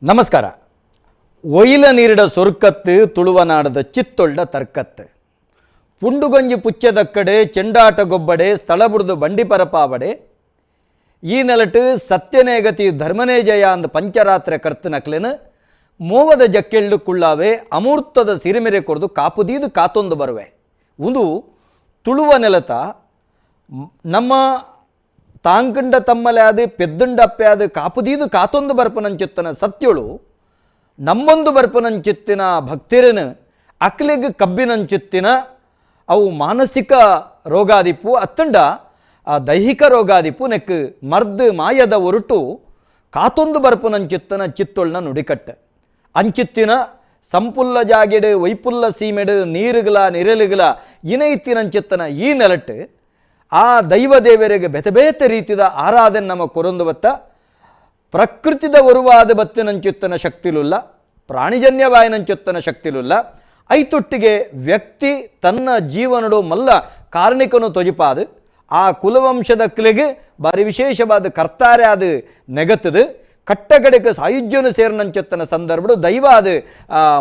ನಮಸ್ಕಾರ. ಒಯ್ಲ ನೀರಿಡ ಸೊರ್ಕತ್ತು ತುಳುವನಾಡದ ಚಿತ್ತೊಳ್ಳ ತರ್ಕತ್ತು ಪುಂಡುಗಂಜಿ ಪುಚ್ಚದಕ್ಕಡೆ ಚೆಂಡಾಟ ಗೊಬ್ಬಡೆ ಸ್ಥಳ ಬುಡ್ದು ಬಂಡಿ ಪರಪಾವಡೆ ಈ ನೆಲಟು ಸತ್ಯನೇ ಗತಿ ಧರ್ಮನೇ ಜಯ ಅಂದ ಪಂಚರಾತ್ರೆ ಕರ್ತನಕ್ಲೆನು ಮೋವದ ಜಕ್ಕೆಳ್ಳು ಕುಳ್ಳಾವೆ ಅಮೂರ್ತದ ಸಿರಿಮೆರೆ ಕೊರ್ದು ಕಾಪುದೀದು ಕಾತೊಂದು ಬರುವೆ. ಒಂದು ತುಳುವ ನೆಲತ ನಮ್ಮ ತಾಂಕಂಡ ತಮ್ಮಲೆ ಆದ ಪೆದ್ದುಂಡಪ್ಪೆ ಆದ ಕಾಪುದೀದು ಕಾತೊಂದು ಬರ್ಪನಂಚಿತ್ತನ ಸತ್ಯಳು ನಮ್ಮೊಂದು ಬರ್ಪನಂಚಿತ್ತಿನ ಭಕ್ತಿರನು ಅಕ್ಲೆಗ್ ಕಬ್ಬಿನಂಚಿತ್ತಿನ ಅವು ಮಾನಸಿಕ ರೋಗಾದಿಪ್ಪು ಅತ್ತಂಡ ಆ ದೈಹಿಕ ರೋಗಾದಿಪ್ಪು ನೆಕ್ ಮರ್ದು ಮಾಯದ ಒರಟು ಕಾತೊಂದು ಬರ್ಪನಂಚಿತ್ತನ ಚಿತ್ತೊಳ್ನ ನುಡಿಕಟ್ಟೆ ಅಂಚಿತ್ತಿನ ಸಂಪುಲ್ಲ ಜಾಗೆಡು ವೈಪುಲ್ಲ ಸೀಮೆಡು ನೀರುಗಳ ನಿರಲುಗಳ ಇನೈತಿನಂಚಿತ್ತನ ಈ ನೆಲಟ್ಟು ಆ ದೈವ ದೇವರಿಗೆ ಬೆತೆ ಬೇತೆ ರೀತಿಯ ಆರಾಧನೆ ನಮ್ಮ ಕೊರೊಂದು ಬತ್ತ ಪ್ರಕೃತಿದ ಒರುವಾದ ಬತ್ತಿನಂಚುತ್ತನ ಶಕ್ತಿಲುಲ್ಲ ಪ್ರಾಣಿಜನ್ಯವಾಯನಂಚುತ್ತನ ಶಕ್ತಿಲುಲ್ಲ ಐತೊಟ್ಟಿಗೆ ವ್ಯಕ್ತಿ ತನ್ನ ಜೀವನಡು ಮಲ್ಲ ಕಾರಣಿಕನು ತೊಜಿಪಾದು ಆ ಕುಲವಂಶದ ಕ್ಲೆಗೆ ಬಾರಿ ವಿಶೇಷವಾದ ಕರ್ತಾರೆ ಅದು ನೆಗತ್ತದು ಕಟ್ಟಕಡೆಗೆ ಸಾಯುಜ್ಯನು ಸೇರಿನಂಚುತ್ತನ ಸಂದರ್ಭಡು ದೈವ ಅದು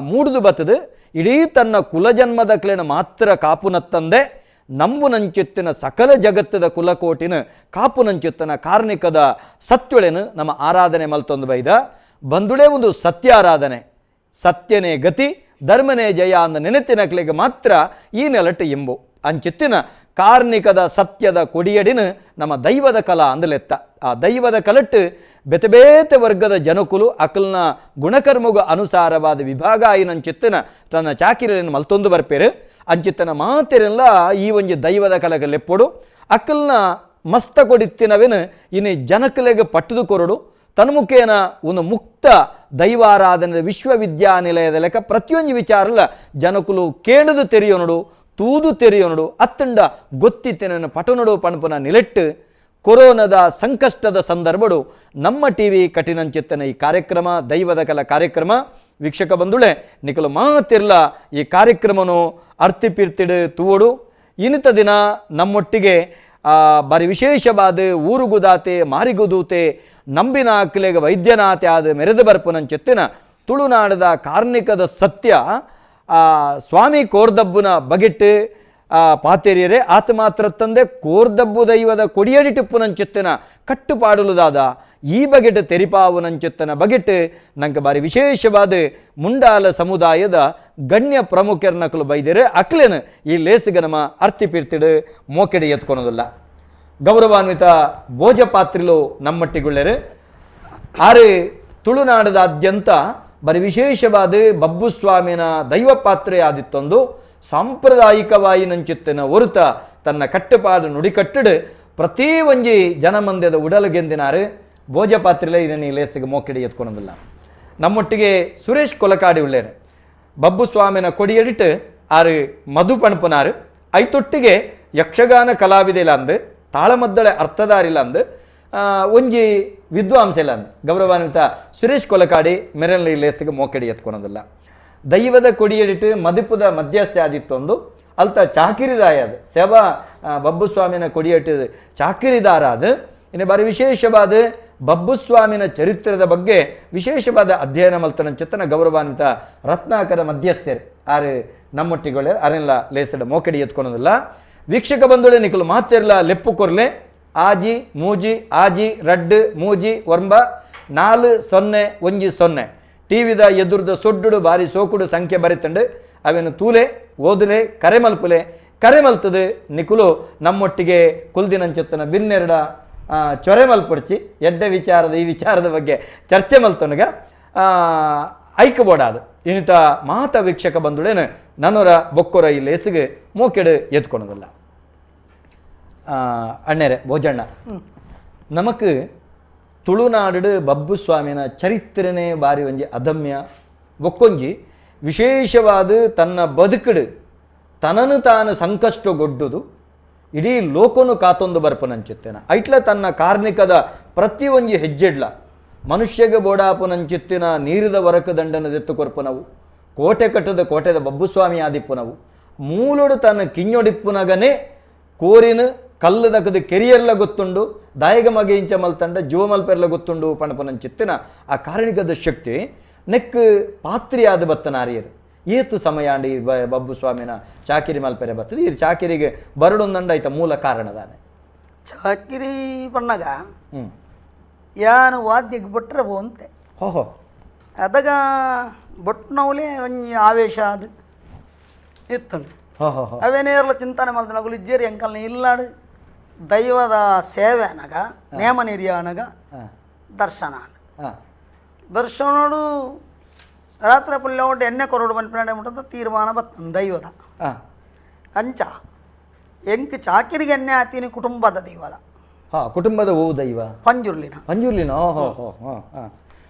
ಮೂಡುದು ಬತ್ತದು ಇಡೀ ತನ್ನ ಕುಲಜನ್ಮದ ಕ್ಲೇನ ಮಾತ್ರ ಕಾಪುನತ್ತಂದೆ ನಂಬುನಂಚುತ್ತಿನ ಸಕಲ ಜಗತ್ತದ ಕುಲಕೋಟಿನ ಕಾಪುನಂಚುತ್ತನ ಕಾರ್ಣಿಕದ ಸತ್ಯೊಳೆನು ನಮ್ಮ ಆರಾಧನೆ ಮಲ್ತೊಂದು ಬೈದ ಬಂದುಳೇ ಒಂದು ಸತ್ಯಾರಾಧನೆ ಸತ್ಯನೇ ಗತಿ ಧರ್ಮನೇ ಜಯ ಅಂದ ನೆನೆತಿನಕ್ಲಿಗೆ ಮಾತ್ರ ಈ ನೆಲಟ್ಟು ಎಂಬು ಅಂಚಿತ್ತಿನ ಕಾರ್ಣಿಕದ ಸತ್ಯದ ಕೊಡಿಯಡಿನ ನಮ್ಮ ದೈವದ ಕಲಾ ಅಂದಲೆತ್ತ ಆ ದೈವದ ಕಲಟ್ಟು ಬೇತೆ ಬೇತೆ ವರ್ಗದ ಜನಕುಲು ಅಕಲ್ನ ಗುಣಕರ್ಮಗೂ ಅನುಸಾರವಾದ ವಿಭಾಗ ಆಯಿನಂಚಿತ್ತಿನ ತನ್ನ ಚಾಕಿರಿಯನ್ನು ಮಲ್ತೊಂದು ಬರ್ಪೇರು ಅಂಚಿತ್ತನ ಮಾತಿರಲ್ಲ ಈ ಒಂಜಿ ದೈವದ ಕಲಗ ಲೆಪ್ಪೊಡು ಅಕಲ್ನ ಮಸ್ತ ಕೊಡಿತ್ತಿನವೇನು ಇನ್ನು ಜನಕಲೆಗೆ ಪಟ್ಟದು ಕೊರಡು ತನ್ಮುಖೇನ ಒಂದು ಮುಕ್ತ ದೈವಾರಾಧನೆ ವಿಶ್ವವಿದ್ಯಾನಿಲಯದ ಲೆಕ್ಕ ಪ್ರತಿಯೊಂದು ವಿಚಾರಲ್ಲ ಜನಕುಲು ಕೇಣದು ತೆರೆಯೋನಡು ತೂದು ತೆರೆಯೋನಡು ಅತ್ತಂಡ ಗೊತ್ತಿತ್ತಿನ ಪಟನಡು ಪಣಪನ ನಿಲೆಟ್ಟು ಕೊರೋನಾದ ಸಂಕಷ್ಟದ ಸಂದರ್ಭಡು ನಮ್ಮ ಟಿ ವಿ ಕಠಿಣಂಚಿತ್ತನ ಈ ಕಾರ್ಯಕ್ರಮ ದೈವದ ಕಲ ಕಾರ್ಯಕ್ರಮ ವೀಕ್ಷಕ ಬಂಧುಳೆ ನಿಕಲು ಮಾತಿರ್ಲ ಈ ಕಾರ್ಯಕ್ರಮನು ಅರ್ತಿಪಿರ್ತಿಡು ತೂವಡು. ಇನ್ನಿತ ದಿನ ನಮ್ಮೊಟ್ಟಿಗೆ ಬಾರಿ ವಿಶೇಷವಾದ ಊರುಗುದಾತೆ ಮಾರಿಗುದೂತೆ ನಂಬಿನ ಅಕ್ಲೆಗೆ ವೈದ್ಯನಾತೆ ಆದ ಮೆರೆದು ಬರ್ಪುನಂಚಿತ್ತಿನ ತುಳುನಾಡದ ಕಾರ್ಣಿಕದ ಸತ್ಯ ಸ್ವಾಮಿ ಕೋರ್ದಬ್ಬುನ ಬಗೆಟ್ಟು ಪಾತೆರಿಯರೆ ಆತ ಮಾತ್ರ ತಂದೆ ಕೋರ್ದಬ್ಬು ದೈವದ ಕೊಡಿಯಡಿ ಟಿಪ್ಪುನಂಚಿತ್ತಿನ ಕಟ್ಟುಪಾಡಲುದಾದ ಈ ಬಗೆಟ್ ತೆರಿಪಾವುನಂಚಿತ್ತನ ಬಗೆಟ್ ನಂಗೆ ಬಾರಿ ವಿಶೇಷವಾದ ಮುಂಡಾಲ ಸಮುದಾಯದ ಗಣ್ಯ ಪ್ರಮುಖರ್ನಕಲು ಬೈದಿರೆ ಅಕ್ಲೇನು ಈ ಲೇಸಿಗೆ ನಮ್ಮ ಅರ್ತಿಪಿರ್ತಿಡು ಮೋಕೆಡೆ ಎತ್ಕೊಳೋದಿಲ್ಲ. ಗೌರವಾನ್ವಿತ ಭೋಜಪಾತ್ರಿಲು ನಮ್ಮಟ್ಟಿಗುಳ್ಳರು ಆರು ತುಳುನಾಡದಾದ್ಯಂತ ಬರಿ ವಿಶೇಷವಾದ ಬಬ್ಬುಸ್ವಾಮಿನ ದೈವ ಪಾತ್ರೆ ಆದಿತ್ತೊಂದು ಸಾಂಪ್ರದಾಯಿಕವಾಗಿ ನಂಚಿತ್ತಿನ ಒರುತ ತನ್ನ ಕಟ್ಟುಪಾಡು ನುಡಿಕಟ್ಟಡು ಪ್ರತಿ ಒಂಜಿ ಜನಮಂದ್ಯದ ಉಡಲುಗೆಂದಿನಾರು ಭೋಜಪಾತ್ರೆಲೇ ಇದನ್ನು ಲೇಸಿಗೆ ಮೋಕೆಡೆ ಎತ್ಕೊಳೋದಿಲ್ಲ. ನಮ್ಮೊಟ್ಟಿಗೆ ಸುರೇಶ್ ಕೊಲಕಾಡಿ ಉಳ್ಳೇರು ಬಬ್ಬುಸ್ವಾಮಿನ ಕೊಡಿಯಡಿಟ್ಟು ಆರು ಮಧು ಪಣಪನಾರು ಐತೊಟ್ಟಿಗೆ ಯಕ್ಷಗಾನ ಕಲಾವಿದೆಲ್ಲ ಅಂದು ತಾಳಮದ್ದಳೆ ಅರ್ಥದಾರಿಲ್ಲ ಅಂದು ಒಂಜಿ ವಿದ್ವಾಂಸ ಇಲ್ಲ ಅಂದು ಗೌರವಾನ್ವಿತ ಸುರೇಶ್ ಕೊಲಕಾಡಿ ಮೆರನ್ ಲೇಸಿಗೆ ಮೋಕೆಡಿ ಎತ್ಕೊಳೋದಿಲ್ಲ. ದೈವದ ಕೊಡಿಯಡಿಟ್ಟು ಮದುಪುದ ಮಧ್ಯಸ್ಥೆ ಆದಿತ್ತೊಂದು ಅಲ್ತ ಚಾಕಿರಿದಾಯ ಅದು ಸೇವಾ ಬಬ್ಬುಸ್ವಾಮಿನ ಕೊಡಿಯಟ್ಟು ಚಾಕಿರಿದಾರ ಅದು ಇನ್ನು ಬಾರಿ ವಿಶೇಷವಾದ ಬಬ್ಬುಸ್ವಾಮಿನ ಚರಿತ್ರದ ಬಗ್ಗೆ ವಿಶೇಷವಾದ ಅಧ್ಯಯನ ಮಲ್ತನ ಚಿತ್ತನ ಗೌರವಾನ್ವಿತ ರತ್ನಾಕರ ಮಧ್ಯಸ್ಥರು ಆರು ನಮ್ಮೊಟ್ಟಿಗೊಳ್ಳೆ ಅರೆಲ್ಲ ಲೇಸಡ ಮೋಕಡಿ ಎತ್ಕೊಳೋದಿಲ್ಲ. ವೀಕ್ಷಕ ಬಂಧುಳೆ ನಿಕಲು ಮಾತಿರ್ಲ ಲೆಪ್ಪು ಕೊರ್ಲೆ ಆಜಿ ಮೂಜಿ ಆಜಿ ರಡ್ಡು ಮೂಜಿ ಒಂಬ 4 0 1 0 ಟಿವಿದ ಎದುರ್ದ ಸೊಡ್ಡುಡು ಬಾರಿ ಸೋಕುಡು ಸಂಖ್ಯೆ ಬರಿತಂಡು ಅವೇನು ತೂಲೆ ಓದುಲೆ ಕರೆ ಮಲ್ಪುಲೆ ಕರೆ ಮಲ್ತದೆ ನಿಕುಲು ನಮ್ಮೊಟ್ಟಿಗೆ ಕುಲ್ದಿನಂಚೆತ್ತನ ಬಿನ್ನೆರಡ ಚೊರೆ ಮಲ್ಪೊಡ್ಚಿ ಎಡ್ಡೆ ವಿಚಾರದ ಈ ವಿಚಾರದ ಬಗ್ಗೆ ಚರ್ಚೆ ಮಲ್ತೊನಗ ಐಕಬೋಡಾದು ಇನ್ನಿತ ಮಾತ ವೀಕ್ಷಕ ಬಂಧುಳೇನು ನನ್ನೊರ ಬೊಕ್ಕೊರ ಈ ಲೇಸಿಗೆ ಮೋಕೆಡು ಎತ್ಕೊಳೋದಿಲ್ಲ. ಅಣ್ಣೇರೆ ಭೋಜಣ್ಣ ನಮಕ್ ತುಳುನಾಡು ಬಬ್ಬುಸ್ವಾಮಿನ ಚರಿತ್ರೆನೇ ಬಾರಿ ಒಂಜಿ ಅದಮ್ಯ ಬೊಕ್ಕೊಂಜಿ ವಿಶೇಷವಾದ ತನ್ನ ಬದುಕಡು ತನನು ತಾನು ಸಂಕಷ್ಟಗೊಡ್ಡುದು ಇಡೀ ಲೋಕನು ಕಾತೊಂದು ಬರ್ಪನಂಚಿತ್ತೇನ ಐಟ್ಲ ತನ್ನ ಕಾರ್ಣಿಕದ ಪ್ರತಿಯೊಂಜಿ ಹೆಜ್ಜೆಡ್ಲ ಮನುಷ್ಯಗೆ ಬೋಡಾಪುನಂಚಿತ್ತಿನ ನೀರಿದ ಹೊರಕ ದಂಡನ ದೆತ್ತು ಕೊರ್ಪನವು ಕೋಟೆ ಕಟ್ಟದ ಕೋಟೆದ ಬಬ್ಬುಸ್ವಾಮಿ ಆದಿಪ್ಪುನವು ಮೂಲೊಡು ತನ್ನ ಕಿഞ്ഞೊಡಿಪ್ಪುನಗನೇ ಕೋರಿನ ಕಲ್ಲುದಕದು ಕೆರಿಯರ್ಲ ಗೊತ್ತುಂಡು ದಾಯಗ ಮಗೆ ಇಂಚ ಮಲ್ತಂಡ ಜೀವ ಮಲ್ಪೆರ್ಲ ಗೊತ್ತುಂಡು ಪಣಪನಂಚಿತ್ತಿನ ಆ ಕಾರಣಿಕದ ಶಕ್ತಿ ನೆಕ್ ಪಾತ್ರಿಯಾದ ಬತ್ತನಾರಿಯರು ಏತು ಸಮಯ ಅಂಡಿ ಬಬ್ಬು ಸ್ವಾಮಿನ ಚಾಕಿರಿ ಮಲ್ಪೆರೆ ಬರ್ತದೆ ಈ ಚಾಕಿರಿಗೆ ಬರಡೊಂದಂಡ ಐತ ಮೂಲ ಕಾರಣದಾನೆ ಚಾಕಿರಿ ಬಣ್ಣಗ ಯಾನು ವಾದ್ಯಕ್ಕೆ ಬಿಟ್ರೆ ಅಂತೆ ಹೋ ಅದಾಗ ಬೊಟ್ಟನವಲೇ ಒಂಜಿ ಆವೇಶ ಅದು ಇತ್ತು ಅವೇನೇರ್ಲ ಚಿಂತನೆ ಮಲ್ತನಗುಲು ಇಜ್ಜೇರಿ ಅಂಕಲ್ನ ಇಲ್ಲಾಡು ದೈವದ ಸೇವೆ ಅನಗ ನೇಮ ನಿರ್ಯ ಅನಗ ದರ್ಶನ ದರ್ಶನೋಡು ರಾತ್ರಿ ಪುಲ್ಯ ಉಂಟು ಎಣ್ಣೆ ಕೊರಡು ಮನ್ಪಿನಾಡೆ ಮುಟ್ಟದ ತೀರ್ಮಾನ ಬತ್ತ ದೈವದ ಅಂಚ ಎಂಕ್ ಚಾಕಿರಿಗೆ ಎಣ್ಣೆ ಆತೀನಿ ಕುಟುಂಬದ ದೈವದ ಕುಟುಂಬದ ಓ ದೈವ ಪಂಜುರ್ಲಿನ ಪಂಜುರ್ಲಿನ ಓಹೋ ಹೋ ಹಾಂ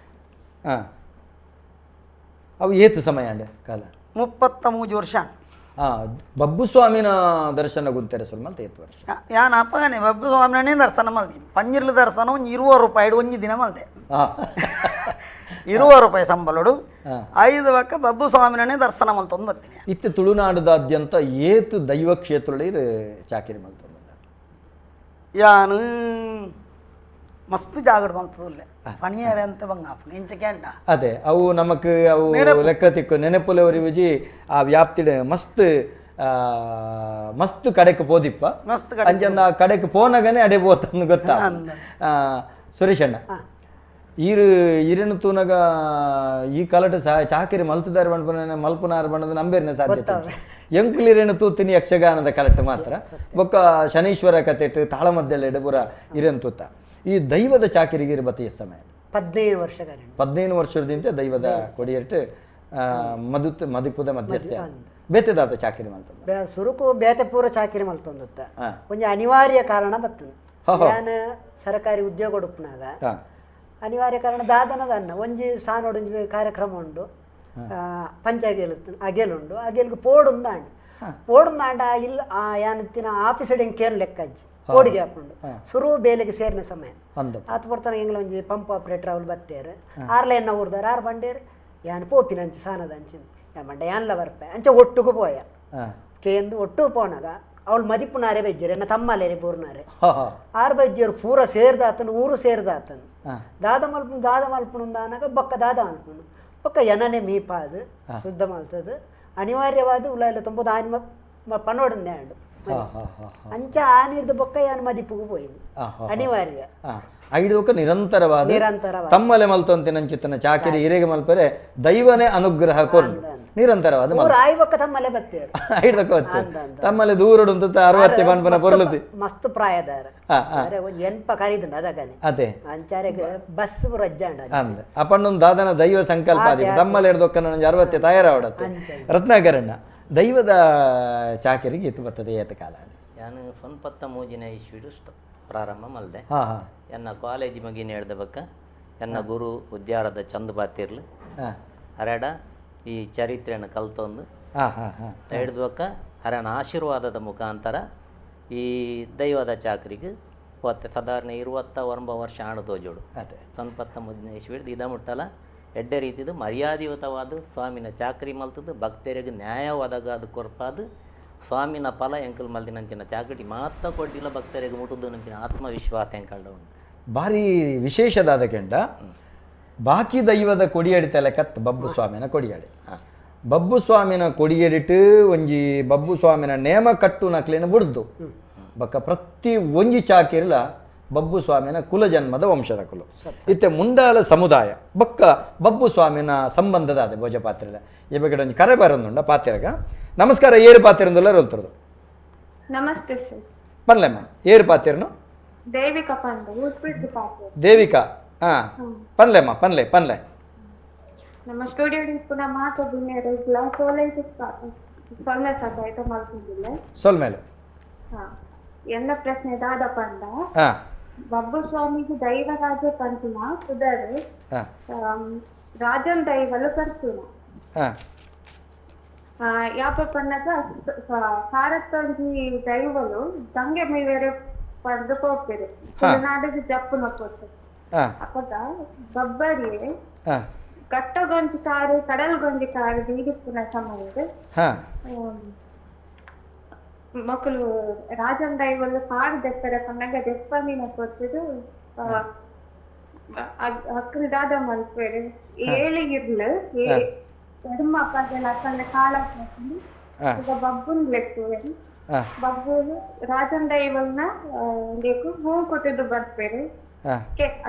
ಹಾಂ ಅವು ಏತು ಸಮಯ ಅಂಡೆ ಕಾಲ 33 ವರ್ಷ ಬಬ್ಬು ಸ್ವಾಮಿನ ದರ್ಶನ ಗುಂತೆರೆ ಸುಲ್ಮಲ್ತ ಏತು ವರ್ಷ ಯಾನ್ ಅಪ್ಪಗನೆ ಬಬ್ಬು ಸ್ವಾಮಿನೇ ದರ್ಶನ ಮಲ್ದಿ ಪಂಜಿರ್ಲಿ ದರ್ಶನ ಒಂಜಿ 20 ರೂಪಾಯಿ ಒಂಜಿ ದಿನ ಮಲ್ದೆ 20 ರೂಪಾಯಿ ಸಂಬಳಡು 5 ಬಕ್ಕ ಬಬ್ಬು ಸ್ವಾಮಿನೇ ದರ್ಶನ ಮಲ್ತೊಂದು ಬರ್ತೀನಿ. ಇತ್ತು ತುಳುನಾಡದಾದ್ಯಂತ ಏತು ದೈವ ಕ್ಷೇತ್ರದಲ್ಲಿ ಚಾಕಿರಿ ಮಲ್ತೊಂದು ಯಾನು ಮಸ್ತ್ ಜಾಗಡ್ ಮಲ್ತದಲ್ಲೇ ಪಣಿಯರೆ ಅಂತ ಬಂಗಾಪುನ ಇಂಚ ಕೇಂಡ ಅದೇ ಅವು ನಮಕ್ ಅವು ಲೆಕ್ಕ ತಿಕ್ಕು ನೆನಪುಲೆ ವಿಜಿ ಆ ವ್ಯಾಪ್ತಿಡೆ ಮಸ್ತ್ ಮಸ್ತ್ ಕಡೆಕ್ ಪೋದಿಪ್ಪ ಮಸ್ತ್ ಅಂಚಂದ ಆ ಕಡೆಕ್ ಪೋನಗನೆ ಅಡೆ ಪೋತಂದು ಗೊತ್ತಾ. ಸುರೇಶ್ ಅಣ್ಣ ಈರು ಇರನು ತೂನಗ ಈ ಕಾಲಟ ಚಾಕಿರಿ ಮಲ್ತದಾರ ಬಣ್ಣ ಮಲ್ಪುನಾರ ಬಣ್ಣದ ನಂಬೇರಿನ ಸಾಧ್ಯತೆ ಎಂಕುಲಿರೇನು ತೂತಿನಿ ಯಕ್ಷಗಾನದ ಕಲಟ ಮಾತ್ರ ಬೊಕ್ಕ ಶನೀಶ್ವರ ಕತೆಟ್ ತಾಳಮದ್ದೆಲ್ಲ ಪೂರ ಇರೇನು ತೂತ ಈ ದೈವದ ಚಾಕಿರಿಗೆ ಬತ್ತಿ ಸಮಯ 15 ವರ್ಷ 15 ವರ್ಷದಿಂದ ದೈವದ ಕೊಡಿಯಟ್ಟು ಮದುತ್ ಮದಿಪುದ ಮಧ್ಯಸ್ಥೆ ಬೇತೆದಾದ ಚಾಕಿರಿ ಮಲ್ತಂದ ಸುರುಕು ಬೇತೆ ಪೂರ ಚಾಕಿರಿ ಮಲ್ತೊಂದುತ್ತ ಒಂಜಿ ಅನಿವಾರ್ಯ ಕಾರಣ ಬತ್ತಂದು ಯಾನ ಸರಕಾರಿ ಉದ್ಯೋಗ ಉಡುಪನಾಗ ಅನಿವಾರ್ಯ ಕಾರಣ ದಾದನದ ಅನ್ನ ಒಂಜಿ ಸಾನೋಡೊಂಜಿ ಕಾರ್ಯಕ್ರಮ ಉಂಡು ಪಂಚಾಯತ್ ಅಗೇಲುಂಡು ಅಗೇಲ್ಗೆ ಪೋಡುಂದಾಂಡ್ ಪೋಡುಂದಾಂಡ ಇಲ್ಲ ಯಾನತ್ತಿನ ಆಫೀಸ್ ಹೆಂಗೆ ಕೇರ್ ಲೆಕ್ಕಜ್ಜಿ ಪೋಡಿಗೆ ಹಾಕೊಂಡು ಸುರು ಬೇಲೆಗೆ ಸೇರಿನ ಸಮಯ ಆತ ಪಡ್ತಾನೆ ಎಂಗ್ಲ ಒಂಜಿ ಪಂಪ್ ಆಪರೇಟರ್ ಅವ್ರು ಬತ್ತೇರು ಆರ್ಲ ಎನ್ನ ಊರ್ದಾರ ಆರು ಬಂಡೇರು ಯಾನ್ ಪೋಪಿನ ಅಂಚೆ ಸಾನದ ಅಂಚಿನ ಯಾ ಮಂಡ ಯಾನ್ಲ ಬರ್ಪೆ ಅಂಚೆ ಒಟ್ಟುಗು ಪೋಯ ಕೇಂದು ಒಟ್ಟು ಪೋನಾಗ ಅವಳು ಮದಿಪುನಾರೆ ಬಜ್ಜರು ಎನ್ನ ತಮ್ಮಲೇನೆ ಪೂರ್ನಾರೆ ಆರು ಬಜ್ಜಿಯರು ಪೂರ ಸೇರ್ದಾತನು ಊರು ಸೇರ್ದಾತನು ದಾದ ಮಲ್ಪುನು ದಾದ ಮಲ್ಪುನು ಅಂದಾಗ ಬೊಕ್ಕ ದಾದ ಮಲ್ಪುನು ಬೊಕ್ಕ ಎನನೆ ಮೀಪಾದು ಶುದ್ಧ ಮಲ್ತದು ಅನಿವಾರ್ಯವಾದ ಉಲಾಯಿಲ ತುಂಬುದು ಆನ್ ಪನೋಡಂದೆ ಆಂಡು ಅಂಚ ಆನಿರ್ದು ಬೊಕ್ಕ ಯಾನ್ ಮದಿಪುಗು ಪೋಯಿನಿ ಅನಿವಾರ್ಯ ಐಡೋಕ ನಿರಂತರವಾದ ನಿರಂತರವಾದ ತಮ್ಮಲೆ ಮಲ್ತೊಂತಿನಂಚಿತ್ತನ ಚಾಕಿರಿ ಹಿರೇಗೆ ಮಲ್ಪರೆ ದೈವನೇ ಅನುಗ್ರಹ ಕೊರ್ದು ನಿರಂತರವಾದ ಆಯ್ ಬೊಕ್ಕ ತಮ್ಮಲೆ ಬತ್ತೇರು ಐಡೋಕ ತಮ್ಮಲೆ ದೂರಡು 60 ಪನ್ಪನ ಪೊರ್ಲುತಿ ಮಸ್ತ್ ಪ್ರಾಯದಾರ ಒಂಜಿ ಎನ್ಪ ಕರೀದುಂಡು ಅದಗನೆ ಅದೇ ಅಂಚಾರೆಗ್ ಬಸ್ ರಜ್ಜಾಂಡ ಅಂದ ಅಪಣ್ಣೊಂದು ದಾದನ ದೈವ ಸಂಕಲ್ಪ ಆದಿ ತಮ್ಮಲೆ ಹಿಡ್ದೊಕ್ಕ ನನಗೆ 60 ತಯಾರಾವಡತ್ತೆ. ರತ್ನಾಕರಣ್ಣ ದೈವದ ಚಾಕಿರಿಗೆ ಇತ್ತು ಬರ್ತದೆ ಏತ ಕಾಲ ನಾನು ಸ್ವಂಪತ್ತ ಮೂಜಿನ ಇಸ್ವಿಡು ಪ್ರಾರಂಭ ಮಲ್ದೆ ಎನ್ನ ಕಾಲೇಜ್ ಮಗಿನ ಹೇಳ್ದ ಬಕ್ಕ ಎನ್ನ ಗುರು ಉದ್ಯಾರದ ಚಂದ ಬಾತಿರ್ಲು ಹರಡ ಈ ಚರಿತ್ರೆಯನ್ನು ಕಲ್ತೊಂದು ಹಿಡ್ದ ಬಕ್ಕ ಹರಣ ಆಶೀರ್ವಾದದ ಮುಖಾಂತರ ಈ ದೈವದ ಚಾಕರಿಗೆ ಹೋತೆ ಸಾಧಾರಣ 29 ವರ್ಷ ಆಣ ತೋಜೋಡು ಸ್ವಂಪತ್ತ ಮೂಜಿನ ಇಸ್ವಿಡ್ದು ಇದ ಮುಟ್ಟಲ ಎಡ್ಡೆ ರೀತಿದು ಮರ್ಯಾದಯುತವಾದ ಸ್ವಾಮಿನ ಚಾಕ್ರಿ ಮಲ್ತದ್ದು ಭಕ್ತರಿಗೆ ನ್ಯಾಯವಾದಾಗ ಕೊರ್ಪಾದು ಸ್ವಾಮಿನ ಫಲ ಎಂಕಲ್ ಮಲ್ದಿನಂಚಿನ ಚಾಕಟಿ ಮಾತ್ರ ಕೊಡ್ಡಿಲ್ಲ ಭಕ್ತರಿಗೆ ಮುಟ್ಟುದು ನಂಬಿನ ಆತ್ಮವಿಶ್ವಾಸ ಎಂಕಲ್ಡ ಉಂಟು. ಭಾರಿ ವಿಶೇಷದಾದ ಕೆಂಡ ಬಾಕಿ ದೈವದ ಕೊಡಿಯಡಿತಲೆ ಕತ್ ಬಬ್ಬು ಸ್ವಾಮಿನ ಕೊಡಿಯಾಡಿ ಬಬ್ಬು ಸ್ವಾಮಿನ ಕೊಡಿಯಡಿಟ್ಟು ಒಂಜಿ ಬಬ್ಬು ಸ್ವಾಮಿನ ನೇಮ ಕಟ್ಟು ನಕ್ಲಿನ ಬುಡ್ದು ಬಕ್ಕ ಪ್ರತಿ ಒಂಜಿ ಚಾಕಿರ್ಲ ಬಬ್ಬು ಸ್ವಾಮಿನ ಕುಲ ಜನ್ಮದ ವಂಶದ ಕುಲು ಇತ್ತೆ ಮುಂಡಾಲ ಸಮುದಾಯ ಬಕ್ಕ ಬಬ್ಬು ಸ್ವಾಮಿನ ಸಂಬಂಧದ ಅದೇ ಭೋಜ ಪಾತ್ರೆಲ ಈ ಬಗ್ಗೆ ಒಂಜಿ ಕರೆ ಬರೋದುಂಡ ಪಾತ್ರೆಗ. ನಮಸ್ಕಾರ, ಏರು ಪಾತ್ರೆಂದುಲ್ಲ ರೋಲ್ತರದು. ನಮಸ್ತೆ ಸರ್. ಪನ್ಲೆಮ್ಮ, ಏರು ಪಾತ್ರೆನು? ದೇವಿಕಾ ಪಂದು ಉಟ್ಬಿಟ್ಟು ಪಾತ್ರೆ. ದೇವಿಕಾ, ಹಾ ಪನ್ಲೆಮ್ಮ, ಪನ್ಲೆ ಪನ್ಲೆ. ನಮ್ಮ ಸ್ಟುಡಿಯೋ ಪುನಃ ಮಾತು ದುನಿಯರೆಗ್ಲ ಸೋಲೈತೆ ಸೊಲ್ಲೆ ಸದಾಯ್ತ ಮಲ್ತಿದ್ದಿಲ್ಲ ಸೊಲ್ಮೇಲೆ. ಹಾ, ಎಲ್ಲ ಪ್ರಶ್ನೆ ದಾದ ಪಂಡ ಬಬ್ಬು ಸ್ವಾಮಿಗೆ ದೈವರಾಜ ಪಂಚುನ ಕುದರು ರಾಜನ್ ದೈವಲು ಪರ್ಚುನ ಯಾಪ ಪನ್ನಗ ಭಾರತೊಂಜಿ ದೈವಲು ದಂಗೆ ಮೇರೆ ಪಡೆದು ಹೋಗ್ತದೆ ನಾಡಿಗೆ ಜಪ್ಪುನ ಕೊಟ್ಟು ಅಪ್ಪಗ ಬಬ್ಬರಿ ಕಟ್ಟಗೊಂಜಿ ಕಾರು ಕಡಲ್ಗೊಂಜಿ ಕಾರು ಬೀದಿಪ್ಪುನ ಸಮಯದ ಮಕ್ಕಳು ರಾಜನ್ ದೈವಲು ಕಾರ್ ದೆಪ್ಪರೆ ಪನ್ನಗ ದೆಪ್ಪಂದಿನ ಪೊರ್ತುಡು ಅಕ್ಕಲು ದಾದ ಮಲ್ಪೆರು ಏಳಿಗಿರ್ಲು ಎಡ್ಮ ಪಗಲ ಅಕ್ಕಲ್ನ ಕಾಲ ಬಬ್ಬುನ್ ಲೆಕ್ಕುವೆರು ಬಬ್ಬು ರಾಜನ್ ದೈವಲ್ನ ಲೆಕ್ಕು ಹೂ ಕೊಟ್ಟದು ಬರ್ಪೆರು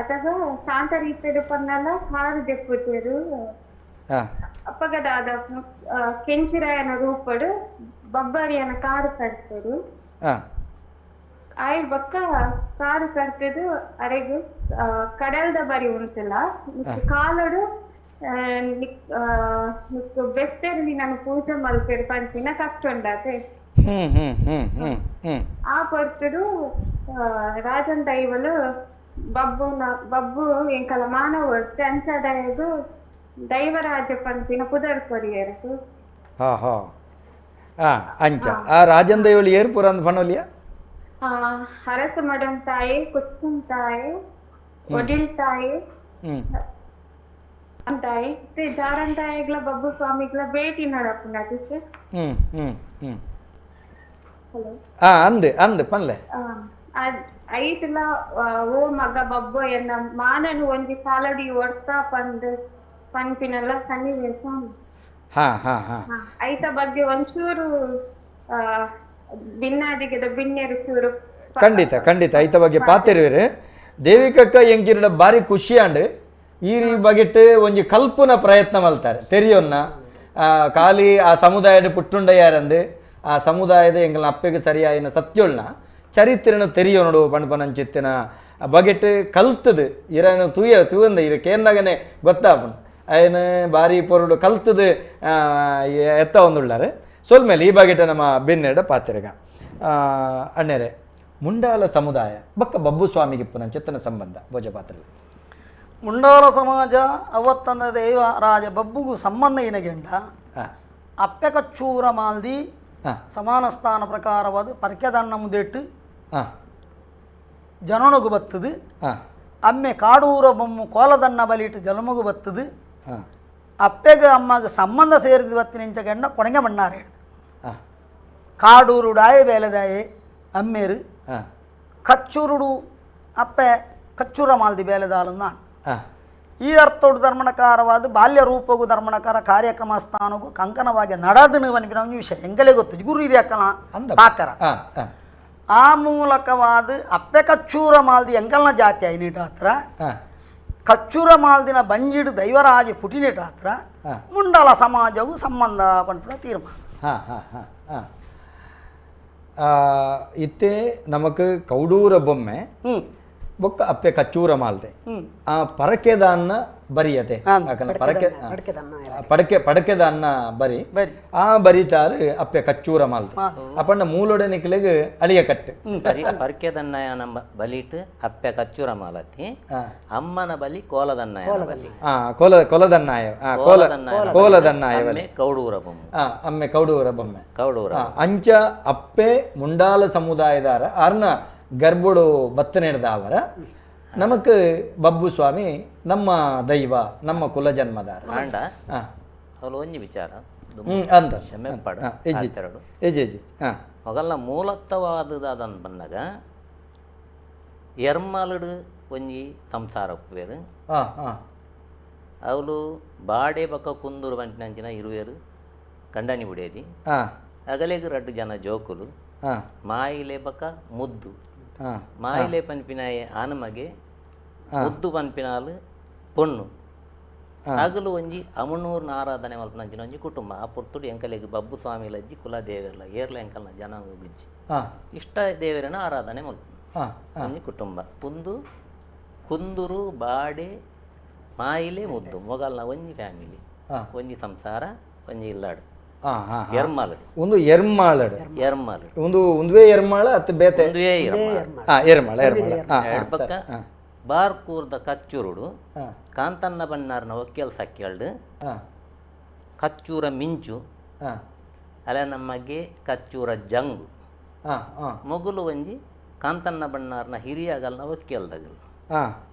ಅಥವಾ ಶಾಂತ ರೀತಿಯ ಪನ್ನಲ ಕಾರು ದೆಪ್ಪುತ್ತೇರು ಅಪ್ಪಗದಾದ ಕೆಂಚಿರಾಯನ ರೂಪಡು ಬಬ್ಬರಿಯನ ಕಾರು ಕಟ್ತರು ಆಯ್ ಬಕ್ಕ ಕಾರು ಕಟ್ತದು ಅರೆಗು ಕಡಲ್ದ ಬರಿ ಉಂಟಲ್ಲ ಕಾಲಡು ಬೆಸ್ತೆರ್ಲಿ ನಾನು ಪೂಜೆ ಮಲ್ಪೆರು ಪಂಚಿನ ಕಷ್ಟೊಂಡಾತೆ ಆ ಪೊರ್ತುಡು ರಾಜನ್ ದೈವಲು ಬಬ್ಬುನ ಬಬ್ಬು ಎಂಕಲ ಮಾನವ ಅಂಚಾದಾಯಗು ದೈವರಾಜ ಪಂಪಿನ ಪುದರ್ ಕೊರಿಯರು. ಹಾ ಹಾ ಅಂಚ ಆ ರಾಜನ್ ದೈವಳು ಏರ್ ಪುರ ಅಂದ್ ಪಣೋಲಿಯ ಹರಸ ಮಡಂತಾಯಿ ಕುತ್ತುಂತಾಯಿ ಒಡಿಲ್ತಾಯಿ ಅಂತಾಯಿ ಜಾರಂತಾಯಿಗ್ಲ ಬಬ್ಬು ಸ್ವಾಮಿಗ್ಲ ಭೇಟಿ ನಡಪುಂಡ ಟೀಚರ್. ಹಲೋ ಅಂದೆ ಅಂದೆ ಪನ್ಲೆ ಐತಲ ಓ ಮಗ ಬಬ್ಬು ಎನ್ನ ಮಾನನು ಒಂಜಿ ಕಾಲಡಿ ಒಡ್ತಾ ಪಂದ್ ಪನ್ಪಿನೆಲ್ಲ ಸನ್ನಿವೇಶ. ಹಾ ಹಾ ಹಾ ಐತ ಬಗ್ಗೆ ಒಂಚೂರು ಬಿನ್ನಾದಿಗೆದ ಬಿನ್ನೆರು ಚೂರು ಖಂಡಿತ ಖಂಡಿತ ಐತ ಬಗ್ಗೆ ಪಾತೆರುವೆರು ದೇವಿಕಕ್ಕ ಎಂಕಿರಡ ಬಾರಿ ಖುಷಿಯಾಂಡ್ ಈ ಬಗೆಟ್ ಒಂಜಿ ಕಲ್ಪುನ ಪ್ರಯತ್ನ ಮಲ್ತಾರೆ ತೆರಿಯೊನ್ನ ಖಾಲಿ ಆ ಸಮುದಾಯದ ಪುಟ್ಟುಂಡ ಯಾರಂದು ಆ ಸಮುದಾಯದ ಎಂಗಲ್ನ ಅಪ್ಪೆಗೆ ಸರಿಯಾಯಿನ ಸತ್ಯೊಳ್ನ ಚರಿತ್ರೆನ ತೆರಿಯೋ ನೋಡು ಪಣಪನಂಚಿತ್ತಿನ ಬಗೆಟ್ ಕಲ್ತದು ಇರನು ತೂಯ ತೂವಂದ ಇರ ಕೇಂದಾಗನೆ ಗೊತ್ತಾಪುಂಡು ಅಯನ ಬಾರಿ ಪೊರುಡು ಕಲ್ತದು ಎತ್ತ ಒಂದುಳ್ಳಾರೆ ಸೊಲ್ಮೇಲೆ ಈ ಬಗೆಟ ನಮ್ಮ ಬೆನ್ನೆರಡ ಪಾತ್ರೆಗ ಅಣ್ಣೆರೆ ಮುಂಡಾಲ ಸಮುದಾಯ ಬಕ್ಕ ಬಬ್ಬು ಸ್ವಾಮಿಗೆ ಪುನಂಚಿತ್ತನ ಸಂಬಂಧ ಭೋಜ ಪಾತ್ರೆ. ಮುಂಡಾಲ ಸಮಾಜ ಅವತ್ತಂದ ದೇವ ರಾಜ ಬಬ್ಬುಗು ಸಂಬಂಧ ಇನಗೆಂಡ ಅಪ್ಪೆ ಕಚ್ಚೂರ ಮಾಲ್ದಿ ಸಮಾನ ಸ್ಥಾನ ಪ್ರಕಾರವಾದ ಪರ್ಕೆದಣ್ಣ ಮುದೆಟ್ಟು ಜನೊಣಗು ಬತ್ತದು ಅಮ್ಮೆ ಕಾಡೂರ ಬೊಮ್ಮು ಕೋಲದಣ್ಣ ಬಲಿಟ್ಟು ಜಲಮಗು ಬತ್ತದು ಅಪ್ಪೆಗೆ ಅಮ್ಮಗೆ ಸಂಬಂಧ ಸೇರಿದ ಬತ್ತಿನಿಂಚ ಗಂಡ ಕೊಣಗೆ ಮಣ್ಣಾರ ಹಿಡ್ದು ಕಾಡೂರು ಡಾಯೆ ಬೇಲೆದಾಯೆ ಅಮ್ಮೇರು ಕಚ್ಚೂರುಡು ಅಪ್ಪೆ ಕಚ್ಚೂರ ಮಾಲ್ದಿ ಬೇಲೆದಾಲನ್ನ ಈ ಅರ್ಥೋಡು ಧರ್ಮಣಕಾರವಾದ ಬಾಲ್ಯ ರೂಪಗೂ ಧರ್ಮಣಕಾರ ಕಾರ್ಯಕ್ರಮ ಸ್ಥಾನಗೂ ಕಂಕಣವಾಗಿ ನಡದನು ಅನ್ಪಿನ ವಿಷಯ ಎಂಗಲೇ ಗೊತ್ತು ಗುರು ಹಿರಿಯಕ್ಕನ ಪಾತ್ರ ಆ ಮೂಲಕವಾದ ಅಪ್ಪೆ ಕಚ್ಚೂರ ಮಾಲ್ದಿ ಎಂಗಲ್ನ ಜಾತಿ ಐನಿಟ ಹತ್ರ ಕಚ್ಚೂರ ಮಾಲ್ದಿನ ಬಂಜಿಡು ದೈವರಾಜ ಪುಟಿನಿಟ ಹತ್ರ ಮುಂಡಲ ಸಮಾಜವು ಸಂಬಂಧ ಪಂಪುನ ತೀರ್ಮಾನ. ಇತ್ತೆ ನಮಕ್ ಕೌಡೂರ ಬೊಮ್ಮೆ ಬೊಕ್ಕ ಅಪ್ಪೆ ಕಚ್ಚೂರ ಮಾಲ್ದೆ ಆ ಪರಕೆದ ಅನ್ನ ಬರಿಯತೆ ಪರಕೆ ಪಡಕೆ ಪಡಕೆದ ಅನ್ನ ಬರಿ ಆ ಬರಿತಾರು ಅಪ್ಪೆ ಕಚ್ಚೂರ ಮಾಲ್ದೆ ಅಪ್ಪಣ್ಣ ಮೂಲೊಡೆ ನಿಕ್ಲೆಗ್ ಅಳಿಯ ಕಟ್ಟು ಪರಕೆದನ್ನ ನಮ್ಮ ಬಲಿಟ್ ಅಪ್ಪೆ ಕಚ್ಚೂರ ಮಾಲತಿ ಅಮ್ಮನ ಬಲಿ ಕೋಲದನ್ನ ಕೋಲ ಕೊಲದನ್ನಾಯ ಕೋಲ ಕೋಲದನ್ನಾಯ ಕೌಡೂರ ಬೊಮ್ಮೆ ಅಮ್ಮೆ ಕೌಡೂರ ಬೊಮ್ಮೆ ಕೌಡೂರ ಅಂಚ ಅಪ್ಪೆ ಮುಂಡಾಲ ಸಮುದಾಯದಾರ ಅರ್ನ ಗರ್ಭುಡು ಬತ್ತನೆಡ್ದಾವರ ನಮಕ್ ಬಬ್ಬು ಸ್ವಾಮಿ ನಮ್ಮ ದೈವ ನಮ್ಮ ಕುಲ ಜನ್ಮದಾರ ಆಂಡ ಅವಳು ಒಂಜಿ ವಿಚಾರ ಅಂತ ಮೊಗಲ್ನ ಮೂಲತ್ವವಾದದಾದ ಬಂದಾಗ ಎರ್ಮಲಡು ಒಂಜಿ ಸಂಸಾರ ಉಪ್ಪುವೇರು ಅವಳು ಬಾಡೆ ಬಕ್ಕ ಕುಂದೂರು ಬಂಟಿನಂಚಿನ ಇರುವೇರು ಗಂಡನಿ ಬಿಡೇದಿ ಅಗಲೆಗ್ ರಡ್ಡು ಜನ ಜೋಕುಲು ಮಾಯಿಲೆ ಬಕ್ಕ ಮುದ್ದು ಮಾಯಿಲೆ ಪನ್ಪಿನಾಯ ಆನಮಗೆ ಮುದ್ದು ಪನ್ಪಿನಾಲು ಪೊಣ್ಣು ಅಗಲು ಒಂಜಿ ಅಮಣೂರ್ನ ಆರಾಧನೆ ಮಲ್ಪನಂಚಿನ ಒಂಜಿ ಕುಟುಂಬ ಆ ಪೊರ್ತುಡು ಎಂಕಲೆಗ್ ಬಬ್ಬು ಸ್ವಾಮಿ ಲಜ್ಜಿ ಕುಲದೇವೆರ್ಲ ಏರ್ಲ ಎಂಕಲ್ನ ಜನಾಂಗ ಗುಜ್ಜಿ ಇಷ್ಟ ದೇವರನ್ನ ಆರಾಧನೆ ಮಲ್ಪ ಒಂಜಿ ಕುಟುಂಬ ಕುಂದು ಕುಂದುರು ಬಾಡೆ ಮಾಯಿಲೆ ಮುದ್ದು ಮೊಗಲ್ನ ಒಂಜಿ ಫ್ಯಾಮಿಲಿ ಒಂಜಿ ಸಂಸಾರ ಒಂಜಿ ಇಲ್ಲಾಡು ಎರ್ಮಾಲಡು ಒಂದು ಎರ್ಮಾಲಡು ಎರ್ಮಾಲಡು ಒಂದು ಒಂದುವೇ ಎರ್ಮಾಳ ಅತ್ತ ಬೇತೆ ಒಂದುವೇ ಎರ್ಮಾಳ ಎರ್ಮಾಳ ಪಕ್ಕ ಬಾರ್ಕೂರ್ದ ಕಚ್ಚೂರುಡು ಕಾಂತನ್ನ ಬನ್ನಾರ್ನ ಒಕ್ಕೆಲ್ ಸಕ್ಕೆಲ್ಡು ಕಚ್ಚೂರ ಮಿಂಚು ಅಲ್ಲ ನಮಗೆ ಕಚ್ಚೂರ ಜಂಗು ಮೊಗುಲು ಒಂಜಿ ಕಾಂತನ್ನ ಬಣ್ಣಾರ್ನ ಹಿರಿಯಗಲ್ನ ಒಕ್ಕೆಲ್ದಗಲ್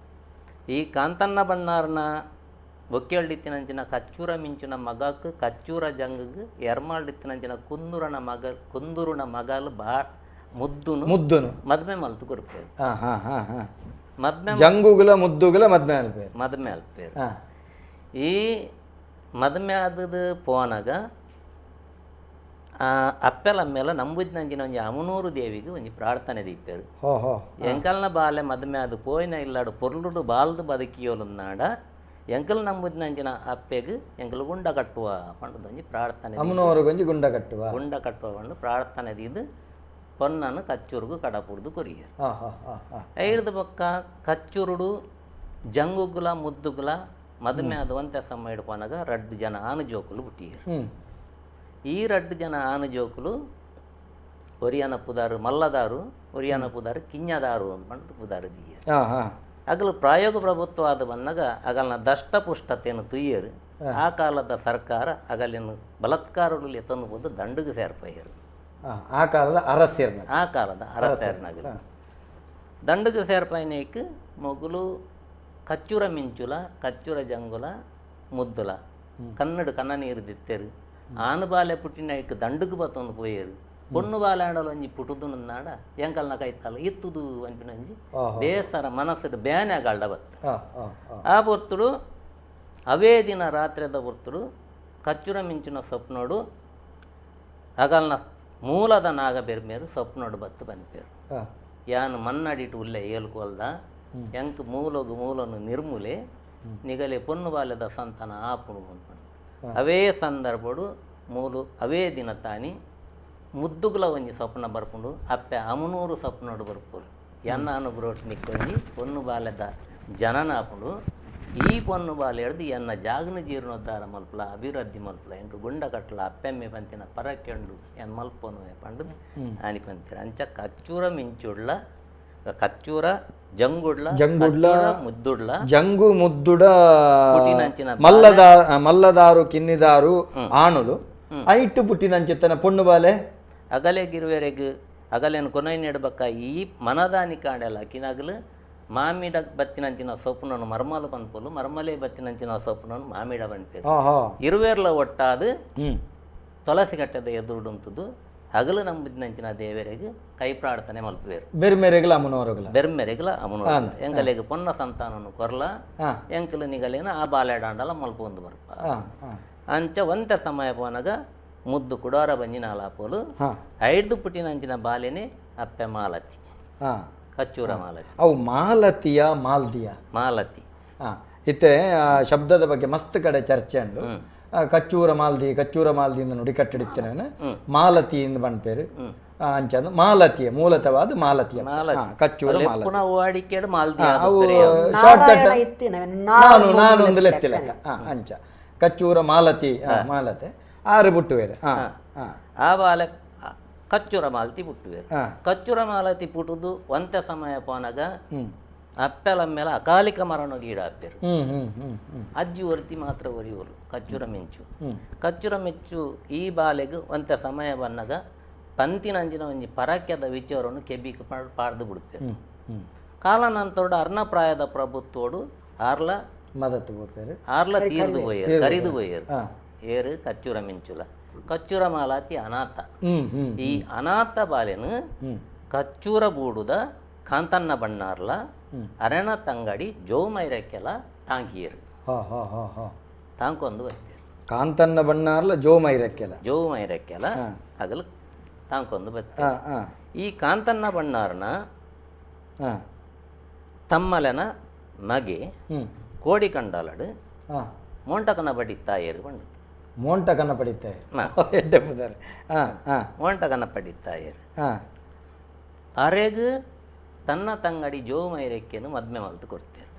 ಈ ಕಾಂತನ್ನ ಬಣ್ಣಾರ್ನ ಬೊಕ್ಕೆಳ್ಳಿತ್ತಿನಂಚಿನ ಕಚ್ಚೂರ ಮಿಂಚುನ ಮಗಕ್ಕೆ ಕಚ್ಚೂರ ಜಂಗಗ್ ಎರ್ಮಾಳ್ಡಿತ್ತಿನಂಚಿನ ಕುಂದೂರನ ಮಗ ಕುಂದೂರುನ ಮಗಲು ಬಾ ಮುದ್ದುನು ಮುದ್ದುನು ಮದ್ಮೆ ಮಲ್ತು ಕೊರ್ಪೇರು. ಮದ್ಮೆ ಜಂಗುಗುಲ ಮುದ್ದುಗುಲ ಮದ್ಮೆ ಅಲ್ಪೇರು ಮದ್ಮೆ ಅಲ್ಪೇರು. ಈ ಮದ್ಮೆ ಆದದ್ದು ಪೋನಾಗ ಅಪ್ಪೆಲ ಮೇಲೆ ನಂಬುದಿನಂಚಿನ ಒಂಜಿ ಅಮನೂರು ದೇವಿಗೆ ಒಂಜಿ ಪ್ರಾರ್ಥನೆ ದೀಪೇರು. ಎಂಕಲ್ನ ಬಾಲೆ ಮದ್ಮೆ ಅದು ಪೋಯಿನ ಇಲ್ಲಾಡು ಪೊರ್ಲುಡು ಬಾಲ್ದು ಬದುಕಿಯೋಲುನ್ನಾಡ ಎಂಕಲ್ ನಂಬುದಿನಂಚಿನ ಅಪ್ಪೆಗ್ ಎಂಕಲ್ ಗುಂಡ ಕಟ್ಟುವ ಪಂಡದೊಂಜಿ ಪ್ರಾರ್ಥನೆ ಅಮನೂರುಗೊಂಜಿ ಗುಂಡ ಕಟ್ಟುವ ಗುಂಡ ಕಟ್ಟುವ ಪಂಡು ಪ್ರಾರ್ಥನೆ ದೀದು ಪೊನ್ನನು ಕಚ್ಚೂರುಗು ಕಡಪುಡ್ದು ಕೊರಿಯರು. ಐಡ್ದು ಬೊಕ್ಕ ಕಚ್ಚೂರುಡು ಜಂಗುಗುಲ ಮುದ್ದುಗುಲ ಮದುಮೆ ಅದು ಒಂತೆ ಸಮಯ ಇಡ್ಪೋನಾಗ ರಡ್ಡು ಜನ ಆನು ಜೋಕುಲು ಹುಟ್ಟಿಯರು. ಈ ರಡ್ಡು ಜನ ಆನು ಜೋಕುಲು ಒರಿಯನ ಪುದಾರು ಮಲ್ಲದಾರು ಒರಿಯನ ಪುದಾರು ಕಿഞ്ഞದಾರು ಅಂತ ಪುದಾರು ದಿಯರು. ಅಗಲು ಪ್ರಾಯೋಗ ಪ್ರಭುತ್ವ ಆದ ಬಂದಾಗ ಅಗಲ್ನ ದಷ್ಟಪುಷ್ಟತೆಯನ್ನು ತುಯ್ಯರು. ಆ ಕಾಲದ ಸರ್ಕಾರ ಅಗಲಿನ ಬಲತ್ಕಾರಗಳು ಎತ್ತಂದು ಬಂದು ದಂಡಗೆ ಸೇರ್ಪಯ್ಯರು. ಆ ಕಾಲದ ಅರಸೇರ್ನ ಆ ಕಾಲದ ಅರಸೇರ್ನಗಲು ದಂಡಗೆ ಸೇರ್ಪೈನೇಕ್ ಮೊಗಲು ಕಚ್ಚೂರ ಮಿಂಚುಲ ಕಚ್ಚೂರ ಜಂಗುಲ ಮುದ್ದುಲ ಕನ್ನಡ ಕನ್ನ ನೀರು ದಿತ್ತೇರು. ಆನು ಬಾಲೆ ಪುಟ್ಟಿನಾಯ್ಕ ದಂಡಕ್ಕೆ ಬತ್ತೊಂದು ಪೋಯೇರು. ಪೊಣ್ಣು ಬಾಲೆ ಆಡಲು ಒಂಜಿ ಪುಟುದು ನಾಡ ಎಂಕಲ್ನ ಕೈತಾಲ ಇತ್ತುದು ಅಂಪಿನಂಜಿ ಬೇಸರ ಮನಸ್ಸು ಬೇನೆ ಆಗಲ್ಡ ಬತ್ತ. ಆ ಪೊರ್ತುಡು ಅವೇ ದಿನ ರಾತ್ರಿದ ಪೊರ್ತುಡು ಕಚ್ಚುರ ಮಿಂಚಿನ ಸೊಪ್ನೋಡು ಅಗಲ್ನ ಮೂಲದ ನಾಗ ಬೆರ್ಮೇರು ಸೊಪ್ನೋಡು ಬತ್ತು ಬನ್ಪೇರು. ಯಾನು ಮನ್ನಡಿಟ್ಟು ಉಲ್ಲೆ ಏಲ್ಕೊಲ್ದ ಎಂಕ್ ಮೂಲಗು ಮೂಲನು ನಿರ್ಮೂಲೆ ನಿಗಲೆ ಪೊಣ್ಣು ಬಾಲ್ಯದ ಸಂತಾನ ಆಪುಣು ಅಂದ್ಕೊಂಡು ಅವೇ ಸಂದರ್ಭಡು ಮೂಲು ಅವೇ ದಿನ ತಾನಿ ಮುದ್ದುಗುಲ ಒಂಜಿ ಸ್ವಪ್ನ ಬರ್ಪುಂಡು. ಅಪ್ಪೆ ಅಮನೂರು ಸ್ವಪ್ನೋಡು ಬರ್ಪುರು ಎನ್ನ ಅನುಗ್ರಹ ನಿಕ್ಕೊಂಜಿ ಪೊಣ್ಣು ಬಾಲ್ಯದ ಜನನ ಆಪುಂಡು. ಈ ಪೊಣ್ಣು ಬಾಲೆ ಹಿಡ್ದು ಎನ್ನ ಜಾಗನ ಜೀರ್ಣೋದ್ಧಾರ ಮಲ್ಪಲ ಅಭಿವೃದ್ಧಿ ಮಲ್ಪಲ ಎಂಕ್ ಗುಂಡ ಕಟ್ಟಲ ಅಪ್ಪೆಮ್ಮೆ ಪಂತಿನ ಪರಕೆಂಡು ಎನ್ ಮಲ್ಪೊನುವೆ ಪಂಡದು ಆನಿ ಪಂತಿರ. ಅಂಚ ಕಚ್ಚೂರ ಮಿಂಚುಡ್ಲ ಕಚ್ಚೂರ ಜಂಗುಡ್ಲ ಜಂಗುಡ್ಲ ಮುದ್ದುಡ್ಲ ಜಂಗು ಮುದ್ದುಡ ಮಲ್ಲದಾರು ಕಿನ್ನಿದಾರು ಆಣುಲು ಐಟು ಪುಟ್ಟಿನಂಚಿತ್ತನ ಪೊಣ್ಣು ಬಾಲೆ ಅಗಲೆ ಗಿರುವೆರೆಗ್ ಅಗಲೇನು ಕೊನೈ ನೆಡ್ಬಕ್ಕ ಈ ಮನದಾನಿ ಕಾಂಡೆಲ ಕಿನಗಲು ಮಾಮಿಡ ಬತ್ತಿನಂಚಿನ ಸೊಪ್ಪುನನ್ನು ಮರ್ಮಲು ಪನ್ಪೊಲು ಮರ್ಮಲೆ ಬತ್ತಿನಂಚಿನ ಸೊಪ್ಪುನನ್ನು ಮಾಮಿಡ ಪನ್ಪೇರು. ಇರುವೇರ್ಲ ಒಟ್ಟಾದು ತುಳಸಿ ಕಟ್ಟದ ಎದುರುಡುಂತುದು ಅಗಲು ನಂಬಿದ್ನಂಚಿನ ದೇವರಿಗೆ ಕೈ ಪ್ರಾರ್ಥನೆ ಮಲ್ಪುವೇರು. ಬೆರ್ಮೆರೆಗ್ಲ ಅಮನೋರುಗ್ಲ ಬೆರ್ಮೆರೆಗ್ಲ ಅಮನೋರು ಎಂಕಲೆಗ್ ಪೊನ್ನ ಸಂತಾನನು ಕೊರ್ಲ ಎಂಕಲು ನಿಗಲೇನ ಆ ಬಾಲೆಡಾಂಡಲ ಮಲ್ಪೊಂದು ಬರ್ಪ. ಅಂಚ ಒಂತೆ ಸಮಯ ಪೋನಾಗ ಮುದ್ದು ಕುಡೋರ ಬಂಜಿನ ಆಲಾಪೋಲು ಐದು ಪುಟ್ಟಿನಂಚಿನ ಬಾಲೆನೆ ಅಪ್ಪೆ ಮಾಲತಿ ಕಚ್ಚೂರ ಮಾಲತಿ. ಅವು ಮಾಲತಿಯ ಮಾಲ್ದಿಯ ಮಾಲತಿ ಇತ್ತೆ ಆ ಶಬ್ದದ ಬಗ್ಗೆ ಮಸ್ತ್ ಕಡೆ ಚರ್ಚೆ ಉಂಡು. ಕಚ್ಚೂರ ಮಾಲ್ದಿ ಕಚ್ಚೂರ ಮಾಲ್ದಿ ನುಡಿ ಕಟ್ಟಿಡುತ್ತೇನೆ ಮಾಲತಿ ಎಂದು ಬಂಪೇರು ಅಂಚ ಮಾಲತಿಯ ಮೂಲತವಾದ ಮಾಲತಿಯ ಕಚ್ಚೂರ ಮಾಲತಿ ನಾನು ನಾನು ಒಂದು ಲೆತ್ತಿಲಕ್ಕ ಅಂಚ ಕಚ್ಚೂರ ಮಾಲತಿ ಮಾಲತೆ ಆರು ಬುಟ್ಟುವೇರು. ಆ ಬಾಲೆ ಕಚ್ಚೂರ ಮಾಲತಿ ಬುಟ್ಟುವೇರು. ಕಚ್ಚೂರ ಮಾಲತಿ ಪುಟುದು ಒಂತೆ ಸಮಯ ಪೋನಾಗ ಅಪ್ಪೆಲ ಮೇಲೆ ಅಕಾಲಿಕ ಮರಣಗೀಡ ಅಪ್ಪೆರು. ಅಜ್ಜಿ ಒರ್ತಿ ಮಾತ್ರ ಒರಿಯೋಲು ಕಚ್ಚೂರ ಮಿಂಚು ಕಚ್ಚೂರ ಮಿಂಚು ಈ ಬಾಲೆಗ್ ಒಂತೆ ಸಮಯ ಬನ್ನಾಗ ಪಂತಿನಂಚಿನ ಒಂಜಿ ಪರಕ್ಯದ ವಿಚಾರವನ್ನು ಕೆಬಿಕ್ ಪಾಡ್ದು ಬಿಡ್ಪೇರು. ಕಾಲನಂತರೋಡು ಅರ್ಣಪ್ರಾಯದ ಪ್ರಭುತ್ವೋಡು ಆರ್ಲ ಆರ್ಲ ತೀರ್ದು ಪೋಯೇರು ಕರಿದು ಪೋಯೇರು ಏರು ಕಚ್ಚೂರ ಮಿಂಚುಲ ಕಚ್ಚೂರ ಮಾಲಾತಿ ಅನಾಥ. ಈ ಅನಾಥ ಬಾಲೆನು ಕಚ್ಚೂರ ಬೂಡುದ ಕಾಂತನ್ನ ಬಣ್ಣಾರ್ಲ ಅರಣ ತಂಗಡಿ ಜೋಮೈರಕ್ಕೆಲ ತಾಂಕಿಯರು ತಾಂಕೊಂದು ಬತ್ತೇರು. ಕಾಂತನ್ನ ಬಣ್ಣಾರ್ಲ ಜೋಮೈರಕ್ಕೆಲ ಜೋಮೈರಕ್ಕೆಲ ಅಗಲು ತಾಂಕೊಂದು ಬತ್ತೇರು. ಈ ಕಾಂತನ್ನ ಬಣ್ಣಾರ್ನ ತಮ್ಮಲೆನ ಮಗೆ ಕೋಡಿ ಕಂಡಾಲಡು ಮೋಂಟಕನ ಬಡಿತ್ತಾಯರು ಬಂಡು ಮೋಂಟಕನ ಪಡಿತ್ತಾಯರು ಮೋಂಟಕನ ಪಡಿತ್ತಾಯರು ಅರೆಗ್ ತನ್ನ ತಂಗಡಿ ಜೋಮೈರಕ್ಕೆನು ಮದ್ಮೆ ಮಲ್ತು ಕೊಡ್ತೇರು.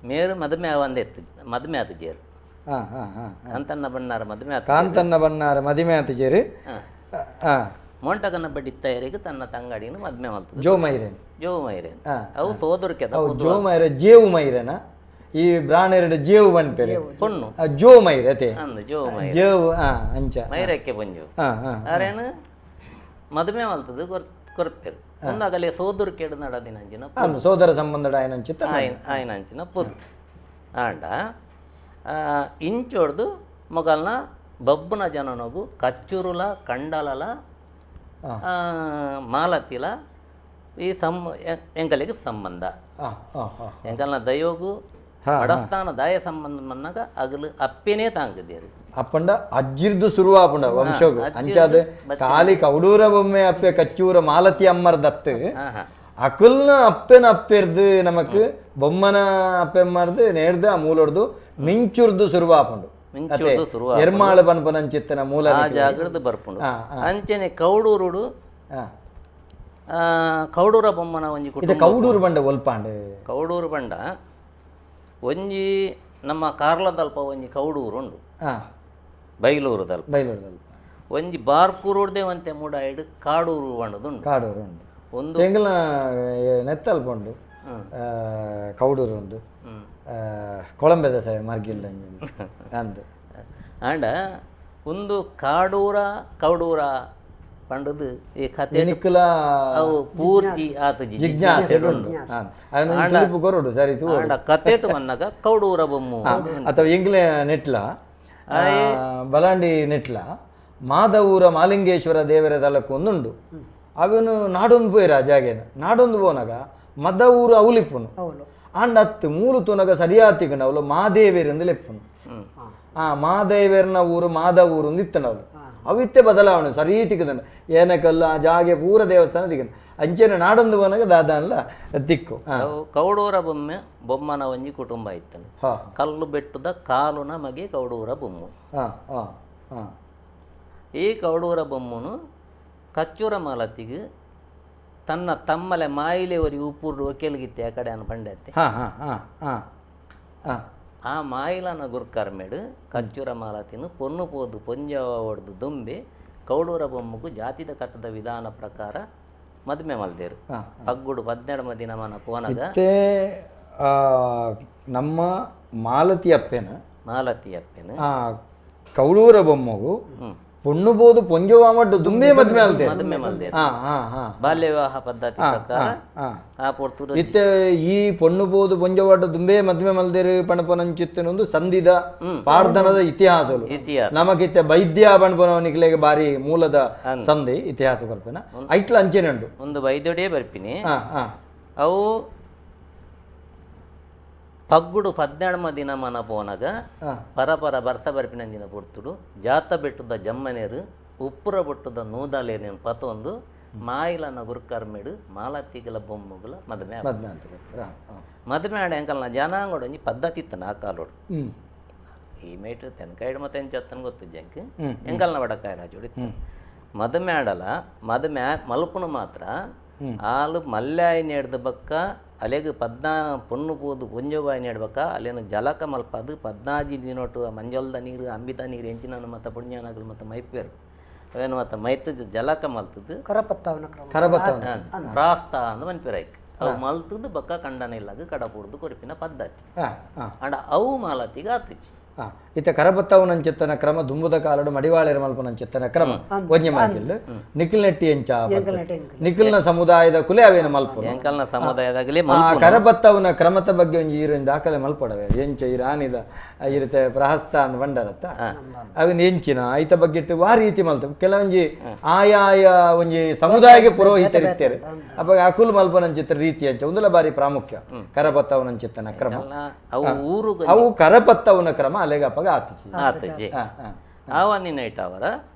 ಮೇರು ಮದ್ಮೆ ಒಂದೆತ್ತು ಮದ್ಮೆ ಆತು ಜೇರು ಕಾಂತನ್ನ ಬಣ್ಣಾರ ಮದ್ಮೆ ಆತು ಕಾಂತನ್ನ ಬಣ್ಣಾರ ಮದಿಮೆ ಆತು ಜೇರು ಮೋಂಟಕನ ಬಡಿತ್ತಾಯರಿಗೆ ತನ್ನ ತಂಗಡಿನ ಮದ್ಮೆ ಮಲ್ತು ಜೋಮೈರೇನ್ ಜೋಮೈರೇನ್ ಅವು ಸೋದರ್ಕೆದ ಜೋಮೈರ ಜೇವು ಮೈರನ ಈ ಬ್ರಾಣೆರಡು ಜೇವು ಬಣ್ಪೇರು ಪೊಣ್ಣು ಜೋ ಮೈರ ಅತೆ ಅಂದು ಜೋ ಮೈರ ಜೇವು ಅಂಚ ಮೈರಕ್ಕೆ ಪೊಂಜು ಅರೇನು ಮದುವೆ ಮಲ್ತದು ಕೊರ್ಪೇರು ಒಂದಾಗಲೇ ಸೋದರ ಕೇಡು ನಡದಿನಂಚಿನ ಸೋದರ ಸಂಬಂಧ ಆಯನಂಚಿನ ಆಯನಂಚಿನ ಪೊದು. ಆಂಡ ಇಂಚೊಡ್ದು ಮೊಗಲ್ನ ಬಬ್ಬುನ ಜನನಗು ಕಚ್ಚೂರುಲ ಕಂಡಲಲ ಮಾಲತಿಲ ಈ ಎಂಕಲಿಗೆ ಸಂಬಂಧ. ಎಂಕಲ್ನ ದಯೋಗು ಬಡಸ್ಥಾನ ದಾಯ ಸಂಬಂಧ ಮನ್ನಾಗ ಅಗಲು ಅಪ್ಪೇನೇ ತಾಂಗದೇರು. ಅಪ್ಪಂಡ ಅಜ್ಜಿರ್ದು ಶುರುವಾಪುಂಡ ವಂಶಗು ಅಂಚಾದ ಖಾಲಿ ಕೌಡೂರ ಬೊಮ್ಮೆ ಅಪ್ಪೆ ಕಚ್ಚೂರ ಮಾಲತಿ ಅಮ್ಮರ್ ದತ್ತು ಅಕುಲ್ನ ಅಪ್ಪೆನ ಅಪ್ಪೆರ್ದು ನಮಕ್ ಬೊಮ್ಮನ ಅಪ್ಪೆಮ್ಮರ್ದು ನೇರ್ದು ಆ ಮೂಲೊಡ್ದು ಮಿಂಚುರ್ದು ಶುರುವಾಪುಂಡು. ಎರ್ಮಾಳು ಪನ್ಪನಂಚಿತ್ತನ ಮೂಲ ಜಾಗೃತ ಬರ್ಪುಂಡು. ಅಂಚನೆ ಕೌಡೂರುಡು ಕೌಡೂರ ಬೊಮ್ಮನ ಒಂಜಿ ಕುಟುಂಬ. ಕೌಡೂರು ಬಂಡ ಒಲ್ಪಾಂಡು ಕೌಡೂರು ಬಂಡ ಒಂಜಿ ನಮ್ಮ ಕಾರ್ಲದಲ್ಪ ಒಂಜಿ ಕೌಡೂರು ಉಂಡು, ಬೈಲೂರು ದಲ್ಪ ಬೈಲೂರು ಒಂಜಿ ಬಾರ್ಕೂರುಡ್ದೆ ಒಂತೆ ಮೂಡಾಯಿಡು ಕಾಡೂರು ಬಂಡದುಂಡು. ಕಾಡೂರು ಉಂಡು ಒಂದು ಎಂಗಲ ನೆತ್ತಲ್ಪ ಉಂಡು ಕೌಡೂರು ಉಂಡು ಕೊಳಂಬೆದ ಸಾಯ ಮರ್ಗಿಲ್ದ ಅಂದು. ಆಂಡ ಒಂದು ಕಾಡೂರ ಕೌಡೂರ ಪಂಡದು ಈ ಕತೆ ಅವು ಪೂರ್ತಿ ಆತ ಜಿಜ್ಞಾಸೆ ಸರಿ. ಆಂಡ ಕತೆಟು ಮನ್ನಾಗ ಕೌಡೂರ ಬೊಮ್ಮು ಅಥವಾ ಎಂಗ್ಲ ನೆಟ್ಲ ಬಲಾಂಡಿ ನೆಟ್ಲ ಮಾಧವೂರ ಮಾಲಿಂಗೇಶ್ವರ ದೇವರ ದಳಕ್ಕೆ ಒಂದುಂಡು. ಅವನು ನಾಡೊಂದು ಪೋಯಿರ ಜಾಗೇನ ನಾಡೊಂದು ಪೋನಾಗ ಮದ ಊರು ಅವಲಿಪ್ಪುನು ಆಂಡ ಅತ್ತು ಮೂಲು ತುನಗ ಸರಿಯಾತಿಗಂಡ ಅವಳು ಮಾದೇವೇರೆಂದು ಲೆಪ್ಪುನು. ಆ ಮಾದೇವೇರ್ನ ಊರು ಮಾದ ಊರು ಇತ್ತನ ಅವಳು ಅವು ಇತ್ತೆ ಬದಲಾವಣೆ ಸರಿ ತಿಕ್ಕದನ ಏನಕಲ್ಲ ಆ ಜಾಗೆ ಪೂರ ದೇವಸ್ಥಾನ ತಿಕ್ಕನ ಅಂಚೆನ ನಾಡೊಂದು ಪೋನಾಗ ದಾದಾನ್ಲ ತಿಕ್ಕು. ಕೌಡೂರ ಬೊಮ್ಮೆ ಬೊಮ್ಮನ ಒಂಜಿ ಕುಟುಂಬ ಇತ್ತನು. ಕಲ್ಲು ಬೆಟ್ಟದ ಕಾಲುನ ಮಗೆ ಕೌಡೂರ ಬೊಮ್ಮು. ಈ ಕೌಡೂರ ಬೊಮ್ಮನು ಕಚ್ಚೂರ ಮಾಲತಿಗೆ ತನ್ನ ತಮ್ಮಲೆ ಮಾಯಿಲೆ ಒರಿ ಉಪ್ಪುರ್ಡು ಒಕೆಲ್ಗಿತ್ತೆ ಆ ಕಡೆ ಅನ್ನ ಪಂಡತ್ತೆ. ಆ ಮಾಯಿಲನ ಗುರ್ಕರ್ಮೇಡು ಕಚ್ಚೂರ ಮಾಲತಿನ ಪೊನ್ನು ಪೋದು ಪೊಂಜವ ಒಡ್ದು ದುಂಬೆ ಕೌಡೂರ ಬೊಮ್ಮಗೂ ಜಾತಿದ ಕಟ್ಟದ ವಿಧಾನ ಪ್ರಕಾರ ಮದುವೆ ಮಲ್ದೇರು. ಪಗ್ಗುಡು 12 ದಿನ ಮನ ಪೋನಗ ನಮ್ಮ ಮಾಲತಿ ಅಪ್ಪೆನ ಮಾಲತಿ ಅಪ್ಪೆನ ಕೌಡೂರ ಬೊಮ್ಮಗು ಪೊಣ್ಣು ಬೋದು ಪೊಂಜೋವ ಮಡ್ಡು ದುಂಬೆ ಮದುವೆ ಅಲ್ದೆ ಮದುವೆ ಮಲ್ದೆ ಬಾಲ್ಯ ವಿವಾಹ ಪದ್ಧತಿ ಪ್ರಕಾರ ಆ ಪೊರ್ತುಡು ಇತ್ತೆ ಈ ಪೊಣ್ಣು ಬೋದು ಪೊಂಜೋವಾಡು ದುಂಬೆ ಮದುವೆ ಮಲ್ದೇರು ಪಣಪನಂಚಿತ್ತನೊಂದು ಸಂಧಿದ ಪಾರ್ಧನದ ಇತಿಹಾಸ ಇತಿಹಾಸ ನಮಗಿತ್ತೆ ವೈದ್ಯ ಪಣಪನವನಿಗೆ ಬಾರಿ ಮೂಲದ ಸಂಧಿ ಇತಿಹಾಸ ಕಲ್ಪನ ಐಟ್ಲ ಅಂಚೆನೆ ಉಂಡು. ಒಂದು ವೈದ್ಯೊಡೇ ಬರ್ಪಿನಿ ಅವು ಪಗ್ಗುಡು 12 ದಿನ ಮನ ಪೋನಗ ಪರಪರ ಬರ್ಸ ಬರ್ಪಿನ ದಿನ ಪೊರ್ತುಡು ಜಾತ ಬೆಟ್ಟದ ಜಮ್ಮನೇರು ಉಪ್ಪುರ ಬೊಟ್ಟದ ನೂದಾಲೇನು ಪತೊಂದು ಮಾಯಿಲನ ಗುರ್ಕರ್ಮೇಡು ಮಾಲತಿಗಲ ಬೊಮ್ಮುಗುಲ ಮದುವೆ ಮದುವೆ ಆಡ ಅಂಕಲ್ನ ಜನಾಂಗಡ ಒಂಜಿ ಪದ್ಧತಿ ಇತ್ತನ ಆ ಕಾಲೋಡು. ಈ ಮೇಟು ತೆನಕಾಯಿಡು ಮತ್ತೆ ಎಂಚತ್ತನ ಗೊತ್ತು ಜಂಕ್ ಎಂಕಲ್ನ ಬಡಕಾಯ ರಾಜೋಡು ಇತ್ತು. ಮದುವೆ ಆಡಲ ಮದುವೆ ಮಲ್ಪುನು ಮಾತ್ರ ಆಲು ಮಲ್ಯಾಯಿ ನೇಡ್ದ ಬಕ್ಕ ಅಲೆಗ್ ಪದ್ನಾ ಪೊಣ್ಣು ಪೋದು ಪೊಂಜೋಬಾಯಿ ನೇಡ್ಬಕ್ಕ ಅಲ್ಲೇನು ಜಲಕ ಮಲ್ಪದು 14 ದಿನೊಟ್ಟು ಮಂಜೊಲ್ದ ನೀರು ಅಂಬಿದ ನೀರು ಎಂಚಿನ ಮತ್ತು ಪುಣ್ಯನಾಗಲು ಮತ್ತು ಮೈಪೇರು ಅವೇನು ಮತ್ತು ಮೈತದ ಜಲಕ ಮಲ್ತದ್ದು ಕರಪತ್ತವನ ಪ್ರಾಸ್ತ ಅಂದ್ ಮನ್ಪೇರಾಯ್ತು. ಅವು ಮಲ್ತದ್ದು ಬಕ್ಕ ಕಂಡನ ಇಲ್ಲಾಗ ಕಡಪುಡ್ದು ಕೊರಿಪಿನ ಪದ್ಧತಿ ಅಂಡ ಅವು ಮಾಲತಿಗೆ ಆತಿಚಿ. ಇತ್ತ ಕರಪತ್ತವನಂಚಿತ್ತನ ಕ್ರಮ ದುಂಬುದ ಕಾಲಡು ಮಡಿವಾಳೆರ ಮಲ್ಪನಂಚಿತ್ತನ ಕ್ರಮ ಒಂಜಿ ಮಾಕಿಲ್ ನಿಖಿಲ್ ನೆಟ್ಟಿ ಎಂಚ ನಿಖಿಲ್ನ ಸಮುದಾಯದ ಕುಲೆ ಅವೇನ ಮಲ್ಪು ಎಂಕಲ್ನ ಸಮುದಾಯದಾಗಲೇ ಕರಪತ್ತವನ ಕ್ರಮದ ಬಗ್ಗೆ ಒಂಜಿ ಈರೊಂದು ದಾಖಲೆ ಮಲ್ಪಡವೆ ಎಂಚ ಈ ರಾಣಿದ ಇರುತ್ತೆ ಪ್ರಹಸ್ತ ಅಂದ್ ಬಂಡರತ್ತ ಅವನ ಎಂಚಿನ ಐತ ಬಗ್ಗೆ ಇಟ್ಟು ವಾ ರೀತಿ ಮಲ್ತ ಕೆಲವೊಂಜಿ ಆಯಾಯ ಒಂಜಿ ಸಮುದಾಯಕ್ಕೆ ಪುರೋಹಿತರಿರ್ತಾರೆ ಅಪ್ಪ ಅಕುಲ್ ಮಲ್ಪನಂಚಿತ್ತ ರೀತಿ ಅಂಚ ಒಂದಲ ಬಾರಿ ಪ್ರಾಮುಖ್ಯ ಕರಪತ್ತವನಂಚಿತ್ತನ ಕ್ರಮ ಅವು ಕರಪತ್ತವನ ಕ್ರಮ ಅಲೆಗಪ್ಪಗ ಆತಿಚಿ ಆತಜಿ ಆವಂದಿನ ನೈಟ್ ಅವರ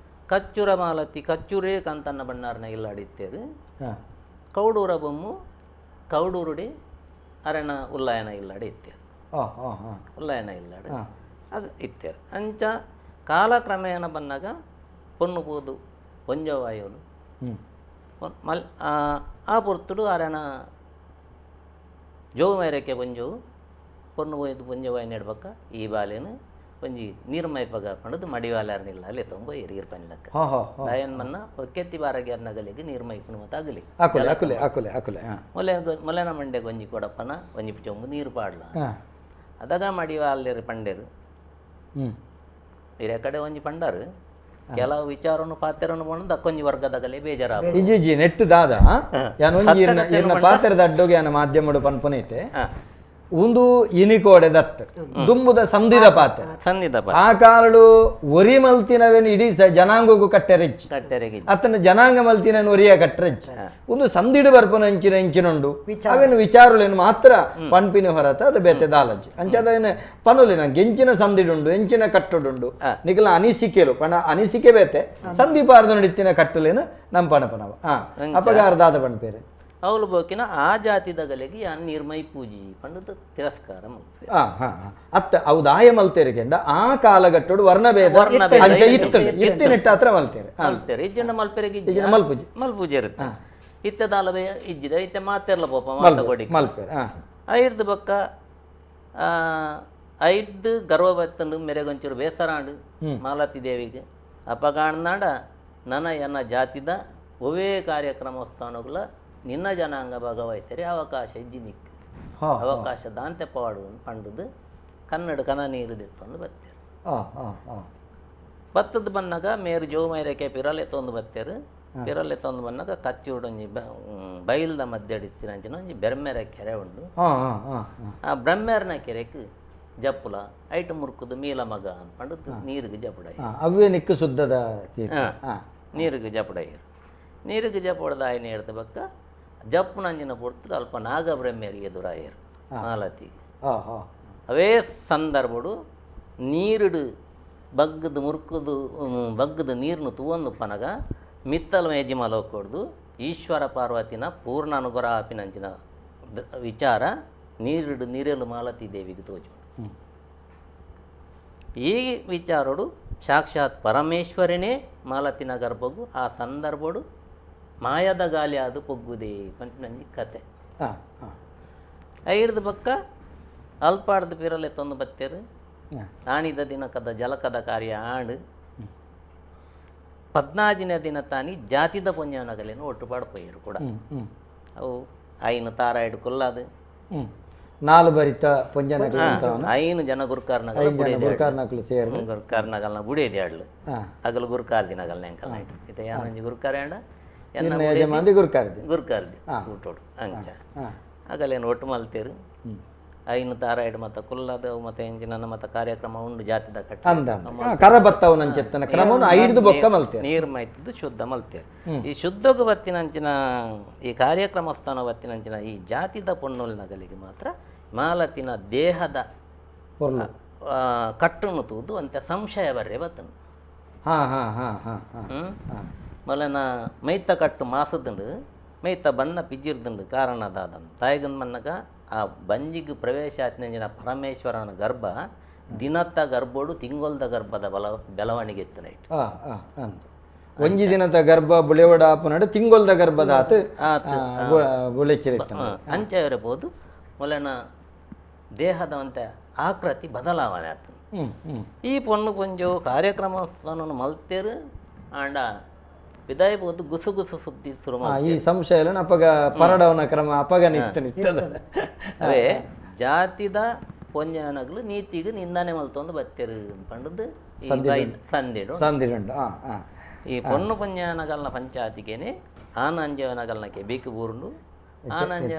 ಕಚ್ಚೂರ ಮಾಲತಿ ಕಚ್ಚೂರೇ ಕಂತನ್ನ ಬಣ್ಣಾರನ ಇಲ್ಲಾಡಿತ್ತೇರು ಕೌಡೂರ ಬೊಮ್ಮು ಕೌಡೂರುಡಿ ಅರಣ ಉಲ್ಲಾಯನ ಇಲ್ಲಾಡಿ ಇತ್ತೇರು ಉಲ್ಲಾಯನ ಇಲ್ಲಾಡು ಅದು ಇತ್ತೇರು. ಅಂಚ ಕಾಲಕ್ರಮೇಣ ಬನ್ನಾಗ ಪೊನ್ನು ಪೋದು ಪೊಂಜವಾಯೋನು ಮಲ್ ಆ ಪೊರ್ತುಡು ಅರಣ ಜೋವು ಮೇರಕ್ಕೆ ಪೊಂಜೋವು ಪೊನ್ನು ಪೋಯ್ದು ಪೊಂಜವಾಯಿ ನೆಡ್ಬಕ್ಕ ಈ ಬಾಲೇನು ಒಂಜಿ ನೀರ್ಮೈಪಗ ಪಂಡದು ಮಡಿವಾಲಾರನಿಲ್ಲ ಅಲ್ಲಿ ತೊಂಬ ಏರಿಯರ್ ಪನ್ಲಕ್ಕ ದಯನ್ ಮನ್ನ ಒಕ್ಕೆತ್ತಿ ಬಾರಗೆ ನಗಲಿಗೆ ನೀರ್ಮೈಪುನು ಮತ್ತೆ ಆಗಲಿ ಅಕುಲೆ ಅಕುಲೆ ಅಕುಲೆ ಮೊಲೆ ಮೊಲೆನ ಮಂಡೆ ಒಂಜಿ ಕೊಡಪ್ಪನ ಒಂಜಿ ಚೊಂಬು ನೀರು ಪಾಡ್ಲ ಅದಾಗ ಮಡಿವಾಲೇರು ಪಂಡೇರು ಹಿರಿಯ ಕಡೆ ಒಂಜಿ ಪಂಡರು ಕೆಲವು ವಿಚಾರವನ್ನು ಪಾತ್ರವನ್ನು ಪಂಡ ದಕ್ಕೊಂಜಿ ವರ್ಗದಾಗಲೇ ಬೇಜಾರ ಇಜಿ ನೆಟ್ಟು ದಾದ ಯಾನ್ ಒಂಜಿ ಪಾತ್ರದ ಅಡ್ಡೋಗಿ ಯಾನ ಮಾಧ್ಯಮಡು ಪನ್ಪನೈತೆ. ಒಂದು ಇನಿಕೋಡೆ ದತ್ತು ದುಂಬುದ ಸಂಧಿದ ಪಾತೆ ಸಂಧಿದ ಆ ಕಾಲಡು ಒರಿ ಮಲ್ತಿನವೇನು ಇಡೀ ಜನಾಂಗಗೂ ಕಟ್ಟೆರೆಚ್ಚಿ ಅತನ ಜನಾಂಗ ಮಲ್ತಿನ ಒರಿಯ ಕಟ್ಟರೆಚ್ಚಿ ಒಂದು ಸಂಧಿಡು ಬರ್ಪನ ಅಂಚಿನ ಎಂಚಿನುಂಡು ಅವೇನು ವಿಚಾರಲೇನು ಮಾತ್ರ ಪನ್ಪಿನ ಹೊರತ ಅದು ಬೇತೆ ದಾಲಂಚಿ ಅಂಚಾದ ಪನುಲಿನ ಎಂಚಿನ ಸಂಧಿಡುಂಡು ಎಂಚಿನ ಕಟ್ಟುಡುಂಡು ನಿಖಲ ಅನಿಸಿಕೆಲು ಪಣ ಅನಿಸಿಕೆ ಬೇತೆ ಸಂಧಿ ಪಾರ್ದ ನಡಿತ್ತಿನ ಕಟ್ಟುಲೇನು ನಮ್ಮ ಪಣಪನವ ಅಪಗಾರದಾದ ಪಣಪೇರೆ ಅವಳು ಬೋಕಿನ ಆ ಜಾತಿದಗಲಿಗೆ ಯಾನ್ ನಿರ್ಮೈ ಪೂಜಿ ಪಂಡದ ತಿರಸ್ಕಾರ ಅತ್ತ ಅವು ದಾಯ ಮಲ್ತೇರಿಕೆಂಡ ಆ ಕಾಲಘಟ್ಟೋಡು ವರ್ಣಭೇದ ಅಂಚ ಇತ್ತು ಇತ್ತಿನಿಟ್ಟ ಹತ್ರ ಮಲ್ತೇರೆ ಮಲ್ತೇರೆ ಇಜ್ಜಂಡ ಮಲ್ಪೆರೆಗೆ ಮಲ್ಪೂಜೆ ಮಲ್ಪೂಜೆ ಇರುತ್ತೆ ಇತ್ತೆ ದಾಲಬೆ ಇಜ್ಜಿದ ಇತ್ತೆ ಮಾತೆರ್ಲ ಪೋಪ ಮಾತಗೊಡಿ ಮಲ್ಪೇರೆ ಐಡ್ದು ಬೊಕ್ಕ ಐಡ್ದು ಗರ್ವ ಬತ್ತಂಡು ಮೆರೆಗೊಂಚೂರು ಬೇಸರಾಂಡು ಮಾಲತಿ ದೇವಿಗೆ ಅಪಗಾಣ್ನಾಡ ನನ ಎನ್ನ ಜಾತಿದ ಒವೇ ಕಾರ್ಯಕ್ರಮ ಸ್ಥಾನಗಳ ನಿನ್ನ ಜನಾಂಗ ಭಾಗವಹಿಸರಿ ಅವಕಾಶ ಇಜ್ಜಿ ನಿಕ್ ಅವಕಾಶ ದಾಂತೆ ಪಾಡು ಪಂಡದು ಕನ್ನಡ ಕನ ನೀರು ದೆತ್ತೊಂದು ಬತ್ತೇರು ಬತ್ತದ ಬನ್ನಾಗ ಮೇರು ಜೋಮೈರಕ್ಕೆ ಪಿರಲೆ ತೊಂದು ಬತ್ತೇರು ಪಿರಲೆ ತೊಂದು ಬನ್ನಾಗ ಕಚ್ಚೂಡೊಂಜಿ ಬೈಲ್ದ ಮಧ್ಯಡಿತ್ತಿನ ಅಂಚಿನ ಒಂಜಿ ಬೆರ್ಮೆರ ಕೆರೆ ಉಂಡು ಆ ಬ್ರಹ್ಮೇರ್ನ ಕೆರೆಕ್ ಜಪ್ಪುಲ ಐಟು ಮುರುಕುದು ಮೀಲ ಮಗ ಅಂತ ಪಂಡದು ನೀರಿಗೆ ಜಪುಡಾಯ ಅವೇ ನಿಕ್ಕು ಶುದ್ಧದ ನೀರಿಗೆ ಜಪುಡಾಯರು ನೀರಿಗೆ ಜಪುಡದ ಆಯ್ನ ಹೇಳ್ದ ಬಕ್ಕ ಜಪ್ಪುನಂಜಿನ ಪೊರ್ತು ಅಲ್ಪ ನಾಗಬ್ರಹ್ಮೇರಿಗೆ ಎದುರಾಯರು ಮಾಲತಿಗೆ ಅವೇ ಸಂದರ್ಭಡು ನೀರುಡು ಬಗ್ಗದ ಮುರುಕುದು ಬಗ್ಗದ ನೀರನ್ನು ತೂವೊಂದು ಪನಗ ಮಿತ್ತಲ ಮೇಜಿಮಲ ಕೊಡ್ದು ಈಶ್ವರ ಪಾರ್ವತಿನ ಪೂರ್ಣ ಅನುಗ್ರಹ ಆಪಿನಂಚಿನ ವಿಚಾರ ನೀರುಡು ನೀರೆಲು ಮಾಲತಿ ದೇವಿಗೆ ತೋಜು. ಈ ವಿಚಾರೋಡು ಸಾಕ್ಷಾತ್ ಪರಮೇಶ್ವರನೇ ಮಾಲತಿನ ಗರ್ಭಗು ಆ ಸಂದರ್ಭಡು ಮಾಯದ ಗಾಲಿ ಅದು ಪೊಗ್ಗುದೇ ಪಂಚಿನಂಜಿ ಕತೆ. ಐಡ್ದು ಪಕ್ಕ ಅಲ್ಪಾಡ್ದು ಪಿರಲೆ ತೊಂದು ಬತ್ತೇರು ಆನಿದ ದಿನಕದ ಜಲಕದ ಕಾರ್ಯ ಆಂಡು 14ನೇ ದಿನ ತಾನಿ ಜಾತಿದ ಪುಣ್ಯನಗಲೇನು ಒಟ್ಟು ಪಾಡ್ಪೋಯರು ಕೂಡ ಅವು ಐನು ತಾರಾಯ್ಡು ಕೊಲ್ಲಾದು ನಾಲ್ ಬರಿತ ಪೊಂಜನಗಳು ಐನು ಜನ ಗುರುಕಾರ್ನಗಲ ಗುರುಕಾರ್ನಗಲ್ನ ಬುಡೇದಿ ಆಡ್ಲು ಅಗಲು ಗುರುಕಾರ್ದಿ ನಗಲ್ನ ಎಂಕಲ್ ಇತ್ತೆ ಯಾನೊಂಜಿ ಗುರುಕಾರ ಯಜಮಾನ್ದಿ ಗುರುಕಾರ್ದಿ ಗುರುಕಾರ್ದಿ ಊಟೋಡು ಅಂಚ ಅಗಲೇನು ಒಟ್ಟು ಮಲ್ತೇರು ಐನು ತಾರಾಯ್ಡು ಮತ್ತ ಕುಲ್ಲದ ಮತ್ತೆ ಎಂಜಿನ ಮತ್ತ ಕಾರ್ಯಕ್ರಮ ಉಂಡು ಜಾತಿದ ಕಟ್ಟ ಕರಬತ್ತವನಂಚೆತ್ತನ ಕ್ರಮವನ್ನು ಐದು ಬೊಕ್ಕ ಮಲ್ತೇರು ನೀರು ಮೈತದ್ದು ಶುದ್ಧ ಮಲ್ತೇರು. ಈ ಶುದ್ಧಗ ಬತ್ತಿನಂಚಿನ ಈ ಕಾರ್ಯಕ್ರಮ ಸ್ಥಾನ ಬತ್ತಿನಂಚಿನ ಈ ಜಾತಿದ ಪೊಣ್ಣುಲ್ನಗಲಿಗೆ ಮಾತ್ರ ಮಾಲತಿನ ದೇಹದ ಕಟ್ಟನ್ನು ತೂದು ಅಂತ ಸಂಶಯ ಬರ್ರೆ ಬತ್ತನು. ಮೊಲನ ಮೈತ ಕಟ್ಟು ಮಾಸದುಂಡು ಮೈತ ಬಣ್ಣ ಪಿಜ್ಜಿರ್ದುಂಡು ಕಾರಣ ದಾದನ್ ತಾಯಿಗಂದು ಮನ್ನಗ ಆ ಬಂಜಿಗೆ ಪ್ರವೇಶ ಆತ್ನಂಜಿನ ಪರಮೇಶ್ವರನ ಗರ್ಭ ದಿನತ್ತ ಗರ್ಭೋಡು ತಿಂಗೊಲ್ದ ಗರ್ಭದ ಬಲ ಬೆಳವಣಿಗೆ ಇತ್ತು ನೈಟ್. ಒಂಜಿ ದಿನದ ಗರ್ಭ ಬುಳೆವಡ ಆಪನಡು ತಿಂಗೊಲ್ದ ಗರ್ಭದ ಆತ ಬುಳೆಚಿರಿತ್ತು ಅಂಚ ಇರಬಹುದು ಮೊಲನ ದೇಹದಂತೆ ಆಕೃತಿ ಬದಲಾವಣೆ ಆತನು. ಈ ಪೊಣ್ಣು ಕೊಂಜು ಕಾರ್ಯಕ್ರಮ ಮಲ್ತೇರು ಆಂಡ ವಿದಾಯಬಹುದು ಗುಸು ಗುಸು ಸುದ್ದಿ ಶುರು ಈ ಸಂಶಯ ಎಲ್ಲ ಅಪಗ ಪರಡವನ ಕ್ರಮ ಅಪಗ ನಿತ್ತ ಅವೇ ಜಾತಿದ ಪೊಂಜನಗಲು ನೀತಿಗೆ ನಿಂದಾನೆ ಮಲ್ತೊಂದು ಬತ್ತೇರು ಪಂಡದ್ದು ಸಂದಿಡು ಸಂದಿಡುಂಡು. ಈ ಪೊಣ್ಣು ಪೊಂಜನಗಲ್ನ ಪಂಚಾಯತಿಗೇನೆ ಆನಂಜನಗಲ್ನ ಕೆಬಿಕ್ ಬೂರುಂಡು ಆನಂಜ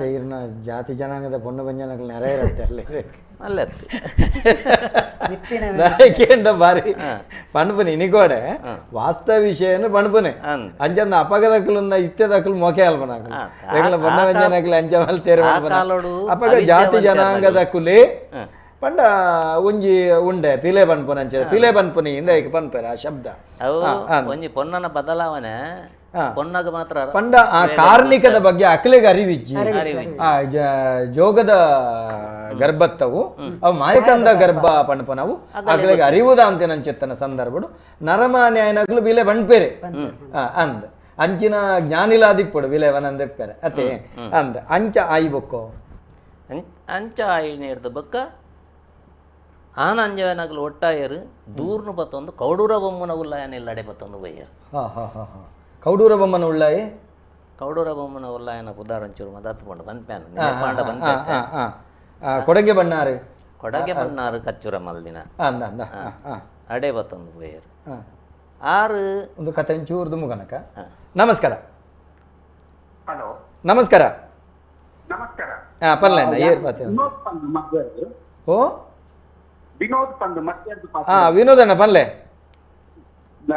ಜಾತಿ ಜನಾಂಗದ ಪೊಣ್ಣು ಪಂಜನಗಳು ನೆರೆ ಇರುತ್ತೆ ಅಲ್ಲಿ ಅಲ್ಲತ್ತು ಬಾರಿ ಪಣಪುನಿ ಇನಿಕೋಡೆ ವಾಸ್ತವ ವಿಷಯನು ಪಣಪುನೆ ಅಂಚಂದ ಅಪಗದಕ್ಕಲು ಇತ್ಯದಕ್ಕಲು ಮೊಕೆ ಅಲ್ಪನಾಕಲು ಬಣ್ಣ ವ್ಯಂಜನಕಲು ಅಂಚ ಮಲ್ತೇರು ಅಪಗ ಜಾತಿ ಜನಾಂಗದ ಕುಲಿ ಪಂಡ ಒಂಜಿ ಉಂಡೆ ಪಿಲೆ ಪನ್ಪುನ ಅಂಚ ಪಿಲೆ ಪನ್ಪುನಿ ಇಂದ ಪನ್ಪೇರೆ ಆ ಶಬ್ದ ಅವು ಒಂಜಿ ಪೊನ್ನನ ಬದಲಾವಣೆ ಪೊನ್ನಗ ಮಾತ್ರ ಪಂಡ ಆ ಕಾರ್ಣಿಕದ ಬಗ್ಗೆ ಅಕ್ಲೆಗೆ ಅರಿವಿಜ್ಜಿ ಆ ಜೋಗದ ಗರ್ಭತ್ತವು ಅವು ಮಾಯಕಂದ ಗರ್ಭ ಪಣಪನವು ಅಕ್ಲೆಗೆ ಅರಿವುದ ಅಂತ ನಂಚೆತ್ತನ ಸಂದರ್ಭಡು ನರಮಾನ್ಯಾಯನಕ್ಲು ಬಿಲೆ ಬಣ್ಪೇರೆ ಅಂದ ಅಂಚಿನ ಜ್ಞಾನಿಲಾದಿಪ್ಪಡು ಬಿಲೆ ವನಂದೆಪ್ಪೇರೆ ಅತೆ ಅಂದ ಅಂಚ ಆಯಿ ಬೊಕ್ಕೋ ಅಂಚ ಆಯಿ ನೇರ್ದ ಬೊಕ್ಕ ಆನಂಜನಗಲು ಒಟ್ಟಾಯರು ದೂರ್ನು ಬತ್ತೊಂದು ಕೌಡೂರ ಬೊಮ್ಮನ ಉಲ್ಲಾಯನ ಇಲ್ಲಡೆ ಬತ್ತೊಂದು ಬಯ್ಯರು. ಹಾ ಹಾ ಹಾ ಹಾ ಕೌಡೂರ ಬೊಮ್ಮನ ಉಳ್ಳಾಯಿ ಕೌಡೂರ ಬೊಮ್ಮನ ಉಲ್ಲಾಯನ ಪುದಾರಂಚೂರು ಮದತ್ಕೊಂಡು ಬಂದ್ಪ್ಯಾನ ಪಾಂಡ ಬಂದ ಕೊಡಗೆ ಬಣ್ಣಾರು ಕೊಡಗೆ ಬಣ್ಣಾರು ಕಚ್ಚೂರ ಮಲ್ದಿನ ಅಡೆ ಬತ್ತೊಂದು ಬಯ್ಯರು ಆರು ಒಂದು ಕತೆ ಒಂಚೂರು ಮುಗನಕ. ನಮಸ್ಕಾರ. ಹಲೋ ನಮಸ್ಕಾರ. ನಮಸ್ಕಾರ. ಹಾ ಪಲ್ಲೆ ಏರ್ ಪಾತೆ ಓ ವಿನೋದ್ ಪಂದ್ ಮಧ್ಯಾಹ್ನದ. ಹಾ ವಿನೋದ್ ಅಣ್ಣ ಪಲ್ಲೆ.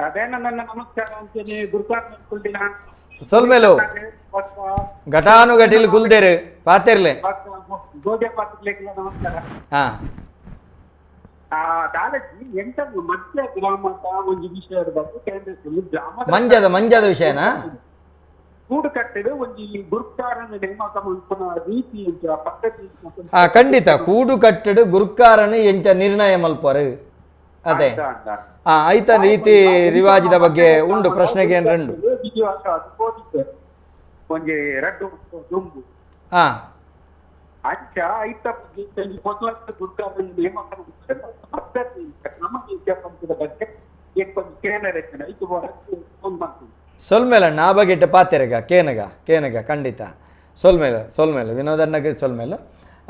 ಅದೇನ ನನ್ನ ನಮಸ್ಕಾರ ಅಂತೇನೆ ಗುರುತಾರ್ ಅನ್ಕೊಂಡಿನ. ಸೊಲ್ಮೇಲು ಘಟಾನು ಘಟಿಲ್ ಗುಲ್ದೇರು ಪಾತೆರ್ಲೆ. ಗೋಗೆ ಪಾತ್ರೆಗೆ ನಮಸ್ಕಾರ. ಹಾ ದಾದಾಜಿ ಎಂತ ಮಧ್ಯ ಗ್ರಾಮದ ಒಂದು ವಿಷಯದ ಬಗ್ಗೆ ಗ್ರಾಮ ಮಂಜದ ಮಂಜದ ವಿಷಯನಾ? ಕೂಡು ಕಟ್ಟಿದ ಒಂದು ಗುರುಕಾರನ ನೇಮಕ ಮಲ್ಪುನ ರೀತಿ ಎಂಚ ಪದ್ಧತಿ. ಖಂಡಿತ ಕೂಡು ಕಟ್ಟಡು ಗುರುಕಾರನ ಎಂಚ ನಿರ್ಣಯ ಮಲ್ಪರು ಅದೇ ಐತ ರೀತಿ ರಿವಾಜಿದ ಬಗ್ಗೆ ಉಂಡು ಪ್ರಶ್ನೆಗೆ ಏನ್ರಂಡು. ಒಂಜಿ ರಡ್ಡು ದುಂಬು ಹಾ ಅಂಚ ಐತ ಗುರುಕಾರನ ನೇಮಕ ಪದ್ಧತಿ ಕ್ರಮ ಪಂಚದ ಬಗ್ಗೆ ಸೊಲ್ಮೇಲ ನಾ ಬಗೆಟ್ಟ ಪಾತೆರಗ ಕೇನಗ ಕೇನಗ ಖಂಡಿತ ಸೊಲ್ಮೇಲ ಸೊಲ್ಮೇಲ ವಿನೋದಣ್ಣಗೆ ಸೊಲ್ಮೇಲ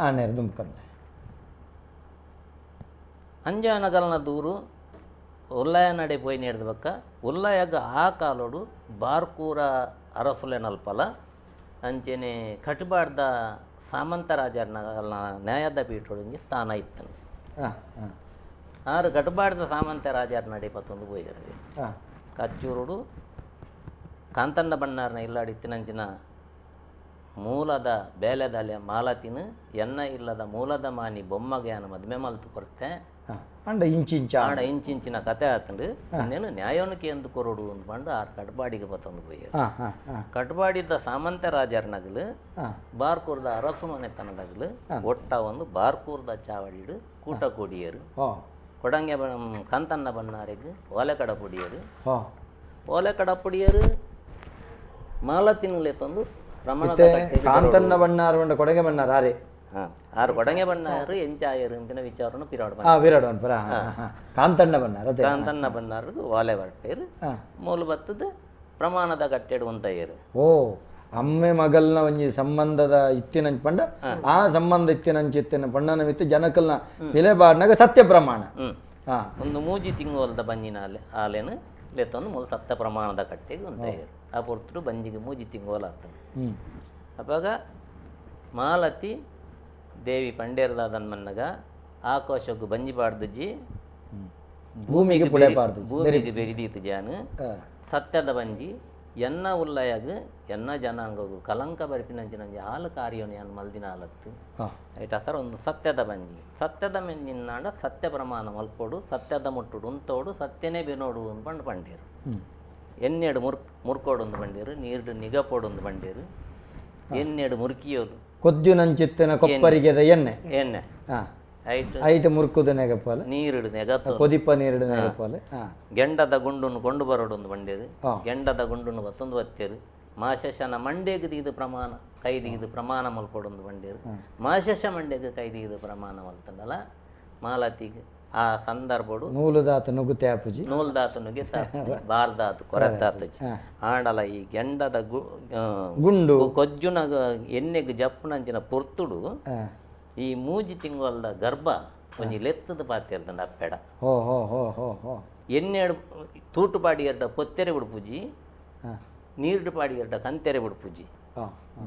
ಆನೇರು ದುಂಬ್ಕೊಂಡೆ. ಅಂಜಾನಗಲ್ನ ದೂರು ಉಲ್ಲಯ ನಡೆ ಪೋಯಿ ನೇಡ್ದ ಬಕ್ಕ ಉಲ್ಲಯಗ ಆ ಕಾಲೋಡು ಬಾರ್ಕೂರ ಅರಸುಲೆನಲ್ಪಲ ಅಂಚೆನೆ ಕಟಬಾಡ್ದ ಸಾಮಂತ ರಾಜನ ನ್ಯಾಯದ ಪೀಠೊಡೊಂಜಿ ಸ್ಥಾನ ಇತ್ತನು. ಆರು ಕಟಬಾಡ್ದ ಸಾಮಂತ ರಾಜರ ನಡೆ ಪತ್ತೊಂದು ಪೋಯಿರವೆ ಕಚ್ಚೂರುಡು ಕಾಂತಣ್ಣ ಬಣ್ಣಾರನ ಇಲ್ಲಾಡಿತ್ತಿನಂಚಿನ ಮೂಲದ ಬೇಲೆದಾಲೆ ಮಾಲತಿನ ಎನ್ನ ಇಲ್ಲದ ಮೂಲದ ಮಾನಿ ಬೊಮ್ಮಗೆಯಾನ ಮದ್ಮೆ ಮಲ್ತು ಕೊರ್ತೆ ಅಂಡ ಇಂಚಿಂಚ ಆಂಡ ಇಂಚಿಂಚಿನ ಕತೆ ಆತಂಡು నేను ನ್ಯಾಯೋನಿಕೆ ಎಂದು ಕೊರಡು ಅಂದ್ ಪಂಡು ಆರು ಕಟ್ಬಾಡಿಗೆ ಬತ್ತೊಂದು ಪೋಯೆರ್. ಕಟ್ಬಾಡಿದ ಸಾಮಂತ ರಾಜರ ನಗಲು ಬಾರ್ಕೂರ್ದ ಅರಸು ಮನೆತನದಗಲು ಒಟ್ಟ ಒಂದು ಬಾರ್ಕೂರ್ದ ಚಾವಡಿಡು ಕೂಟ ಕೊಡಿಯರು ಕೊಡಂಗೆ ಕಾಂತಣ್ಣ ಬಣ್ಣಾರಿಗೆ ಓಲೆ ಕಡ ಪೊಡಿಯರು ಓಲೆ ಕಡ ಪೊಡಿಯರು ಮಾಲತಿನಲೆ ತಂದು ರಮಣದ ಕಾಂತಣ್ಣ ಬಣ್ಣಾರು ಉಂಡ ಕೊಡಗೆ ಬಣ್ಣಾರು ಆರೆ ಆರು ಕೊಡಂಗೆ ಬಣ್ಣಾರು ಎಂಚಾಯರು ಅಂತಿನ ವಿಚಾರನು ಪಿರಾಡ್ ವಿರಾಡ್ ಪರ ಕಾಂತಣ್ಣ ಬಣ್ಣಾರು ಕಾಂತಣ್ಣ ಬಣ್ಣಾರು ಓಲೆ ಬರ್ತೇರು ಮೂಲ ಬತ್ತದ ಪ್ರಮಾಣದ ಕಟ್ಟೆಡು ಒಂತಯ್ಯರು. ಓ ಅಮ್ಮೆ ಮಗಲ್ನ ಒಂಜಿ ಸಂಬಂಧದ ಇತ್ತಿನಂಚ ಪಂಡ ಆ ಸಂಬಂಧ ಇತ್ತಿನಂಚ ಇತ್ತಿನ ಪಣ್ಣನ ಮಿತ್ತು ಜನಕಲ್ನ ಬೆಲೆ ಬಾಡ್ನಾಗ ಸತ್ಯ ಪ್ರಮಾಣ. ಒಂದು ಮೂಜಿ ತಿಂಗೋಲ್ದ ಬಂಜಿನ ಆಲೆನು ಲೆತ್ತೊಂದು ಮೂಲ ಸತ್ಯ ಪ್ರಮಾಣದ ಕಟ್ಟೆಗೆ ಒಂತಯ್ಯರು. ಆ ಪೊರ್ತುಡು ಬಂಜಿಗೆ ಮೂಜಿ ತಿಂಗೋಲ ಆತನು. ಅವಾಗ ಮಾಲತಿ ದೇವಿ ಪಂಡೇರ್ದಾದನ್ ಮನ್ನಗ ಆಕಾಶಕ್ಕೂ ಬಂಜಿ ಪಾಡ್ದಜ್ಜಿ ಭೂಮಿಗೆ ಭೂಮಿಗೆ ಬೆರಿದೀತು ಜಾನು ಸತ್ಯದ ಬಂಜಿ ಎನ್ನ ಉಲ್ಲಯಾಗ ಎನ್ನ ಜನಾಂಗಗು ಕಲಂಕ ಬರಿಪಿನಂಚಿನಂಜಿ ಹಾಲು ಕಾರ್ಯೋನು ಯಾನ್ ಮಲ್ದಿನ ಆಲತ್ತು ಐಟ್ ಅಸರ್ ಒಂದು ಸತ್ಯದ ಬಂಜಿ ಸತ್ಯದ ಮೆಂಜಿನಾಂಡ ಸತ್ಯ ಪ್ರಮಾಣ ಮಲ್ಪೋಡು ಸತ್ಯದ ಮುಟ್ಟುಡು ಉಂತೋಡು ಸತ್ಯನೇ ಬೆನೋಡು ಅಂದ್ ಪಂಡು ಪಂಡೇರು. ಎನ್ನೆಡು ಮುರ್ಕೋಡು ಒಂದು ಬಂಡೇರು ನೀರ್ಡು ನಿಗಪೋಡು ಒಂದು ಬಂಡೇರು ಎನ್ನೆಡು ಮುರ್ಕಿಯೋರು ಕೊದ್ಯುನಂಚಿತ್ತಿನ ಕೊಪ್ಪರಿಗೆದ ಎಣ್ಣೆ ಎಣ್ಣೆ ಐಟ್ ಐಟ್ ಮುರ್ಕುದ ನೆಗಪಾಲ ನೀರಿಡು ನೆಗತ್ತು ಕೊದಿಪ್ಪ ನೀರಿಡು ನೆಗಪಾಲ ಗೆಂಡದ ಗುಂಡುನ್ನು ಕೊಂಡು ಬರೋಡು ಒಂದು ಬಂಡೇರು ಗೆಂಡದ ಗುಂಡುನ್ನು ಬತ್ತೊಂದು ಬತ್ತೇರು ಮಾಶಶನ ಮಂಡೇಗೆ ಇದು ಪ್ರಮಾಣ ಕೈದಿಗಿದು ಪ್ರಮಾಣ ಮಲ್ಪೊಡೊಂದು ಬಂಡೇರು ಮಾಶಶ ಮಂಡೇಗೆ ಕೈದಿಗಿದು ಪ್ರಮಾಣ ಮಲ್ತಂಡಲ ಮಾಲತಿಗೆ ಆ ಸಂದರ್ಭಡು ನೂಲುದಾತು ನುಗ್ಗುತ್ತೆ ಆಪುಜಿ ನೂಲ್ದಾತು ನುಗ್ಗೆತ ಬಾರ್ದಾತು ಕೊರತಾತಜಿ ಆಂಡಲ ಈ ಗೆಂಡದ ಗುಂಡು ಕೊಜ್ಜುನಗ ಎಣ್ಣೆಗೆ ಜಪ್ಪುನಂಚಿನ ಪೊರ್ತುಡು ಈ ಮೂಜಿ ತಿಂಗಳದ ಗರ್ಭ ಒಂಜಿ ಲೆತ್ತದ ಪಾತೆರ್ದಂಡ ಅಪ್ಪೆಡ ಹೋ ಹೋ ಹೋ ಹೋ ಹೋ ಎಣ್ಣೆಡು ತೂಟು ಪಾಡಿ ಎರಡ ಪೊತ್ತೆರೆ ಬಿಡ್ಪುಜಿ ನೀರ್ಡು ಪಾಡಿ ಎರಡ ಕಂತೆರೆ ಬಿಡ್ಪುಜಿ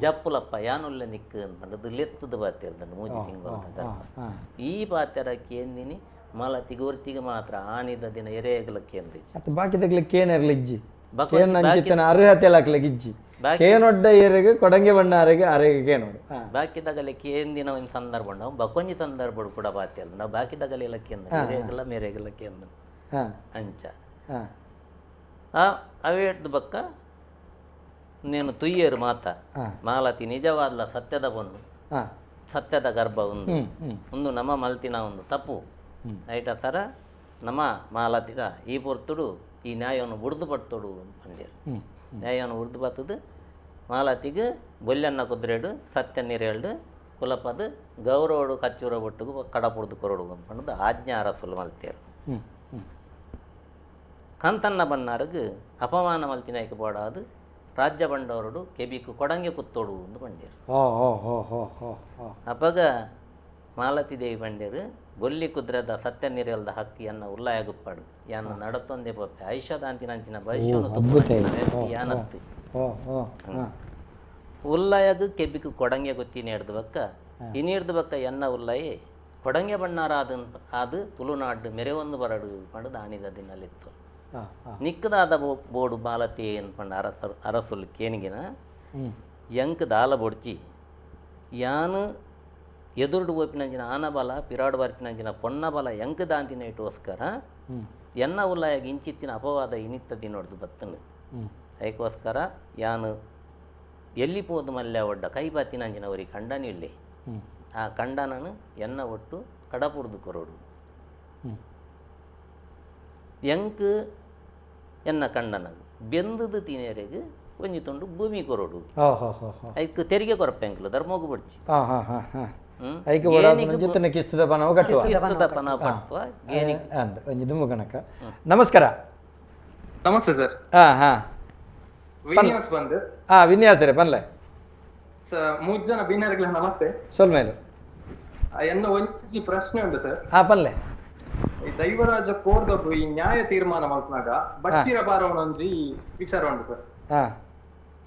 ಜಪ್ಪುಲಪ್ಪ ಯಾನುಲ್ಲ ನಿಕ್ಕು ಅಂದ್ಪಂಡದು ಲೆತ್ತದ ಪಾತೆರ್ದಂಡ ಮೂಜಿ ತಿಂಗಳದ ಗರ್ಭ ಈ ಪಾತೆರಕ್ಕೆ ಎಂದಿನಿ ಮಲತಿಗೆ ಒರ್ತಿಗೆ ಮಾತ್ರ ಆನಿದ ದಿನ ಎರೆಗಲಕ್ಕೆ ಎಂದಿಜ್ಜಿ ಬಾಕಿ ಕೇನೆರ್ಲಿಜ್ಜಿ ಕೇನಂಚಿತ್ತನ ಅರ್ಹತೆ ಲಾಕ್ಲಗಿಜ್ಜಿ ಕೇನೊಡ್ಡ ಏರೆಗೆ ಕೊಡಂಗೆ ಬಣ್ಣ ಅರೆಗೆ ಅರೆಗೆ ಕೇನೋಡು ಬಾಕಿದಾಗಲೆ ಕೇಂದಿನ ಒಂದು ಸಂದರ್ಭ ನಾವು ಬಕೊಂಜಿ ಸಂದರ್ಭ ಕೂಡ ಬಾತಿ ಅಲ್ಲ ನಾವು ಬಾಕಿದಾಗಲೆ ಎಲ್ಲ ಕೇಂದ್ರ ಎರೆಗಲ್ಲ ಮೇರೆಗಲ್ಲ ಕೇಂದ್ರ ಅಂಚ ಆ ಅವೇಟ್ದ ಬಕ್ಕ ನೇನು ತುಯ್ಯರು ಮಾತ ಮಾಲತಿ ನಿಜವಾದ್ಲ ಸತ್ಯದ ಬೊನ್ನು ಸತ್ಯದ ಗರ್ಭ ಒಂದು ಒಂದು ನಮ್ಮ ಮಲ್ತಿನ ಒಂದು ತಪ್ಪು ಐಟ ಸರ ನಮ್ಮ ಮಾಲತಿಡ ಈ ಪೊರ್ತುಡು ಈ ನ್ಯಾಯವನ್ನು ಬುಡ್ದು ಪಡ್ತೋಡು ಪಂಡ್ಯರು ನ್ಯಾಯವನ್ನು ಉರ್ದು ಬತ್ತದು ಮಾಲತಿಗೆ ಬೊಲ್ಲನ್ನ ಕುದುರೆಡು ಸತ್ಯ ನೀರೇಳು ಕುಲಪದ ಗೌರವಡು ಕಚ್ಚೂರ ಒಟ್ಟಿಗೆ ಕಡಪುಡ್ದು ಕೊರಡು ಅಂದ್ಕೊಂಡು ಆಜ್ಞಾ ಅರಸುಲು ಮಲ್ತೇರು. ಕಂತಣ್ಣ ಬಣ್ಣಾರಿಗೆ ಅಪಮಾನ ಮಲ್ತಿನಾಯ್ಕ ಬೋಡಾದು ರಾಜ್ಯ ಬಂಡವರಡು ಕೆಬಿಕು ಕೊಡಂಗೆ ಕುತ್ತೋಡು ಎಂದು ಬಂಡೇರು. ಅಪಗ ಮಾಲತಿ ದೇವಿ ಬಂಡೇರು ಬೊಲ್ಲಿ ಕುದ್ರದ ಸತ್ಯ ನೀರೆಲ್ದ ಹಕ್ಕಿಯನ್ನ ಉಲ್ಲಾಯಗುಪ್ಪಾಡು ಯಾನ ನಡತೊಂದೆ ಪಪ್ಪೆ ಐಷದಾಂತಿನಂಚಿನ ಭವಿಷ್ಯವನ್ನು ಯಾನತ್ತು ಉಲ್ಲಾಯಗ ಕೆಬಿಕು ಕೊಡಂಗೆ ಗೊತ್ತಿ ನೇಡ್ದು ಬಕ್ಕ ಇನ್ನಿಡ್ದು ಬಕ್ಕ ಎನ್ನ ಉಲ್ಲಾಯಿ ಕೊಡಂಗೆ ಬಣ್ಣಾರ ಆದ ತುಳುನಾಡು ಮೆರೆವೊಂದು ಬರಡು ಪಂಡ ದಾನಿದ ದಿನಲಿತ್ತು ನಿಕ್ಕದಾದ ಬೋಡು ಬಾಲತಿ ಪಂಡ ಅರಸುಲು ಕೇನಿಗಿನ ಎಂಕ್ ದಾಲ ಬೊಡ್ಚಿ ಯಾನು ಎದುರುಡು ಓಪಿನಂಚಿನ ಆನಬಲ ಪಿರಾಡು ಬರ್ಪಿನಂಚಿನ ಪೊನ್ನಬಲ ಎಂಕ್ ದಾಂತಿನ ಇಟ್ಟೋಸ್ಕರ ಎನ್ನ ಉಲ್ಲಾಯಾಗ ಇಂಚಿತ್ತಿನ ಅಪವಾದ ಇನಿತ್ತ ದಿನೊಡ್ದು ಬತ್ತನು ಅದಕ್ಕೋಸ್ಕರ ಯಾನು ಎಲ್ಲಿ ಪೋದು ಮಲ್ಯ ಒಡ್ಡ ಕೈ ಬಾತಿನಂಚಿನ ಅವರಿಗೆ ಕಂಡನಿ ಇಲ್ಲಿ ಆ ಕಂಡನನು ಎನ್ನ ಒಟ್ಟು ಕಡಪುರ್ದು ಕೊರೋಡು ಎಂಕ್ ಎನ್ನ ಕಂಡನಗು ಬೆಂದದು ತಿನೇರೆಗ್ ಒಂಜಿ ತುಂಡು ಭೂಮಿ ಕೊರೋಡು ಐಕ್ ತೆರಿಗೆ ಕೊರಪೆಂಕ್ಲು ಧರ್ಮೋಗು ಬಡ್ಚಿ ನಮಸ್ಕಾರ. ನಮಸ್ತೆ ಸರ್. ವಿನ್ಯಾಸ್ ಬಂದು ವಿನ್ಯಾಸ ರೇ ಪನ್ಲೆ ಮೂರು ಜನ ಬಿನ್ನರ್ಗಳ ನಮಸ್ತೆ. ಸೊಲ್ಮೇಲೆ ಎನ್ನ ಒಂಜಿ ಪ್ರಶ್ನೆ ಉಂಟು ಸರ್. ಪನ್ಲೆ ದೈವರಾಜ ಕೋರ್ದಬ್ಬು ಈ ನ್ಯಾಯ ತೀರ್ಮಾನ ಮಲ್ಪನಾಗ ಬಚ್ಚಿರ ಬಾರವನೊಂಜಿ ವಿಚಾರ ಉಂಟು ಸರ್.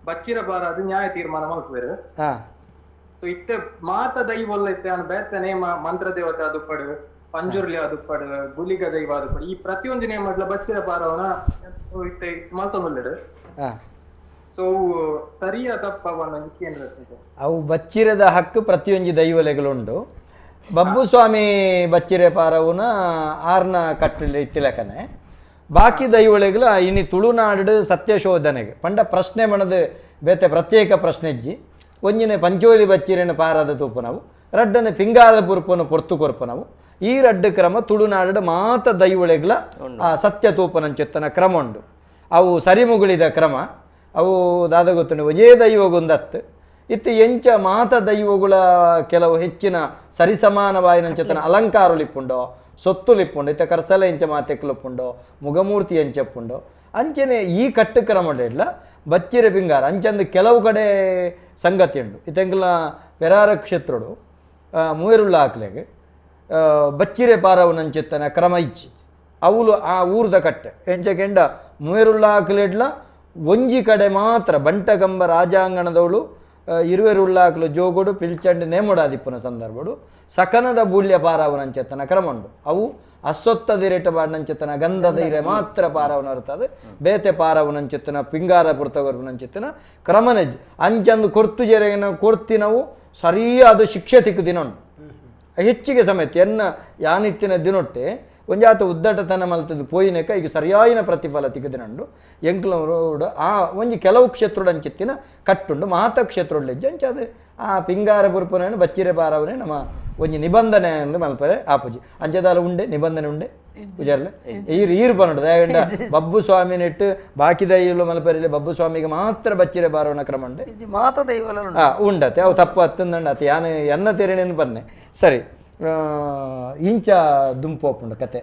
ಬಚ್ಚಿರ ಬಾರ ಅದು ನ್ಯಾಯ ತೀರ್ಮಾನ ಮಲ್ಪುವೆರು. ಸೊ ಇತ್ತೆ ಮಾತ ದೈವಲ್ಲ ಇತ್ತೆ ಬೇತೆ ನೇಮ ಮಂತ್ರ ದೇವತೆ ಅದುಪ್ಪಡು, ಪಂಜುರ್ಲಿ ಅದುಪ್ಪಡು, ಗುಲಿಗ ದೈವ ಅದುಪ್ಪಡು, ಈ ಪ್ರತಿಯೊಂದು ನೇಮಡ್ಲ ಬಚ್ಚಿರ ಬಾರವನ ಇತ್ತೆ ಮಲ್ತೊಂದುಲ್ಲೆಡು. ಸೊ ಸರಿಯ ತಪ್ಪ ಅವು ಬಚ್ಚಿರದ ಹಕ್ಕು ಪ್ರತಿಯೊಂಜಿ ದೈವಲೆಗಳುಂಡು. ಬಬ್ಬು ಸ್ವಾಮಿ ಬಚ್ಚಿರೆ ಪಾರವುನ ಆರ್ನ ಕಟ್ಟಲೆ ಇತ್ತಿಲಕನೆ ಬಾಕಿ ದೈವಳೆಗಳ ಇನಿ ತುಳುನಾಡು ಸತ್ಯಶೋಧನೆಗೆ ಪಂಡ ಪ್ರಶ್ನೆ ಮಣದ ಬೇತೆ ಪ್ರತ್ಯೇಕ ಪ್ರಶ್ನೆ ಇಜ್ಜಿ. ಒಂಜಿನೆ ಪಂಚೋಲಿ ಬಚ್ಚಿರೆನ ಪಾರದ ತೂಪನವು, ರಡ್ಡನೆ ಪಿಂಗಾರದ ಪುರ್ಪನು ಪೊರ್ತು ಕೊರ್ಪನವು. ಈ ರಡ್ಡು ಕ್ರಮ ತುಳುನಾಡು ಮಾತ ದೈವಳೆಗಳ ಆ ಸತ್ಯ ತೂಪನಂಚೆತ್ತನ ಕ್ರಮ ಉಂಡು. ಅವು ಸರಿಮುಗುಳಿದ ಕ್ರಮ. ಅವು ದಾದ ಗೊತ್ತುಂಡು ಒಂಜೇ ದೈವಗೊಂದತ್ತು ಇತ್ತು ಎಂಚ ಮಾತ ದೈವಗಳ ಕೆಲವು ಹೆಚ್ಚಿನ ಸರಿಸಮಾನವಾಯಿನಂಚೆತ್ತನ ಅಲಂಕಾರಲಿಪ್ಪುಂಡೋ ಸೊತ್ತುಲಿಪ್ಪುಂಡು ಇತ್ತ ಕರ್ಸಲ ಎಂಚ ಮಾತೆಕ್ಲುಪ್ಪುಂಡೋ ಮುಗಮೂರ್ತಿ ಎಂಚಪ್ಪುಂಡೋ ಅಂಚನೆ ಈ ಕಟ್ಟು ಕ್ರಮ ಬಚ್ಚಿರೆ ಪಿಂಗಾರ ಅಂಚಂದು ಕೆಲವು ಕಡೆ ಸಂಗತಿ ಉಂಡು. ಇತ್ತೆಂಕಲ ಪೆರಾರ ಕ್ಷೇತ್ರಡು ಮೂಯರುಳ್ಳ ಹಾಕ್ಲೆಗೆ ಬಚ್ಚಿರೆ ಪಾರವನಂಚೆತ್ತನ ಕ್ರಮ ಇಚ್ಚಿ ಅವಳು ಆ ಊರ್ದ ಕಟ್ಟೆ ಎಂಚ ಕೆಂಡ ಮೂಯರುಳ್ಳ ಹಾಕ್ಲೆಡ್ಲ ಒಂಜಿ ಕಡೆ ಮಾತ್ರ ಬಂಟಕಂಬ ರಾಜಾಂಗಣದವಳು ಇರುವೆರುಳ್ಳಾಕ್ಲು ಜೋಗೋಡು ಪಿಲ್ಚಂಡು ನೇಮುಡಾದಿಪ್ಪುನ ಸಂದರ್ಭಡು ಸಕನದ ಬೂಳ್ಯ ಪಾರವನಂಚೆತ್ತನ ಕ್ರಮ ಉಂಡು. ಅವು ಅಸ್ವತ್ತದಿರೇಟ ಬಾಡ್ನಂಚೆತ್ತನ ಗಂಧದ ಇರೆ ಮಾತ್ರ ಪಾರವನ ಇರ್ತದೆ. ಬೇತೆ ಪಾರವನಂಚೆತ್ತನ ಪಿಂಗಾರ ಪುರ್ತಗೊರ್ಪುನಂಚೆತ್ತನ ಕ್ರಮನೆಜ್ ಅಂಚಂದು ಕೊರ್ತು ಜೆರೆಗಿನ ಕೊರ್ತಿನವು ಸರಿಯಾದ ಶಿಕ್ಷೆ ತಿಕ್ಕು ದಿನ ಉಂಟು. ಹೆಚ್ಚಿಗೆ ಸಮೇತ ಎನ್ನ ಯಾನಿತ್ತಿನ ದಿನೊಟ್ಟೆ ಒಂಜಾತ ಉದ್ದಟತನ ಮಲ್ತದ್ದು ಪೋಯಿನಕ ಈಗ ಸರಿಯಾಯಿನ ಪ್ರತಿಫಲ ತಿಕ್ಕದಿನಂಡು ಎಂಕ್ಲೋಡು ಆ ಒಂಜಿ ಕೆಲವು ಕ್ಷೇತ್ರೋಡು ಅಂಚಿತ್ತಿನ ಕಟ್ಟುಂಡು ಮಾತ ಕ್ಷೇತ್ರೋಡು ಅಂಚ ಅದು ಆ ಪಿಂಗಾರ ಪುರ್ಪುನ ಬಚ್ಚಿರೆ ಪಾರವನೇ ನಮ್ಮ ಒಂಜಿ ನಿಬಂಧನೆ ಅಂದು ಮಲ್ಪರೆ ಆಪುಜಿ ಅಂಚದಾಲ ಉಂಡೆ ನಿಬಂಧನೆ ಉಂಡೆ ಪೂಜಾರ್ಲೆ ಈರು ಈರು ಬನ್ನಡು ದಯಗಂಡ ಬಬ್ಬು ಸ್ವಾಮಿನಿಟ್ಟು ಬಾಕಿ ದೈವಲು ಮಲ್ಪರೆಲಿ ಬಬ್ಬು ಸ್ವಾಮಿಗೆ ಮಾತ್ರ ಬಚ್ಚಿರೆ ಬಾರವನ ಕ್ರಮ ಉಂಡೆ ಮಾತ ದೈವಲ ಉಂಡತೆ ಅವು ತಪ್ಪು ಅತ್ತಂದಂಡ ಅತ್ತೆ ಯಾನು ಎನ್ನ ತೆರೆನೇನು ಬನ್ನೆ ಸರಿ ಇಂಚ ದುಂಪು ಅಪ್ಪುಂಡು ಕತೆ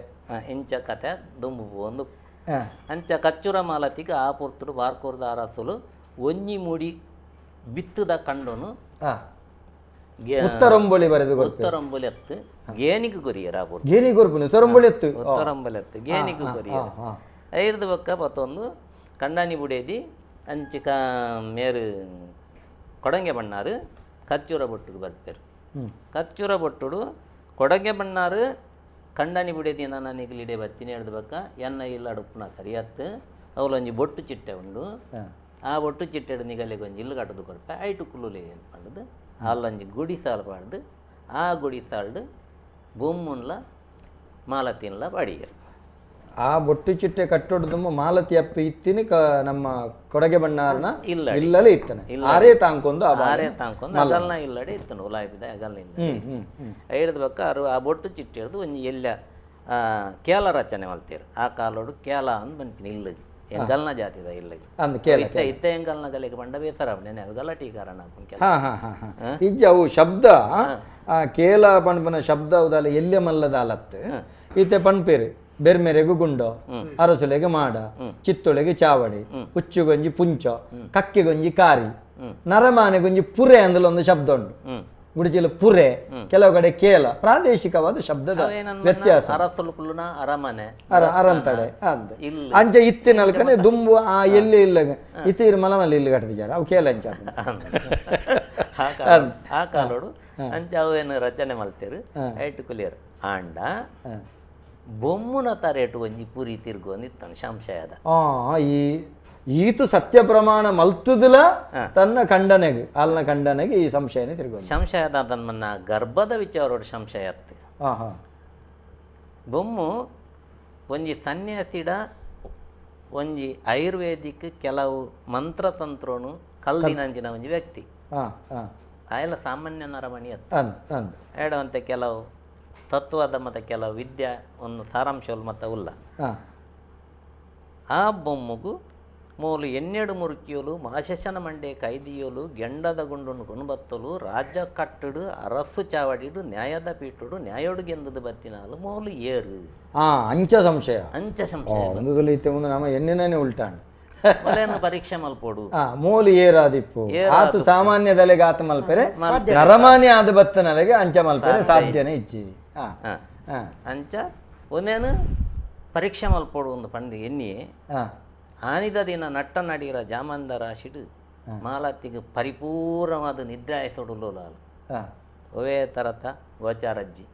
ಇಂಚ ಕತೆ ದುಂಬು ಒಂದು ಅಂಚ ಕಚ್ಚುರ ಮಾಲತಿಗೆ ಆ ಪೊರ್ತುಡು ಬಾರ್ಕೋರ್ದ ಅರಸುಲು ಒಂಜಿ ಮೂಡಿ ಬಿತ್ತದ ಕಂಡೋನು ಉತ್ತರಂಬೊಳಿ ಬರೆದು ಉತ್ತರಂಬೊಲಿ ಅತ್ತು ಗೇನಿಗೆ ಕೊರಿಯರ್ ಆ ಪೊರ್ತು ಗೇನಿಗೆ ಕೊರ್ಪುನಿ ಉತ್ತರಂಬೊಳಿ ಅತ್ತು ಉತ್ತರಂಬೊಲಿ ಅತ್ತು ಗೇನಿಗೆ ಕೊರಿಯರ್ ಐರ್ದ ಬಕ್ಕ ಪತ್ತೊಂದು ಕಂಡಾನಿ ಬುಡೇದಿ ಅಂಚಿಕ ಮೇರು ಕೊಡಂಗೆ ಬಣ್ಣಾರು ಕಚ್ಚೂರ ಬೊಟ್ಟುಗೆ ಬರ್ಪೇರು ಕಚ್ಚೂರ ಬೊಟ್ಟುಡು ಕೊಡಗೆ ಬಣ್ಣಾರು ಕಂಡಾನಿ ಬುಡೇದಿ ನಾನು ಇಡೆ ಬತ್ತೀನಿ ಹಿಡ್ದು ಬಕ್ಕ ಎನ್ನ ಇಲ್ಲ ಅಡುಪುನ ಸರಿಯತ್ತು ಅವಲೊಂಜಿ ಬೊಟ್ಟು ಚಿಟ್ಟೆ ಉಂಡು ಆ ಬೊಟ್ಟು ಚಿಟ್ಟೆಡು ನಿಗಲಿಗೆ ಒಂಜಿ ಇಲ್ಲು ಕಟ್ಟದು ಕೊರ್ಪೆ ಐಟು ಕುಲ್ಲುಲೆ ಅಂತ ಪಂಡದು ಅಲ್ಲೊಂಜಿ ಗುಡಿ ಸಾಲು ಪಾಡ್ದು ಆ ಗುಡಿ ಸಾಲ್ಡು ಬೊಮ್ಮುನ್ಲ ಮಾಲತಿನ್ಲ ಬಾಡಿಯರು ಆ ಬೊಟ್ಟು ಚಿಟ್ಟೆ ಕಟ್ಟೊಡ್ದು ಮಾಲತಿ ಅಪ್ಪಿ ಇತ್ತಿನ ನಮ್ಮ ಕೊಡಗೆ ಬಣ್ಣಾರನ ಇಲ್ಲಲೇ ಇತ್ತನೆ ಆರೇ ತಾಂಕೊಂದು ಆರೇ ತಾಂಕೊಂದು ಅಗಲ್ನ ಇಲ್ಲಡೆ ಇತ್ತನು ಉಲಾಯಿಬಿದ ಅಗಲ್ನ ಇಲ್ಲ ಹಿಡ್ದು ಬಕ್ಕ ಅರು ಆ ಬೊಟ್ಟು ಚಿಟ್ಟೆ ಹಿಡ್ದು ಒಂಜಿ ಎಲ್ಲ ಕೇಲ ರಚನೆ ಮಲ್ತೀರು ಆ ಕಾಲೋಡು ಕೇಲ ಅಂದ್ ಬಂದ್ಪಿನಿ ಇಲ್ಲಗೆ ಎಂಗಲ್ನ ಜಾತಿದ ಇಲ್ಲಗೆ ಇತ್ತ ಇತ್ತ ಎಂಗಲ್ನ ಗಲೆಗೆ ಬಂಡ ಬೇಸರ ನೆನೆ ಗಲಾಟಿ ಕಾರಣ ಇಜ್ಜ ಅವು ಶಬ್ದ ಆ ಕೇಲ ಪಣ್ಪನ ಶಬ್ದ ಉದಾಲ ಎಲ್ಯ ಮಲ್ಲದ ಅಲತ್ತು ಇತ್ತೆ ಪಣ್ಪೇರು ಬೆರ್ಮೆರೆಗು ಗುಂಡೋ ಅರಸುಲೆಗೆ ಮಾಡ ಚಿತ್ತೊಳೆಗೆ ಚಾವಡಿ ಉಚ್ಚುಗೊಂಜಿ ಪುಂಚ ಕಕ್ಕೆಗೊಂಜಿ ಕಾರಿ ನರಮಾನೆಗೊಂಜಿ ಪುರೆ ಅಂದಲ ಒಂದು ಶಬ್ದ ಉಂಟು. ಗುಡಿಜಿಲ ಪುರೆ, ಕೆಲವು ಕಡೆ ಕೇಲ, ಪ್ರಾದೇಶಿಕವಾದ ಶಬ್ದದ ವ್ಯತ್ಯಾಸ. ಅರಮನೆ ಅರಂತಡೆ ಅಂದ್ ಅಂಚ ಇತ್ತಿನಲ್ಕನೆ ದುಂಬು ಆ ಎಲ್ಲಿ ಇಲ್ಲ ಇತ್ತೀರು ಮಲಮಲ್ಲಿ ಇಲ್ಲಿ ಕಟ್ಟಿದ್ದಾರೆ ಅವು ಕೇಲ ಅಂಚ ಆ ಕಾಲೋಡು ಅಂಚ ಅವೇನು ರಚನೆ ಮಲ್ತೇರು ಐಟು ಕುಲಿಯರು. ಆಂಡ ಬೊಮ್ಮುನ ತರೇಟು ಒಂಜಿ ಪುರಿ ತಿರ್ಗೊಂದಿತ್ತಾನು ಸಂಶಯದ. ಈ ಈತು ಸತ್ಯ ಪ್ರಮಾಣ ಮಲ್ತುದುಲ ತನ್ನ ಖಂಡನೆಗೆ ಅಲ್ನ ಖಂಡನೆಗೆ ಈ ಸಂಶಯನೇ ತಿರ್ಗೊ ಸಂಶಯದ ತನ್ನ ಗರ್ಭದ ವಿಚಾರೋಡು ಸಂಶಯ ಅತ್ತು. ಬೊಮ್ಮು ಒಂಜಿ ಸನ್ಯಾಸಿಡ ಒಂಜಿ ಆಯುರ್ವೇದಿಕ್ ಕೆಲವು ಮಂತ್ರತಂತ್ರೋನು ಕಲ್ದಿನಂಚಿನ ಒಂಜಿ ವ್ಯಕ್ತಿ. ಆಯಲ ಸಾಮಾನ್ಯ ನರಮಣಿ ಅತ್ತು ಹೇಳುವಂತೆ ಕೆಲವು ತತ್ವದ ಮತ್ತು ಕೆಲವು ವಿದ್ಯೆ ಒಂದು ಸಾರಾಂಶ ಮತ್ತು ಉಲ್ಲ. ಆ ಬೊಮ್ಮಗೂ ಮೂಲು ಎನ್ನೆಡು ಮುರುಕಿಯೋಲು ಮಾಶಶನ ಮಂಡೆ ಕೈದಿಯೋಲು ಗೆಂಡದ ಗುಂಡನ್ನು ಕೊನುಬತ್ತಲು ರಾಜ್ಯ ಕಟ್ಟಡು ಅರಸು ಚಾವಡಿಡು ನ್ಯಾಯದ ಪೀಠುಡು ನ್ಯಾಯೋಡುಗೆಂದದು ಬತ್ತಿನಾಲು ಮೂಲು ಏರು. ಅಂಚ ಸಂಶಯ ಅಂಚ ಸಂಶಯ ನಮ್ಮ ಎನ್ನಿನೇ ಉಲ್ಟಾಣ ಮೊಲೇನು ಪರೀಕ್ಷೆ ಮಲ್ಪೋಡು ಮೂಲು ಏರಾದಿಪ್ಪು ಆತು ಸಾಮಾನ್ಯದಲೆಗೆ ಆತ ಮಲ್ಪೆರೆ ನರಮಾನಿ ಆದ ಬತ್ತನಲೆಗೆ ಅಂಚ ಮಲ್ಪೆರೆ ಸಾಧ್ಯನೇ ಇಚ್ಚಿ. ಅಂಚ ಒಂದೇನು ಪರೀಕ್ಷೆ ಮಲ್ಪೋಡು ಒಂದು ಪಂಡು ಎನ್ನಿ ಆನಿದ ದಿನ ನಟ್ಟ ನಡೀರ ಜಾಮಂದ ರಾಶಿಡು ಮಾಲತ್ತಿಗೆ ಪರಿಪೂರ್ಣವಾದ ನಿದ್ರೆ ಆಯ್ಸೊಡುಲೋಲಾಲು ಒವೇ ತರತ ಗೋಚಾರಜ್ಜಿ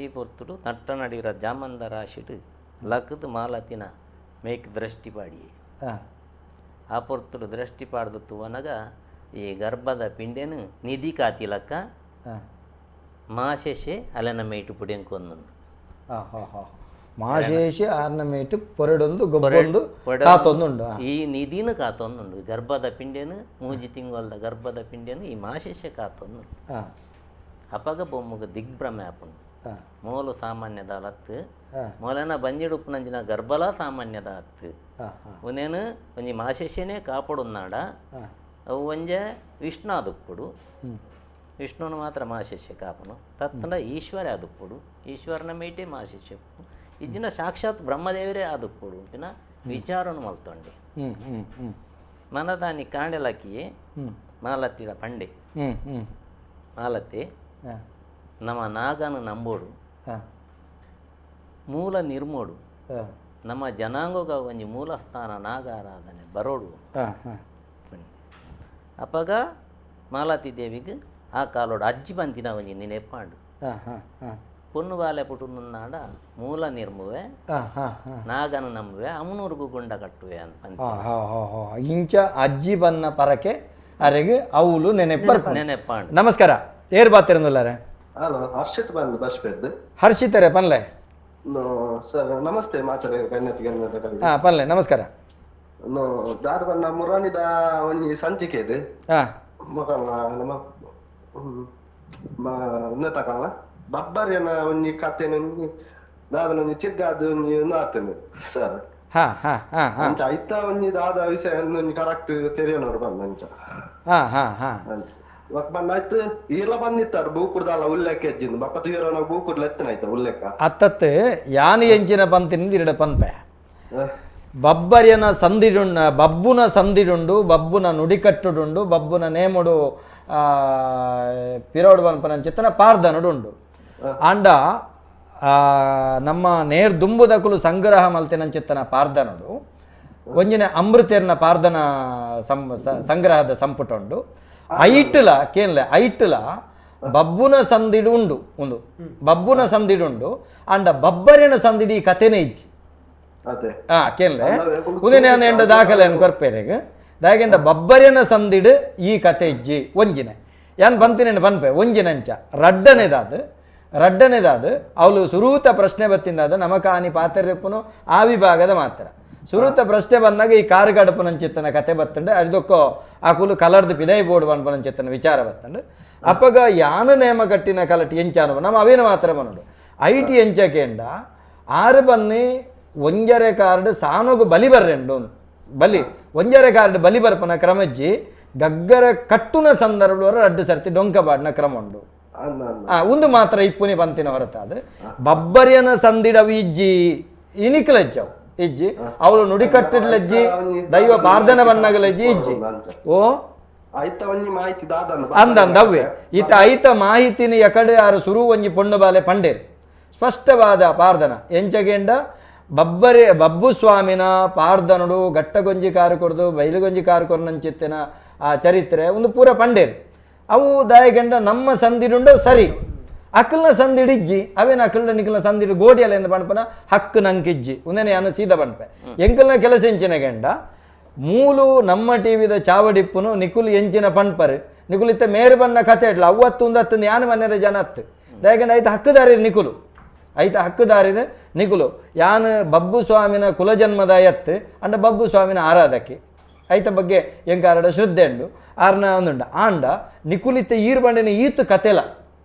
ಈ ಪೊರ್ತುಡು ನಟ್ಟ ನಡೀರ ಜಾಮಂದ ರಾಶಿಡು ಲಕ್ಕದು ಮಾಲತಿನ ಮೇಕ್ ದೃಷ್ಟಿ ಪಾಡಿ. ಆ ಪೊರ್ತುಡು ದೃಷ್ಟಿ ಪಾಡ್ದು ತುವನಗ ಈ ಗರ್ಭದ ಪಿಂಡೆನು ನಿಧಿ ಕಾತಿಲಕ್ಕ ಮಾಶೇಷೆ ಅಲೆನ ಮೇಟು ಪುಡಿಯಂಕೊಂದುಂಡು. ಮಾಶೇಷಿ ಆರ್ನ ಮೇಟು ಪೊರಡೊಂದು ಗೊಬ್ಬೊಂದು ಕಾತೊಂದುಂಡು. ಈ ನಿಧಿನ ಕಾತೊಂದುಂಡು ಗರ್ಭದ ಪಿಂಡೆನು ಮೂಜಿ ತಿಂಗೊಲ್ದ ಗರ್ಭದ ಪಿಂಡೆನು ಈ ಮಾಶೇಷೆ ಕಾತೊಂದುಂಡು. ಅಪಗ ಬೊಮ್ಮಗ ದಿಗ್ಭ್ರಮೆ ಆಪುಂಡು. ಮೂಲು ಸಾಮಾನ್ಯದ ಅಲತ್ತು ಮೊಲನ ಬಂಜಿಡುಪ್ಪುನಂಚಿನ ಗರ್ಭಲ ಸಾಮಾನ್ಯದ ಅತ್ತು ಒಂದೇನು ಒಂಜಿ ಮಾಶೇಷನೇ ಕಾಪಡುನ್ನಾಡ ಅವು ಒಂಜೆ ವಿಷ್ಣು ಆದುಪ್ಪುಡು ವಿಷ್ಣುನು ಮಾತ್ರ ಮಾಶೇಷೆ ಕಾಪನು ತತ್ತನ ಈಶ್ವರ ಆದುಪ್ಪುಡು ಈಶ್ವರನ ಮೇಟೆ ಮಾಶೇಷೆ ಇಜ್ಜಿನ ಸಾಕ್ಷಾತ್ ಬ್ರಹ್ಮದೇವರೇ ಆದುಪ್ಪುಡು ಉಂಪಿನ ವಿಚಾರನು ಮಲ್ತೊಂಡೆ. ಮನದಾನಿ ಕಾಂಡೆಲಕ್ಕಿ ಮಾಲತ್ತಿಡ ಪಂಡೆ ಮಾಲತ್ತಿ ನಮ್ಮ ನಾಗನು ನಂಬೋಡು ಮೂಲ ನಿರ್ಮೋಡು ನಮ್ಮ ಜನಾಂಗಗ ಒಂಜಿ ಮೂಲ ಸ್ಥಾನ ನಾಗಾರಾಧನೆ ಬರೋಡು. ಅಪಗ ಮಾಲತಿ ದೇವಿಗೆ ಆ ಕಾಲೋಡು ಅಜ್ಜಿ ಬಂತಿನ ಒಂಜಿ ನೆನೆಪಾಂಡು ಪೊನ್ನು ಬಾಲೆ ಪುಟುನಾಡ ಮೂಲ ನಿರ್ಮುವೆ ನಾಗನು ನಂಬುವೆ ಅಮನೂರ್ಗು ಗುಂಡ ಕಟ್ಟುವೆ ಅಂತ ಇಂಚ ಅಜ್ಜಿ ಬನ್ನ ಪರಕೆ ಅರೆಗೆ ಅವಳು ನೆನೆಪ ನೆನೆಪಾಂಡು. ನಮಸ್ಕಾರ ಏರ್ ಬಾತಿರಂದುಲ್ಲಾರೆ. ಹಲೋ ಹರ್ಷಿತ್ ಬಂದು ಬಸ್ ಪೆದ್ದು ಹರ್ಷಿತರೇ ಪನ್ಲೆ. ಸರ್ ನಮಸ್ತೆ ಮಾತಾಡ ಪನ್ಲೆ ನಮಸ್ಕಾರ. ದಾದ ಬನ್ನ ಮುರಾನಿದ ಒಂಜಿ ಸಂಚಿಕೆ ಇದೆ ಮೊಕಲ್ನ ನಮ್ಮ ತಕಲ್ಲ ಬಬ್ಬರಿಯನ ಒಂಜಿ ಕತೆನ ಒಂಜಿ ದಾದನ ಒಂಜಿ ತಿರ್ಗಾದ ಒಂಜಿ ಆತನೆ ಸರ್. ಅಂಚ ಐತ ಒಂಜಿ ದಾದ ವಿಷಯ ಒಂಜಿ ಕರೆಕ್ಟ್ ತೆರಿಯೋನವ್ರು ಬಂದ ಅಂಚ ಬಂದಾಯ್ತು ಈರ್ಲ ಬಂದಿತ್ತಾರೆ ಬೂಕುರ್ದಲ್ಲ ಉಲ್ಲೇಖ ಹೆಜ್ಜಿಂದು ಬಪ್ಪ ತೀರೋನ ಬೂಕುರ್ಲ ಎತ್ತನಾಯ್ತ ಉಲ್ಲೇಖ ಅತ್ತತ್ತೆ ಯಾನು ಎಂಚಿನ ಪಂತಿನಿಂದ ಇರಡ ಪನ್ಪೆ ಬಬ್ಬರಿಯನ ಸಂದಿಡುಂಡ ಬಬ್ಬುನ ಸಂದಿಡುಂಡು ಬಬ್ಬುನ ನುಡಿಕಟ್ಟುಡುಂಡು ಬಬ್ಬುನ ನೇಮುಡು ಪಿರೋಡು ಪನ್ಪನ ಪಾರ್ದನುಡುಂಡು. ಆಂಡ ನಮ್ಮ ನೇರ್ ದುಂಬುದಕುಲು ಸಂಗ್ರಹ ಮಲ್ತಿನಂಚಿತ್ತನ ಪಾರ್ದನುಡು ಒಂಜಿನ ಅಮೃತೇರ್ನ ಪಾರ್ದನ ಸಂಗ್ರಹದ ಸಂಪುಟ ಉಂಡು. ಐಟ್ಲ ಕೇನ್ಲೆ ಐಟ್ಲ ಬಬ್ಬುನ ಸಂದಿಡು ಉಂಡು ಒಂದು ಬಬ್ಬುನ ಸಂದಿಡುಂಡು ಅಂಡ ಬಬ್ಬರಿನ ಸಂದಿಡಿ ಈ ಕಥೆನೇ ಇಜ್ಜಿ. ಕೇನ್ಲೆ ಉದಯ ಎಂಡ ದಾಖಲೆ ಕೊರ್ಪೇರೆಗ್ ದಾಗೆಂಡ ಬಬ್ಬರಿನ ಸಂದಿಡು ಈ ಕತೆ ಇಜ್ಜಿ ಒಂಜಿನ ಯಾನ್ ಬಂತಿನ ಬನ್ಪೆ ಒಂಜಿನಂಚ ರಡ್ಡನೇದಾದ ರಡ್ಡನೇದಾದ ಅವಳು ಸುರೂತ ಪ್ರಶ್ನೆ ಬತ್ತಿಂದಾದ ನಮಕಾನಿ ಪಾತರ್ಯಪ್ಪನು ಆ ವಿಭಾಗದ ಮಾತ್ರ ಸುರೂತ ಪ್ರಶ್ನೆ ಬಂದಾಗ ಈ ಕಾರು ಗಡಪನಂಚಿತ್ತನ ಕತೆ ಬತ್ತಂಡು ಅರ್ದಕ್ಕೋ ಆ ಕುಲು ಕಲರ್ದು ಪಿದೈ ಬೋರ್ಡ್ ಬನ್ಪನಂಚಿತ್ತನ ವಿಚಾರ ಬತ್ತಂಡು. ಅಪ್ಪಗ ಯಾನು ನೇಮ ಕಟ್ಟಿನ ಕಲಟ್ ಎಂಚಾನು ನಮ್ಮ ಅವೇನು ಮಾತ್ರ ಬನ್ನೋಡು I T ಎಂಚಕೇಂಡ ಆರು ಬನ್ನಿ ಒಂಜರೆ ಕಾರ್ಡ್ ಸಾನೋಗು ಬಲಿ ಬರ್ರೆಂಡು ಬಲಿ ಒಂಜರೆ ಕಾರ್ಡ್ ಬಲಿ ಬರ್ಪನ ಕ್ರಮಜ್ಜಿ ಗಗ್ಗರ ಕಟ್ಟುನ ಸಂದರ್ಭ ರಡ್ಡು ಸರ್ತಿ ಡೊಂಕ ಬಾಡ್ನ ಕ್ರಮ ಉಂಡು. ಒಂದು ಮಾತ್ರ ಇಪ್ಪುನಿ ಬಂತಿನ ಹೊರತಾದ ಬಬ್ಬರಿಯನ ಸಂದಿಡವು ಇಜ್ಜಿ ಇನಿಕಲಜ್ಜವು ಇಜ್ಜಿ ಅವಳು ನುಡಿಕಟ್ಟಿಡ್ಲಜ್ಜಿ ದೈವ ಬಾರ್ದನ ಬಣ್ಣಗಲಜ್ಜಿ ಇಜ್ಜಿ. ಓ ಐತ ಒಂಜಿ ಮಾಹಿತಿ ದಾದನ ಅಂದಂದ ಅವ್ವೆ ಈತ ಐತ ಮಾಹಿತಿನ ಎಕಡೆ ಆರು ಸುರು ಒಂಜಿ ಪೊಣ್ಣು ಬಾಲೆ ಪಂಡೇರು ಸ್ಪಷ್ಟವಾದ ಪಾರ್ದನ ಎಂಚಗೆಂಡ ಬಬ್ಬರೆ ಬಬ್ಬು ಸ್ವಾಮಿನ ಪಾರ್ದನುಡು ಗಟ್ಟಗೊಂಜಿ ಕಾರು ಕೊರ್ದು ಬೈಲುಗೊಂಜಿ ಕಾರು ಕೊರ್ನಂಚಿತ್ತಿನ ಆ ಚರಿತ್ರೆ ಒಂದು ಪೂರ ಪಂಡೇರು ಅವು ದಾಯಗಂಡ ನಮ್ಮ ಸಂದಿಡುಂಡು ಸರಿ ಅಕಲ್ನ ಸಂದಿಡಿಜ್ಜಿ ಅವೇನ ಅಕಲ್ನ ನಿಕಲ್ನ ಸಂದಿಡು ಗೋಡಿಯಲ್ಲ ಎಂದು ಪಣಪನ ಹಕ್ಕು ನಂಕಿಜ್ಜಿ ಒಂದೇನೆ ಅನ್ನ ಸೀದಾ ಪಣಪೆ ಎಂಕಲ್ನ ಕೆಲಸ ಎಂಚಿನ ಗಂಡ ಮೂಲು ನಮ್ಮ ಟಿವಿದ ಚಾವಡಿಪ್ಪುನು ನಿಕುಲ್ ಎಂಚಿನ ಪಣ್ಪರು ನಿಕುಲ್ ಇತ್ತ ಮೇರು ಬಣ್ಣ ಕತೆ ಇಡ್ಲ ಅವತ್ತು ಒಂದು ಹತ್ತು ಯಾನು ಮನೆಯ ಜನ ಹತ್ತು ದಯಗಂಡ ಐತ ಹಕ್ಕುದಾರಿ ನಿಕುಲು ಐತ ಹಕ್ಕುದಾರಿನ ನಿಕುಲು ಯಾನು ಬಬ್ಬು ಸ್ವಾಮಿನ ಕುಲಜನ್ಮದ ಎತ್ತು ಅಂಡ ಬಬ್ಬು ಸ್ವಾಮಿನ ಆರಾಧಕ್ಕೆ ಐತ ಬಗ್ಗೆ ಎಂಕಾರಡ ಶ್ರದ್ಧೆ ಉಂಡು ಆರ್ನ ಒಂದುಂಡ ಆಂಡ ನಿಕುಲಿತ್ತ ಈರು ಬಂಡಿನ ಈತು ಕತೆಲ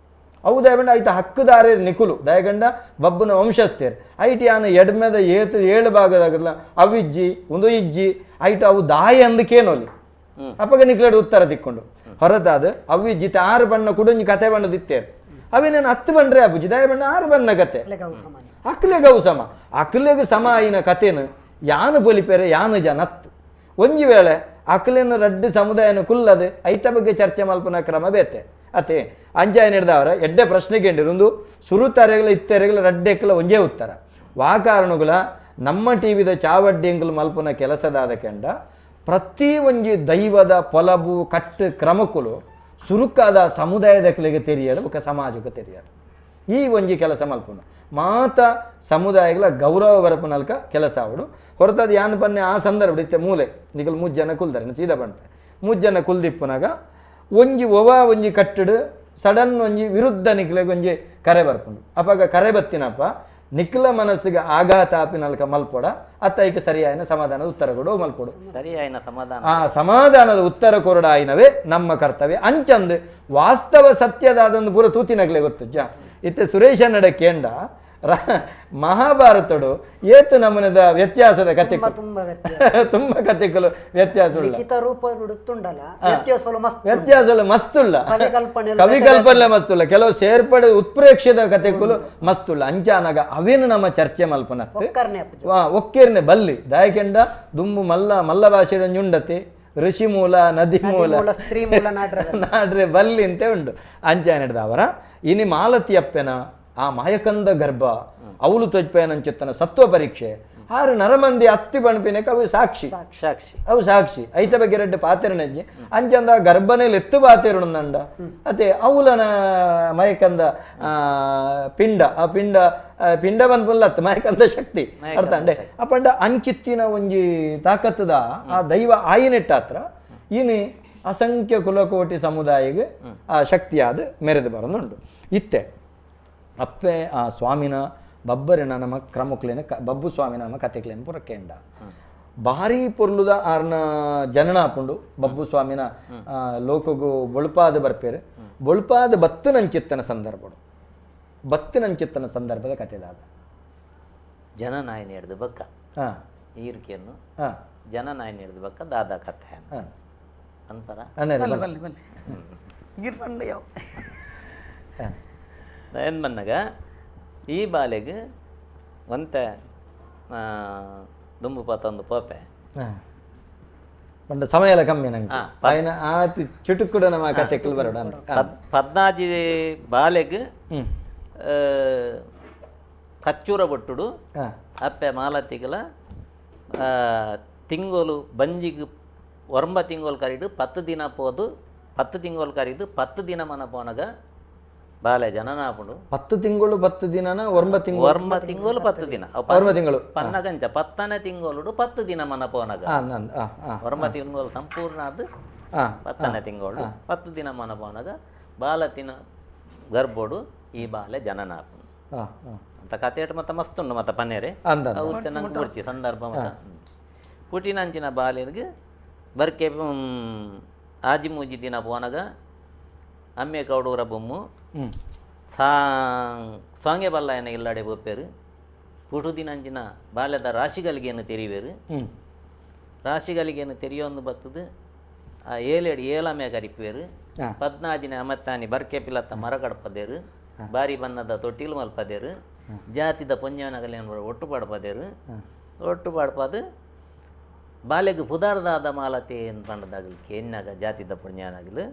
ಅವು ದಯಗಂಡ ಐತ ಹಕ್ಕುದಾರಿ ನಿಕುಲು ದಯಗಂಡ ಬಬ್ಬುನ ವಂಶಸ್ಥೇರ್ ಐಟ್ ಯಾನು ಎಡ್ಮೆದ ಏತು ಏಳು ಭಾಗದಾಗಲ್ಲ ಅವಿಜ್ಜಿ ಒಂದು ಇಜ್ಜಿ ಐಟ್ ಅವು ದಾಯ ಅಂದಕೇನೋಲಿ ಅಪ್ಪಗ ನಿಕ್ಲಡು ಉತ್ತರ ತಿಕ್ಕೊಂಡು ಹೊರತಾದ ಅವಿಜ್ಜಿತ ಆರು ಬಣ್ಣ ಕುಡೊಂಜಿ ಕತೆ ಬಣ್ಣದಿತ್ತೇರು ಅವೇನೇನು 10 ಬಂಡ್ರೆ ಅಬ್ಬುಜಿ ದಯ ಬಣ್ಣ 6 ಬಣ್ಣ ಕತೆ ಅಕ್ಲೆಗ್ ಅವು ಸಮ ಅಕ್ಲೆಗ್ ಸಮ ಆಯಿನ ಕತೆನು ಯಾನು ಪೊಲಿಪೇರೆ ಯಾನು ಜನ ಹತ್ತು ಒಂಜಿ ವೇಳೆ ಅಕ್ಲೆನ ರಡ್ಡು ಸಮುದಾಯನ ಕುಲ್ಲದು ಐತ ಬಗ್ಗೆ ಚರ್ಚೆ ಮಲ್ಪನ ಕ್ರಮ ಬೇತೆ ಅತೆ ಅಂಜಾಯ ಹಿಡ್ದವರ ಎಡ್ಡೆ ಪ್ರಶ್ನೆಗೆ ಸುರುತರೆಗಳ ಇತ್ತೆರೆಗಳ ರಡ್ಡೆಕ್ಕಲ ಒಂಜೇ ಉತ್ತರ ವಾಕಾರಣಗಳ ನಮ್ಮ ಟಿವಿದ ಚಾವಡ್ಡಿಂಗ್ಲು ಮಲ್ಪನ ಕೆಲಸದಾದ ಕೆಂಡ ಪ್ರತಿ ಒಂಜಿ ದೈವದ ಪೊಲಬು ಕಟ್ಟು ಕ್ರಮಕ್ಕುಲು ಸುರುಕಾದ ಸಮುದಾಯದ ಕಲೆಗೆ ತೆರಿಯಡು ಬೊಕ ಸಮಾಜಕ್ಕೆ ತೆರಿಯಡು ಈ ಒಂಜಿ ಕೆಲಸ ಮಲ್ಪುನ ಮಾತ ಸಮುದಾಯಗಳ ಗೌರವ ಬರಪುನಲ್ಕ ಕೆಲಸ ಅವಡು ಹೊರತಾದ ಯಾನ್ ಪನ್ನೆ ಆ ಸಂದರ್ಭ ಇತ್ತೆ ಮೂಲೆ ನಿಕಲ್ ಮೂಜನ ಕುಲ್ದಾರೆ ಸೀದಾ ಪನ್ಪೆ ಮೂಜನ ಕುಲ್ದಿಪ್ಪುನಾಗ ಒಂಜಿ ಒವ ಒಂಜಿ ಕಟ್ಟಡು ಸಡನ್ ಒಂಜಿ ವಿರುದ್ಧ ನಿಕ್ಲೆಗ್ ಒಂಜಿ ಕರೆ ಬರ್ಪುಂಡು ಅಪಗ ಕರೆ ಬತ್ತಿನಪ್ಪ ನಿಕ್ಲ ಮನಸ್ಸಿಗೆ ಆಘಾತ ಆಪಿನಲ್ಕ ಮಲ್ಪೊಡ ಅತ್ತ ಐಕ ಸರಿಯಾಯಿನ ಸಮಾಧಾನದ ಉತ್ತರ ಕೊಡು ಮಲ್ಪೊಡು ಸರಿಯಾಯಿನ ಸಮಾಧಾನ ಆ ಸಮಾಧಾನದ ಉತ್ತರ ಕೊರಡ ಆಯಿನವೇ ನಮ್ಮ ಕರ್ತವ್ಯ ಅಂಚಂದು ವಾಸ್ತವ ಸತ್ಯದಾದೊಂದು ಪೂರ ತೂತಿನಗ್ಲೆ ಗೊತ್ತು ಜ ಇತ್ತೆ ಸುರೇಶ ನಡ ಕೇಂಡ ಮಹಾಭಾರತಡು ಏತು ನಮನದ ವ್ಯತ್ಯಾಸದ ಕತೆ ತುಂಬ ಕತೆಗಳು ವ್ಯತ್ಯಾಸ ವ್ಯತ್ಯಾಸ ಮಸ್ತುಲ್ಲ ಕವಿಕಲ್ಪನೆ ಮಸ್ತುಲ್ಲ ಕೆಲವು ಸೇರ್ಪಡೆ ಉತ್ಪ್ರೇಕ್ಷದ ಕತೆಗಳು ಮಸ್ತುಲ್ಲ ಅಂಚಾನಾಗ ಅವೇನು ನಮ್ಮ ಚರ್ಚೆ ಮಲ್ಪನ ಒಕ್ಕೇರ್ನೆ ಬಲ್ಲಿ ದಾಯಕೆಂಡ ದುಂಬು ಮಲ್ಲ ಮಲ್ಲ ಭಾಷೆ ಉಂಡತಿ ಋಷಿ ಮೂಲ ನದಿ ಮೂಲ ಸ್ತ್ರೀ ಮೂಲ ನಾಡ್ರೆ ಬಲ್ಲಿ ಅಂತ ಉಂಡು ಅಂಚಾನ ಅವರ ಇನಿ ಮಾಲತಿ ಅಪ್ಪೆನ ಆ ಮಾಯಕಂದ ಗರ್ಭ ಅವಳು ತೊಜ್ಪೇನಂಚಿತ್ತನ ಸತ್ವ ಪರೀಕ್ಷೆ ಆರು ನರಮಂದಿ ಅತ್ತಿ ಬಣ್ಪಿನಕ್ಕೆ ಅವು ಸಾಕ್ಷಿ ಸಾಕ್ಷಿ ಅವು ಸಾಕ್ಷಿ ಐತ ಬಗ್ಗೆ ರೆಡ್ಡು ಪಾತೆರನಜ್ಜಿ ಅಂಚಂದ ಗರ್ಭನೇಲಿ ಎತ್ತು ಪಾತೆರುಂದಂಡ ಅದೇ ಅವಲನ ಮಯಕಂದ ಪಿಂಡ ಆ ಪಿಂಡ ಪಿಂಡ ಬನ್ಪುಲ್ಲತ್ತು ಮಯಕಂದ ಶಕ್ತಿ ಅರ್ಥ ಅಂಡೆ ಅಪ್ಪಂಡ ಅಂಚಿತ್ತಿನ ಒಂಜಿ ತಾಕತ್ತದ ಆ ದೈವ ಆಯಿನೆಟ್ಟಾತ್ರ ಇನಿ ಅಸಂಖ್ಯ ಕುಲಕೋಟಿ ಸಮುದಾಯಗೆ ಆ ಶಕ್ತಿಯಾದ ಮೆರೆದು ಬರೋದುಂಟು ಇತ್ತೆ ಅಪ್ಪೆ ಆ ಸ್ವಾಮಿನ ಬಬ್ಬರಿನ ನಮ್ಮ ಕ್ರಮಕ್ಲೇನ ಬಬ್ಬು ಸ್ವಾಮಿನ ನಮ್ಮ ಕತೆಕ್ಲೇನ ಪೂರ ಕೇಂಡ ಭಾರಿ ಪೊರ್ಲುದ ಆರ್ನ ಜನನ ಆಪುಂಡು ಬಬ್ಬು ಸ್ವಾಮಿನ ಲೋಕಗು ಬೊಳುಪಾದ ಬರ್ಪೇರು ಬೊಳುಪಾದ ಬತ್ತುನಂಚಿತ್ತನ ಸಂದರ್ಭಡು ಬತ್ತಿನಂಚಿತ್ತನ ಸಂದರ್ಭದ ಕತೆದಾದ ಜನನಾಯನ ಹಿಡ್ದು ಬಕ್ಕ ಹಾಂ ಈರ್ಕೆಯನ್ನು ಹಾಂ ಜನನಾಯನ ಹಿಡ್ದು ಬಕ್ಕ ದಾದಾ ಕತೆ ಹಾಂ ಅಂತಾರ ಏನು ಬಂದಾಗ ಈ ಬಾಲೆಗೆ ಒಂತೆ ದುಂಬು ಪತ್ತೊಂದು ಪೋಪೆ ಪಂಡ ಸಮಯ ಎಲ್ಲ ಕಮ್ಮಿ ನಂಗೆ ಆಯ್ನ ಆತು ಚುಟುಕುಡ ನಮ್ಮ ಕತೆಕ್ಕಲು ಬರೋಣ ಪದ್ನಾಜಿ ಬಾಲೆಗ್ ಕಚ್ಚೂರ ಬೊಟ್ಟುಡು ಅಪ್ಪೆ ಮಾಲತಿಗಲ ತಿಂಗೋಲು ಬಂಜಿಗೆ ಒರಂಬ ತಿಂಗೋಲು ಕರಿಡು 10 ದಿನ ಪೋದು 10 ತಿಂಗೋಲು ಕರಿದು 10 ದಿನ ಮನ ಪೋನಗ ಬಾಲೆ ಜನನಾಪುಂಡು 10 ತಿಂಗಳು 10 ದಿನನ ಒರಂಬ ತಿಂಗಳು ಒರಂಬ ತಿಂಗಳು 10 ದಿನ ಒರಂಬ ತಿಂಗಳು ಪನ್ನಗಂಚ 10ನೇ ತಿಂಗಳು 10 ದಿನ ಮನ ಪೋನಗ ಒರಂಬ ತಿಂಗಳು ಸಂಪೂರ್ಣ ಅದು 10ನೇ ತಿಂಗಳು 10 ದಿನ ಮನ ಪೋನಗ ಬಾಲತಿನ ಗರ್ಭೋಡು ಈ ಬಾಲೆ ಜನನಾಪುಂಡು ಅಂತ ಕತೆ ಮತ್ತೆ ಮಸ್ತುಂಡು ಮತ್ತೆ ಪನ್ನೇರೆ ಅವು ನಂಗೆ ಮುರ್ಚಿ ಸಂದರ್ಭ ಮತ್ತೆ ಪುಟಿನಂಚಿನ ಬಾಲೆನಿಗೆ ಬರ್ಕೆ ಆಜಿ ಮೂಜಿ ದಿನ ಪೋನಗ ಅಮ್ಮೆ ಕೌಡೂರ ಬೊಮ್ಮು ಸಾಂಗೆ ಬಲ್ಲಾಯನ ಇಲ್ಲಾಡೆ ಬೊಪ್ಪೇರು ಪುಟು ದಿನಂಚಿನ ಬಾಲ್ಯದ ರಾಶಿಗಳಿಗೇನು ತೆರಿವೇರು ರಾಶಿಗಳಿಗೇನು ತೆರಿಯೊಂದು ಬತ್ತದು ಆ ಏಳೆಡು ಏಳಮೆ ಕರಿಪೇರು ಪದ್ನಾಜಿನ ಅಮತ್ತಾನಿ ಬರ್ಕೆ ಪಿಲತ್ತ ಮರ ಕಡಪದೇರು ಬಾರಿ ಬಣ್ಣದ ತೊಟ್ಟಿಲು ಮಲ್ಪದೇರು ಜಾತಿದ ಪೊಂಜನಗಲೇನು ಒಟ್ಟು ಪಾಡ್ಪದೇರು ಒಟ್ಟು ಪಾಡ್ಪದು ಬಾಲೆಗ್ ಪುದಾರ್ದಾದ ಮಾಲತೆ ಪಂಡದಾಗಲಿ ಕೇನ್ನಾಗ ಜಾತಿದ ಪುಣ್ಯಾನಾಗಲು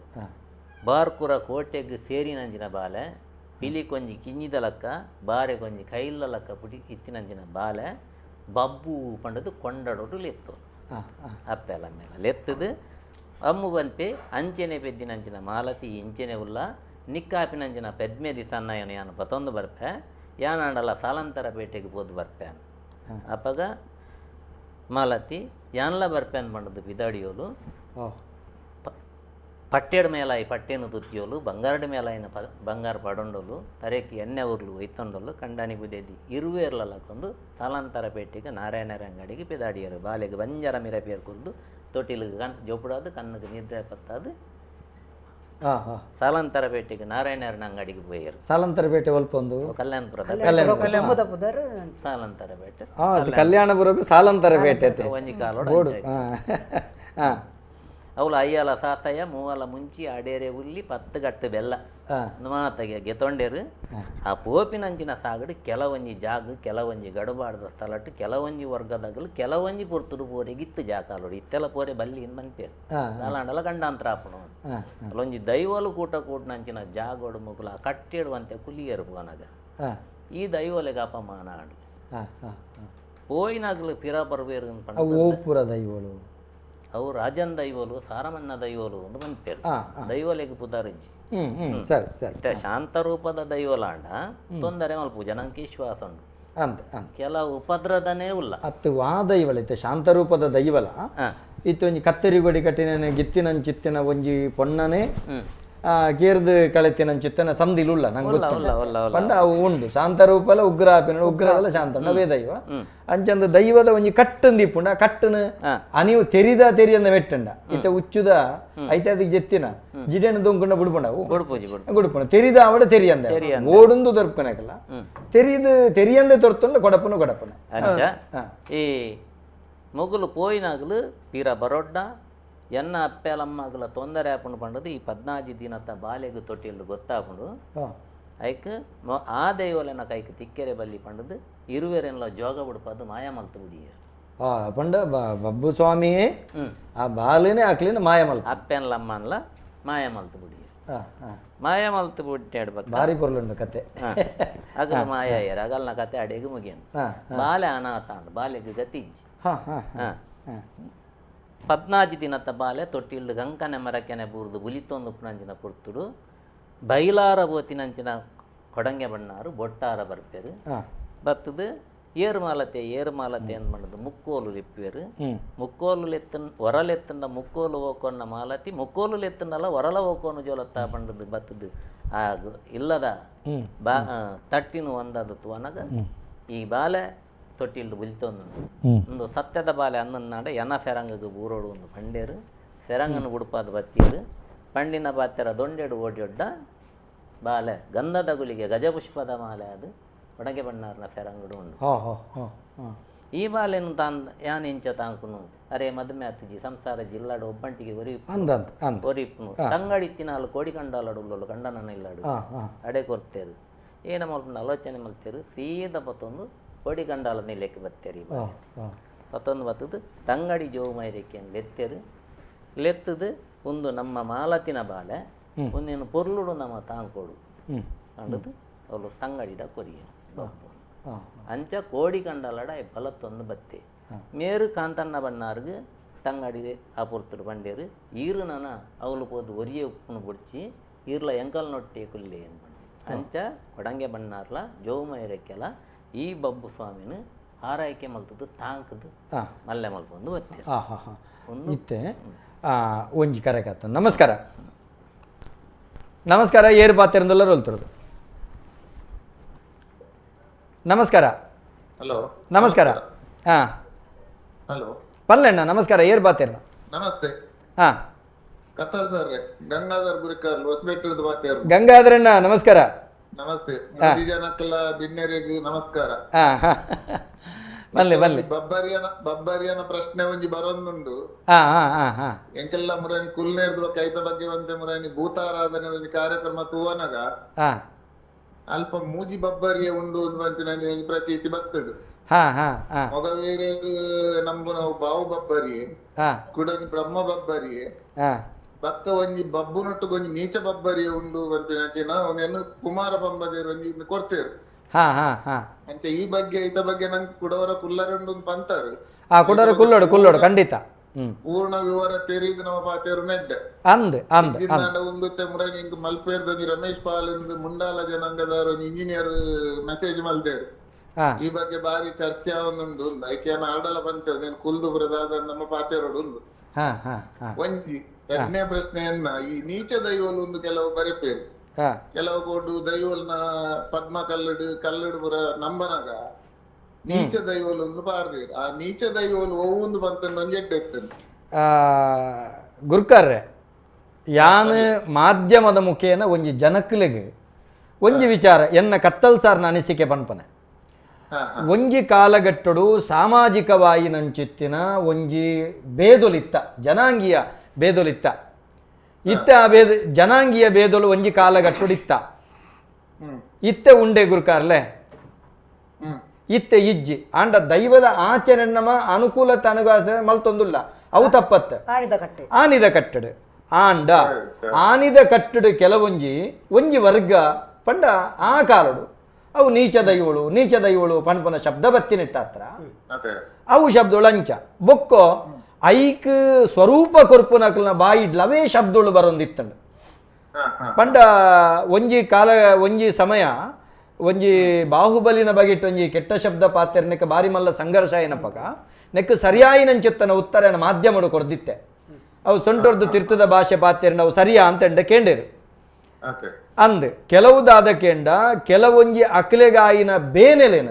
ಬಾರ್ಕುರ ಕೋಟೆಗ್ ಸೇರಿನಂಚಿನ ಬಾಲೆ ಪಿಲಿ ಕೊಂಜಿ ಕಿಂಜಿದ ಲಕ್ಕ ಬಾರೆ ಕೊಂಜಿ ಕೈಲ ಲಕ್ಕ ಪುಡಿ ಇತ್ತಿನಂಚಿನ ಬಾಲೆ ಬಬ್ಬು ಪಂಡದು ಕೊಂಡಡೋಡು ಲೆತ್ತು ಅಪ್ಪೆಲ ಮೇಲ ಲೆತ್ತದು ಅಮ್ಮು ಬನ್ಪೆ ಅಂಚೆನೆ ಪೆದ್ದಿನಂಚಿನ ಮಾಲತಿ ಇಂಚೆನೆ ಉಲ್ಲ ನಿಕ್ಕಾಪಿನಂಚಿನ ಪೆದ್ಮೆದಿ ಸಣ್ಣಯನು ಯಾನು ಪತೊಂದು ಬರ್ಪೆ ಯಾನಾಂಡಲ ಸಾಲಂತರ ಪೇಟೆಗೆ ಪೋದು ಬರ್ಪೆ ಅಪ್ಪಗ ಮಾಲತಿ ಯಾನ್ಲ ಬರ್ಪೆ ಪಂಡದು ಬಿದಾಡಿಯೋಲು ಪಟ್ಟೆಡ್ ಮೇಲಾಯಿ ಪಟ್ಟೆನು ತುತ್ತಿಯೋಲು ಬಂಗಾರಡ ಮೇಲಾಯಿನ ಪ ಬಂಗಾರ ಪಡೊಂಡೋಲು ತರೇಕಿ ಎಣ್ಣೆ ಉರ್ಲು ಒಯ್ತೊಂಡೋಲು ಕಂಡಾಣಿ ಬುದೇದಿ ಇರುವೇರ್ಲಕ್ಕೊಂದು ಸಾಲಾಂತರ ಪೇಟೆಗೆ ನಾರಾಯಣರ ಅಂಗಡಿಗೆ ಪಿದಾಡಿಯರು ಬಾಲೆಗೆ ಬಂಜಾರ ಮಿರಪಿಯರ್ ಕುರ್ದು ತೊಟ್ಟಿಲಿಗೆ ಕಣ್ ಜೋಪುಡಾದು ಕಣ್ಣಿಗೆ ನಿದ್ರೆ ಪತ್ತಾದು ಸಾಲಾಂತರ ಪೇಟೆಗೆ ನಾರಾಯಣರ ಅಂಗಡಿಗೆ ಪೋಯರು. ಸಾಲಂತರ ಪೇಟೆ ಒಲ್ಪೊಂದು ಕಲ್ಯಾಣಪುರ ಸಾಲಂತರ ಪೇಟೆ ಕಲ್ಯಾಣಪುರಕ್ಕೂ ಸಾಲಂತರ ಪೇಟೆ ಒಂಜಿ ಕಾಲೋಡು ಅವಳು ಅಯ್ಯಲ ಸಾಸಯ ಮೂವಲ ಮುಂಚಿ ಅಡೇರೆ ಉಲ್ಲಿ 10 ಗಟ್ಟು ಬೆಲ್ಲ ಮಾತಗೆ ಗೆತೊಂಡೇರು. ಆ ಪೋಪಿನಂಚಿನ ಸಾಗಡು ಕೆಲವೊಂಜಿ ಜಾಗ ಕೆಲವೊಂಜಿ ಗಡುಬಾಡ್ದ ಸ್ಥಳಟ್ಟು ಕೆಲವೊಂಜಿ ವರ್ಗದಾಗಲು ಕೆಲವೊಂಜಿ ಪೊರ್ತುಡು ಪೋರೆಗೆ ಇತ್ತು ಜಾಕಾಲೋಡು ಇತ್ತೆಲ್ಲ ಪೋರೆ ಬಲ್ಲಿ ಇನ್ ಮನ್ಪೇರು ನಾಲಾಂಡಲ ಗಂಡಾಂತರ ಆಪಣು ಅಲ್ಲೊಂಜಿ ದೈವಲು ಕೂಟ ಕೂಟನಂಚಿನ ಜಾಗೋಡು ಮುಗುಲ ಕಟ್ಟಿಡುವಂತೆ ಕುಲಿಯರು ಪೋನಾಗ ಈ ದೈವಲೆಗೆ ಅಪಮಾನ ಆಡು ಪೋಯಿನಾಗಲು ಪಿರ ಬರ್ಬೇರು ಪೂರ ದೈವಳು ಅವು ರಾಜನ್ ದೈವಲು ಸಾರಮನ್ನ ದೈವಲು ಒಂದು ಮನ್ಪೇರು ದೈವಲೆಗ್ ಪುದಾರಿಜ್ಜಿ ಸರಿ ಸರಿ ಶಾಂತ ರೂಪದ ದೈವಲಾಂಡ ತೊಂದರೆ ಮಲ್ಪು ಜನಕ್ಕೆ ವಿಶ್ವಾಸ ಉಂಟು ಅಂತ ಕೆಲವು ಉಪದ್ರದನೇ ಉಲ್ಲ ಅತ್ತು ಆ ದೈವಲ ಇತ್ತೆ ಶಾಂತ ರೂಪದ ದೈವಲ ಇತ್ತು ಒಂಜಿ ಕತ್ತರಿ ಗೊಡಿ ಕಟ್ಟಿನ ಗಿತ್ತಿನಂಚಿತ್ತಿನ ಒಂಜಿ ಪೊಣ್ಣನೆ ಕೇರ್ದು ಕಳೆತಿನಂಚಿತ್ತನ ಸಂದಿಲುಲ್ಲ ನಂಗೆ ಗೊತ್ತು ಪಂಡ ಅವು ಉಂಡು ಶಾಂತ ರೂಪಲ ಉಗ್ರ ಆಪಿನ ಉಗ್ರದಲ್ಲ ಶಾಂತ ಅವೇ ದೈವ ಅಂಚಂದ ದೈವದ ಒಂಜಿ ಕಟ್ಟನ್ ದೀಪುಂಡ ಆ ಕಟ್ಟನ ಅನಿವು ತೆರಿದ ತೆರಿಯಂದ ಮೆಟ್ಟಂಡ ಇತ್ತ ಉಚ್ಚುದ ಐತೆ ಅದಕ್ಕೆ ಜೆತ್ತಿನ ಜಿಡೆನ ದೊಂಕುಂಡ ಬುಡ್ಪುಂಡ ಅವು ಗುಡುಪುಂಡ ತೆರಿದ ಅವಡ ತೆರಿಯಂದ ಓಡುಂದು ದೊರ್ಪುನಕಲ್ಲ ತೆರಿದು ತೆರಿಯಂದೆ ತೊರ್ತುಂಡ ಕೊಡಪುನ ಕೊಡಪುನ ಅಂಚ ಈ ಮೊಗುಲು ಪೋಯಿನಾಗಲು ಪೀರ ಬರೋಡ್ಡ ಎನ್ನ ಅಪ್ಪೆಲಮ್ಮಗಲ ತೊಂದರೆ ಆಪುಂಡು ಪಂಡದು ಈ 14 ದಿನತ್ತ ಬಾಲೆಗು ತೊಟ್ಟಿಲ್ಲು ಗೊತ್ತಾಪುಂಡು ಐಕ್ ಆ ದೈವಲೆನ ಕೈಕ್ ತಿಕ್ಕೆರೆ ಬಲ್ಲಿ ಪಂಡದು ಇರುವೆರೆನ್ಲ ಜೋಗ ಬುಡ್ಪದು ಮಾಯ ಮಲ್ತು ಬುಡಿಯರು ಪಂಡ ಬಬ್ಬು ಸ್ವಾಮಿಯೇ ಆ ಬಾಲೆನೆ ಆಕ್ಲಿನ ಮಾಯ ಮಲ್ತು ಅಪ್ಪೆನ್ಲಮ್ಮನ್ಲ ಮಾಯ ಮಲ್ತು ಬುಡಿಯರು ಮಾಯ ಮಲ್ತು ಬುಟ್ಟಾಡ್ಬೇಕು ಭಾರಿ ಪೊರ್ಲುಂಡು ಕತೆ ಅಗಲ ಮಾಯ ಅಗಲ್ನ ಕತೆ ಅಡೆಗೆ ಮುಗಿಯಂಡು ಬಾಲೆ ಅನಾಥ ಅಂಡು ಬಾಲೆಗೆ ಗತಿ ಇಜ್ಜಿ 14 ದಿನತ್ತ ಬಾಲೆ ತೊಟ್ಟಿಲ್ಲು ಗಂಕನೆ ಮರಕೆನೆ ಬೂರ್ದು ಬುಲಿತೊಂದು ಪುನಂಚಿನ ಪುರ್ತುಡು ಬೈಲಾರ ಬೋತಿನಂಚಿನ ಕೊಡಂಗೆ ಬಣ್ಣಾರು ಬೊಟ್ಟಾರ ಬರ್ಪೇರು ಬತ್ತದು ಏರು ಮಾಲತೆ ಏರು ಮಾಲತೆ ಅಂತ ಮಾಡೋದು ಮುಕ್ಕೋಲು ಲಿಪ್ಪೇರು ಮುಕ್ಕೋಲು ಲೆತ್ತ ಹೊರಲೆತ್ತಂಡ ಮುಕ್ಕೋಲು ಓಕೊನ್ನ ಮಾಲತಿ ಮುಕ್ಕೋಲು ಲೆತ್ತಂಡಲ್ಲ ಹೊರಲ ಓಕೋನು ಜೋಲತ್ತ ಬಂಡದು ಬತ್ತದು ಆ ಇಲ್ಲದ ಬಾ ತಟ್ಟಿನ ಒಂದದು ತುವನಗ ಈ ಬಾಲೆ ತೊಟ್ಟಿಲ್ಲು ಬುಲಿತೊಂದು ಒಂದು ಸತ್ಯದ ಬಾಲೆ ಅನ್ನನ್ನಾಡ ಎನ ಸೆರಂಗಗೆ ಬೂರೋಡು ಒಂದು ಪಂಡೇರು ಸೆರಂಗನ ಉಡುಪಾದ ಬತ್ತೀರು ಪಂಡಿನ ಬಾತ್ಯರ ದೊಂಡೆಡು ಓಡಿಯೊಡ್ಡ ಬಾಲೆ ಗಂಧದ ಗುಲಿಗೆ ಗಜಪುಷ್ಪದ ಮಾಲೆ ಅದು ಒಡಗೆ ಬಣ್ಣಾರ್ನ ಸೆರಂಗಡು ಉಂಡು ಈ ಬಾಲೆನು ತಾನ್ ಯಾನಿಂಚ ತಾಂಕುನು ಅರೆ ಮದುವೆ ಆತಜಿ ಸಂಸಾರ ಜಿಲ್ಲಾಡು ಒಬ್ಬಂಟಿಗೆ ಒರಿಪುನು ತಂಗಡಿ ತಿನ್ನಾಲು ಕೋಡಿ ಕಂಡಾಲಡು ಉಳ್ಳೋಳು ಗಂಡನ ಇಲ್ಲಾಡು ಅಡೆ ಕೊರ್ತೇರು ಏನ ಮಲ್ಪುಂಡು ಆಲೋಚನೆ ಮಲ್ತೇರು ಸೀದ ಪತ್ತೊಂದು ಕೋಡಿ ಕಂಡಾಲ ನಿಲೆಕ್ಕೆ ಬತ್ತೇರಿ ಪತ್ತೊಂದು ಬತ್ತದು ತಂಗಡಿ ಜೋವು ಮೈರೆಕ್ಕೆ ಲೆತ್ತೇರು ಲೆತ್ತದು ಒಂದು ನಮ್ಮ ಮಾಲತಿನ ಬಾಲೆ ಒಂದೇನು ಪೊರ್ಲುಡು ನಮ್ಮ ತಾಂಕೋಡು ಅಂಡದು ಅವಳು ತಂಗಡಿಡ ಕೊರಿಯ ಅಂಚ ಕೋಡಿ ಕಂಡಲಡ ಬಲತ್ತೊಂದು ಬತ್ತೆ ಮೇರು ಕಾಂತಣ್ಣ ಬಣ್ಣಾರ್ಗು ತಂಗಡಿ ಆ ಪೊರ್ತುಡು ಬಂಡೇರು ಈರು ನನ ಅವಳು ಪೋದು ಒರಿಯ ಉಪ್ಪುನು ಬುಡ್ಚಿ ಈರ್ಲ ಎಂಕಲ್ ನೊಟ್ಟೆ ಕುಲ್ಲೆ ಅಂದ್ಬಂಡು ಅಂಚ ಕೊಡಂಗೆ ಬಣ್ಣಾರ್ಲ ಜೋವು ಮೈರೆಕ್ಕೆಲ ಈ ಬಬ್ಬು ಸ್ವಾಮಿನ ಆರೈಕೆ ಮಲ್ತದ್ದು ತಾಂಕದು ಮಲ್ಲೆ ಮಲ್ಪೊಂದು ಬತ್ತೆ ಇತ್ತೆ ಒಂಜಿ ಕರೆಕಾತ. ನಮಸ್ಕಾರ ನಮಸ್ಕಾರ ಏರು ಪಾತಿರಂದೆಲ್ಲ ರೋಲ್ತಿರೋದು. ನಮಸ್ಕಾರ. ಹಲೋ ನಮಸ್ಕಾರ. ಹಾ ಹಲೋ ಪಲ್ಲಣ್ಣ ನಮಸ್ಕಾರ, ಏರ್ ಬಾತೇರ್ನ. ನಮಸ್ತೆ. ಹಾ ಕತ್ತಲ್ ಸರ್, ಗಂಗಾಧರ್ ಗುರಿಕಾರ್ ಹೊಸಬೆಟ್ಟದ ಬಾತೇರ್. ಗಂಗಾಧರಣ್ಣ ನಮಸ್ಕಾರ. ನಮಸ್ತೆ ಮೂರು ಜನಕ್ಕೆಲ್ಲ ಬಿನ್ನೆರಿಗೆ ನಮಸ್ಕಾರ. ಬನ್ನಿ ಬನ್ನಿ. ಬಬ್ಬರಿಯನ ಪ್ರಶ್ನೆ ಒಂಜಿ ಬರೊಂದುಂಡು. ಎಂಕೆಲ್ಲ ಮುರಾಣಿ ಕುಲ್ನೇರ್ದ ಕೈತ ಬಗ್ಗೆ ಒಂತೆ ಮುರಾಣಿ ಭೂತಾರಾಧನೆ ಒಂಜಿ ಕಾರ್ಯಕ್ರಮ ತೂವನಗ ಅಲ್ಪ ಮೂಜಿ ಬಬ್ಬರಿಯ ಉಂಡು ಪ್ರತೀತಿ ಬರ್ತದೆ. ಮೊಗವೀರರು ನಂಬುನ ಬಾವು ಬಬ್ಬರಿ ಕುಡೊಂಜಿ ಬ್ರಹ್ಮ ಬಬ್ಬರಿ ಬತ್ತ ಒಂಜಿ ಬಬ್ಬುನೊಟ್ಟು ಒಂಜಿ ನೀಚ ಬಬ್ಬರಿ ಉಂಡು ಪನ್ಪಿನ ಒಂದೇನು ಕುಮಾರ ಪಂಬದೇರು ಒಂಜಿ ಕೊಡ್ತೇರು. ಅಂಚ ಈ ಬಗ್ಗೆ ಇತ ಬಗ್ಗೆ ನಂಗೆ ಕುಡವರ ಕುಲ್ಲರುಂಡು ಪಂತಾರು. ಕುಡವರ ಕುಲ್ಲೋಡು ಕುಲ್ಲೋಡು ಖಂಡಿತ ಪೂರ್ಣ ವಿವರ ತೆರಿದು ನಮ್ಮ ಪಾತೇರು ನೆಡ್ಡೆ ಅಂದ್ ಅಂದ್ ಒಂದು ತೆಮ್ರಾನಿ ಇಂಕ್ ಮಲ್ಪೇರ್ದ ರಮೇಶ್ ಪಾಲ್ ಮುಂಡಾಲ ಜನಾಂಗದಾರು ಇಂಜಿನಿಯರ್ ಮೆಸೇಜ್ ಮಲ್ದೇರು. ಈ ಬಗ್ಗೆ ಬಾರಿ ಚರ್ಚೆ ಒಂದುಂಡು ಐಕೆ ಆಡಲ ಬಂತೆ ಕುಲ್ದು ಬರದಾದ ನಮ್ಮ ಪಾತೇರೋಡು ಉಂದು. ಒಂಜಿ ಎರಡನೇ ಪ್ರಶ್ನೆಯನ್ನ ಈ ನೀಚ ದೈವಲು ಒಂದು ಕೆಲವು ಬರೆಪೇರು ಕೆಲವು ಕೋಡು ದೈವಲ್ನ ಪದ್ಮ ಕಲ್ಲಡು ಕಲ್ಲಡು ಪುರ ನಂಬನಾಗ ನೀಚ ದೈವಲು ಒಂದು ಪಾಡ್ದೇರು. ಆ ನೀಚ ದೈವಲು ಒವ್ವೊಂದು ಬಂತಂದು ಒಂಜಿ ಎಡ್ಡೆ ಇರ್ತದೆ. ಗುರ್ಕಾರ್ರೆ ಯಾನ್ ಮಾಧ್ಯಮದ ಮುಖೇನ ಒಂಜಿ ಜನಕ್ಲೆಗ್ ಒಂಜಿ ವಿಚಾರ ಎನ್ನ ಕತ್ತಲ್ ಸಾರ್ನ ಅನಿಸಿಕೆ ಪನ್ಪನೆ. ಒಂಜಿ ಕಾಲಗಟ್ಟಡು ಸಾಮಾಜಿಕವಾಯಿನಂಚಿತ್ತಿನ ಒಂಜಿ ಬೇದೊಲಿತ್ತ ಜನಾಂಗೀಯ ಬೇದೊಲಿತ್ತ ಇತ್ತ ಆ ಬೇದ ಜನಾಂಗೀಯ ಬೇದೊಲು ಒಂಜಿ ಕಾಲಗಟ್ಟುಡಿತ್ತ ಇತ್ತೆ ಉಂಡೆ ಗುರುಕಾರ್ಲೆ ಇತ್ತೆ ಇಜ್ಜಿ ಆಂಡ ದೈವದ ಆಚರಣೆ ನಮ್ಮ ಅನುಕೂಲ ತನಗ ಮಲ್ತೊಂದುಲ್ಲ ಅವು ತಪ್ಪತ್ತೆ ಆನಿದ ಕಟ್ಟಡು. ಆಂಡ ಆನಿದ ಕಟ್ಟಡು ಕೆಲವೊಂಜಿ ಒಂಜಿ ವರ್ಗ ಪಂಡ ಆ ಕಾಲಡು ಅವು ನೀಚ ದೈವಳು ನೀಚ ದೈವಳು ಪಣ್ಪನ ಶಬ್ದ ಬತ್ತಿನಿಟ್ಟಾತ್ರ ಅವು ಶಬ್ದಗಳು ಅಂಚ ಬೊಕ್ಕೋ ಐಕ್ ಸ್ವರೂಪ ಕೊರ್ಪುನಕಲ್ನ ಬಾಯಿಡ್ಲ ಅವೇ ಶಬ್ದಗಳು ಬರೊಂದಿತ್ತಂಡು. ಪಂಡ ಒಂಜಿ ಕಾಲ ಒಂಜಿ ಸಮಯ ಒಂಜಿ ಬಾಹುಬಲಿನ ಬಗೆಟ್ ಒಂಜಿ ಕೆಟ್ಟ ಶಬ್ದ ಪಾತೆರ್ನೆಕ್ ಬಾರಿ ಮಲ್ಲ ಸಂಘರ್ಷ ಏನಪ್ಪಕ ನೆಕ್ ಸರಿಯಾಯಿನಂಚೆತ್ತನ ಉತ್ತರನ ಮಾಧ್ಯಮಡು ಕೊರ್ದಿತ್ತೆ. ಅವು ಸೊಂಟೊರ್ದು ತಿರ್ತದ ಭಾಷೆ ಪಾತೆರ್ನ ಅವು ಸರಿಯಾ ಅಂತಂಡ ಕೇಂಡೇರು ಅಂದ್ ಕೆಲವುದಾದ ಕೇಂಡ ಕೆಲವೊಂಜಿ ಅಕ್ಲೆಗಾಯಿನ ಬೇನೆಲೆನ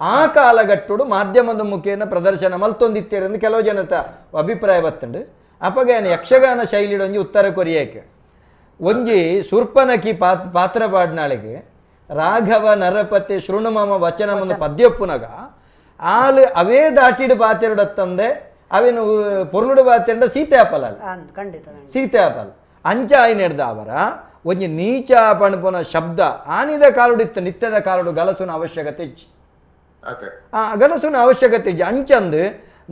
ಆ ಕಾಲಗಟ್ಟುಡು ಮಾಧ್ಯಮದ ಮುಖೇನ ಪ್ರದರ್ಶನ ಮಲ್ತೊಂದಿತ್ತೇರೆಂದು ಕೆಲವು ಜನತ ಅಭಿಪ್ರಾಯ ಬತ್ತಂಡು. ಅಪಗ ಏನು ಯಕ್ಷಗಾನ ಶೈಲಿಡೊಂಜಿ ಉತ್ತರ ಕೊರಿಯಕ್ಕೆ ಒಂಜಿ ಸುರ್ಪನಕಿ ಪಾತ್ರ ಪಾಡ್ನಾಳಿಗೆ ರಾಘವ ನರಪತಿ ಶೃಣುಮಮ ವಚನವನ್ನು ಪದ್ಯೊಪ್ಪುನಗ ಆಲ್ ಅವೇ ದಾಟಿಡು ಪಾತೆರುಡತ್ತಂದೆ ಅವೇನು ಪೊರ್ಲುಡು ಪಾತೆರಂಡ ಸೀತೆ ಆಪಲ ಸೀತೆ ಆಪಲ್ ಅಂಚ ಆಯ್ನೆಡ್ದ ಅವರ ಒಂಜಿ ನೀಚ ಪಣಪುನ ಶಬ್ದ ಆನಿದ ಕಾಲುಡಿತ್ತು ನಿತ್ಯದ ಕಾಲುಡು ಗಲಸುನ ಅವಶ್ಯಕತೆ ಇಜ್ಜಿ. ಆ ಗಲಸುನ ಅವಶ್ಯಕತೆ ಇಜ್ಜಿ ಅಂಚಂದು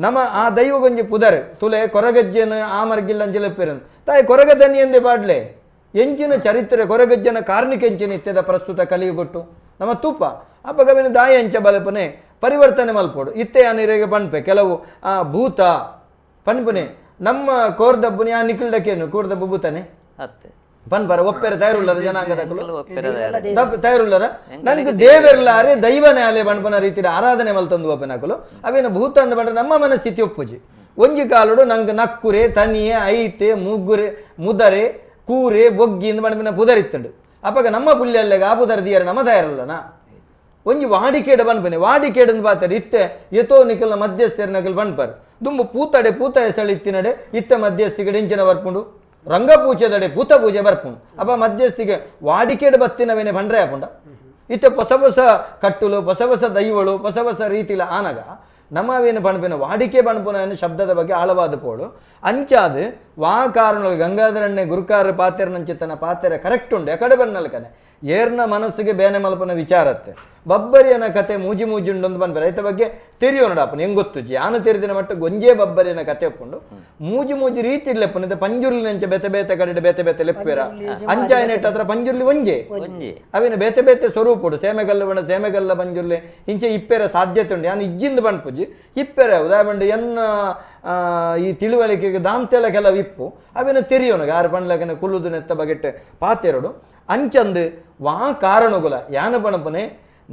ನಮ್ಮ ಆ ದೈವಗೊಂಜಿ ಪುದರ್ ತುಲೆ ಕೊರಗಜ್ಜನ ಆ ಮರ್ಗಿಲ್ಲಂಜಿಲೆಪ್ಪಿರನ್ ತಾಯಿ ಕೊರಗದನಿ ಎಂದೇ ಪಾಡ್ಲೆ ಎಂಚಿನ ಚರಿತ್ರೆ ಕೊರಗಜ್ಜನ ಕಾರ್ಣಿಕ ಎಂಚಿನ ಇತ್ಯದ ಪ್ರಸ್ತುತ ಕಲಿಯುಗೊಟ್ಟು ನಮ್ಮ ತುಪ್ಪ ಅಪಗವಿನ ದಾಯ ಎಂಚ ಬಲಪನೆ ಪರಿವರ್ತನೆ ಮಲ್ಪೋಡು ಇತ್ತೆ ಆ ಪಣ್ಪೆ ಕೆಲವು ಆ ಭೂತ ಪಣ್ಪುನೆ ನಮ್ಮ ಕೋರ್ದಬ್ಬುನಿ ಆ ನಿಖಿಲ್ಡಕ್ಕೇನು ಕೋರ್ದಬ್ಬು ಭೂತಾನೆ ಪನ್ಪರ ಒಪ್ಪೆರ ತಯಾರುಳ್ಳರ ಜನಾಂಗದ ತಯಾರುಳ್ಳರ ನಂಗೆ ದೇವೆರ್ಲಾರೆ ದೈವನೇ ಅಲೆ ಬಣ್ಪನ ರೀತಿಯ ಆರಾಧನೆ ಮಲ್ತಂದು ಒಪ್ಪನಾಕಲು ಅವೇನು ಭೂತ ಅಂದ ಬಂದ್ರೆ ನಮ್ಮ ಮನಸ್ಥಿತಿ ಒಪ್ಪುಜಿ. ಒಂಜಿ ಕಾಲುಡು ನಂಗೆ ನಕ್ಕುರೆ ತನಿಯೆ ಐತೆ ಮುಗ್ಗುರೆ ಮುದರೆ ಕೂರೆ ಬೊಗ್ಗಿ ಇಂದ ಬಣ್ಪಿನ ಪುದರಿತ್ತಂಡು. ಅಪಗ ನಮ್ಮ ಪುಲ್ಯಲ್ಲೆಗ ಆ ಪುದರ್ ದಿಯರ ನಮ್ಮ ತಯಾರಲ್ಲನ ಒಂಜಿ ವಾಡಿಕೇಡ ಬನ್ಪನೆ ವಾಡಿಕೇಡ ಪಾತಾರೆ ಇತ್ತೆ ಎತೋ ನಿಕಲ್ನ ಮಧ್ಯಸ್ಥರ ನಕಲ್ ಬನ್ಪರ್ ದುಂಬು ಪೂತಡೆ ಪೂತ ಎಸಳು ಇತ್ತಿನಡೆ ಇತ್ತ ಮಧ್ಯಸ್ಥಿಗೆ ಇಂಚಿನ ಬರ್ಪುಂಡು ರಂಗಪೂಜೆದಡೆ ಪೂತ ಪೂಜೆ ಬರ್ಪುಂಡು. ಅಪ್ಪ ಮಧ್ಯಸ್ಥಿಗೆ ವಾಡಿಕೇಡು ಬತ್ತಿನವೇನೆ ಬಂಡ್ರೆ ಹಾಪುಂಡ ಇತ್ತೆ ಹೊಸ ಹೊಸ ಕಟ್ಟುಲು ಹೊಸ ಹೊಸ ದೈವಳು ಹೊಸ ಹೊಸ ರೀತಿಲ ಆನಗ ನಮ್ಮವೇನು ಬಣ್ಪಿನ ವಾಡಿಕೆ ಬಣ್ಪುನ ಶಬ್ದದ ಬಗ್ಗೆ ಆಳವಾದ ಪೋಳು ಅಂಚಾದ ವಾ ಕಾರಣ ಗಂಗಾಧರಣ್ಣೆ ಗುರುಕಾರ ಪಾತೆರನಂಚಿತನ ಪಾತೆರ ಕರೆಕ್ಟ್ ಉಂಡು ಎಕಡೆ ಬಣ್ಣಲ್ಕನೆ ಏರ್ನ ಮನಸ್ಸಿಗೆ ಬೇನೆ ಮಲ್ಪನ ವಿಚಾರತ್ತೆ ಬಬ್ಬರಿಯನ ಕತೆ ಮೂಜಿ ಮೂಜಿ ಉಂಡೊಂದು ಬನ್ಪೆ ರೈತ ಬಗ್ಗೆ ತೆರಿಯೋ ನೋಡಪ್ಪನ ಹೆಂಗ್ ಗೊತ್ತು ಯಾನು ತೆರಿದಿನ ಮಟ್ಟ ಗೊಂಜೆ ಬಬ್ಬರಿಯನ ಕತೆ ಒಪ್ಪುಂಡು ಮೂಜಿ ಮೂಜಿ ರೀತಿ ಇರ್ಲೆಪ್ಪನ ಪಂಜುರ್ಲಿ ನಂಚೆ ಬೇತೆ ಬೇತೆ ಕಡೆ ಬೇತೆ ಬೇತೆ ಲೆಪ್ಪೇರ ಅಂಚಾಯನೆಟ್ ಹತ್ರ ಪಂಜುರ್ಲಿ ಒಂಜೆ ಅವೇನು ಬೇತೆ ಬೇತೆ ಸ್ವರೂಪುಡು ಸೇಮೆಗಲ್ಲ ಬಣ್ಣ ಸೇಮೆಗಲ್ಲ ಪಂಜುರ್ಲಿ ಇಂಚೆ ಇಪ್ಪೆರ ಸಾಧ್ಯತೆ ಉಂಡು ಯಾನು ಇಜ್ಜಿಂದ ಬಣ್ಪುಜಿ ಇಪ್ಪೆರ ಉದಾಹರಣೆ ಎನ್ನ ಈ ತಿಳುವಳಿಕೆಗೆ ದಾಂತೆಲ್ಲ ಕೆಲವು ಇಪ್ಪು ಅವೇನು ತೆರಿಯೋನು ಯಾರು ಪಂಡ್ಲಕನೆ ಕುಲ್ಲುದು ನೆತ್ತ ಬಗೆಟ್ ಪಾತೆರಡು ಅಂಚಂದು ವಾ ಕಾರಣಗುಲ ಯಾನ ಬಣಪನೆ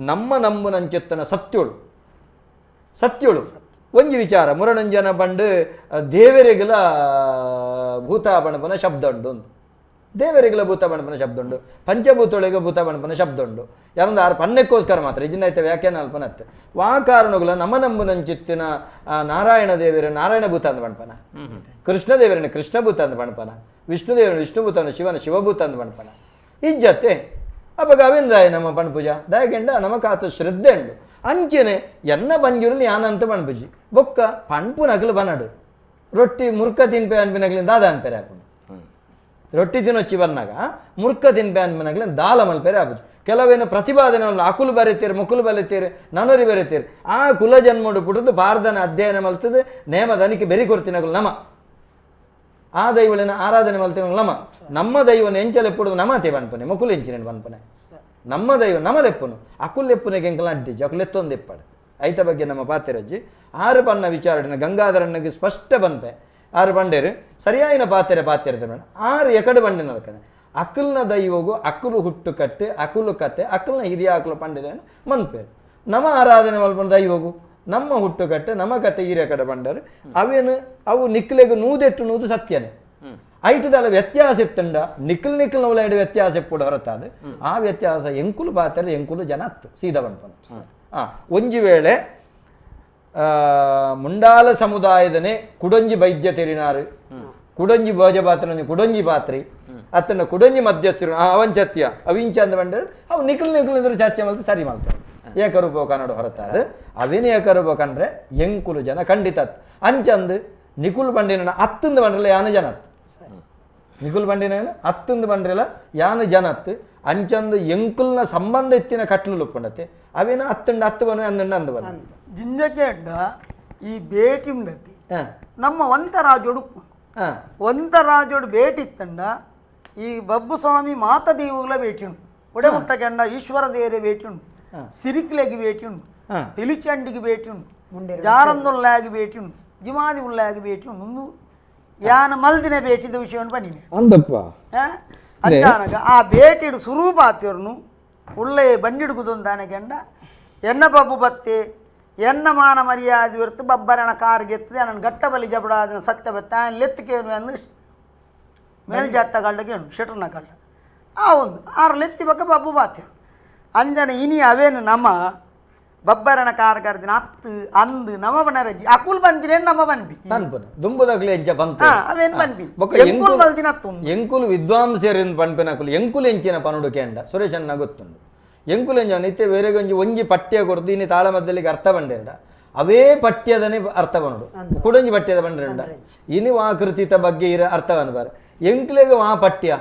ನಮ್ಮ ನಂಬುನಂಚೆತ್ತನ ಸತ್ಯೋಳು ಸತ್ಯೋಳು ಒಂಜಿ ವಿಚಾರ ಮುರಣಂಜನ ಬಂಡು ದೇವರಿಗಲ ಭೂತ ಬಣಪನ ಶಬ್ದ ಉಂಡು ದೇವರಿಗಲ ಭೂತ ಬಣಪನ ಶಬ್ದ ಉಂಡು ಪಂಚಭೂತೊಳಗೆ ಭೂತ ಬಣಪನ ಶಬ್ದ ಉಂಡು ಯಾರಂದ್ರೆ ಆರು ಪನ್ನೆಕ್ಕೋಸ್ಕರ ಮಾತ್ರ ಇಜಿನ ವ್ಯಾಖ್ಯಾನ ಅಲ್ಪನತ್ತೆ ವಾ ಕಾರಣಗುಲ ನಮ್ಮ ನಂಬುನಂಚಿತ್ತಿನ ನಾರಾಯಣ ದೇವರ ನಾರಾಯಣ ಭೂತ ಅಂದ ಬಣಪನ ಕೃಷ್ಣ ದೇವರನ್ನ ಕೃಷ್ಣ ಭೂತ ಅಂದ ಬಣಪನ ವಿಷ್ಣು ದೇವರನ್ನ ವಿಷ್ಣುಭೂತ ಅಂದ ಶಿವನ ಶಿವಭೂತ ಅಂದ ಬಣಪನ ಇಜ್ಜತ್ತೆ ಅಪ್ಪಗ ಅವಿಂದಾಯ ನಮ್ಮ ಪಣ್ಪುಜ ದಯಗೆಂಡ ನಮಕಾತ ಶ್ರದ್ಧೆ ಉಂಡು ಅಂಚೆನೆ ಎನ್ನ ಬಂಜುರಲ್ಲಿ ಯಾನಂತ ಪಣ್ಪುಜಿ ಬೊಕ್ಕ ಪಣ್ಪು ನಕಲು ಬನಡು ರೊಟ್ಟಿ ಮುರ್ಕ ತಿನ್ಪೆ ಅನ್ಪಿನಗಲಿಂದ ದಾದ ಅನ್ಪೆರೆ ಹಾಕೊಂಡು ರೊಟ್ಟಿ ತಿನ್ನೊಚ್ಚಿ ಬನ್ನಾಗ ಮುರ್ಕ ತಿನ್ಪೆ ಅನ್ಮನಾಗ್ಲೆ ದಾಲ ಮಲ್ಪೆರೆ ಆಪುಜಿ. ಕೆಲವೇನು ಪ್ರತಿಪಾದನೆ ಅಕುಲು ಬರೀತೀರು ಮುಕುಲು ಬರೀತೀರು ನನರಿ ಬರೀತೀರು ಆ ಕುಲ ಜನ್ಮಡು ಪುಟ್ಟದು ಪಾರ್ದನ ಅಧ್ಯಯನ ಮಲ್ತದೆ ನೇಮದನಿಕೆ ಬೆರಿ ಕೊಡ್ತಿನಕುಲು ನಮ ಆ ದೈವಳಿನ ಆರಾಧನೆ ಮಲ್ತಿನ ನಮ ನಮ್ಮ ದೈವನ ಎಂಚಲೆಪ್ಪುಡು ನಮತೆ ಪನ್ಪನೆ ಮುಕುಲು ಎಂಚಿನ ಪನ್ಪನೆ ನಮ್ಮ ದೈವ ನಮಲೆಪ್ಪುನು ಅಕುಲೆಪ್ಪುನೆಗೆ ಎಂಕಲ ಅಡ್ಡಿಜಿ ಅಕುಲೆತ್ತೊಂದು ಎಪ್ಪಾಡು ಐತ ಬಗ್ಗೆ ನಮ್ಮ ಪಾತೆರಜ್ಜಿ ಆರು ಪನ್ನ ವಿಚಾರಣೆ ಗಂಗಾಧರಣ್ಣಗೆ ಸ್ಪಷ್ಟ ಪನ್ಪೆ ಆರು ಬಂಡೇರು ಸರಿಯಾಯಿನ ಪಾತೆರೆ ಪಾತೆರೆ ಮೇಡ ಆರು ಎಕಡೆ ಬಂಡೆ ನಲ್ಕನೆ ಅಕಲ್ನ ದೈವಗು ಅಕುಲು ಹುಟ್ಟು ಕಟ್ಟೆ ಅಕುಲು ಕತೆ ಅಕಲ್ನ ಹಿರಿಯ ಅಕಲು ಪಂಡಿರೇನು ಮನ್ಪೇರು ನಮ್ಮ ಆರಾಧನೆ ಮಲ್ಪನ ದೈವಗು ನಮ್ಮ ಹುಟ್ಟು ಕಟ್ಟೆ ನಮ್ಮ ಕತೆ ಹಿರಿಯ ಕಡೆ ಬಂಡರು ಅವೇನು ಅವು ನಿಕ್ಲೆಗು ನೂದೆಟ್ಟು ನೂದು ಸತ್ಯನೇ ಐಟದಲ್ಲ ವ್ಯತ್ಯಾಸ ಇತ್ತಂಡ ನಿಕ್ಲ್ ನಿಕ್ಲ್ ನವಲ ವ್ಯತ್ಯಾಸ ಎಪ್ಪುಡು ಹೊರತಾದ ಆ ವ್ಯತ್ಯಾಸ ಎಂಕುಲು ಪಾತೆರೆ ಎಂಕುಲು ಜನ ಅತ್ತು ಸೀದಾ ಬಂಡ್ಪನ. ಒಂಜಿ ವೇಳೆ ಮುಂಡಾಲ ಸಮುದಾಯದನೆ ಕುಡೊಂಜಿ ವೈದ್ಯ ತೆರಿನಾರು ಕುಡೊಂಜಿ ಭೋಜ ಪಾತ್ರ ಕುಡೊಂಜಿ ಪಾತ್ರಿ ಅತ್ತನ ಕುಡೊಂಜಿ ಮಧ್ಯಸ್ಥರು ಅವಂಚತ್ಯ ಅವಿಂಚ ಅಂದ ಬಂಡರು ಅವು ನಿಕ್ಲ್ ನಿಕ್ಲ್ ಇದ್ರು ಚರ್ಚೆ ಮಲ್ತು ಸರಿ ಮಲ್ತಾರೆ ಏಕರೂಪ ಕನ್ನಡ ಹೊರತಾದ ಅವೇನು ಏಕರೂಪ ಕಂಡ್ರೆ ಎಂಕುಲು ಜನ ಖಂಡಿತ ಅಂಚಂದು ನಿಕುಲ್ ಬಂಡಿನ ಅತ್ತಂದು ಬಂಡ್ರಲ್ಲ ಯಾನು ಜನ ಅತ್ತು ನಿಕುಲ್ ಬಂಡಿನ ಅತ್ತಂದು ಬಂಡ್ರಲ್ಲ ಯಾನು ಜನ ಅತ್ತು ಅಂಚಂದು ಎಂಕುಲ್ನ ಸಂಬಂಧ ಎತ್ತಿನ ಕಟ್ಲು ಉಪ್ಪುಂಡತ್ತೆ ಅವೇನ ಅತ್ತಂಡ ಅತ್ತು ಬನ ಅಂದಂಡ ಅಂದ ಬನ ಜಿಂಜಕ್ಕೆ ಅಡ್ಡ ಈ ಭೇಟಿ ಉಂಡತಿ ನಮ್ಮ ವಂತರಾಜೋಡು ವಂತರಾಜೋಡು ಭೇಟಿ ಇತ್ತಂಡ ಈ ಬಬ್ಬು ಸ್ವಾಮಿ ಮಾತ ದೇವುಗಳ ಭೇಟಿ ಉಂಟು ಒಡೆಗುಟ್ಟ ಕೆಂಡ ಈಶ್ವರ ದೇವರೇ ಭೇಟಿ ಉಂಟು ಸಿರಿಕ್ಲೆಗೆ ಭೇಟಿ ಉಂಟು ಪಿಲಿಚಂಡಿಗೆ ಭೇಟಿ ಉಂಟು ಜಾರಂದುಲ್ಲಾಗಿ ಭೇಟಿ ಉಂಟು ಜಿಮಾದಿ ಉಲ್ಲಾಗಿ ಭೇಟಿ ಉಂಟು ಯಾನ ಮಲ್ದಿನ ಭೇಟಿದ ವಿಷಯವನ್ನು ಬನ್ನಿ ಅಂದಪ್ಪ ಅಂಚಾನಗ ಆ ಭೇಟಿಡು ಸುರೂಪ ಆತಿರ್ನು ಉಳ್ಳೆ ಬಂಡಿಡುಗುದೊಂದಾನೆ ಕೆಂಡ ಎನ್ನ ಬಬ್ಬು ಬತ್ತೆ ಎನ್ನ ಮಾನ ಮರ್ಯಾದೆ ಹೊರ್ತು ಬಬ್ಬರಣ ಕಾರ್ಗೆತ್ತದೆ ನನ್ನ ಗಟ್ಟ ಬಲಿ ಜಬಡಾದ ಸತ್ಯ ಬತ್ತ ಲೆತ್ತಿಕೇನು ಅಂದು ಮೇಲ್ಜಾತ ಗಂಡಗೆ ಶೆಟ್ರನ ಗಂಡ ಆ ಒಂದು ಆರು ಲೆತ್ತಿ ಬಕ್ಕ ಬಬ್ಬು ಬಾತೇರು ಅಂಜನ ಇನಿ ಅವೇನು ನಮ್ಮ ಬಬ್ಬರಣ ಕಾರ್ಗರ್ದಿನ ಅತ್ತು ಅಂದು ನಮ ಬನರಜ್ಜಿ ಅಕುಲ್ ಬಂದಿರೇನು ನಮ್ಮ ಬನ್ಬಿ ಪನ್ಪುನ ದುಂಬುದಾಗ್ಲೆ ಹೆಜ್ಜ ಬಂತು ಅವೇನು ಬನ್ಬಿ ಎಂಕುಲ್ ಬಲ್ದಿನ ಅತ್ತು ಎಂಕುಲು ವಿದ್ವಾಂಸರಿಂದ ಪನ್ಪಿನ ಅಕುಲು ಎಂಕುಲು ಎಂಚಿನ ಪನುಡು ಕೇಂಡ ಸುರೇಶನ್ನ ಗೊತ್ತುಂಡು ಎಂಕುಲು ಎಂಜ ನಿತ್ಯ ಬೇರೆ ಒಂಜಿ ಒಂಜಿ ಪಠ್ಯ ಕೊಡ್ದು ಇನ್ನು ತಾಳಮದ್ದಲಿಗೆ ಅರ್ಥ ಬಂಡೇರಡ ಅವೇ ಪಠ್ಯದನೇ ಅರ್ಥ ಬಂಡು ಕುಡೊಂಜಿ ಪಠ್ಯದ ಬಂಡೇರಡ ಇನ್ನು ಆ ಕೃತಿತ ಬಗ್ಗೆ ಇರ ಅರ್ಥ ಬಾರ ಎಂಕ್ಲೆಗೆ ಆ ಪಠ್ಯ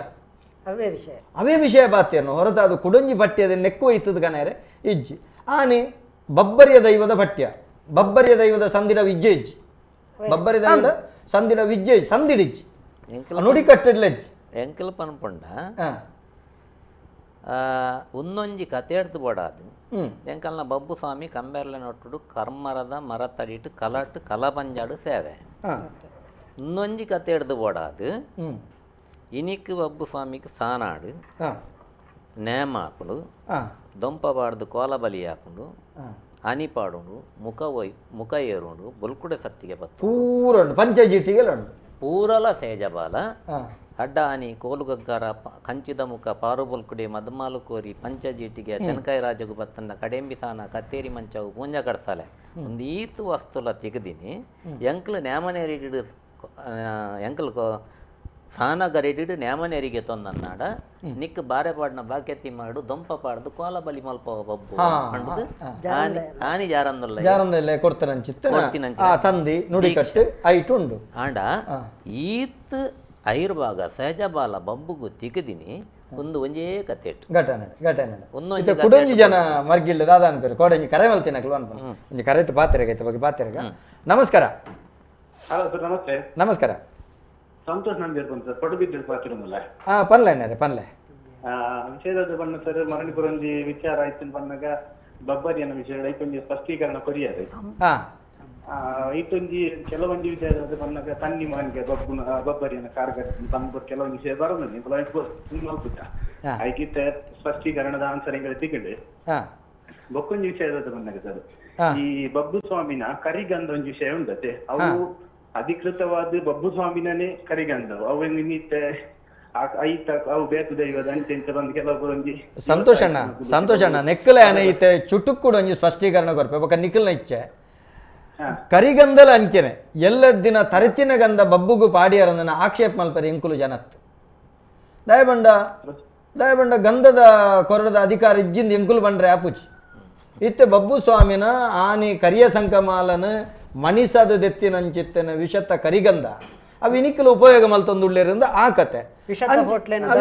ಅವೇ ವಿಷಯ ಅವೇ ವಿಷಯ ಬಾತೇನು ಹೊರತು ಅದು ಕುಡೊಂಜಿ ಪಠ್ಯದ ನೆಕ್ಕು ಇತ್ತದ ಕಣೇರೆ ಇಜ್ಜಿ ಆನೆ ಬಬ್ಬರಿಯ ದೈವದ ಪಠ್ಯ ಬಬ್ಬರಿಯ ದೈವದ ಸಂದಿಡ ವಿಜ್ಜೆ ಇಜ್ಜಿ ಬಬ್ಬರಿ ದೈವದ ಸಂದಿಡ ವಿಜ್ಜೆ ಸಂದಿಡಿಜ್ಜಿ ನುಡಿ ಕಟ್ಟಿಡ್ಲೆಜ್ಜಿ ಎಂಕಲ್ ಪನ್ಪುಂಡ ಒಂದೊಂಜಿ ಕತೆ ಎಡ್ದು ಬೋಡಾದು ಎಂಕಲ್ನ ಬಬ್ಬು ಸ್ವಾಮಿ ಕಂಬೆರ್ಲೆ ನೊಟ್ಟುಡು ಕರ್ಮರದ ಮರ ತಡಿಟ್ಟು ಕಲಾಟು ಕಲಪಂಜಾಡು ಸೇವೆ ಇನ್ನೊಂಜಿ ಕತೆ ಎಡ್ದು ಬೋಡಾದು ಇನಿಕ್ ಬಬ್ಬು ಸ್ವಾಮಿಗೆ ಸಾನಾಡು ನೇಮ ಆಪುಂಡು ದೊಂಪ ಪಾಡ್ದು ಕೋಲ ಬಲಿ ಆಪುಂಡು ಅನಿ ಪಾಡುಂಡು ಮುಖ ಒಯ್ ಮುಖ ಏರುಂಡು ಬುಲ್ಕುಡೆ ಸತ್ತಿಗೆ ಬತ್ತು ಪೂರ ಪಂಚಜೀಟಿಗೆ ಪೂರಲ ಸೇಜಬಾಲ ಅಡ್ಡ ಆನಿ ಕೋಲುಗಗ್ಗಾರ ಕಂಚಿದ ಮುಖ ಪಾರುಬುಲ್ಕುಡೆ ಮದಮಾಲು ಕೋರಿ ಪಂಚಜೀಟಿಗೆ ತೆನಕಾಯಿ ರಾಜಗು ಬತ್ತನ್ನ ಕಡೆಂಬಿ ಸಾನ ಕತ್ತೇರಿ ಮಂಚವು ಪೂಂಜ ಕಡ್ಸಾಲೆ ಒಂದು ಈತು ವಸ್ತುಲ ತೆಗೆದಿನಿ ಎಂಕ್ಲು ನೇಮನೇರಿಡು ಎಂಕ್ಲು ಸಾನ ಗರಿಡಿಡು ನೇಮನೇರಿಗೆ ತೊಂದನ್ನಾಡ ನಿಕ್ ಬಾರೆ ಪಾಡ್ನ ಬಾಕ್ಯತಿ ಮಾಡು ದೊಂಪ ಪಾಡ್ದು ಕೋಲ ಬಲಿ ಮಲ್ಪ ಬಬ್ಬು ಪಂಡದು ಆನಿ ಜಾರಂದುಲ್ಲ ಜಾರಂದುಲ್ಲ ಕೊಡ್ತಾನಂಚಿತ್ತ ಸಂಧಿ ನುಡಿಕಟ್ಟು ಐಟು ಉಂಡು ಆಂಡ ಈತ್ ಐರ್ಭಾಗ ಸಹಜಬಾಲ ಬಬ್ಬುಗು ತಿಗದಿನಿ ಒಂದು ಒಂಜೇ ಕತೆ ಘಟನೆ ಘಟನೆ ಒಂದೊಂದು ಕುಡೊಂಜಿ ಜನ ಮರ್ಗಿಲ್ಲ ದಾದ ಅನ್ಪೇರು ಕೋಡಂಜಿ ಕರೆ ಮಲ್ತಿನ ಅನ್ಪು ಒಂಜಿ ಕರೆಕ್ಟ್ ಪಾತೆರೆಗ ಐತೆ ಬಗ್ಗೆ ಪಾತೆರೆಗ. ನಮಸ್ಕಾರ. Hello sir namaste. ನಮಸ್ಕಾರ. ಸಂತೋಷ್ ನಂದಿರ್ ಬಂತು ಸರ್ ಪಡುಬಿದ್ದೆ ಪಾತಿರಮಲ್ಲ. ಹಾ ಪನ್ಲೆ ಅಣ್ಣರೇ ಪನ್ಲೆ. ವಿಷಯದ ಬಣ್ಣ ಸರ್ ಮರಣಿಪುರ ಒಂಜಿ ವಿಚಾರ ಆಯ್ತು ಬಣ್ಣಗ ಬಬ್ಬರಿಯನ ವಿಷಯ ಐತೊಂಜಿ ಸ್ಪಷ್ಟೀಕರಣ ಕೊರಿಯಾರೆ. ಐತೊಂಜಿ ಕೆಲವೊಂಜಿ ವಿಷಯದ ಬಣ್ಣಗ ತನ್ನಿ ಮಾನ್ಗೆ ಬಬ್ಬುನ ಬಬ್ಬರಿಯನ ಕಾರ್ಗರ್ ತಮ್ಮ ಕೆಲವೊಂದು ವಿಷಯ ಬರೋದು ಐಕಿತ್ತ ಸ್ಪಷ್ಟೀಕರಣದ ಆನ್ಸರ್ ಎಂಗಳ ತಿಕ್ಕಂಡು ಬೊಕ್ಕೊಂಜಿ ವಿಷಯದ ಬಂದಾಗ ಸರ್ ಈ ಬಬ್ಬು ಸ್ವಾಮಿನ ಕರಿಗಂಧ ಒಂಜಿ ವಿಷಯ ಉಂಟತೆ ಅವು ಅಧಿಕೃತವಾದ ಬಬ್ಬು ಸ್ವಾಮಿನೇ ಕರಿಗಂಧವು ಅವು ನಿಮಿತ್ತ ಐತ ಅವು ಬೇತು ದೈವದ ಅಂಚೆ ಇಂಚ ಬಂದು ಕೆಲವೊಬ್ಬರು ಒಂಜಿ ಸಂತೋಷಣ್ಣ ಸಂತೋಷಣ್ಣ ನೆಕ್ಕಲೆ ಅನೈತೆ ಚುಟುಕ್ಕುಡು ಒಂಜಿ ಸ್ಪಷ್ಟೀಕರಣ ಕೊರ್ಪೆ ಬೊಕ ನಿಕ್ಕಲ್ನ ಇಚ್ಛೆ ಕರಿಗಂಧಲ ಅಂಚೆನೆ ಎಲ್ಲ ದಿನ ತರತಿನ ಗಂಧ ಬಬ್ಬುಗು ಪಾಡಿಯರನ್ನ ಆಕ್ಷೇಪ ಮಲ್ಪರೆ ಇಂಕುಲು ಜನತ್ ದಯಬಂಡ ದಯಬಂಡ ಗಂಧದ ಕೊರಡದ ಅಧಿಕಾರ ಇಜ್ಜಿಂದ ಎಂಕುಲು ಬಂಡ್ರೆ ಆಪುಚಿ ಇತ್ತೆ ಬಬ್ಬು ಸ್ವಾಮಿನ ಆನಿ ಕರಿಯ ಸಂಕಮಾಲನ ಮಣಿಸದ ದೆತ್ತಿನಂಚಿತ್ತನ ವಿಷತ ಕರಿಗಂಧ ಅವು ಇನಿಕ್ಕಲ ಉಪಯೋಗ ಮಲ್ತೊಂದುಳ್ಳೇರಿಂದ ಆ ಕತೆ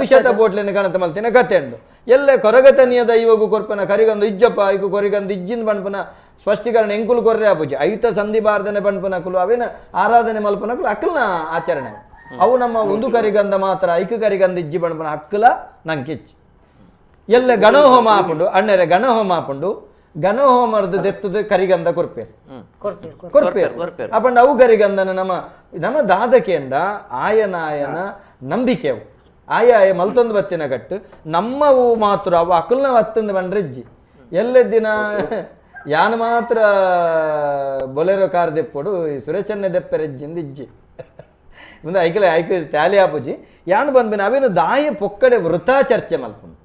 ವಿಷತ ಬೋಟ್ಲೇನ ಕಣತ ಮಲ್ತಿನ ಕತೆ ಉಂಡು ಎಲ್ಲ ಕೊರಗತನಿಯ ದೈವಗು ಕೊರ್ಪನ ಕರಿಗಂದು ಇಜ್ಜಪ್ಪ ಐಕು ಕೊರಿಗಂದು ಇಜ್ಜಿನ ಪಣ್ಪನ ಸ್ಪಷ್ಟೀಕರಣ ಎಂಕುಲು ಕೊರ್ರೆ ಆಪುಜಿ ಐತ ಸಂಧಿ ಬಾರ್ದನೆ ಪಣ್ಪನಕುಲು ಅವೇನ ಆರಾಧನೆ ಮಲ್ಪನಕುಲು ಅಕ್ಕಲ್ನ ಆಚರಣೆ ಅವು ನಮ್ಮ ಒಂದು ಕರಿಗಂಧ ಮಾತ್ರ ಐಕು ಕರಿಗಂಧ ಇಜ್ಜಿ ಪಣ್ಪನ ಅಕ್ಕಲ ನಂಕಿಚ್ಚಿ ಎಲ್ಲ ಗಣಹೋಮ ಆಪುಂಡು ಅಣ್ಣರೆ ಗಣಹೋಮ ಆಪುಂಡು ಗಣಹೋಮರ್ದು ದೆತ್ತದ ಕರಿಗಂಧ ಕೊರ್ಪೇರು ಕೊರ್ಪೇರು ಅಪಂಡ ಅವು ಕರಿಗಂಧನ ನಮ್ಮ ನಮ್ಮ ದಾದಕೇಂಡ ಆಯನಾಯನ ನಂಬಿಕೆವು ಆಯ ಆಯ ಮಲ್ತೊಂದು ಬತ್ತಿನ ಕಟ್ಟು ನಮ್ಮವು ಮಾತ್ರ ಅವು ಅಕಲ್ನ ಬತ್ತಂದು ಬಂಡ್ರೆಜ್ಜಿ ಎಲ್ಲ ದಿನ ಯಾನ್ ಮಾತ್ರ ಬೊಲೆರೋ ಕಾರ್ ದೆಪ್ಪೊಡು ಸುರೇಶನ್ನೇ ದೆಪ್ಪರೆಜ್ಜಿಂದ ಇಜ್ಜಿ ಮುಂದೆ ಐಕಲೆ ಐಕ ಟ್ಯಾಲಿ ಆಪುಜಿ ಯಾನ್ ಬಂದ್ಬಿನ ಅವೇನು ದಾಯ ಪೊಕ್ಕಡೆ ವೃಥಾ ಚರ್ಚೆ ಮಲ್ಪುಂಡು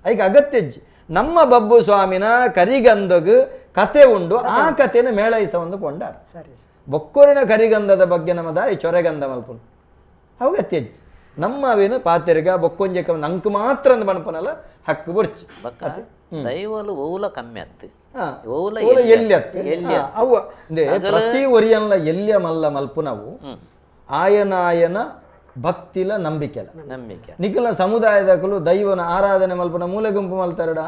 ಐಕ ಅಗತ್ಯ ಇಜ್ಜಿ ನಮ್ಮ ಬಬ್ಬು ಸ್ವಾಮಿನ ಕರಿಗಂಧಗ್ ಕತೆ ಉಂಡು ಆ ಕತೆನ ಮೇಳೈಸ ಒಂದು ಕೊಂಡಾಡ ಬೊಕ್ಕೊರಿನ ಕರಿಗಂಧದ ಬಗ್ಗೆ ನಮ್ಮ ದಾಯಿ ಚೊರೆಗಂಧ ಮಲ್ಪುಂಡು ಅವು ಅಗತ್ಯ ಇಜ್ಜಿ ನಮ್ಮ ಅವೇನು ಪಾತೆರ್ಗ ಬೊಕ್ಕೊಂಜೆಕ ನಂಕು ಮಾತ್ರ ಅಂದ್ ಬಣಪನಲ್ಲ ಹಕ್ಕು ಬೊರ್ಚಿ ದೈವಲು ಓಲ ಕಮ್ಮಿ ಅತ್ತು ಓಲ ಎಲ್ಲಿ ಅತ್ತು ಅವು ಪ್ರತಿ ಒರಿಯನ್ಲ ಎಲ್ಲಿಯ ಮಲ್ಲ ಮಲ್ಪುನವು ಆಯನಾಯನ ಭಕ್ತಿಲ ನಂಬಿಕೆಲ ನಂಬಿಕೆ ನಿಖಲ ಸಮುದಾಯದಕಲು ದೈವನ ಆರಾಧನೆ ಮಲ್ಪನ ಮೂಲೆ ಗುಂಪು ಮಲ್ತಾರಡ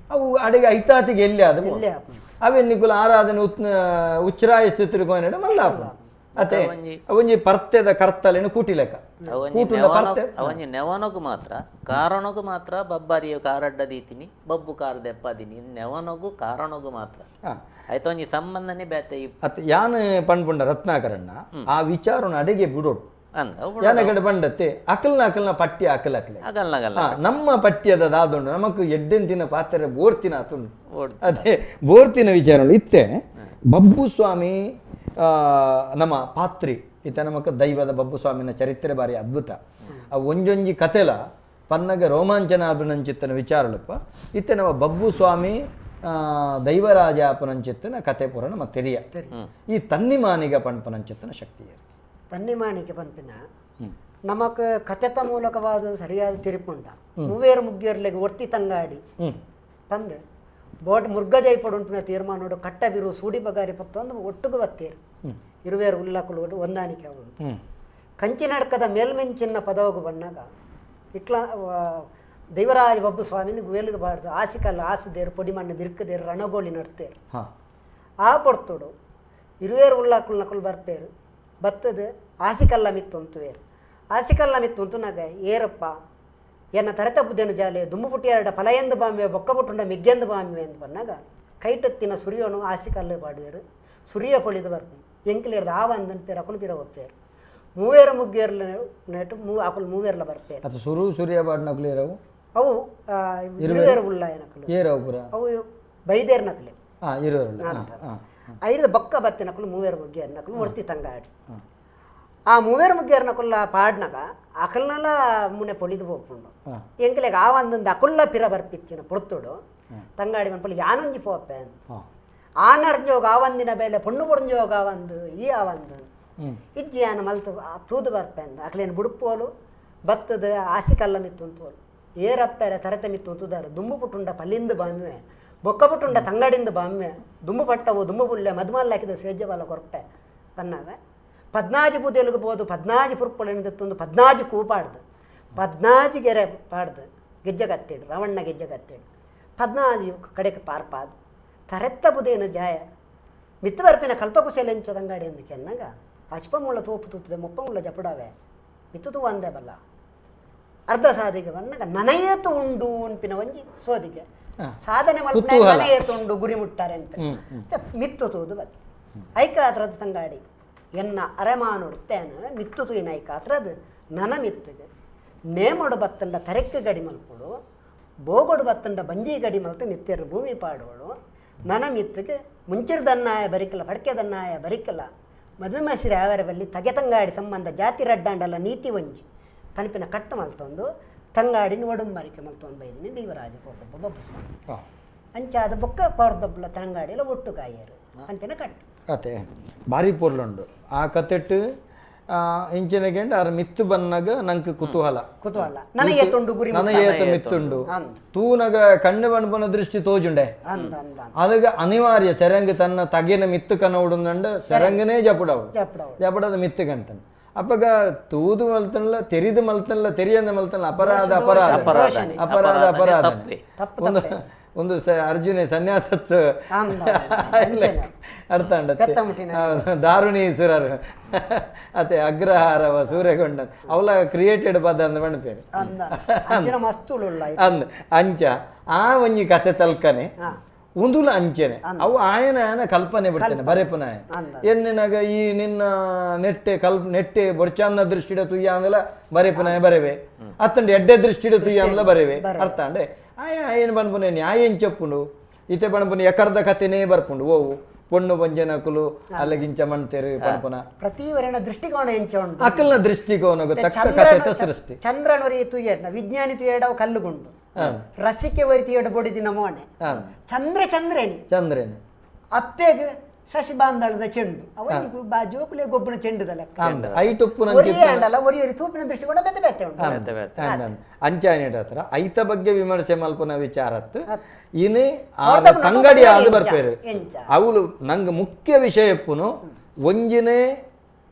ಅವು ಅಡಿಗೆ ಐತಾತಿಗೆ ಎಲ್ಲಿ ಅದು ಅವೇ ನಿಕುಲ ಆರಾಧನೆ ಉಚ್ಚರಾಯ ಸ್ಥಿತಿ ಮಲ್ಲ ಅತ್ತೆ ಒಂಜಿ ಪರ್ತೆದ ಕರ್ತಲೇನು ಕೂಟಿಲೆಕ್ಕ ಅವನಿ ನೆವನಗು ಮಾತ್ರ ಕಾರಣಗೂ ಮಾತ್ರ ಬಬ್ಬಾರಿಯ ಕಾರಡ್ಡ ದೀತಿನಿ ಬಬ್ಬು ಕಾರ್ ದೆಪ್ಪದಿನಿ ನೆವನಗು ಕಾರಣಗೂ ಮಾತ್ರ ಆಯ್ತು ಒಂಜಿ ಸಂಬಂಧನೇ ಬೇತೆ ಅತ್ತೆ ಯಾನ್ ಪಣ್ಪುಂಡ ರತ್ನಾಕರಣ್ಣ ಆ ವಿಚಾರನ ಅಡಿಗೆ ಬಿಡೋಡು ಯಾನ ಕಡೆ ಬಂಡತ್ತೆ ಅಕಲ್ನ ಅಕಲ್ನ ಪಟ್ಟಿ ಅಕಲ್ ಅಕಲೆ ನಮ್ಮ ಪಠ್ಯದ ದಾದುಂಡು ನಮಕ್ ಎಡ್ಡೆಂತಿನ ಪಾತ್ರೆ ಬೋರ್ತಿನ ಆತುಂಡು ಅದೇ ಬೋರ್ತಿನ ವಿಚಾರ ಇತ್ತೆ ಬಬ್ಬು ಸ್ವಾಮಿ ನಮ್ಮ ಪಾತ್ರಿ ಇತ್ತ ನಮಕ್ ದೈವದ ಬಬ್ಬು ಸ್ವಾಮಿನ ಚರಿತ್ರೆ ಬಾರಿ ಅದ್ಭುತ ಆ ಒಂಜೊಂಜಿ ಕತೆಲ ಪನ್ನಗ ರೋಮಾಂಚನ ಅಭಿನಂಚಿತ್ತನ ವಿಚಾರಲಪ್ಪ ಇತ್ತೆ ನಮ್ಮ ಬಬ್ಬು ಸ್ವಾಮಿ ದೈವರಾಜ ಅಪನಂಚಿತ್ತನ ಕತೆ ಪುರಾಣ ಮತ್ತೆರಿಯ ಈ ತನ್ನಿಮಾನಿಗ ಪಣ್ಪನಂಚಿತ್ತನ ಶಕ್ತಿ ತನ್ನಿಮಾಣಿಕೆ ಪನ್ಪಿನ ನಮಕ್ ಕತೆತ ಮೂಲಕವಾದ ಸರಿಯಾದ ತಿರುಪುಂಡ ಮೂವೇರು ಮುಗ್ಗಿಯರ್ಲೆಗ್ ಒರ್ತಿ ತಂಗಾಡಿ ಪಂದ್ ಬೋಟ್ ಮುರ್ಗ ಜೈಪಡುಂಪಿನ ತೀರ್ಮಾನೋಡು ಕಟ್ಟ ಬಿರು ಸೂಡಿ ಬಗಾರಿ ಪತ್ತೊಂದು ಒಟ್ಟುಗು ಬತ್ತೇರು ಇರುವೇರು ಉಲ್ಲಕುಲು ಹೊಂದಾಣಿಕೆ ಆಗುಂಟು ಕಂಚಿನಡ್ಕದ ಮೇಲ್ಮೆಂಚಿನ ಪದವಗು ಬಣ್ಣಾಗ ಇಕ್ಲ ದೈವರಾಜ ಬಬ್ಬು ಸ್ವಾಮಿನ ಗುವೇಲಿಗೆ ಬಾಡ್ದು ಆಸಿಕಲ್ಲ ಆಸದೇರು ಪೊಡಿಮಣ್ಣು ಬಿರ್ಕದೇರು ರಣಗೋಳಿ ನಡ್ತೇರು ಆ ಪೊರ್ತುಡು ಇರುವೇರು ಉಳ್ಳಾಕುಲ್ ನಕುಲು ಬರ್ಪೇರು ಬತ್ತದ ಆಸಿಕಲ್ಲ ಮಿತ್ತೊಂತುವೇರು ಆಸಿಕಲ್ಲ ಮಿತ್ತೊಂತುನಾಗ ಏರಪ್ಪ ಎನ್ನ ತರೆತ ಬುದ್ಧನ ಜಾಲೆ ದುಮ್ಮುಪುಟ್ಟಿಯಾರಡ ಫಲಯೆಂದು ಬಾಂಬೆ ಬೊಕ್ಕಬುಟ್ಟುಂಡ ಮಿಗ್ಗೆಂದು ಬಾಂಬೆ ಎಂದು ಬನ್ನಾಗ ಕೈಟತ್ತಿನ ಸುರಿಯೋನು ಆಸಿಕಲ್ಲು ಬಾಡುವೇರು ಸುರಿಯ ಪೊಳಿದು ಬರ್ಪು ಎಂಕಿಲೇರ್ದು ಆವ ಅಂದಂಪೇರು ಅಕುಲು ಪಿರ ಒಪ್ಪೇರು ಮೂವೇರು ಮುಗ್ಗೇರ್ಲ ನೆಟ್ಟು ಅಕುಲು ಮೂವೇರ್ಲ ಬರ್ಪೇರು ಅದು ಸುರು ಸುರಿಯ ಬಾಡ್ನಕುಲು ಏರವು ಅವು ಇರುವೇರು ಉಳ್ಳ ಏನಕುಲು ಏರವು ಪುರ ಅವು ಬೈದೇರ್ ನಕಲೆ ಇರುವೇರು ಐದು ಬೊಕ್ಕ ಬತ್ತಿನಕುಲು ಮೂವೇರು ಮುಗ್ಗೇರ್ ನಕಲು ಒರ್ತಿ ತಂಗಾಡಿ ಆ ಮೂವೇರು ಮುಗ್ಗೇರ್ ನಕುಲ್ಲ ಪಾಡ್ನಾಗ ಅಕಲ್ನಲ ಮುನೆ ಪೊಳಿದು ಪೋಪುಂಡು ಎಂಕಲೆಗ್ ಆ ಒಂದೊಂದು ಅಕುಲ್ಲ ಪಿರ ಬರ್ಪಿಚ್ಚಿನ ಪೊರ್ತುಡು ತಂಗಾಡಿ ಮನ್ಪಲ್ಲಿ ಯಾನೊಂಜಿ ಪೋಪೆ ಅಂತ ಆ ನಡ್ಜೋಗ ಆ ಒಂದಿನ ಬೇಲೆ ಪೊಣ್ಣು ಪೊಡಂಜೋಗ ಆವಂದು ಈ ಆವಂದು ಇಜ್ಜಿ ಯಾನ ಮಲ್ತು ತೂದು ಬರ್ಪೆ ಅಂದ ಅಕ್ಲೇನು ಬುಡುಪೋಲು ಬತ್ತದ ಆಸಿಕಲ್ಲ ಮಿತ್ತುಂತೋಲು ಏರಪ್ಪೆರೆ ತರತೆ ಮಿತ್ತುಂತುದಾರು ದುಂಬು ಪುಟ್ಟುಂಡ ಪಲ್ಲಿಂದು ಬಾಮೆ ಬೊಕ್ಕ ಪುಟ್ಟುಂಡ ತಂಗಡಿಂದ ಬಾಮೆ ದುಂಬು ಪಟ್ಟವು ದುಂಬು ಬುಳ್ಳೆ ಮಧುಮಲ್ಲ ಹಾಕಿದ ಸೇಜ್ಯಬಲ ಕೊರಪೆ ಪನ್ನಾಗ ಪದ್ನಾಜಿ ಬೂದೆಲುಗು ಬೋದು ಪದ್ನಾಜಿ ಪುರ್ಪೊಳೆಂದು ಪದ್ನಾಜಿ ಕೂಪಾಡ್ದು ಪದ್ನಾಜಿ ಗೆರೆ ಪಾಡ್ದು ಗೆಜ್ಜೆಗತ್ತೇಡು ರವಣ್ಣ ಗೆಜ್ಜೆಗತ್ತೇಡು ಪದ್ನಾಜಿ ಕಡೆಗೆ ಪಾರ್ಪಾದು ತರೆತ್ತ ಬುದೇನು ಜಾಯ ಮಿತ್ತು ಬರ್ಪಿನ ಕಲ್ಪಕುಶಲೆಂಚ ತಂಗಾಡಿ ಎಂದು ಕೆನ್ನಾಗ ಅಚ್ಪಮುಳ್ಳ ತೋಪು ತೂತದೆ ಮುಪ್ಪಮುಳ್ಳ ಜಪಡವೆ ಮಿತ್ತು ತೂ ಅಂದೆ ಬಲ್ಲ ಅರ್ಧ ಸಾದಿಗೆ ಬನ್ನಾಗ ನನಯೇತು ಉಂಡು ಉಂಪಿನ ಒಂಜಿ ಸೋದಿಗೆ ಸಾಧನೆ ಮಲ್ಪನೆ ನನಯೇತು ಉಂಡು ಗುರಿ ಮುಟ್ಟಾರೆ ಅಂತ ಮಿತ್ತು ತೂದು ಬತ್ತು ಐಕಾತ್ರದ ತಂಗಾಡಿ ಎನ್ನ ಅರೆಮಾನುಡ್ತೇನ ಮಿತ್ತು ತೂಯಿನ ಐಕಾತ್ರದ ನನ ಮಿತ್ತಿಗೆ ನೇಮೊಡು ಬತ್ತಂಡ ತರೆಕ್ಕೆ ಗಡಿ ಮಲ್ಪುಡು ಬೋಗೊಡು ಬತ್ತಂಡ ಬಂಜಿ ಗಡಿ ಮಲ್ತು ನಿತ್ಯರು ಭೂಮಿ ಪಾಡೋಳು ನನ ಮಿತ್ತಿಗೆ ಮುಂಚಿರದನ್ನಾಯ ಬರಿಕಲ್ಲ ಪಡ್ಕೆದನ್ನಾಯ ಬರಿಕಲ್ಲ ಮದುವೆ ಮಸಿರಿ ಯಾವರ ಬಲ್ಲಿ ತಗೆ ತಂಗಾಡಿ ಸಂಬಂಧ ಜಾತಿ ರಡ್ಡಾಂಡಲ್ಲ ನೀತಿ ಒಂಜಿ ಪನಿಪಿನ ಕಟ್ಟು ಮಲ್ತೊಂದು ತಂಗಾಡಿನ ಒಡಂಬರಿಕೆ ಮಲ್ತೊಂದು ಬೈದಿನಿ ದೇವರಾಜ ಕೋಟೊಬ್ಬ ಬಬ್ಬಸ್ವಾಮಿ ಅಂಚಾದ ಬೊಕ್ಕ ಕೊರ್ದೊಬ್ಬಲ ತಂಗಾಡಿಲ ಒಟ್ಟು ಕಾಯರು ಪನಿಪಿನ ಕಟ್ಟು ಕತೆ ಭಾರಿ ಪೊರ್ಲುಂಡು ಆ ಕತೆಟ್ ಇಂಚಿನ ಆರ್ ಮಿತ್ತು ಬನ್ನಗ ನಂಗೆ ಕುತೂಹಲ ಕುತೂಹಲ ನನಗೆ ತುಂಡು ಗುರಿ ನನಗೆ ಮಿತ್ತುಂಡು ತೂನಗ ಕಣ್ಣು ಬಣ್ಪನ ದೃಷ್ಟಿ ತೋಜುಂಡೆ ಅದಗ ಅನಿವಾರ್ಯ ಸೆರಂಗ್ ತನ್ನ ತಗೆನ ಮಿತ್ತು ಕನವುಡುಂಡ ಸೆರಂಗನೇ ಜಪಡವಳು ಜಪಡದ ಮಿತ್ತು ಕಂಟನ್ ಅಪ್ಪಗ ತೂದು ಮಲ್ತನ್ಲ ತೆರಿದು ಮಲ್ತನ್ಲ ತೆರಿಯಂದ ಮಲ್ತನ್ಲ ಅಪರಾಧ ಅಪರಾಧ ಅಪರಾಧ ಅಪರಾಧ ಒಂದು ಒಂದು ಅರ್ಜುನೆ ಸನ್ಯಾಸತ್ ಅರ್ಥ ದಾರುಣಿ ಸುರರು ಅತೆ ಅಗ್ರಹಾರವ ಸೂರ್ಯಗೊಂಡ ಅವಲ ಕ್ರಿಯೇಟೆಡ್ ಪದ ಅಂದ ಪಣ್ಪೇರು ಅಂದ್ ಅಂಚ ಆ ಒಂಜಿ ಕತೆ ತಲ್ಕನೆ ಉಂದುಲ ಅಂಚೆನೆ ಅವು ಆಯನ ಆಯನ ಕಲ್ಪನೆ ಬಿಡ್ತೇನೆ ಬರೆಪುನಾಯ ಎನ್ನಿನಾಗ ಈ ನಿನ್ನ ನೆಟ್ಟೆ ನೆಟ್ಟೆ ಬೊಡ್ಚಾನ್ನ ದೃಷ್ಟಿಡ ತುಯ್ಯ ಅಂದಲ ಬರೆಪುನಾಯ ಬರೆವೆ ಅತ್ತಂಡೆ ಎಡ್ಡೆ ದೃಷ್ಟಿಡ ತುಯ್ಯ ಅಂದಲ ಬರೆವೆ ಅರ್ಥ ಅಂಡೆ ಆಯ ಏನು ಬನ್ಪುನೆ ನ್ಯಾಯ ಎಂಚಪ್ಪುಂಡು ಇತ್ತೆ ಬಣ್ಪುನೆ ಎಕರ್ದ ಕತೆನೇ ಬರ್ಪುಂಡು ಓವು ಪೊಣ್ಣು ಪಂಜನಕುಲು ಅಲ್ಲಗಿಂಚ ಮಣ್ತೇರು ಪಣಪುನ ಪ್ರತಿವರಣ ದೃಷ್ಟಿಕೋನ ಎಂಚ ಉಂಟು ಅಕಲ್ನ ದೃಷ್ಟಿಕೋನ ತಕ್ಕ ಕಥೆತ ಸೃಷ್ಟಿ ಚಂದ್ರನೊರಿ ತುಯ್ಯಡ್ನ ವಿಜ್ಞಾನಿ ತುಯ್ಯಡವು ಕಲ್ಲುಗುಂಡು ರಸಿಕೆ ಒರಿ ತುಯ್ಯಡ ಬೊಡಿದಿನ ಮೋನೆ ಚಂದ್ರ ಚಂದ್ರೇಣಿ ಚಂದ್ರೇಣಿ ಅಪ್ಪೆಗ್ ಶಶಿ ಬಾಂದಳದ ಚೆಂಡು ಅವನಿಗೆ ಬಾ ಜೋಕುಲೆ ಗೊಬ್ಬನ ಚೆಂಡುದ ಲೆಕ್ಕ ಅಂಡಲ ಒರಿ ಒರಿ ತೂಪಿನ ದೃಷ್ಟಿಕೋನ ಬೇತೆ ಬೇತೆ ಉಂಟು ಅಂಚಾಯನೇಟ ಹತ್ರ ಐತ ಬಗ್ಗೆ ವಿಮರ್ಶೆ ಮಲ್ಪುನ ವಿಚಾರತ್ ಇನಿ ತಂಗಡಿ ಆದ್ ಬರ್ಪೇರು ಅವಳು ನಂಗೆ ಮುಖ್ಯ ವಿಷಯಪ್ಪುನು ಒಂಜಿನೇ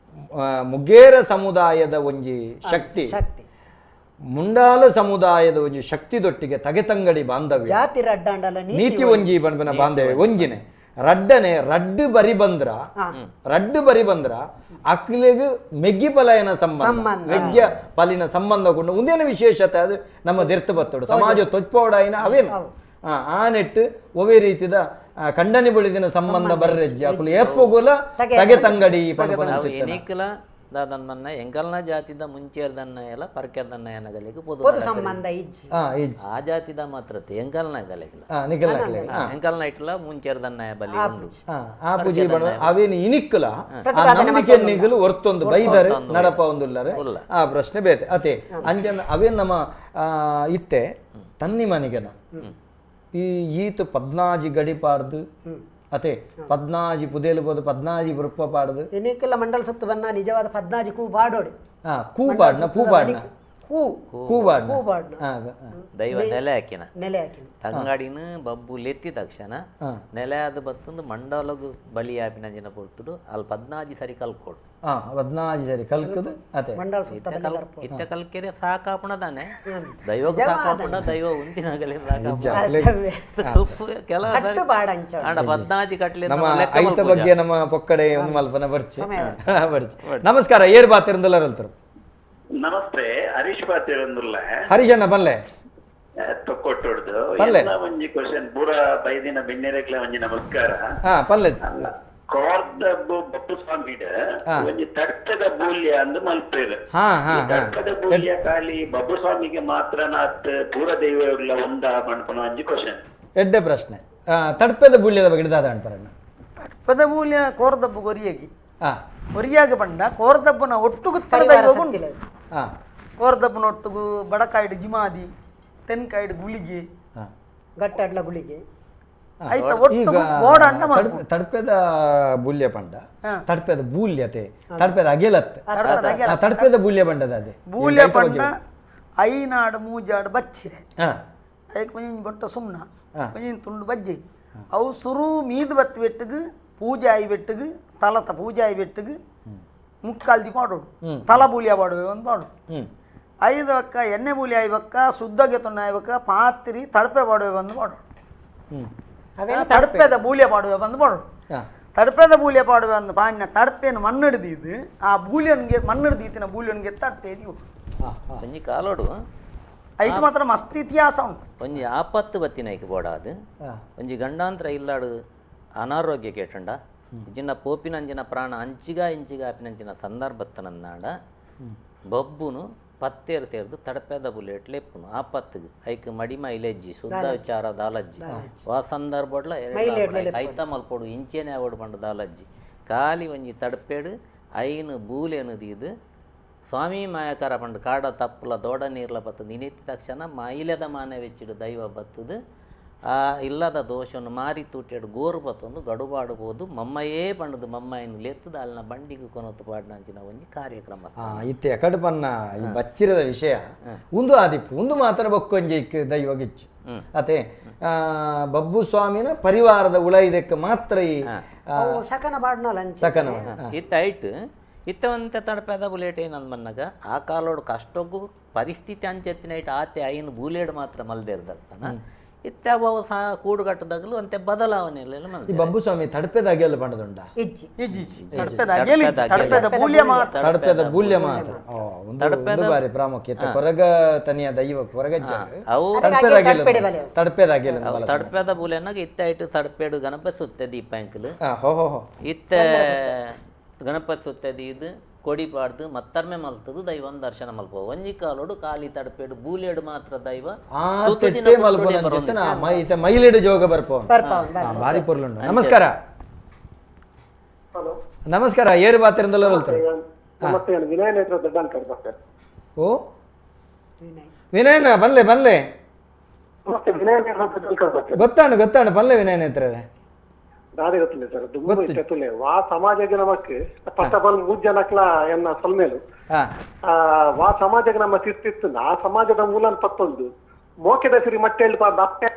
ಮುಗೇರ ಸಮುದಾಯದ ಒಂಜಿ ಶಕ್ತಿ ಮುಂಡಾಲ ಸಮುದಾಯದ ಒಂಜಿ ಶಕ್ತಿದೊಟ್ಟಿಗೆ ತಗೆತಂಗಡಿ ಬಾಂಧವ್ಯ ಜಾತಿ ರಡ್ಡಾಂಡಲ ನೀತಿ ಒಂಜಿ ಬಣ್ಬನ ಬಾಂಧವ್ಯ ಒಂಜಿನೇ ರಡ್ಡನೆ ರಡ್ಡು ಬರಿ ಬಂದ್ರ ರಡ್ಡು ಬರಿ ಬಂದ್ರ ಅಕ್ಲೆಗ್ ಮೆಗ್ಗಿ ಪಲಯನ ಸಂಬಂಧ ಮೆಗ್ಯ ಪಲಿನ ಸಂಬಂಧ ಕೊಂಡು ಒಂದೇನು ವಿಶೇಷತೆ ಅದು ನಮ್ಮ ದೆರ್ತ ಬತ್ತೋಡು ಸಮಾಜ ತೊಚ್ಪೋಡಾಯಿನ ಅವೇನು ಆ ನೆಟ್ಟು ಒವೇ ರೀತಿದ ಖಂಡನೆ ಬಳಿದಿನ ಸಂಬಂಧ ಬರ್ರೆಜ್ಜಿ ಅಕುಲು ಏಪೋಗುಲ ತಗೆ ತಂಗಡಿ ದಾದನ್ನ ಎಂಕಲ್ನ ಜಾತಿದ ಮುಂಚೆರ್ದನ್ನ ಎಲ್ಲ ಪರ್ಕೆದನ್ನ ಏನಗಲಿಗೆ ಪೊದು ಸಂಬಂಧ ಇಜ್ಜಿ ಆ ಜಾತಿದ ಮಾತ್ರ ಎಂಕಲ್ನ ಗಲಿಗಿಲ್ಲ ಎಂಕಲ್ನ ಇಟ್ಟಲ ಮುಂಚೆರ್ದನ್ನ ಬಲಿ ಉಂಡು ಆ ಪೂಜೆ ಅವೇನು ಇನಿಕ್ಕಲ ನಂಬಿಕೆ ನಿಗಲು ಒರ್ತೊಂದು ಬೈದರೆ ನಡಪ ಒಂದುಲ್ಲರೆ ಆ ಪ್ರಶ್ನೆ ಬೇತೆ ಅತೆ ಅಂಜನ ಅವೇನು ನಮ್ಮ ಇತ್ತೆ ತನ್ನಿ ಮನಿಗನ ಈ ಈತ ಪದ್ನಾಜಿ ಗಡಿಪಾರ್ದು ಅತೆ ಪದ್ನಾಜಿ ಪುದೇಲು ಬೋದು ಪದ್ನಾಜಿ ಬೃಪ್ಪ ಪಾಡ್ದು ಎನಿಕ್ಕೆಲ್ಲ ಮಂಡಲ ಸುತ್ತು ಬನ್ನ ನಿಜವಾದ ಪದ್ನಾಜಿ ಕೂ ಪಾಡೋಡಿ ಕೂ ಪಾಡ್ನ ಪೂ ಪಾಡ್ನ ಕೂ ಕೂ ಪಾಡ್ನ ದೈವ ನೆಲೆ ಹಾಕಿನ ನೆಲೆ ಹಾಕಿನ ತಂಗಡಿನ ಬಬ್ಬು ಲೆತ್ತಿ ತಕ್ಷಣ ನೆಲೆ ಆದ ಬತ್ತಂದು ಮಂಡಲಗು ಬಲಿ ಆಪಿನಂಜಿನ ಪೊರ್ತುಡು ಅಲ್ಲಿ ಪದ್ನಾಜಿ ಸರಿ ಕಲ್ಕೋಡು ಪದ್ನಾಜಿ ಸರಿ ಕಲ್ಕದು ಅತೆ ಮಂಡಲ ಸುತ್ತ ಇತ್ತ ಕಲ್ಕೆರೆ ಸಾಕಾಪುಣ ತಾನೆ ದೈವಕ್ಕೆ ಸಾಕಾಪುಣ ದೈವ ಉಂತಿನಾಗಲೇ ಕೆಲ ಪದ್ನಾಜಿ ಕಟ್ಲಿ ನಮ್ಮ ಐತ ಬಗ್ಗೆ ನಮ್ಮ ಪೊಕ್ಕಡೆ ಒಂದು ಮಲ್ಪನ ಬರ್ಚಿ ಬರ್ಚಿ. ನಮಸ್ಕಾರ, ಏರ್ ಬಾತಿರಂದಲ್ಲ ಹೇಳ್ತಾರೆ. ನಮಸ್ತೆ, ಹರೀಶ್ ಪಾತಿರಂದುಲ್ಲ. ಹರೀಶ್ ಅಣ್ಣ ಬಲ್ಲೆ ತೊಕ್ಕೊಟ್ಟೊಡ್ದು ಒಂಜಿ ಕ್ವಶನ್ ಪೂರ ಬೈದಿನ ಬಿನ್ನೆರೆಗ್ಲ ಒಂಜಿ ನಮಸ್ಕಾರ. ಪಲ್ಲೆ ಕೋರ್ದಬ್ಬು ಬಪ್ಪು ಸ್ವಾಮಿಡ ಒಂಜಿ ತಡ್ಕದ ಬೂಲ್ಯ ಅಂದ್ ಮಲ್ಪೇರು. ತಡ್ಕದ ಬೂಲ್ಯ ಖಾಲಿ ಬಬ್ಬು ಸ್ವಾಮಿಗೆ ಮಾತ್ರ ನಾತ್ ಪೂರ ದೈವಗಳ ಒಂದ ಮಣ್ಪುನ ಒಂಜಿ ಕ್ವಶನ್. ಎಡ್ಡೆ ಪ್ರಶ್ನೆ. ತಡ್ಪದ ಬೂಲ್ಯದ ಬಗ್ಗೆ ದಾದ ಅನ್ಪರಣ್ಣ. ತಡ್ಪದ ಬೂಲ್ಯ ಕೋರ್ದಬ್ಬು ಗೊರಿಯಾಗಿ ಒರಿಯಾಗ ಬಂಡ ಕೋರ್ದಬ್ಬನ ಒಟ್ಟುಗು ಕೋರ್ದಬ್ಬನ ಒಟ್ಟುಗು ಬಡಕಾಯ್ಡು ಜಿಮಾದಿ ತೆನ್ಕಾಯ್ಡು ಗುಳಿಗೆ ಗಟ್ಟಡ್ಲ ಗುಳಿಗೆ ತಡ್ಪೆದ ಬೂಲ್ಯ ಪಂಡ ತಡ್ಪೆದ ಬೂಲ್ಯತೆ ತಡ್ಪೆದ ಅಗೆಲತ್ ತಡ್ಪೆದ ಬೂಲ್ಯ ಬಂಡದ ಅದೇ ಬೂಲ್ಯ ಪಂಡ ಐನಾಡು ಮೂಜಾಡು ಬಚ್ಚಿರೆ ಐಕ್ ಒಂಜಿಂಚ್ ಬೊಟ್ಟ ಸುಮ್ನ ಒಂಜಿಂಚ್ ತುಂಡು ಬಜ್ಜಿ ಅವು ಸುರು ಮೀದು ಬತ್ತಿ ಬೆಟ್ಟಗ್ ಪೂಜೆ ಆಯಿ ಬೆಟ್ಟಗ್ ಸ್ಥಳತ ಪೂಜೆ ಆಯಿ ಬೆಟ್ಟಗ್ ಮುಕ್ಕಾಲ್ದಿ ಪಾಡೋಡು ತಲ ಬೂಲ್ಯ ಪಾಡುವೆ ಒಂದು ಪಾಡು ಐದು ಬಕ್ಕ ಎಣ್ಣೆ ಬೂಲಿ ಆಯ್ಬಕ್ಕ ಶುದ್ಧಗೆ ತೊಣ್ಣ ಆಯ್ಬಕ್ಕ ಪಾತ್ರಿ ತಡಪೆ ಪಾಡುವೆ ಬಂದು ಪಾಡೋಡು ತಡಪೆದ ಬೂಲ್ಯ ಪಾಡುವೆ ಬಂದು ಪಾಡೋಡು ತಡಪೆದ ಬೂಲ್ಯ ಪಾಡುವೆ ಅಂದು ಪಾಡಿನ ತಡಪೆಯನ್ನು ಮಣ್ಣಿಡ್ದಿದ್ದು ಆ ಬೂಲ್ಯನ್ಗೆ ಮಣ್ಣಿಡ್ದೀತಿನ ಬೂಲ್ಯನ್ಗೆ ತಡಪೆ ಒಂಜಿ ಕಾಲೋಡು ಐಟ್ ಮಾತ್ರ ಮಸ್ತ್ ಇತಿಹಾಸ ಉಂಟು. ಒಂಜಿ ಆಪತ್ತು ಬತ್ತಿನೈಕ್ ಬೋಡಾದು ಒಂಜಿ ಗಂಡಾಂತರ ಇಲ್ಲಾಡು ಅನಾರೋಗ್ಯ ಕೇಟಂಡ ಜಿನ್ನ ಪೋಪಿನಂಜಿನ ಪ್ರಾಣ ಅಂಚಿಗ ಇಂಚಿಗ ಆಪಿನಂಚಿನ ಸಂದರ್ಭತ್ತನಂದಾಂಡ ಬಬ್ಬುನು ಪತ್ತೇರು ಸೇರ್ದು ತಡಪೆದ ಬುಲೆಟ್ ಲೆಪ್ಪುನು ಆಪತ್ತಿಗೆ ಐಕ್ ಮಡಿಮ ಇಲೆಜ್ಜಿ ಶುದ್ಧ ವಿಚಾರ ದಾಲಜ್ಜಿ ವಾ ಸಂದರ್ಭಡ್ಲ ಐತ ಮಲ್ಪೋಡು ಇಂಚೇನೆ ಅವಡು ಪಂಡ ದಾಲಜ್ಜಿ ಖಾಲಿ ಒಂಜಿ ತಡಪೇಡು ಐನು ಬೂಲೆನು ದೀದು ಸ್ವಾಮಿ ಮಾಯಕಾರ ಪಂಡು ಕಾಡ ತಪ್ಪಲ ದೋಡ ನೀರ್ಲ ಬತ್ತದು ನಿನೆತ್ತ ತಕ್ಷಣ ಮೈಲೆದ ಮಾನೆ ವೆಚ್ಚಿಡು ದೈವ ಬತ್ತದು ಆ ಇಲ್ಲದ ದೋಷವನ್ನು ಮಾರಿ ತೂಟೆಡು ಗೋರು ಬತ್ತೊಂದು ಗಡುಬಾಡಬಹುದು ಮಮ್ಮಯೇ ಪಂಡದು ಮಮ್ಮಯ್ಯನು ಲೆತ್ತದ ಅಲ್ಲಿನ ಬಂಡಿಗೆ ಕೊನೊತ್ತು ಪಾಡ್ನಂಚಿನ ಒಂಜಿ ಕಾರ್ಯಕ್ರಮ. ಇತ್ತೆ ಎಕಡು ಪನ್ನ ಈ ಬಚ್ಚಿರದ ವಿಷಯ ಒಂದು ಆದಿಪ್ಪು ಒಂದು ಮಾತ್ರ ಬೊಕ್ಕೊಂಜಿ ದೈವಗಿಚ್ಚು ಅತೆ ಬಬ್ಬು ಸ್ವಾಮಿನ ಪರಿವಾರದ ಉಳ ಇದಕ್ಕೆ ಮಾತ್ರ ಈ ಸಕನ ಪಾಡ್ನಲ್ಲ ಸಕನ ಇತ್ತ ಐಟ್ ಇತ್ತವಂತೆ ತಡಪೆದ ಬುಲೆಟ್ ಏನಂದ್ ಮನ್ನಾಗ ಆ ಕಾಲೋಡು ಕಷ್ಟಕ್ಕೂ ಪರಿಸ್ಥಿತಿ ಅಂಚೆತ್ತಿನ ಆತೆ ಐನು ಬುಲೆಟ್ ಮಾತ್ರ ಮಲ್ದೇರ್ದರ್ತಾನ ಇತ್ತೆ ಅವು ಸಹ ಕೂಡುಗಟ್ಟದಾಗಲೂ ಅಂತೆ ಬದಲಾವಣೆ ಈ ಬಬ್ಬು ಸ್ವಾಮಿ ತಡಪೆದ ಅಗೆಲ್ ಪಂಡದುಂಡ ತಡಪೆದ ಬೂಲ್ಯ ಮಾತ್ರ ತಡಪೆದ ಬೂಲ್ಯ ಮಾತ್ರ ಒಂದು ಬಾರಿ ಪ್ರಾಮುಖ್ಯತೆ ಕೊರಗ ತನಿಯ ದೈವ ಕೊರಗಜ್ಜ ತಡಪೆದ ಅಗೆಲ್ ತಡಪೆದ ಅಗೆಲ್ ತಡಪೆದ ಬೂಲ್ಯನಾಗ ಇತ್ತೆ ಐಟು ತಡಪೆಡು ಗಣಪ ಸುತ್ತೆ ದೀಪ ಅಂಕಲ್ ಇತ್ತೆ ಗಣಪ ಸುತ್ತೆ ಇದು ಕೊಡಿ ಪಾಡ್ದು ಮತ್ತರ್ಮೆ ಮಲ್ತದು ದೈವನ್ ದರ್ಶನ ಮಲ್ಪ ಒಂಜಿ ಕಾಲೋಡು ಕಾಲಿ ತಡಪೇಡು ಬೂಲೇಡು ಮಾತ್ರ ದೈವ ಮೈಲೇಡು ಜೋಗ ಬರ್ಪೋ ಬಾರಿ ಪೊರ್ಲುಂಡು. ನಮಸ್ಕಾರ. ನಮಸ್ಕಾರ. ಏರು ಬಾತಿರಂದಲ್ಲ ಓ ವಿನಯನ ಬನ್ಲೆ ಬನ್ಲೆ ಗೊತ್ತಾಣ ಗೊತ್ತಾಣ ಬನ್ಲೆ ವಿನಯ ನೇತ್ರ ದಾದೆ ಗೊತ್ತಿಲ್ಲ ಸರ್ ದುಂಬು ಇತ್ತುಲೆ ವಾ ಸಮಾಜಕ್ಕೆ ನಮಕ್ first of all ಮೂರ್ ಜನಕ್ಲ ಎನ್ನ ಸೊಲ್ಮೇಲು ವಾ ಸಮಾಜಕ್ಕೆ ನಮ್ಮ ತಿರ್ತಿತ್ತು ಆ ಸಮಾಜದ ಮೂಲ ಪತ್ತೊಂದು ಮೋಕೆದ ಸಿರಿ ಮಟ್ಟೆ ಅಪ್ಪೆ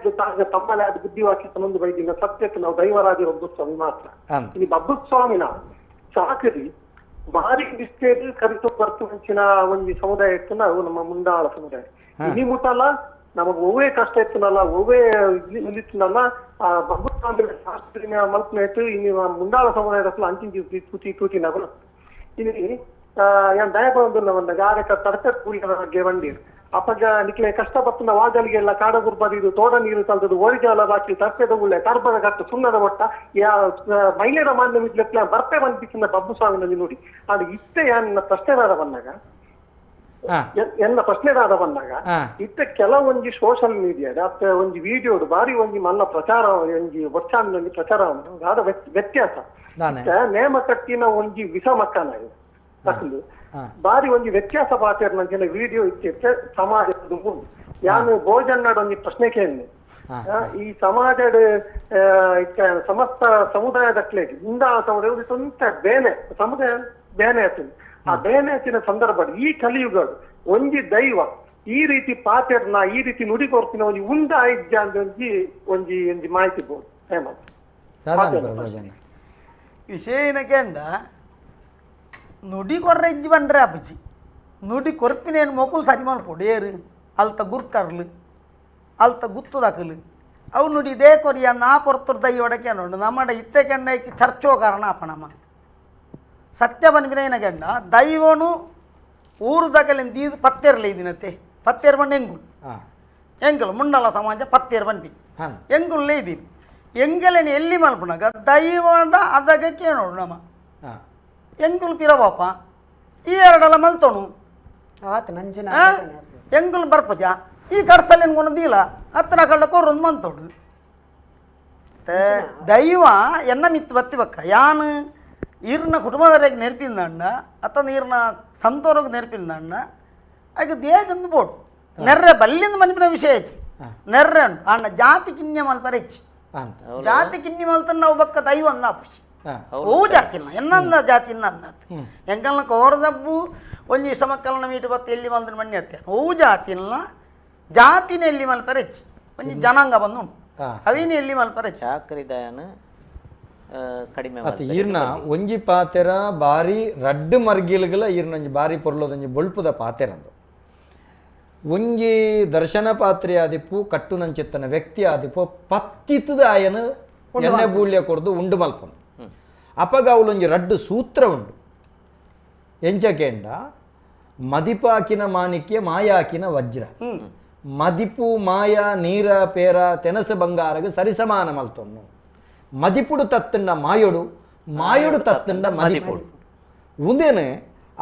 ತಮ್ಮಲೆ ಅದು ಬುದ್ಧಿ ವಾಕ್ಯ ತನ್ನೊಂದು ಬೈದಿನ ಸತ್ಯಕ್ಕೆ ನಾವು ದೈವರಾಜ ಬಬ್ಬು ಸ್ವಾಮಿ ಮಾತ್ರ. ಇನ್ನು ಬಬ್ಬು ಸ್ವಾಮಿನ ಚಾಕರಿ ಭಾರಿ ನಿಷ್ಠೆಯಲ್ಲಿ ಕರಿತು ಬರ್ತು ಮುಂಚಿನ ಒಂದು ಸಮುದಾಯ ಇತ್ತು ನಾವು ನಮ್ಮ ಮುಂಡಾಳ ಸಮುದಾಯ. ಇನಿ ಮುಟ್ಟಲ್ಲ ನಮಗ್ ಒವ್ವೇ ಕಷ್ಟ ಇತ್ತನಲ್ಲ ಒವ್ವೇ ಇಲ್ಲಿತ್ತನಲ್ಲ ಆ ಬಬ್ಬು ಸ್ವಾಮಿ ಶಾಸ್ತ್ರಿನ ಮಲ್ಪನೆ ಇತ್ತು. ಇನ್ನು ಮುಂಡಾಳ ಸಮುದಾಯದ ಅಂಚಿನ ತೂತಿ ತೂತಿ ನಗರು ಇಲ್ಲಿ ಏನ್ ದಯ ಬಂದು ಒಂದು ಗಾರಕ ತಡಕ ಕೂಲಿಯ ಬಗ್ಗೆ ಬಂದಿರು ಅಪ್ಪಗ ನಿಕ್ಲೆ ಕಷ್ಟ ಬತ್ತನ ವಾಜಲಿಗೆಲ್ಲ ಕಾಡ ಗುರ್ಬದು ಇದು ತೋಡ ನೀರು ತಲ್ದದು ಓಡಿಜಾಲ ಬಾಕಿ ತರ್ಪೆದ ಉಳ್ಳೆ ತರ್ಬದ ಗಟ್ಟು ಸುಣ್ಣದ ಒಟ್ಟ ಯಾ ಮಹಿಳೆಯರ ಮಾನ್ಯ ಮಿಡ್ಲೆ ಬರ್ತೆ ಬಂದಿತ್ತಿನ ಬಬ್ಬು ಸ್ವಾಮಿನಲ್ಲಿ ನೋಡಿ ಅದು ಇತ್ತೆ ಏನ್ ಪ್ರಶ್ನೆದಾದ ಬಂದಾಗ ಎನ್ನ ಪ್ರಶ್ನೆದಾದ ಬಂದಾಗ ಇತ್ತೆ ಕೆಲವೊಂಜಿ ಸೋಷಿಯಲ್ ಮೀಡಿಯಾದ ಅತ್ತ ಒಂಜಿ ವಿಡಿಯೋಡು ಬಾರಿ ಒಂಜಿ ಮಲ್ಲ ಪ್ರಚಾರ ಒಂಜಿ ಒಚ್ಚಾಂಜಿ ಪ್ರಚಾರ ಆದ ವ್ಯತ್ಯಾಸ ನೇಮ ಕಟ್ಟಿನ ಒಂಜಿ ವಿಷ ಮಕ್ಕನ ಬಾರಿ ಒಂಜಿ ವ್ಯತ್ಯಾಸ ಪಾತೇರ್ನಂಚಿನ ವಿಡಿಯೋ ಇತ್ತೆ ಸಮಾಜದ ಮುಂದೆ ಯಾನು ಭೋಜನ್ನಡ ಒಂಜಿ ಪ್ರಶ್ನೆ ಕೇಳಿ ಈ ಸಮಾಜದ ಸಮಸ್ತ ಸಮುದಾಯದಕ್ಲೇಗಿ ಇಂದ ಸಮುದಾಯ ಸ್ವಂತ ಬೇನೆ ಸಮುದಾಯ ಬೇನೆ ಆಯ್ತು. ಆ ಬೇನೆ ಹಚ್ಚಿನ ಸಂದರ್ಭ ಈ ಕಲಿಯುಗ ಒಂಜಿ ದೈವ ಈ ರೀತಿ ಪಾತೆರ್ನ ಈ ರೀತಿ ನುಡಿ ಕೊರ್ತಿನ ಒಂಜಿ ಉಂಡ ಇಜ್ಜ ಅಂತ ಒಂಜಿ ಒಂಜಿ ಒಂಜಿ ಮಾಹಿತಿ ಬೋದು. ವಿಷಯ ಏನಕ್ಕೆ ನುಡಿ ಕೊರ್ರ ಇಜ್ಜಿ ಬಂದ್ರೆ ಅಪ್ಪಜಿ ನುಡಿ ಕೊರ್ಪಿನೇನು ಮೊಕುಲು ಸರಿ ಮಲ್ಪೊಡು ಏರು ಅಲ್ತ ಗುರ್ಕರ್ಲು ಅಲ್ತ ಗುತ್ತುದಕಲು ಅವು ನುಡಿ ಇದೇ ಕೊರಿಯ ನಾ ಪೊರ್ತುರ್ ದೈವಡಕ್ಕೆ ನೋಡು ನಮ್ಮಡ ಇತ್ತೆ ಕೆಂಡ ಚರ್ಚೋ ಕಾರಣ ಅಪ್ಪ ನಮ್ಮ ಸತ್ಯ ಬನ್ಪಿನ ಗಂಡ ದೈವನು ಊರು ದಕಲಿಂದ ದೀದು ಪತ್ತೇರ್ಲೆ ಇದಿನತ್ತೆ ಪತ್ತೇರ್ ಬಂಡು ಎಂಗುಲ್ ಎಂಗುಲ್ ಮುಂಡಲ ಸಮಾಜ ಪತ್ತೇರ್ ಬನ್ಪಿ ಎಂಗುಲ್ಲೇ ಇದೀನಿ ಎಂಗಲೇನು ಎಲ್ಲಿ ಮಲ್ಪುನಾಗ ದೈವಡ ಅದಕ್ಕೆ ನೋಡು ನಮ್ಮ ಎಂಗುಲ್ ಪಿರವಾಪ ಈ ಎರಡಲ್ಲ ಮಲ್ತೋಣು ಎಂಗುಲ್ ಬರ್ಪಜ ಈ ಕಡ್ಸಲ್ಲಿ ಎನ್ಕೊಂಡೀಲ ಹತ್ತನ ಕಳ್ಳ ಕೊರೊಂದು ಮಂತೋಡು ದೈವ ಎನ್ನ ಮಿತ್ತು ಬತ್ತಿ ಬಕ್ಕ ಯಾನು ಈರ್ನ ಕುಟುಂಬದವರೆಗೆ ನೆನಪಿಂದ ಅತ್ತ ನೀರಿನ ಸಂತೋರಿಗೆ ನೆನಪಿಂದ ಆಗ ದೇಗಂದು ಬೋಡು ನೆರ್ರೆ ಬಲ್ಲಿಂದ ಮನಿಪಿನ ವಿಷಯ ಹೆಚ್ಚು ನೆರ್ರೆ ಉಂಟು ಅಣ್ಣ ಜಾತಿ ಕಿನ್ಯ ಮಲ್ಪರೆ ಹೆಚ್ಚು ಜಾತಿ ಕಿನ್ಯ ಮಲ್ತ ನಾವು ಬಕ್ಕ ದೈವ ಅಂದ ಅಪುಷಿ ಓ ಜಾತಿನ ಎನ್ನಂದ ಜಾತಿ ಅಂದ ಎಂಕಲ್ನ ಕೋರದಬ್ಬು ಒಂಜಿ ಸಮಕ್ಕಲ್ನ ಮೀಟು ಬತ್ತ ಎಲ್ಲಿ ಮಲ್ದಿನ ಮಣ್ಣಿ ಅತ್ತೆ ಓ ಜಾತಿನ ಜಾತಿನ ಎಲ್ಲಿ ಮಲ್ಪರೆ ಹೆಚ್ಚು ಒಂಜಿ ಜನಾಂಗ ಬಂದು ಉಂಟು ಅವಿನ ಎಲ್ಲಿ ಮಲ್ಪರೆ ಚಾಕ್ರಿ ದಯನ ಕಡಿಮೆ ಅತ್ತ ಈರ್ನ ಒಂಜಿ ಪಾತೆರ ಬಾರಿ ರಡ್ಡು ಮರ್ಗಿಲ್ಗಲ ಈರ್ನೊಂಜಿ ಬಾರಿ ಪೊರ್ಲೋದೊಂಜಿ ಬೊಳ್ಪುದ ಪಾತೆರಂದು ಒಂಜಿ ದರ್ಶನ ಪಾತ್ರೆ ಆದಿಪ್ಪು ಕಟ್ಟುನಂಚಿತ್ತನ ವ್ಯಕ್ತಿ ಆದಿಪ್ಪು ಪತ್ತಿತ್ತದ ಆಯನ ಎಣ್ಣೆ ಬೂಳ್ಯ ಕೊರ್ದು ಉಂಡು ಮಲ್ಪನು ಅಪಗ ಅವಳೊಂಜಿ ರಡ್ಡು ಸೂತ್ರ ಉಂಡು ಎಂಚಕೇಂಡ ಮದಿಪಾಕಿನ ಮಾಣಿಕ್ಯ ಮಾಯಾಕಿನ ವಜ್ರ ಮದಿಪು ಮಾಯ ನೀರ ಪೇರ ತೆನಸ ಬಂಗಾರಗ ಸರಿಸಮಾನ ಮಲ್ತೊನ್ನು ಮದಿಪುಡು ತತ್ತಂಡ ಮಾಯೋಡು ಮಾಯೋಡು ತತ್ತಂಡ ಮದಿಪುಡು ಉಂದೇನೆ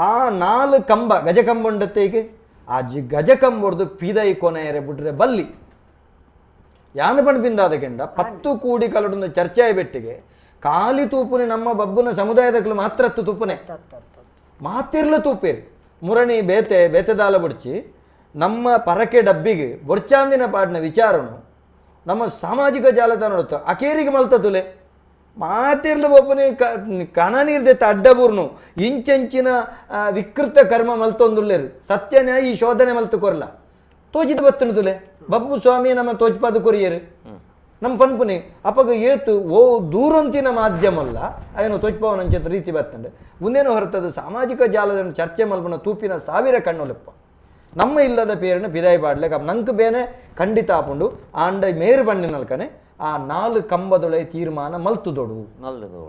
ಆ ನಾಲ್ ಕಂಬ ಗಜಕಂಬ ಉಂಡತ್ತೇಗೆ ಆ ಜಿ ಗಜಕಂಬೊಡ್ದು ಪೀದೈ ಕೊನೆಯರೆ ಬಿಟ್ರೆ ಬಲ್ಲಿ ಯಾನ ಪಣಪಿಂದಾದ ಕೆಂಡ 10 ಕೂಡಿ ಕಲಡೊಂದು ಚರ್ಚೆಯ ಬೆಟ್ಟಿಗೆ ಖಾಲಿ ತೂಪುನೆ ನಮ್ಮ ಬಬ್ಬುನ ಸಮುದಾಯದಕ್ಕಲು ಮಾತ್ರ ತೂಪುನೆ ಮಾತಿರ್ಲು ತೂಪೇರಿ ಮುರಣಿ ಬೇತೆ ಬೇತೆದಾಲ ಬುಡ್ಚಿ ನಮ್ಮ ಪರಕೆ ಡಬ್ಬಿಗೆ ಬೊರ್ಚಾಂದಿನ ಪಾಡಿನ ವಿಚಾರನು ನಮ್ಮ ಸಾಮಾಜಿಕ ಜಾಲತಾಣ ಅಕೇರಿಗೆ ಮಲ್ತ ತುಲೆ ಮಾತಿರ್ಲು ಒಬ್ಬನೇ ಕಣ ನೀರ್ದೆತ್ತ ಅಡ್ಡಬೂರ್ನು ಇಂಚೆಂಚಿನ ವಿಕೃತ ಕರ್ಮ ಮಲ್ತೊಂದುಲ್ಲೇರು ಸತ್ಯನ್ಯಾಯ ಈ ಶೋಧನೆ ಮಲ್ತು ಕೊರ್ಲ ತೋಚಿದ ಬತ್ತನು ತುಲೆ ಬಬ್ಬು ಸ್ವಾಮಿ ನಮ್ಮ ತೋಚ್ಪಾದ ಕೊರಿಯರು. ನಮ್ಮ ಪನ್ಪುನಿ ಅಪಗ ಏತು ಓ ದೂರಂತಿನ ಮಾಧ್ಯಮಲ್ಲ ಅಯ್ಯನು ತೊಚ್ಪವನಂಚಿತ ರೀತಿ ಬತ್ತಂಡೆ ಮುಂದೇನು ಹೊರತದು ಸಾಮಾಜಿಕ ಜಾಲದ ಚರ್ಚೆ ಮಲ್ಪನ ತೂಪಿನ ಸಾವಿರ ಕಣ್ಣುಲೆಪ್ಪ ನಮ್ಮ ಇಲ್ಲದ ಪೇರನ್ನು ಪಿದಾಯಿ ಪಾಡ್ಲೆಕ್ ನಂಕ್ ಬೇನೆ ಖಂಡಿತ ಆಪುಂಡು ಆಂಡ ಮೇರು ಬಣ್ಣಿನಲ್ಕನೆ ಆ ನಾಲು ಕಂಬದೊಳೆ ತೀರ್ಮಾನ ಮಲ್ತುದೊಡು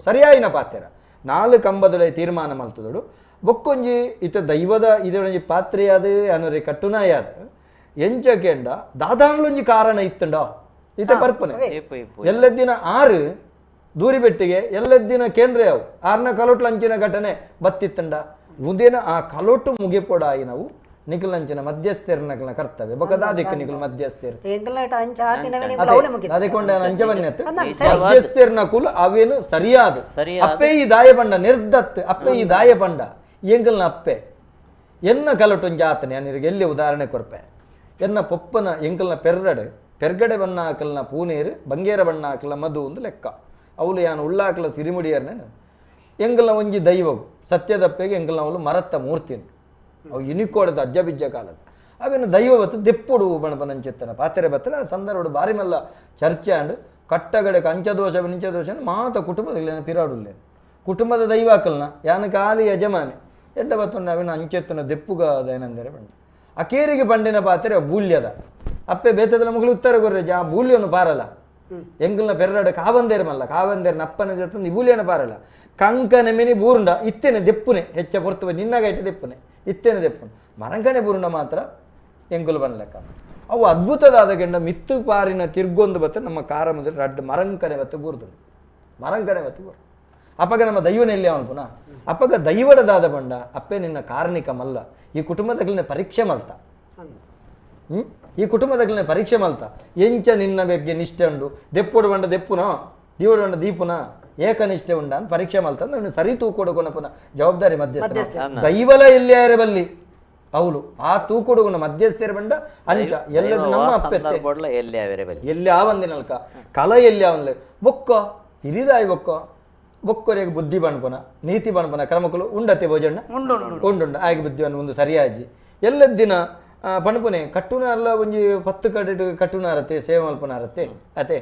ಸರಿಯಾಯಿನ ಪಾತ್ಯರ ನಾಲು ಕಂಬದೊಳೆ ತೀರ್ಮಾನ ಮಲ್ತುದೊಡು ಬೊಕ್ಕೊಂಜಿ ಇತ ದೈವದ ಇದೊಂಜಿ ಪಾತ್ರೆಯಾದ ಅನ್ನೋರಿ ಕಟ್ಟುನಾಯಾದ ಎಂಚ ಕೆಂಡ ದಾದಾಂಗ್ಲೊಂಜಿ ಕಾರಣ ಇತ್ತಂಡ ಇತ ಪರ್ಪನೆ ಎಲ್ಲದಿನ ಆರು ದೂರಿಬೆಟ್ಟಿಗೆ ಎಲ್ಲದಿನ ಕೇಂದ್ರ ಯಾವು ಆರ್ನ ಕಲೋಟ್ಲ ಅಂಚಿನ ಘಟನೆ ಬತ್ತಿತ್ತಂಡ ಉದೇನ ಆ ಕಲೋಟು ಮುಗಿಪೊಡಾಯಿ ನಾವು ನಿಖಲಂಚಿನ ಮಧ್ಯಸ್ಥರನ ಕರ್ತವ್ಯ ಬಕದಾದಿಕ್ಕ ನಿಖಲ್ ಮಧ್ಯಸ್ಥರು ಅದಕ್ಕೊಂಡ ಅಂಚವನ್ಯತ್ ಮಧ್ಯಸ್ಥರನ ಕುಲ ಅವೇನು ಸರಿಯಾದ ಅಪ್ಪೆ ಈ ದಾಯ ಬಂಡ ನಿರ್ದತ್ ಅಪ್ಪೆ ಈ ದಾಯ ಬಂಡ ಎಂಗಲ್ನ ಅಪ್ಪೆ ಎನ್ನ ಕಲಟೊಂಜಿ ಆತನೆ ಅನಿರಿಗೆ ಎಲ್ಲಿ ಉದಾಹರಣೆ ಕೊರ್ಪೆ ಎನ್ನ ಪೊಪ್ಪನ ಎಂಕಲ್ನ ಪೆರ್ರಡೆ ಪೆರ್ಗಡೆ ಬಣ್ಣ ಹಾಕಲ್ನ ಪೂನೇರು ಬಂಗೇರ ಬಣ್ಣ ಹಾಕಲ ಮಧು ಒಂದು ಲೆಕ್ಕ ಅವಳು ಯಾನು ಉಳ್ಳಾಕಲ ಸಿರಿಮುಡಿಯರ್ನೇ ಎಂಗಲ್ನ ಒಂಜಿ ದೈವವು ಸತ್ಯದಪ್ಪೆಗೆ ಎಂಗಲ್ನ ಅವಳು ಮರತ್ತ ಮೂರ್ತಿನು ಅವು ಇನಿಕೋಡದ ಅಜ್ಜಬಿಜ್ಜ ಕಾಲದ ಅವೇನು ದೈವ ಬತ್ತು ದೆಪ್ಪುಡು ಬಣಪನಂಚೆತ್ತನ ಪಾತ್ರೆ ಬತ್ತಲ ಆ ಸಂದರ್ಭಡು ಬಾರಿ ಮಲ್ಲ ಚರ್ಚೆ ಅಂಡ್ ಕಟ್ಟಗಡೆ ಕಂಚದೋಷ ನಿಂಚದೋಷ ಮಾತ ಕುಟುಂಬದ ಪಿರಾಡುಲ್ಲೇನು ಕುಟುಂಬದ ದೈವ ಹಾಕಲ್ನ ಯಾನ ಖಾಲಿ ಯಜಮಾನಿ ಎಡ್ಡ ಬತ್ತೊಂಡು ಅವೇನು ಅಂಚೆತ್ತನ ದೆಪ್ಪುಗ ಏನಂದರೆ ಬಂಡ ಆ ಕೇರಿಗೆ ಬಂಡಿನ ಪಾತ್ರೆ ಬೂಲ್ಯದ ಅಪ್ಪೆ ಬೇತದ ಮಗಳು ಉತ್ತರ ಗೊರ್ರೆ ಆ ಬೂಲ್ಯನು ಪಾರಲ್ಲ ಎಂಗಲ್ನ ಪೆರ್ರಡೆ ಕಾವಂದೇರು ಮಲ್ಲ ಕಾವಂದೇರು ಅಪ್ಪನ ಜೊತೆ ಈ ಬೂಲ್ಯನ ಪಾರಲ್ಲ ಕಂಕನೆ ಮಿನಿ ಬೂರುಂಡ ಇತ್ತೇನೆ ದೆಪ್ಪುನೆ ಹೆಚ್ಚ ಪೊರ್ತುವೆ ನಿನ್ನಗೈಟೆ ದೆಪ್ಪುನೆ ಇತ್ತೇನೆ ದೆಪ್ಪುನೆ ಮರಂಕನೆ ಬೂರುಂಡ ಮಾತ್ರ ಎಂಗುಲು ಬಣ್ಣ ಲೆಕ್ಕ ಅವು ಅದ್ಭುತದಾದ ಗೆಂಡ ಮಿತ್ತು ಪಾರಿನ ತಿರ್ಗೊಂದು ಬತ್ತ ನಮ್ಮ ಕಾರ ಮುಂದೆ ರಡ್ಡು ಮರಂಕನೆ ಬತ್ತು ಬೂರ್ದು ಮರಂಕನೆ ಬತ್ತು ಬೂರು ಅಪ್ಪಗ ನಮ್ಮ ದೈವನ ಎಲ್ಲಿ ಅವನು ಪುನಃ ಅಪ್ಪಗ ದೈವಡದಾದ ಬಂಡ ಅಪ್ಪೆ ನಿನ್ನ ಕಾರ್ಣಿಕ ಮಲ್ಲ ಈ ಕುಟುಂಬದಗ್ಲಿನ ಪರೀಕ್ಷೆ ಮಲ್ತ ಈ ಕುಟುಂಬದಗ್ಲಿನ ಪರೀಕ್ಷೆ ಮಲ್ತ ಎಂಚ ನಿನ್ನ ಬಗ್ಗೆ ನಿಷ್ಠೆ ಉಂಡು ದೆಪ್ಪುಡು ಬಂಡ ದೆಪ್ಪುನ ದೀವಡು ಬಂಡ ದೀಪುನ ಏಕನಿಷ್ಠೆ ಉಂಡ ಅಂತ ಪರೀಕ್ಷೆ ಮಲ್ತ ಅಂದ್ರೆ ಸರಿ ತೂಕೊಡುಕೊನ ಪುನಃ ಜವಾಬ್ದಾರಿ ಮಧ್ಯಸ್ಥ ದೈವಲ ಎಲ್ಲಿ ಯಾರೇ ಬಲ್ಲಿ ಅವಳು ಆ ತೂಕೊಡುಗುಣ ಮಧ್ಯಸ್ಥರ ಬಂಡ ಅಂಚ ಎಲ್ಲದ ನಮ್ಮ ಅಪ್ಪೆ ಎಲ್ಲಿ ಆವಂದಿನಲ್ಕ ಕಲ ಎಲ್ಲಿ ಅವನ್ಲೆ ಬೊಕ್ಕ ಹಿರಿದಾಯಿ ಬೊಕ್ಕ ಬೊಕ್ಕೊರೆಗೆ ಬುದ್ಧಿ ಬಣ್ಪನ ನೀತಿ ಬಣ್ಪನ ಕ್ರಮಕ್ಕಳು ಉಂಡತೆ ಭೋಜಣ್ಣ ಉಂಡುಂಡು ಆಗಿ ಬುದ್ಧಿ ಒಂದು ಸರಿಯಾಜಿ ಎಲ್ಲದ ದಿನ ಪಣಪುನೆ ಕಟ್ಟುನಾರಲ್ಲ ಒಂಜಿ ಪತ್ತು ಕಡೆ ಕಟ್ಟುನಾರತೆ ಸೇವೆ ಮಲ್ಪನಾರತೆ ಅತೆ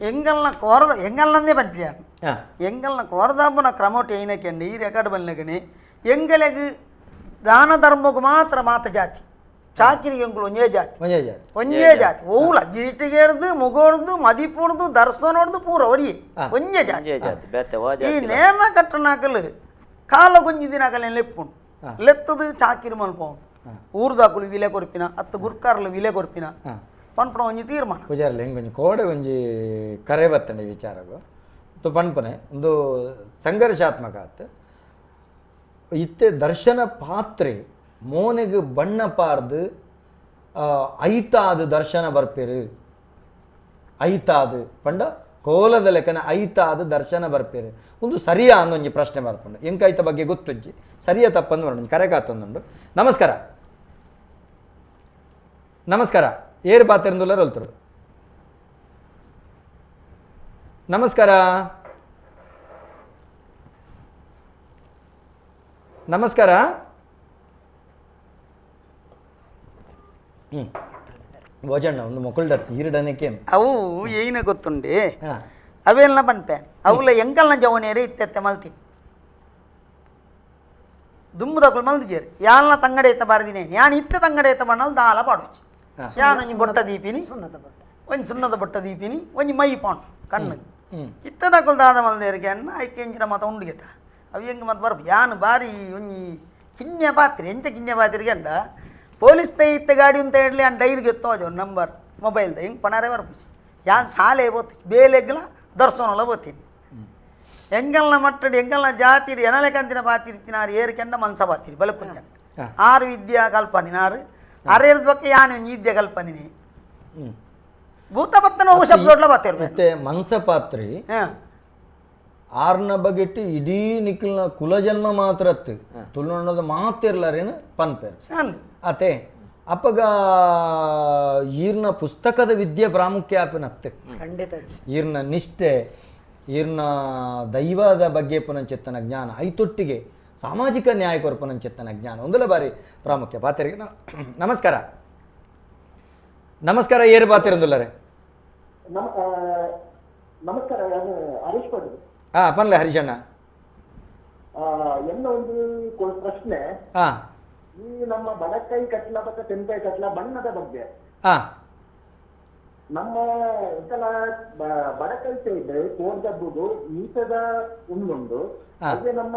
ಎಂಗಲ್ನ ಕೋರದ ಎಂಗಲ್ನಂದೇ ಪನ್ಪಿಯಾನು ಎಂಗಲ್ನ ಕೋರದಾಂಬನ ಕ್ರಮೋಟಿ ಐನಕೆಂಡು ಈ ರೆಕಾರ್ಡ್ ಬನ್ನಕಣಿ ಎಂಗಲೆಗ್ ದಾನ ಧರ್ಮಕ್ಕೆ ಮಾತ್ರ ಮಾತ ಜಾತಿ ಚಾಕಿರಿಗೆ ಎಂಗುಲು ಒಂಜೇ ಜಾತಿ ಒಂಜೇ ಜಾತಿ ಓಲ ಜಿಟಿಗೆಡ್ದು ಮುಗೋಡ್ದು ಮದಿಪುಡ್ದು ದರ್ಶನೋಡ್ದು ಪೂರ ಒರಿಯೆ ಒಂಜೇ ಜಾತಿ ಈ ನೇಮ ಕಟ್ಟನಾಕಲು ಕಾಲ ಗೊಂಜಿ ದಿನಕಲೆ ಲೆಪ್ಪುಂಡು ಲೆತ್ತದು ಚಾಕಿರಿ ಮಲ್ಪೌಂಡು ಊರ್ದಾಕುಲು ವಿಲೆ ಕೊರ್ಪಿನ ಅತ್ತ ಗುರ್ಕಾರ್ಲು ವಿಲೆ ಕೊರ್ಪಿನ ಪನ್ಪಣ ಒಂಜಿ ತೀರ್ಮಾನ ಪೂಜಾರ್ಲೆ ಹಿಂಗೊಂಜಿ ಕೋಡೆ ಒಂಜಿ ಕರೆ ಬತ್ತಂಡೆ ವಿಚಾರಗು ತು ಪನ್ಪನೆ ಒಂದು ಸಂಘರ್ಷಾತ್ಮಕ ಆತು ಇತ್ತೆ ದರ್ಶನ ಪಾತ್ರೆ ಮೋನೆಗೆ ಬಣ್ಣ ಪಾರ್ದು ಐತಾದ ದರ್ಶನ ಬರ್ಪೇರು ಐತಾದು ಪಂಡ ಕೋಲದ ಲೆಕ್ಕನ ಐತಾದ ದರ್ಶನ ಬರ್ಪೇರು ಒಂದು ಸರಿಯಾ ಅಂದೊಂಜಿ ಪ್ರಶ್ನೆ ಬರ್ಪುಂಡು ಎಂಕೈತ ಬಗ್ಗೆ ಗೊತ್ತುಂಜಿ ಸರಿಯಾ ತಪ್ಪಂದು ಬರೋಣ ಕರೆ ಕಾತೊಂದುಂಡು. ನಮಸ್ಕಾರ ನಮಸ್ಕಾರ ಏರು ಪಾತ್ರೆಂದುಲ್ಲರ ಹೊಲ್ತರು. ನಮಸ್ಕಾರ ನಮಸ್ಕಾರ. ಭೋಜಣ್ಣ ಒಂದು ಮೊಕ್ಕಳ್ದತ್ತಿ ಈರಡನಕ್ಕೆ ಅವು ಏನ ಗೊತ್ತುಂಡೆ ಅವೆಲ್ಲ ಪನ್ಪೆ ಅವುಲ ಎಂಕಲ್ನ ಜವನೇರಿ ಇತ್ತೆತ್ತೆ ಮಲ್ತಿ ದುಮ್ಮದಕ್ಕಲು ಮಲ್ದಿಜೇರಿ ಯಾಲ್ನ ತಂಗಡೆ ಎತ್ತ ಬಾರದಿನೇ ಯಾನ್ ಇತ್ತ ತಂಗಡೆ ಎತ್ತ ಬಣ್ಣಲ್ ದಾಲ ಪಾಡೋಚಿ ಯಾನ್ ಒಂಜಿ ಬೊಟ್ಟ ದೀಪಿನಿ ಒಂಜಿ ಸುಣ್ಣದ ಬೊಟ್ಟ ದೀಪಿನಿ ಒಂಜಿ ಮೈ ಪಾಂಡು ಕಣ್ಣು ಇತ್ತದಕ್ಕಲು ದಾದ ಮಲ್ದೇರಿಗೆ ಅನ್ನ ಐಕೆ ಎಂಚಿನ ಮಾತ ಉಂಡುಗೆತ ಅವು ಹೆಂಗೆ ಮತ್ತೆ ಬರ್ಪ ಯಾನ್ ಬಾರಿ ಒಂಜಿ ಕಿನ್ಯ ಪಾತ್ರೆ ಎಂಚ ಕಿನ್ಯ ಪಾತ್ರೆಗೆ ಅಂಡ ಪೊಲೀಸ್ ತೈ ಇತ್ತ ಗಾಡಿ ಅಂತ ಹೇಳಿ ಅನ್ ಡೈರಿಗೆ ಎತ್ತೋಜು ನಂಬರ್ ಮೊಬೈಲ್ದ ಹಿಂಗೆ ಪಣಾರೆ ಬರ್ಪುಜಿ ಯಾನ್ ಸಾಲೆ ಬೋತಿ ಬೇಲೆಗ್ಲ ದರ್ಶನಲ ಬೋತೀನಿ ಎಂಗಲ್ನ ಮಟ್ಟಡಿ ಎಂಗಲ್ನ ಜಾತಿ ಎನಲೆಕಂತಿನ ಪಾತಿರ್ತಿನಾರು ಏರ್ಕೆಂಡ ಮನ್ಸ ಪಾತಿರಿ ಬಲಕುಂಜ ಆರು ವಿದ್ಯಾ ಕಲ್ಪನಿನಾರು ಅರೇರ್ದ ಬಗ್ಗೆ ಯಾನು ವಿದ್ಯೆ ಕಲ್ಪನಿನಿ ಭೂತಪತ್ತನ ಹೋಗು ಶಬ್ದೋಡ್ಲ ಬಾತಿರ್ ಮತ್ತೆ ಮನ್ಸ ಪಾತ್ರಿ ಆರ್ನ ಬಗೆಟ್ಟು ಇಡೀ ನಿಖಲ್ನ ಕುಲಜನ್ಮ ಮಾತ್ರ ತುಳುನಾಡದ ಮಾತಿರ್ಲಾರೇನು ಪನ್ಪೇರು ಅತೆ ಅಪ್ಪಗ ಈರ್ನ ಪುಸ್ತಕದ ವಿದ್ಯೆ ಪ್ರಾಮುಖ್ಯ ಆಪಿನತ್ತೆ ಖಂಡಿತ ಈರ್ನ ನಿಷ್ಠೆ ಈರ್ನ ದೈವದ ಬಗ್ಗೆ ಪುನಂಚೆತ್ತನ ಜ್ಞಾನ ಐತೊಟ್ಟಿಗೆ ಸಾಮಾಜಿಕ ನ್ಯಾಯ ಕೊರಪುನಂಚೆತ್ತನ ಜ್ಞಾನ ಒಂದಲ ಬಾರಿ ಪ್ರಾಮುಖ್ಯ ಪಾತ್ರೆಗೆ. ನಮಸ್ಕಾರ ನಮಸ್ಕಾರ ಏರು ಪಾತ್ರೆಂದುಲ್ಲರೆ. ನಮಸ್ಕಾರ, ನಾನು ಹರೀಶ್ ಪಟೇಲ್. ಹಾ ಪನ್ಲೆ ಹರೀಶಣ್ಣ. ಎನ್ನ ಒಂದು ಪ್ರಶ್ನೆ, ಈ ನಮ್ಮ ಬಡಕಾಯಿ ಕಟ್ಲ ಮತ್ತೆ ತೆಂಕಾಯಿ ಕಟ್ಲ ಬಣ್ಣದ ಬಗ್ಗೆ. ನಮ್ಮ ಎಂತೆಲ್ಲ ಬಡಕಾಯಿ ಸೈಡ್ ಕೋರ್ದಬ್ಬುದು ಮೀಸದ ಒಂದುಂಡು, ಅದೇ ನಮ್ಮ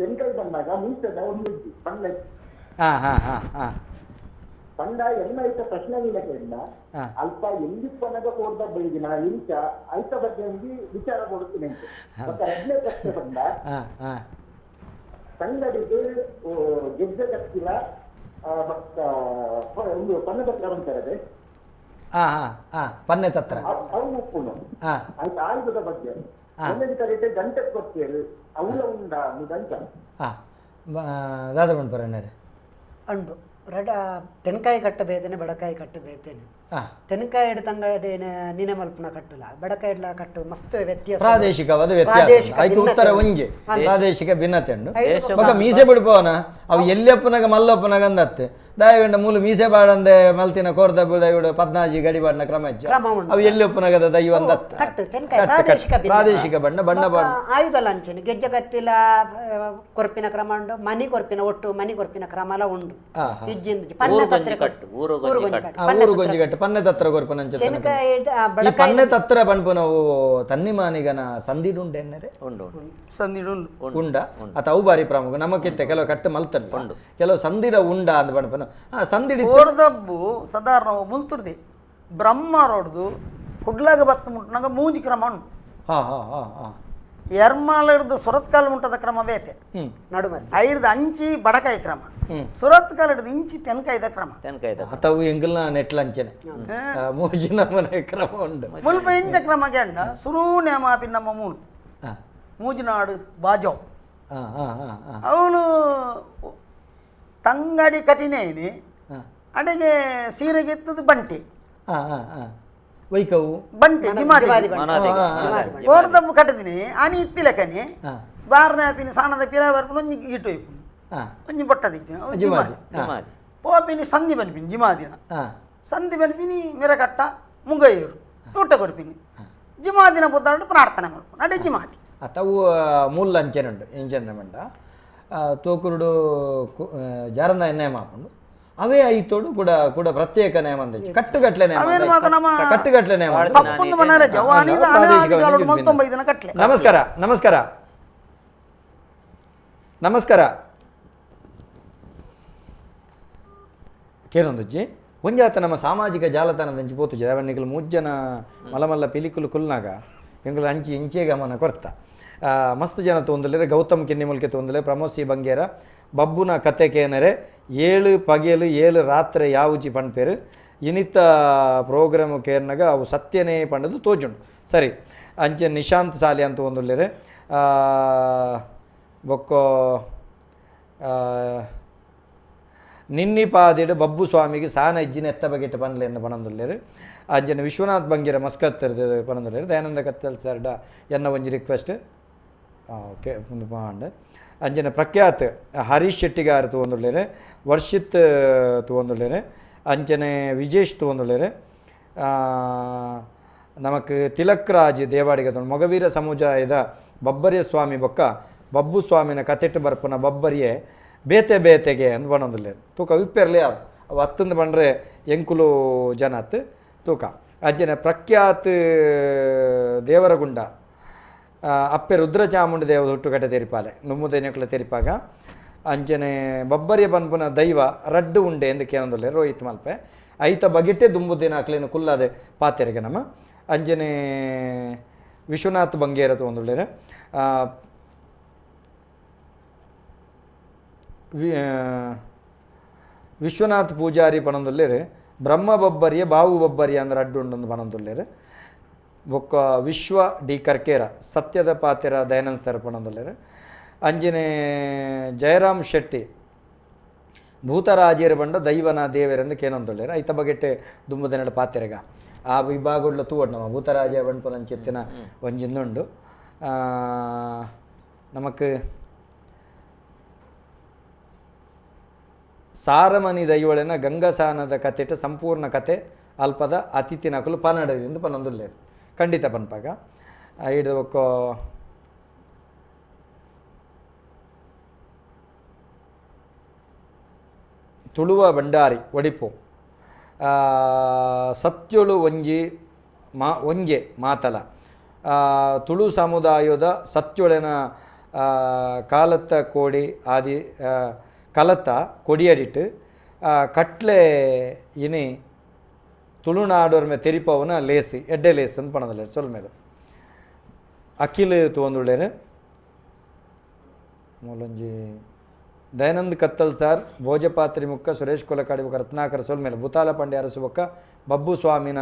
ತೆಂಕಾಯಿ ಬಂದಾಗ ಮೀಸದ ಒಂದು ಬಣ್ಣ. ಪಂಡ ಎಲ್ಲ ಐತ ಪ್ರಶ್ನೆ ಇಲ್ಲ, ಅಲ್ಪ ಎಲ್ಲಿ ಪನಗ ಕೋರ್ದಬ್ಬ ಇದಿನ ಇಂಚ ಐತ ಬಗ್ಗೆ ಒಂಜಿ ವಿಚಾರ ಕೊಡುತ್ತೀನಿ. ಮತ್ತೆ ಎರಡನೇ ಪ್ರಶ್ನೆ ಬಂದ ತಂಗಡಿಗೆ ಗೆಜ್ಜೆ ಕಟ್ಟಿಲ್ಲ ಮತ್ತ ಒಂದು ಪನ್ನೆ ತತ್ರ ಅಂತಾರೆ, ಪನ್ನೆ ತತ್ರ ಅವು ಉಪ್ಪುನು ಆಯ್ತು ಆಯುಧದ ಬಗ್ಗೆ ಒಂದೊಂದು ಕಡೆ ಗಂಟೆ ಕೊಡ್ತೀರಿ ಅವುಲ ಉಂಡ ಗಂಟ ದಾದ ಬಂಡ್ಪರಣ್ಣರೇ ಅಂಡು ರಡ ತೆನ್ಕಾಯಿ ಕಟ್ಟಬೇತೇನೆ ಬಡಕಾಯಿ ಕಟ್ಟಬೇತೇನೆ. ತೆನ್ಕಾಯಿ ಹಿಡ್ ತಂಗಡಿ ನೀನೆ ಮಲ್ಪನ ಕಟ್ಟಲ್ಲ, ಬಡಕಾಯಿ ಇಡ್ಲ ಕಟ್ಟು ಮಸ್ತ್ ವ್ಯತ್ಯಾಸ, ಪ್ರಾದೇಶಿಕವಾದ ವ್ಯತ್ಯಾಸ. ಆಯ್ತು ಉತ್ತರ ಒಂಜಿ ಪ್ರಾದೇಶಿಕ ಭಿನ್ನತೆ ಉಂಡು. ಬೊಕ ಮೀಸೆ ಬಿಡ್ಪವನ ಅವು ಎಲ್ಲಿಯಪ್ಪನಾಗ ಮಲ್ಲಪ್ಪನಾಗ ಅಂದತ್ತೆ ದಾಯಗಂಡ ಮೂಲು ಮೀಸೆ ಬಾಡಂದೆ ಮಲ್ತಿನ ಕೋರ್ದ ದೈವಡು ಪದ್ನಾಜಿ ಗಡಿ ಬಾಡಿನ ಕ್ರಮ ಅವು ಎಲ್ಲಿಯಪ್ಪನಾಗದ ದೈವ ಅಂದತ್ತೆ. ಪ್ರಾದೇಶಿಕ ಬಣ್ಣ ಬಣ್ಣ ಬಾಡ ಆಯುಧ ಲಂಚನೆ ಗೆಜ್ಜೆ ಕತ್ತಿಲ ಕೊರ್ಪಿನ ಕ್ರಮ ಉಂಡು, ಮನಿ ಕೊರ್ಪಿನ ಒಟ್ಟು ಮನಿ ಕೊರ್ಪಿನ ಕ್ರಮ ಉಂಡು. ಊರುಗೊಂಜಿ ಕಟ್ಟು ಪನ್ನೆ ತತ್ರ ಕೊರ್ಪನ ಪನ್ನೆ ತತ್ರ ಪನ್ಪು ನಾವು ತನ್ನಿಮಾನಿಗನ ಸಂದಿಡುಂಡೆ ಎನ್ನರೆ ಉಂಡ ಅತ ಅವು ಬಾರಿ ಪ್ರಮುಖ ನಮಕ್ಕಿತ್ತೆ ಕೆಲವು ಕಟ್ಟು ಮಲ್ತಂಡು ಕೆಲವು ಸಂದಿಡ ಉಂಡ ಅಂತ ಪನ್ಪುನ ಸಂದಿಡಿ ಕೋರ್ದಬ್ಬು ಸಾಧಾರಣ ಮುಲ್ತುರ್ದಿ ಬ್ರಹ್ಮ ರೋಡ್ದು ಕುಡ್ಲಾಗ ಬತ್ತ ಮುಟ್ಟನಾಗ ಮೂಜಿ ಕ್ರಮ ಉಂಟು. ಎರ್ಮಾಲ ಹಿಡ್ದು ಸುರತ್ಕಾಲ ಮುಟ್ಟದ ಕ್ರಮ ಬೇತೆ, ನಡುಮ ಐಡ್ದು ಅಂಚಿ ಬಡಕಾಯಿ ಕ್ರಮ, ಸುರತ್ಕಾಲ ಹಿಡ್ದು ಇಂಚಿ ತೆನ್ಕಾಯ್ದ ಕ್ರಮ. ಅಥವಾ ಎಂಗಲ್ನ ನೆಟ್ಲಂಚನೆ ಮೂಜಿ ನಮೂನೆ ಕ್ರಮ ಉಂಟು. ಮುಲ್ಪ ಇಂಚ ಕ್ರಮ ಗಂಡ ಸುರೂ ನೇಮಾಪಿ ನಮ್ಮ ಮೂಲು ಮೂಜಿನಾಡು ಬಾಜೋ ಅವನು ತಂಗಡಿ ಕಠಿಣೇನಿ ಅಡಿಗೆ ಸೀರೆಗೆ ಬಂಟಿ ವೈಕವು ಬಂಟಿ ಜಿಮಾದಿ ಕೋರ್ದಬ್ಬು ಕಟ್ಟದಿನಿ ಅಣಿ ಇತ್ತಿಲಕನಿ ಬಾರ್ನಾಪಿನಿ ಸಾಣದ ಪಿರ ಬರ್ಪುನ ಒಂಜಿ ಇಟ್ಟು ಇಪ್ಪುನು ಒಂಜಿ ಬೊಟ್ಟದಿಪ್ಪಿ ಜಿಮಾದಿ ಪೋಪಿನಿ ಸಂಧಿ ಬನ್ಪಿನಿ ಜಿಮಾದಿನ ಸಂಧಿ ಬನ್ಪಿನಿ ಮಿರಕಟ್ಟ ಮುಂಗೈಯೂರು ತೂಟ ಕೊರ್ಪಿನಿ ಜಿಮಾದಿನ ಬುದ್ಧಾಡು ಪ್ರಾರ್ಥನೆ ಮಾಡ್ಪುನು ಅಡೆ ಜಿಮಾದಿ. ಅತವು ಮೂಲ ಅಂಚೆನುಂಡು ಇಂಚೆನ ಮಂಡ ತೋಕುರುಡು ಜಾರಂದ ನೇಮ ಹಾಕೊಂಡು ಅವೇ ಐತೋಡು ಕೂಡ ಕೂಡ ಪ್ರತ್ಯೇಕ ನೇಮ ಅಂತ ಕಟ್ಟುಗಟ್ಲೆ ನೇಮ, ಕಟ್ಟುಗಟ್ಲೆ ನೇಮ. ನಮಸ್ಕಾರ ನಮಸ್ಕಾರ ನಮಸ್ಕಾರ. ಕೇನೊಂದುಜ್ಜಿ ಒಂಜಾತ ನಮ್ಮ ಸಾಮಾಜಿಕ ಜಾಲತಾಣದ ಅಂಚಿ ಪೋತುಜಿ ಅವನಿಗಳು ಮೂಜ್ಜನ ಮಲಮಲ್ಲ ಪಿಲಿಕುಲು ಕುಲ್ನಾಗ ಎಂಗುಲು ಅಂಚಿ ಇಂಚೆ ಗಮನ ಕೊರ್ತ ಮಸ್ತ್ ಜನ ತೊಂದಲೆ ಗೌತಮ್ ಕಿನ್ನಿಮುಲ್ಕೆ ತೊಂದಲೆ ಪ್ರಮೋದ್ ಸಿ ಬಂಗೇರ ಬಬ್ಬುನ ಕತೆ ಕೇನರೆ 7 ಪಗೆಲು 7 ರಾತ್ರಿ ಯಾವುಜಿ ಪಣ್ಪೇರು ಇನಿತ ಪ್ರೋಗ್ರಾಮ್ ಕೇರ್ನಾಗ ಅವು ಸತ್ಯನೇ ಪಂಡದು ತೋಜುಂಡು. ಸರಿ ಅಂಚೆ ನಿಶಾಂತ್ ಸಾಲಿ ಅಂತ ಒಂದುಲ್ಲೇರೆ ಬೊಕ್ಕೋ ನಿನ್ನಿಪಾದಿಡು ಬಬ್ಬು ಸ್ವಾಮಿಗೆ ಸಾನ ಇಜ್ಜಿನ ಎತ್ತ ಬಗೆಟ್ಟು ಪನ್ಲೆ ಎಂದು ಪಣಂದುಲ್ಲೇರು. ಅಂಚನೆ ವಿಶ್ವನಾಥ್ ಬಂಗೇರ ಮಸ್ಕತ್ ಪಣಂದುಲ್ಲೇರು. ದಯಾನಂದ ಕತ್ತಲ್ ಸರ್ಡ ಎನ್ನ ಒಂಜಿ ರಿಕ್ವೆಸ್ಟ್ ಓಕೆ ಒಂದು ಪಾಂಡ್. ಅಂಚನೆ ಪ್ರಖ್ಯಾತ್ ಹರೀಶ್ ಶೆಟ್ಟಿಗಾರ್ ತೂವೊಂದುಲ್ಲೇರು, ವರ್ಷಿತ್ ತೂವೊಂದುಲ್ಲೇರು, ಅಂಚನೆ ವಿಜೇಶ್ ತೂವೊಂದುಲ್ಲೇರು, ನಮಕ್ ತಿಲಕ್ ರಾಜ್ ದೇವಾಡಿಗ ಮೊಗವೀರ ಸಮುದಾಯದ ಬಬ್ಬರಿಯ ಸ್ವಾಮಿ ಬೊಕ್ಕ ಬಬ್ಬು ಸ್ವಾಮಿನ ಕತೆಟ್ಟು ಬರ್ಪುನ ಬಬ್ಬರಿಯೇ ಬೇತೆ ಬೇತೆಗೆ ಅಂದ್ ಬಣ್ಣೊಂದುಲ್ಲೇರು. ತೂಕ ವಿಪ್ಪೆರ್ಲಿ ಅವು ಅವು ಅತ್ತಂದು ಬಂಡ್ರೆ ಎಂಕುಲು ಜನತ್ ತೂಕ. ಅಂಚನೆ ಪ್ರಖ್ಯಾತ್ ದೇವರಗುಂಡ ಅಪ್ಪೆ ರುದ್ರಚಾಮುಂಡಿ ದೇವ ಹುಟ್ಟುಕಟ್ಟೆ ತೆರಿಪಾಲೆ ನುಮ್ಮುದೈನಕುಲ ತೆರಿಪಾಗ. ಅಂಚನೆ ಬಬ್ಬರಿಯ ಪನ್ಪುನ ದೈವ ರಡ್ಡು ಉಂಡೆ ಎಂದು ಕೇನೊಂದುಲ್ಲೆ ರೋಹಿತ್ ಮಲ್ಪೆ ಐತ ಬಗಿಟ್ಟೆ ದುಂಬುದಿನ ಅಕ್ಲೇನು ಕುಲ್ಲಾದೆ ಪಾತೆರಿಗೆ ನಮ್ಮ. ಅಂಚನೆ ವಿಶ್ವನಾಥ್ ಬಂಗೇರ ತೂವೊಂದುಲ್ಲೇರು. ವಿಶ್ವನಾಥ್ ಪೂಜಾರಿ ಪಣೊಂದುಲ್ಲೇರು ಬ್ರಹ್ಮ ಬೊಬ್ಬರಿಯ ಬಾವು ಬೊಬ್ಬರಿಯ ಅಂದ್ರೆ ಅಡ್ಡು ಉಂಡೊಂದು ಪಣೊಂದುಲ್ಲೇರು. ಬೊಕ್ಕ ವಿಶ್ವ ಡಿ ಕರ್ಕೇರ ಸತ್ಯದ ಪಾತೆರ ದಯಾನಂದ ಸರ್ ಪಣೊಂದುಲ್ಲೇರು. ಅಂಜನೆ ಜಯರಾಮ್ ಶೆಟ್ಟಿ ಭೂತರಾಜೇರು ಬಂಡ ದೈವನ ದೇವರೆಂದು ಕೇನೊಂದುಲ್ಲೇರು. ಐತ ಬಗೆಟ್ಟೆ ದುಂಬುದನೆಡ ಪಾತೆರೆಗ ಆ ವಿಭಾಗಡ್ಲ ತೂವಡ್ ನಮ್ಮ ಭೂತರಾಜ ಬಂಡ್ಪುನಂಚೆತ್ತಿನ ಒಂಜಿಂದುಂಡು. ನಮಕ್ ಸಾರಮನಿ ದೈವಳೆನ ಗಂಗಸಾನದ ಕತೆಟ ಸಂಪೂರ್ಣ ಕತೆ ಅಲ್ಪದ ಅತಿಥಿನಕುಲು ಪನಡದಿಂದ ಪನೊಂದುಲ್ಲೇರು ಖಂಡಿತ ಪನ್ಪಾಗ ಐದು ಒಕ್ಕ ತುಳುವ ಭಂಡಾರಿ ಒಡಿಪು ಸತ್ಯೊಳು ಒಂಜಿ ಮಾ ಒಂಜೆ ಮಾತಲ ತುಳು ಸಮುದಾಯದ ಸತ್ಯೊಳೆನ ಕಾಲತ್ತ ಕೋಡಿ ಆದಿ ಕಲತ್ತ ಕೊಡಿಯಡಿಟ್ಟು ಕಟ್ಲೆ ಇನಿ ತುಳುನಾಡೋರ್ಮೆ ತೆರಿಪವನ ಲೇಸಿ ಎಡ್ಡೆ ಲೇಸ್ ಅಂತ ಪಣದಲ್ಲ ಸೊಲ್ಮೇಲೆ ಅಖಿಲ್ ತೋಂದುಳ್ಳೇರು ಮೂಲೊಂಜಿ ದಯಾನಂದ್ ಕತ್ತಲ್ ಸಾರ್ ಭೋಜಪಾತ್ರಿ ಮುಕ್ಕ ಸುರೇಶ್ ಕೊಲಕಾಡಿ ಬೊಕ್ಕ ರತ್ನಾಕರ ಸೊಲ್ಮೇಲೆ ಬುತಾಲ ಪಾಂಡ್ಯ ಅರಸು ಬೊಕ್ಕ ಬಬ್ಬು ಸ್ವಾಮಿನ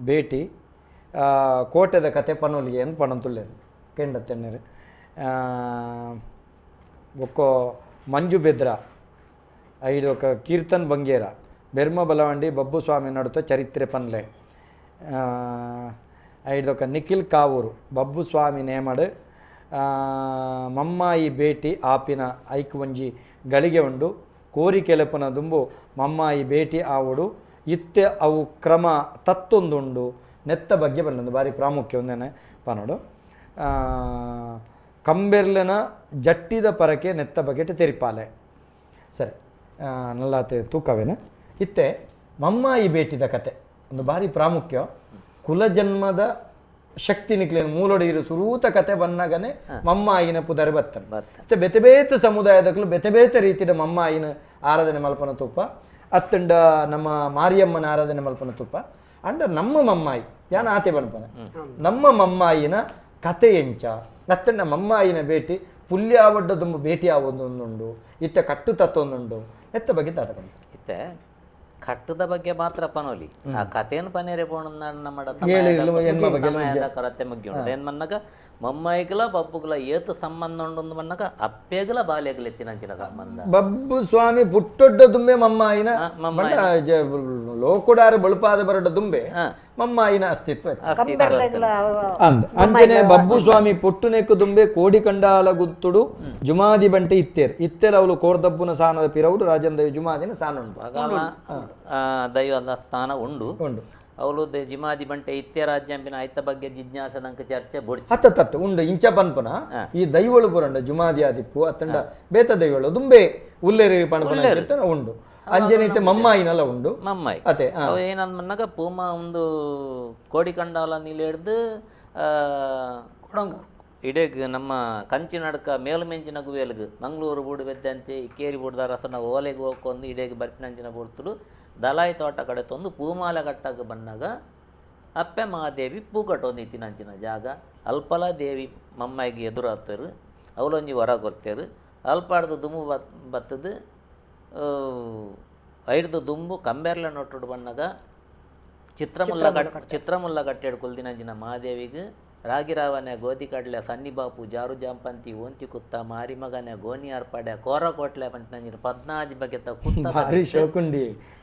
ಭೇಟಿ ಕೋಟೆದ ಕತೆ ಪನೊಲಿಗೆ ಅಂತ ಪಣಂತುಳ್ಳೇರು ಕೆಂಡ ತೆಣ್ಣರು ಬೊಕ್ಕ ಮಂಜು ಬೆದ್ರ ಐದು ಒಕ್ಕ ಕೀರ್ತನ್ ಬಂಗೇರ ಬೆರ್ಮ ಬಲವಂಡಿ ಬಬ್ಬು ಸ್ವಾಮಿ ನಡುತ್ತ ಚರಿತ್ರೆ ಪನ್ಲೆ ಐದೊಕ್ಕ ನಿಖಿಲ್ ಕಾವೂರು ಬಬ್ಬು ಸ್ವಾಮಿ ನೇಮಡು ಮಮ್ಮಾಯಿ ಭೇಟಿ ಆಪಿನ ಐಕ್ ಒಂಜಿ ಗಳಿಗೆ ಉಂಡು ಕೋರಿ ಕೆಲಪನ ದುಂಬು ಮಮ್ಮಾಯಿ ಭೇಟಿ ಆವುಡು ಇತ್ತೆ ಅವು ಕ್ರಮ ತತ್ತೊಂದುಂಡು ನೆತ್ತ ಬಗ್ಗೆ ಬಂದೊಂದು ಭಾರಿ ಪ್ರಾಮುಖ್ಯ ಒಂದೇನೆ ಪನೋಡು ಕಂಬೆರ್ಲನ ಜಟ್ಟಿದ ಪರಕೆ ನೆತ್ತ ಬಗೆಟ್ ತೆರಿಪಾಲೆ ಸರಿ ನಲ್ಲಾತೆ ತೂಕವೇನ ಇತ್ತೆ ಮಮ್ಮಾಯಿ ಭೇಟಿದ ಕತೆ ಒಂದು ಭಾರಿ ಪ್ರಾಮುಖ್ಯ ಕುಲಜನ್ಮದ ಶಕ್ತಿ ನಿಕ್ಲೇನು ಮೂಲೊಡಿರು ಸುರೂತ ಕತೆ ಬನ್ನಾಗನೆ ಮಮ್ಮಾಯಿನ ಪುದರ್ ಬತ್ತನ್ ಮತ್ತೆ ಬೇತೆ ಬೇತೆ ಸಮುದಾಯದಕ್ಕೂ ಬೇತೆ ಬೇತೆ ರೀತಿಯ ಮಮ್ಮಾಯಿನ ಆರಾಧನೆ ಮಲ್ಪನ ತುಪ್ಪ ಅತ್ತಂಡ ನಮ್ಮ ಮಾರಿಯಮ್ಮನ ಆರಾಧನೆ ಮಲ್ಪನ ತುಪ್ಪ ಅಂಡ ನಮ್ಮ ಮಮ್ಮಾಯಿ ಯಾನ ಆತೆ ಬನ್ಪನ ನಮ್ಮ ಮಮ್ಮಾಯಿನ ಕತೆ ಎಂಚ ಅತ್ತಂಡ ಮಮ್ಮಾಯಿನ ಭೇಟಿ ಪುಲ್ಯಾವಡ್ಡ ತುಂಬ ಭೇಟಿ ಆವೊಂದೊಂದುಂಡು ಇತ್ತ ಕಟ್ಟು ತತ್ತೊಂದುಂಡು ಎತ್ತ ಬಗ್ಗೆ ತಾತ ಇತ್ತೆ ಕಟ್ಟದ ಬಗ್ಗೆ ಮಾತ್ರ ಪನೋಲಿ ಆ ಕಥೆಯನ್ನು ಪನೇರೆ ಪೋಣ ನಮ್ಮ ಕೊರತೆ ಮುಗ್ಗಿ ಉಂಟು ಏನ್ ಮನ್ನಾಗ ಮಮ್ಮಾಯಿಗಲ ಬಬ್ಬುಗಲ ಏತು ಸಂಬಂಧ ಉಂಡು ಮನ್ನಾಗ ಅಪ್ಪೆಗಲ ಬಾಲ್ಯಗಲ ಎತ್ತಿನಂಚಿನ ಸಂಬಂಧ ಬಬ್ಬು ಸ್ವಾಮಿ ಪುಟ್ಟೊಡ್ಡ ದುಂಬೆ ಮಮ್ಮಾಯಿನ ಲೋಕುಡಾರ ಬಳುಪಾದ ಬರಡ ದುಂಬೆ ಮಮ್ಮಾಯಿನ ಅಸ್ತಿತ್ವ ಅಂಜನೆ ಬಬ್ಬು ಸ್ವಾಮಿ ಪುಟ್ಟುನೆಕ್ಕು ದುಂಬೆ ಕೋಡಿ ಕಂಡಾಲ ಗುತ್ತುಡು ಜುಮಾದಿ ಬಂಟೆ ಇತ್ತೇರ್ ಇತ್ತೇರ್ ಅವಳು ಕೋರ್ದಬ್ಬುನ ಸಾನದ ಪಿರವುಡು ರಾಜಂದಯ ಜುಮಾದಿನ ಸಾನ ಉಂಡು ದೈವದ ಸ್ಥಾನ ಉಂಡು ಉಂಡು ಅವಳು ಜಿಮಾದಿ ಬಂಟೆ ಇತ್ತೆ ರಾಜ್ಯಾಂಬಿನ ಆಯ್ತ ಬಗ್ಗೆ ಜಿಜ್ಞಾಸದಂಕ ಚರ್ಚೆ ಬುಡ್ಚಿ ಅತ್ತ ತತ್ತು ಉಂಡು ಇಂಚ ಪನ್ಪನ ಈ ದೈವಳು ಪುರಂಡ ಜುಮಾದಿ ಆದಿಪ್ಪು ಅತ್ತಂಡ ಬೇತ ದೈವಳು ದುಂಬೆ ಉಲ್ಲೇರಿ ಪಣಪನ ಉಂಡು ಅಂಜನೈತೆ ಮಮ್ಮಾಯಿನಲ್ಲ ಉಂಡು ಮಮ್ಮಾಯಿ ಅದೇ ಅವು ಏನಂದ ಪೂಮ ಒಂದು ಕೋಡಿ ಕಂಡಾಲ ನೀಲಿ ಹಿಡ್ದು ಇಡೀ ನಮ್ಮ ಕಂಚಿನಡ್ಕ ಮೇಲುಮೆಂಚಿನ ಗುವೇಲ್ಗ್ ಮಂಗಳೂರು ಬೂಡು ಬೆದ್ದಂತೆ ಕೇರಿ ಬೂಡ್ದ ರಸನ ಓಲೆಗೆ ಹೋಗ್ಕೊಂಡು ಇಡೀ ಬರ್ಪಿನಂಚಿನ ಬೂಡ್ತುಡು ದಲಾಯಿ ತೋಟ ಕಡೆ ತಂದು ಪೂಮಾಲೆ ಕಟ್ಟಾಗ ಬಂದಾಗ ಅಪ್ಪೆ ಮಹಾದೇವಿ ಪೂ ಕಟ್ಟೊಂದು ಇತ್ತಿನಂಚಿನ ಜಾಗ ಅಲ್ಪಲ ದೇವಿ ಮಮ್ಮಾಯಿಗೆ ಎದುರಾಗ್ತಾರೆ ಅವಳೊಂಜಿ ಹೊರ ಕೊಡ್ತೇರು ಅಲ್ಪಾಡ್ದು ದುಮ್ಮು ಬತ್ತದು ಐಡ್ದು ದುಂಬು ಕಂಬೇರ್ಲ ನೊಟ್ಟುಡು ಬಣ್ಣಗ ಚಿತ್ರಮುಲ್ಲ ಕಟ್ಟೆಡು ಕುಲ್ದಿನಂಚಿನ ಮಹಾದೇವಿಗೆ ರಾಗಿರಾವನೆ ಗೋಧಿ ಕಡಲೆ ಸನ್ನಿಬಾಪು ಜಾರು ಜಾಂಪಂತಿ ಓಂತಿ ಕುತ್ತ ಮಾರಿಮಗನೆ ಗೋನಿ ಅರ್ಪಡೆ ಕೋರ ಕೋಟ್ಲೆ ಪಂಟಿನಂಚಿನ ಪದ್ನಾಜಿ ಬಗೆತ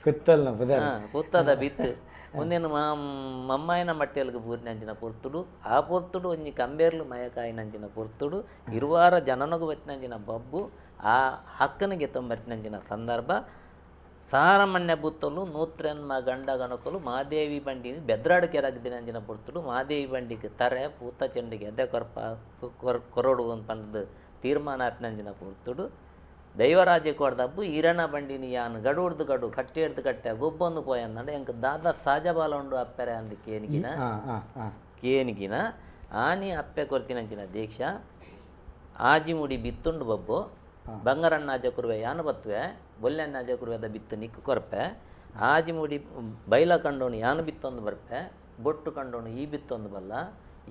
ಕುತ್ತದ ಕುತ್ತದ ಬಿತ್ತು ಒಂದೇನು ಮಮ್ಮಾಯಿನ ಮಟ್ಟೆಲ್ಗೆ ಬೂರಿನಂಚಿನ ಪೊರ್ತುಡು ಆ ಪೊರ್ತುಡು ಒಂಜಿ ಕಂಬೇರ್ಲು ಮಯಕಾಯಿನಂಚಿನ ಪೊರ್ತುಡು ಇರುವಾರ ಜನನಗು ಬತ್ತಿನಂಚಿನ ಬಬ್ಬು ಆ ಹಕ್ಕನಿಗೆ ತೊಂಬತ್ತಿನಂಚಿನ ಸಂದರ್ಭ ಸಾರಮಣ್ಯ ಬುತ್ತಲು ನೂತ್ರನ್ಮ ಗಂಡ ಗಣಕಲು ಮಾದೇವಿ ಬಂಡಿ ಬೆದ್ರಾಡು ಕೆರಗ್ದಿನಂಚಿನ ಪೊರ್ತುಡು ಮಾದೇವಿ ಬಂಡಿಗೆ ತರೆ ಪೂತ ಚೆಂಡಿಗೆ ಎದೆ ಕೊರ್ಪ ಕೊರಡು ಅಂತ ಪಂಡದು ತೀರ್ಮಾನ ಆಪಿನಂಚಿನ ಪೊರ್ತುಡು ದೈವರಾಜ ಕೊಡ್ದಬ್ಬು ಈರಣ ಬಂಡಿನಿ ಯಾನು ಗಡುಡ್ದು ಗಡು ಕಟ್ಟಿ ಹಿಡ್ದು ಕಟ್ಟೆ ಗೊಬ್ಬೊಂದು ಪೋಯಂದಂಡ ಎಂಕ್ ದಾದ ಸಾಜಬಾಲ ಉಂಡು ಅಪ್ಪೆರೆ ಅಂದು ಕೇನಿಗಿನ ಕೇನಿಗಿನ ಆನಿ ಅಪ್ಪೆ ಕೊರ್ತಿನಂಚಿನ ದೀಕ್ಷಾ ಆಜಿ ಮುಡಿ ಬಿತ್ತುಂಡು ಬಬ್ಬು ಬಂಗಾರಣ್ಣ ಅಜಕುರುವೆ ಯಾನು ಬತ್ತುವೆ ಬೊಲ್ಯಣ್ಣ ಅಜಕುರುವೆದ ಬಿತ್ತು ನಿಕ್ಕು ಕೊರ್ಪೆ ಆಜಿ ಮುಡಿ ಬೈಲ ಕಂಡೋನು ಯಾನು ಬಿತ್ತೊಂದು ಬರ್ಪೆ ಬೊಟ್ಟು ಕಂಡೋನು ಈ ಬಿತ್ತೊಂದು ಬಲ್ಲ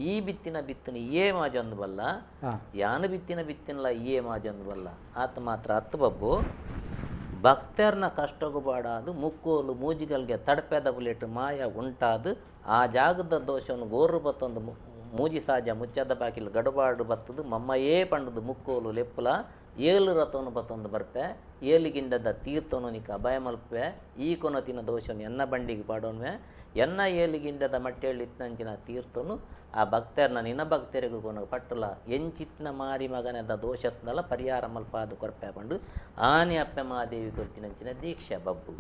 ಈ ಬಿತ್ತಿನ ಬಿತ್ತನ ಏ ಮಾಜೊಂದು ಬಲ್ಲ ಯಾನು ಬಿತ್ತಿನ ಬಿತ್ತಿನಲ್ಲ ಏ ಮಾಜೊಂದು ಬಲ್ಲ ಆತ ಮಾತ್ರ ಹತ್ತು ಬಬ್ಬು ಭಕ್ತರ್ನ ಕಷ್ಟಗೂ ಬಾಡಾದು ಮುಕ್ಕೋಲು ಮೂಜಿಗಲ್ಗೆ ತಡಪೆದ ಬುಲೆಟ್ ಮಾಯ ಉಂಟಾದು ಆ ಜಾಗದ ದೋಷವನ್ನು ಗೋರು ಬತ್ತೊಂದು ಮೂಜಿ ಸಾಜ ಮುಚ್ಚದ ಬಾಕಿಲು ಗಡುಬಾಡು ಬತ್ತದು ಮಮ್ಮಯೇ ಪಂಡದು ಮುಕ್ಕೋಲು ಲೆಪ್ಪುಲ ಏಳು ರಥವನ್ನು ಬತ್ತೊಂದು ಬರ್ಪೆ ಏಳು ಗಿಂಡದ ತೀರ್ಥನು ನಿಕ್ಕ ಅಭಯ ಮಲ್ಪೆ ಈ ಕೊನತಿನ ದೋಷನು ಎನ್ನ ಬಂಡಿಗೆ ಪಾಡೋನ್ವೆ ಎನ್ನ ಏಳು ಗಿಂಡದ ಮಟ್ಟೆಳ್ಳಿತ್ತಂಚಿನ ತೀರ್ಥನು ಆ ಭಕ್ತರ್ನ ನಿನ್ನ ಭಕ್ತರಿಗೂ ಕೊನ ಪಟ್ಟುಲ ಎಂಚಿತ್ತಿನ ಮಾರಿ ಮಗನದ ದೋಷತ್ನಲ ಪರಿಹಾರ ಮಲ್ಪ ಅದು ಕೊರ್ಪೆ ಪಂಡು ಆನೆ ಅಪ್ಪೆ ಮಹಾದೇವಿ ಕೊರ್ತಿನಂಚಿನ ದೀಕ್ಷೆ ಬಬ್ಬು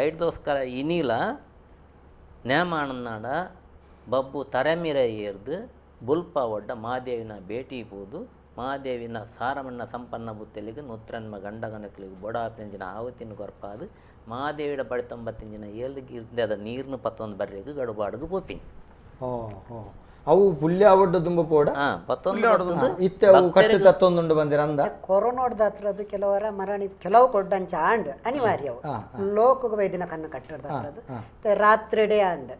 ಐಡ್ದೋಸ್ಕರ ಇನಿಲ ನೇಮಾಣನಾಡ ಬಬ್ಬು ತರೆಮಿರ ಏರ್ದು ಬುಲ್ಪ ಒಡ್ಡ ಮಾದೇವಿನ ಭೇಟಿ ಪೋದು ಮಾದೇವಿನ ಸಾರಮಣ್ಣ ಸಂಪನ್ನ ಬುತ್ತೆಲಿಗೆ ನೂತ್ರನ್ಮ ಗಂಡಗನಕಲಿಗೆ ಬೊಡಾಪಿನಂಜಿನ ಆವತಿನ ಕೊರ್ಪಾದು ಮಾದೇವಿಡ ಬಡಿತೊಂಬತ್ತಿಂಜಿನ ಏಳು ಗಿರ್ದದ ನೀರ್ನು ಪತ್ತೊಂದು ಬರ್ರಿಗೆ ಗಡುಬಾಡುಗು ಪೋಪಿನಿ. ಅವು ಪುಲ್ಯ ಅವಡ್ಡ ತುಂಬ ಪೋಡ ಪತ್ತೊಂದು ಇತ್ತೆ ಅವು ಕಟ್ಟು ತತ್ತೊಂದುಂಡು ಬಂದಿರ ಅಂದ ಕೊರೋನಾದ ಹತ್ರ ಅದು ಕೆಲವರ ಮರಣಿ ಕೆಲವು ಕೊಡ್ಡಂಚ ಆಂಡ್ ಅನಿವಾರ್ಯವು ಲೋಕಕ್ಕೆ ವೈದಿನ ಕಣ್ಣು ಕಟ್ಟದ ಹತ್ರದ ರಾತ್ರಿಡೇ ಆಂಡ್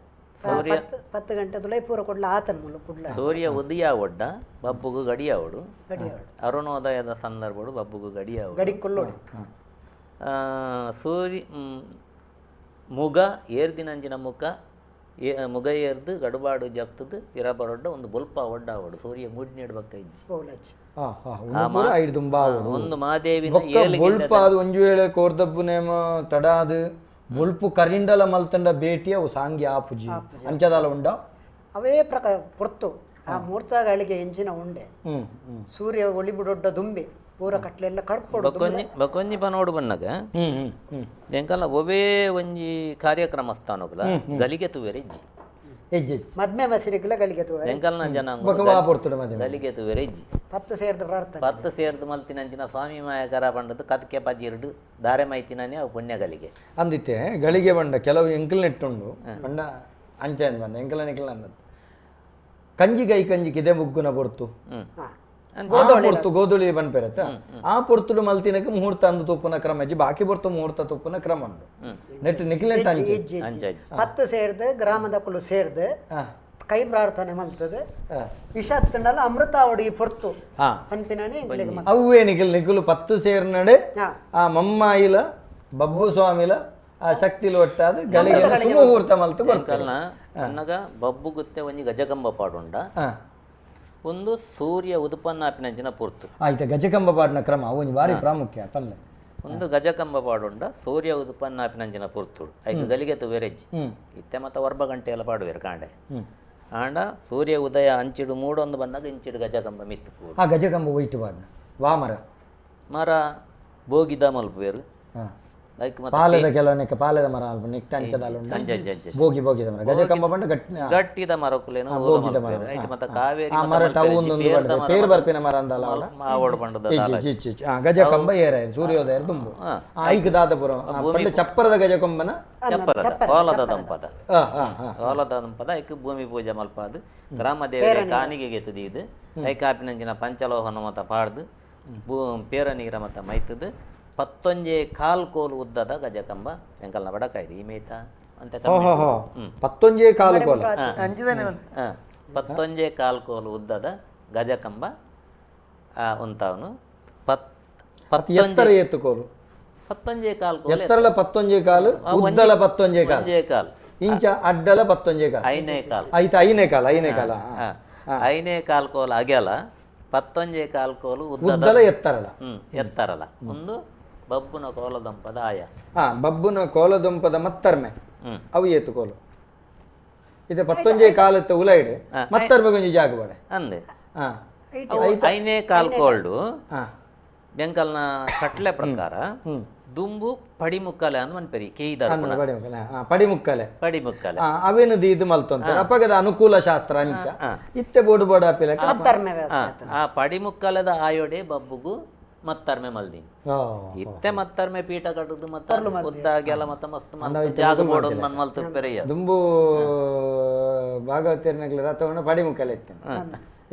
10 ಗಂಟೆ ತುಳೈ ಪೂರ ಕೊಡ್ಲ ಆತನ ಮೂಲ ಕುಡ್ಲ ಸೂರ್ಯ ಉದಯ ಒಡ್ಡ ಬಬ್ಬುಗು ಗಡಿಯಾವಡು ಅರುಣೋದಯದ ಸಂದರ್ಭಡು ಬಬ್ಬುಗು ಗಡಿಯಾವಡು ಗಡಿ ಕೊಲ್ಲೋಡು ಸೂರ್ಯ ಮುಗ ಏರ್ದಿನಂಜಿನ ಮುಖ ಮುಗ ಏರ್ದು ಗಡುಬಾಡು ಜಪ್ತದು ಇರಬರೊಡ್ಡ ಒಂದು ಬೊಲ್ಪ ಒಡ್ಡ ಅವಡು ಸೂರ್ಯ ಮುಡ್ನಿಡ್ಬೇಕ ಇಜ್ಜಿ ಒಂದು ಮಾದೇವಿನ ಬೊಲ್ಪ ಅದು ಒಂಜು ವೇಳೆ ಕೋರ್ದಬ್ಬು ನೇಮ ತಡಾದು ಬೊಲ್ಪು ಕರಿಂಡಲ ಮಲ್ತಂಡ ಭೇಟಿ ಅವು ಸಾಂಗಿ ಆಪುಜಿ ಅಂಚದಾಲ ಉಂಡ ಅವೇ ಪ್ರಕಾರ ಪೊರ್ತು ಆ ಮೂರ್ತಗಳಿಗೆ ಎಂಜಿನ ಉಂಡೆ ಸೂರ್ಯ ಒಳಿಬುಡೊಡ್ಡ ದುಂಬೆ ಪೂರ ಕಟ್ಲೆಲ್ಲ ಕಡ್ಪೊಡು ಬಕೊಂಜಿ ಪನೋಡು ಬನ್ನಗ ಎಂಕಲ್ಲ ಒವೇ ಒಂಜಿ ಕಾರ್ಯಕ್ರಮ ಸ್ಥಾನಗಳ ಗಲಿಗೆ ತುವೆರೆ ಇಜ್ಜಿ ಮದ್ಮೆ ಮಸಿರಿಗಳ ಗಲಿಗೆ ತುವೆರೆ ಎಂಕಲ್ನ ಜನಾಂಗ ಗಲಿಗೆ ತುವೆರೆ ಇಜ್ಜಿ 10 ಸೇರ್ದು ಪ್ರಾರ್ಥನೆ 10 ಸೇರ್ದು ಮಲ್ತಿನಂಚಿನ ಸ್ವಾಮಿ ಮಾಯಕರ ಪಂಡದ್ದು ಕದಕೆ ಪಜಿರುಡು ದಾರೆ ಮೈತಿನೇ ಅವು ಪುಣ್ಯ ಗಲಿಗೆ ಅಂದಿತ್ತೆ ಗಳಿಗೆ ಬಂಡ ಕೆಲವು ಎಂಕಲ್ ನೆಟ್ಟುಂಡು ಬಂಡ ಅಂಚೆ ಬಂದ ಎಂಕಲ ನಿಕಲ್ ಅಂದದ್ದು ಕಂಜಿಗೈ ಕಂಜಿ ಕಿದೆ ಮುಗ್ಗುನ ಪೊರ್ತು ಪೊರ್ತು ಗೋಧುಳಿ ಬಂದ್ಪೆರತ್ತ ಆ ಪೊರ್ತುಡು ಮಲ್ತಿನಕ್ಕೆ ಮುಹೂರ್ತ ಅಂದು ತುಪ್ಪನ ಕ್ರಮ ಇಜ್ಜಿ ಬಾಕಿ ಪೊರ್ತು ಮುಹೂರ್ತ ತುಪ್ಪನ ಕ್ರಮ ಉಂಡು ನೆಟ್ ನಿಕ್ಲೆಟ್ ಅಂಚೆ 10 ಸೇರ್ದು ಗ್ರಾಮದ ಕುಲು ಸೇರ್ದು ಕೈ ಪ್ರಾರ್ಥನೆ ಮಲ್ತದೆ ವಿಷತ್ತಂಡಲ ಅಮೃತ ಅವಡಿ ಪೊರ್ತು ಪನ್ಪಿನೇ ಅವೇ ನಿಖಲ್ ನಿಖಲು 10 ಸೇರ್ನಡೆ ಆ ಮಮ್ಮಾಯಿಲ ಬಬ್ಬು ಸ್ವಾಮಿಲ ಆ ಶಕ್ತಿಲು ಒಟ್ಟಾದ ಗಲಿಗೆ ಮುಹೂರ್ತ ಮಲ್ತು ಕೊರ್ತಲ್ಲ ಅನ್ನಗ ಬಬ್ಬು ಗುತ್ತೆ ಒಂಜಿ ಗಜಕಂಬ ಪಾಡುಂಡ ಒಂದು ಸೂರ್ಯ ಉದುಪನ್ನ ಆಪಿನಂಚಿನ ಪೊರ್ತು ಆಯ್ತು ಗಜಕಂಬ ಪಾಡಿನ ಕ್ರಮ ಒಂಜಿ ಬಾರಿ ಪ್ರಾಮುಖ್ಯ ಪಲ್ಲೆ ಒಂದು ಗಜಕಂಬ ಪಾಡುಂಡ ಸೂರ್ಯ ಉದುಪನ್ನ ಆಪಿನಂಚಿನ ಪೊರ್ತುಡು ಐಕ್ ಗಲಿಗೆ ತುವೆರೆಜ್ಜಿ ಇತ್ತೆ ಮತ್ತೆ ವರ್ಬ ಗಂಟೆ ಎಲ್ಲ ಪಾಡುವೆರು ಕಾಂಡೆ ಆಂಡ ಸೂರ್ಯ ಉದಯ ಅಂಚಿಡು ಮೂಡೊಂದು ಬಂದಾಗ ಇಂಚಿಡು ಗಜಕಂಬ ಮಿತ್ತು ಆ ಗಜಕಂಬ ಒಯ್ಟು ಪಾಡಿನ ವಾ ಮರ ಮರ ಬೋಗಿದ ಮಲ್ಪುವೆರು ಪಾಲದ ಕೆಲವನೆಕ್ಕ ಪಾಲದ ಮರ ನೆಕ್ಟ್ ಅಂಚದಾಲ ಬೋಗಿ ಬೋಗಿದ ಮರ ಗಜಕಂಬ ಬಂಡ ಗಟ್ಟಿದ ಮರಕುಲೇನು ಮತ್ತೆ ಕಾವೇರಿ ಮರ ಪೇರು ಬರ್ಪಿನ ಮರ ಅಂದಲ್ಲ ಗಜಕಂಬ ಏರ ಸೂರ್ಯೋದಯ ತುಂಬು ಐಕ್ ದಾದಪುರ ಚಪ್ಪರದ ಗಜಕಂಬನ ಚಪ್ಪರದ ಕೋಲದ ದಂಪದ ಕೋಲದ ದಂಪದ ಐಕ್ ಭೂಮಿ ಪೂಜೆ ಮಲ್ಪಾದು ಗ್ರಾಮ ದೇವರ ಕಾನಿಗೆ ಗೆತ್ತದು ಐಕ್ ಆಪಿನಂಚಿನ ಪಂಚಲೋಹನ ಮತ ಪಾಡ್ದು ಪೇರ ನೀರ ಮತ ಮೈತದು 11 ಕಾಲ್ ಕೋಲು ಉದ್ದದ ಗಜಕಂಬ ಎಂಕಲ್ನ ಬಡಕಾಯ್ದು ಈ ಮೇತ ಅಂತ 11 ಕಾಲು ಕೋಲು 11 ಕಾಲ್ ಕೋಲು ಉದ್ದದ ಗಜಕಂಬ ಉಂತಾವನು 11 ಕೋಲು 11 ಕಾಲ್ ಕೋಲು ಎತ್ತರಲ 11 ಕಾಲು ಉದ್ದಲ 11 ಕಾಲು ಕಾಲು ಇಂಚ ಅಡ್ಡಲ 11 ಕಾಲು ಐನೇ ಕಾಲು ಆಯ್ತು ಐನೇ ಕಾಲು ಐನೇ ಕಾಲ ಐನೇ ಕಾಲ್ ಕೋಲು ಅಗೆಲ 11 ಕಾಲ್ ಕೋಲು ಉದ್ದಲ ಎತ್ತರಲ ಎತ್ತರಲ ಒಂದು ಬಬ್ಬುನ ಕೋಲದಂಪದ ಆಯ ಬಬ್ಬುನ ಕೋಲದಂಪದ ಮತ್ತರ್ಮೆ ಅವು ಏತು ಕೋಲು ಇದು 11 ಕಾಲತ್ತ ಉಲೈಡು ಮತ್ತರ್ಮೆ ಗೊಂಜಿ ಜಾಗ ಬೇಡ ಅಂದೆ ಐನೇ ಕಾಲ್ ಕೋಲ್ಡು ಬೆಂಕಲ್ನ ಕಟ್ಲೆ ಪ್ರಕಾರ ದುಂಬು ಪಡಿಮುಕ್ಕಲೆ ಅಂದ್ ಮನ್ಪೆರಿ ಕೇಯ್ದಾರ ಪಡಿಮುಕ್ಕಲೆ ಪಡಿಮುಕ್ಕಲೆ ಅವೇನು ಇದು ಮಲ್ತೊಂತಾರೆ ಅಪಗದ ಅನುಕೂಲ ಶಾಸ್ತ್ರ ಅಂಚ ಇತ್ತೆ ಬೋಡು ಬೋಡು ಆಪಿಲ ಆ ಪಡಿಮುಕ್ಕಲದ ಆಯೋಡೆ ಬಬ್ಬುಗು ಮತ್ತರ್ಮೆ ಮಲ್ದಿನಿ ಇತ್ತೆ ಮತ್ತರ್ಮೆ ಪೀಠ ಕಟ್ಟುದು ಮತ್ತ ಉದ್ದಾಗೆಲ್ಲ ಮತ್ತ ಮಸ್ತ್ ಜಾಗ ಬೋಡು ಮನ್ ಮಲ್ತು ಪೆರೆಯ ದುಂಬು ಭಾಗವತರ್ನಗ್ಲ ರಥವನ್ನ ಪಡಿಮುಕ್ಕಲೆ ಇತ್ತೆ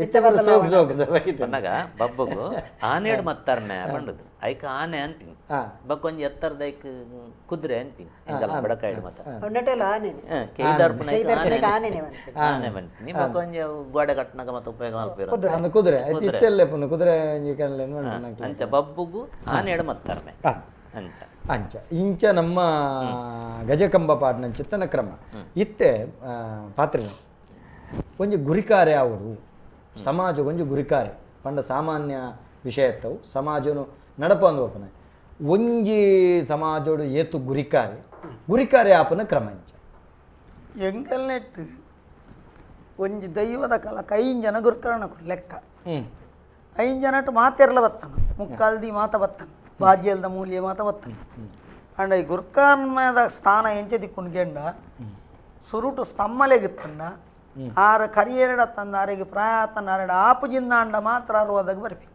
ಇತ್ತೆ ಸೋಕ್ ಸೋಕದ ಪನ್ನಗ ಬಬ್ಬುಗು ಆನೇಡ್ ಮತ್ತರ್ಮೆ ಪಂಡದು ಐಕ್ ಆನೆ ಅನ್ಪಿನಿ ಬಕ್ಕೊಂಜಿ ಎತ್ತರದ ಐಕ್ ಕುದುರೆ ಅನ್ಪಿನಿ ಎಂಕಲ್ಲ ಬಡಕಾಯ್ಡು ಮತ್ತ ಆನೆ ಪನ್ಪಿನಿ ಬಕ್ಕೊಂಜಿ ಗೋಡೆ ಕಟ್ಟನಾಗ ಮತ್ತೆ ಉಪಯೋಗ ಮಲ್ಪೇರು ಕುದುರೆ ಇತ್ತೆಲ್ಲ ಕುದುರೆ ಅಂಚ ಬಬ್ಬುಗು ಆನೇಡ್ ಮತ್ತರ್ಮೆ ಅಂಚ ಅಂಚ ಇಂಚ ನಮ್ಮ ಗಜಕಂಬ ಪಾಡ್ನ ಚಿತ್ತನ ಕ್ರಮ ಇತ್ತೆ ಪಾತ್ರೆ ಒಂಜಿ ಗುರಿಕಾರೆ ಅವರು ಸಮಾಜ ಒಂಜಿ ಗುರಿಕಾರೆ ಪಂಡ ಸಾಮಾನ್ಯ ವಿಷಯ ಇತ್ತವು ಸಮಾಜನು ನಡಪ ಅಂದು ಒಪ್ಪನೆ ಒಂಜಿ ಸಮಾಜೋಡು ಏತು ಗುರಿಕಾರೆ ಗುರಿಕಾರೆ ಆಪನ ಕ್ರಮ ಇಂಚ ಎಂಕಲ್ನೆಟ್ ಒಂಜಿ ದೈವದ ಕಾಲ ಐದು ಜನ ಗುರುಕರಣ ಲೆಕ್ಕ 5 ಜನಟ್ಟು ಮಾತೆರ್ಲ ಬತ್ತನ ಮುಕ್ಕಾಲ್ದಿ ಮಾತ ಬತ್ತನ ಬಾಜಿಯಲ್ದ ಮೂಲ್ಯ ಮಾತ ಬತ್ತನ ಅಂಡ ಈ ಗುರ್ಕರ್ಮದ ಸ್ಥಾನ ಎಂಚ ದಿಕ್ಕುಂಡು ಗೆಂಡ ಸುರುಟು ಸ್ತಮ್ಮಲೆಗಿತ್ತಂಡ ಆರ ಕರಿಯೆರಡ ತಂದ ಆರಿಗೆ ಪ್ರಾಯತನ ಆರೆಡ ಆಪುಜಿಂದಾಂಡ ಮಾತ್ರ ಅರುವದಾಗ ಬರ್ಪಿ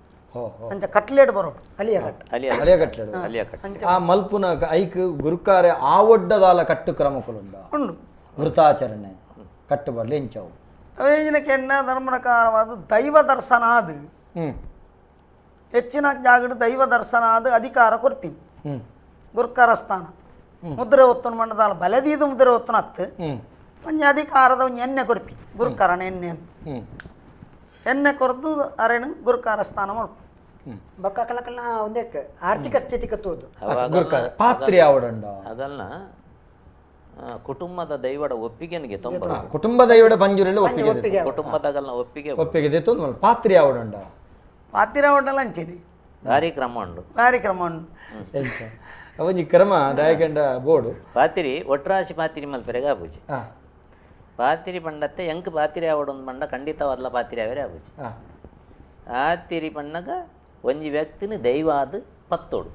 ಅಂಚ ಕಟ್ಲೇಡ್ ಬರೋಡು ಅಲಿಯ ಕಟ್ಲೇಡು ಆ ಮಲ್ಪುನ ಐಕ್ ಗುರುಕಾರೆ ಆ ಒಡ್ಡದಾಲ ಕಟ್ಟು ಕ್ರಮಕುಲುಂಡ ಉಂಡು ವೃತಾಚರಣೆ ಕಟ್ಟು ಬರಲಿ ಎಂಚವು ಅವೇಜಿನ ಕೆಣ್ಣ ಧರ್ಮಕಾರವಾದ ದೈವ ದರ್ಶನ ಅದು ಹೆಚ್ಚಿನ ಜಾಗಡು ದೈವ ದರ್ಶನ ಅದು ಅಧಿಕಾರ ಕೊರ್ಪಿ ಗುರುಕಾರ ಸ್ಥಾನ ಮುದ್ರೆ ಒತ್ತನ ಮಂಡದಾಲ ಬಲದೀದು ಮುದ್ರೆ ಒತ್ತನ ಹತ್ತು ಒಂಜಿ ಅಧಿಕಾರದ ಒಂಜಿ ಎಣ್ಣೆ ಕೊರ್ಪಿ ಗುರುಕಾರನ ಎಣ್ಣೆ ಅಂತ ಎಣ್ಣೆ ಕೊರದು ಅರೇನು ಗುರುಕಾರ ಸ್ಥಾನ ಮಲ್ಪ ಬೊಕ್ಕಕಲಕಲ್ನ ಒಂದೇ ಆರ್ಥಿಕ ಸ್ಥಿತಿ ಕತ್ತೋದು ಪಾತ್ರಿ ಆವಡಂಡ ಅದನ್ನ ಕುಟುಂಬದ ದೈವಡ ಒಪ್ಪಿಗೆನಿಗೆ ತೊಂಬ ಕುಟುಂಬ ದೈವಡ ಪಂಜುರೆಲ್ಲ ಒಪ್ಪಿಗೆ ಕುಟುಂಬದಾಗಲ್ನ ಒಪ್ಪಿಗೆ ಒಪ್ಪಿಗೆ ತೊಂದು ಪಾತ್ರಿ ಆವಡಂಡ ಪಾತ್ರಿ ಆವಡಲ್ಲ ಅಂಚಿದೆ ಕಾರ್ಯಕ್ರಮ ಉಂಡು ಕಾರ್ಯಕ್ರಮ ಉಂಡು ಒಂಜಿ ಕ್ರಮ ದಾಯಕಂಡ ಬೋರ್ಡು ಪಾತಿರಿ ಒಟ್ರಾಶಿ ಪಾತಿರಿ ಮಲ್ಪೆರೆಗ ಆಪುಜಿ ಪಾತಿರಿ ಪಂಡತ್ತೆ ಎಂಕ್ ಪಾತಿರಿ ಆವಡೊಂದು ಪಂಡ ಖಂಡಿತವಾದ್ಲ ಪಾತಿರಿ ಆವರೆ ಆಪುಜಿ ಆತಿರಿ ಪಣ್ಣಗ ಒಂಜಿ ವ್ಯಕ್ತಿನ ದೈವ ಆದ್ ಪತ್ತೋಡು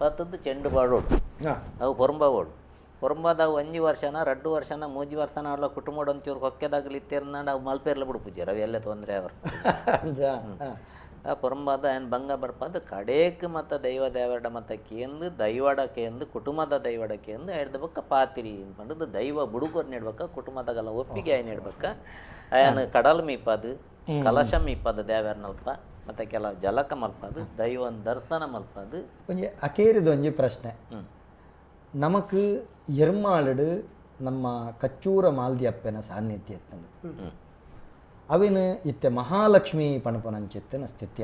ಪತ್ತದ್ದು ಚೆಂಡು ಪಾಡೋಡು ಅವು ಪೊರಂಬ ಓಡು ಪೊರಂಬದಾಗ ಒಂಜಿ ವರ್ಷನ ರಡ್ಡು ವರ್ಷನ ಮೂಜಿ ವರ್ಷನ ಅವಳ ಕುಟುಂಬ ಒಂಚೂರು ಹೊಕ್ಕೆದಾಗಲಿ ಇತ್ತೇರ್ನಾಂಡ ಅವು ಮಲ್ಪೇರ್ಲ ಬಿಡು ಅವು ಎಲ್ಲ ತೊಂದರೆ ಅವರು ಆ ಪೊರಂಬಾದ ಏನು ಭಂಗ ಬರ್ಪಾದ ಕಡೇಕ್ ಮತ್ತು ದೈವ ದೇವರಡ ಮತ್ತ ಕೇಂದು ದೈವಡ ಕೇಂದು ಕುಟುಂಬದ ದೈವಡ ಕೇಂದು ಹಿಡ್ದ ಬಕ್ಕ ಪಾತಿರಿ ಪಂಡದು ದೈವ ಬುಡುಕೊರ್ ನೀಡ್ಬೇಕ ಕುಟುಂಬದಾಗೆಲ್ಲ ಒಪ್ಪಿಗೆ ಆಯ್ ನೀಡ್ಬೇಕ ಆಯನ ಕಡಲ್ ಮೀಪದು ಕಲಶ ಮೀಪದು ದೇವರನಲ್ಪ ಮತ್ತು ಕೆಲ ಜಲಕ ಮಲ್ಪದು ದೈವನ ದರ್ಶನ ಮಲ್ಪದು. ಒಂಜಿ ಅಕೇರಿದ ಒಂಜಿ ಪ್ರಶ್ನೆ, ನಮಕ್ ಎರ್ಮಾಳಡು ನಮ್ಮ ಕಚ್ಚೂರ ಮಾಲ್ದಿಯಪ್ಪನ ಸಾನ್ನಿಧ್ಯ ಇತ್ತಂದು ಅವಿನ ಇತ್ತೆ ಮಹಾಲಕ್ಷ್ಮಿ ಪಣಪನಂಚಿತ್ತಿನ ಸ್ಥಿತಿ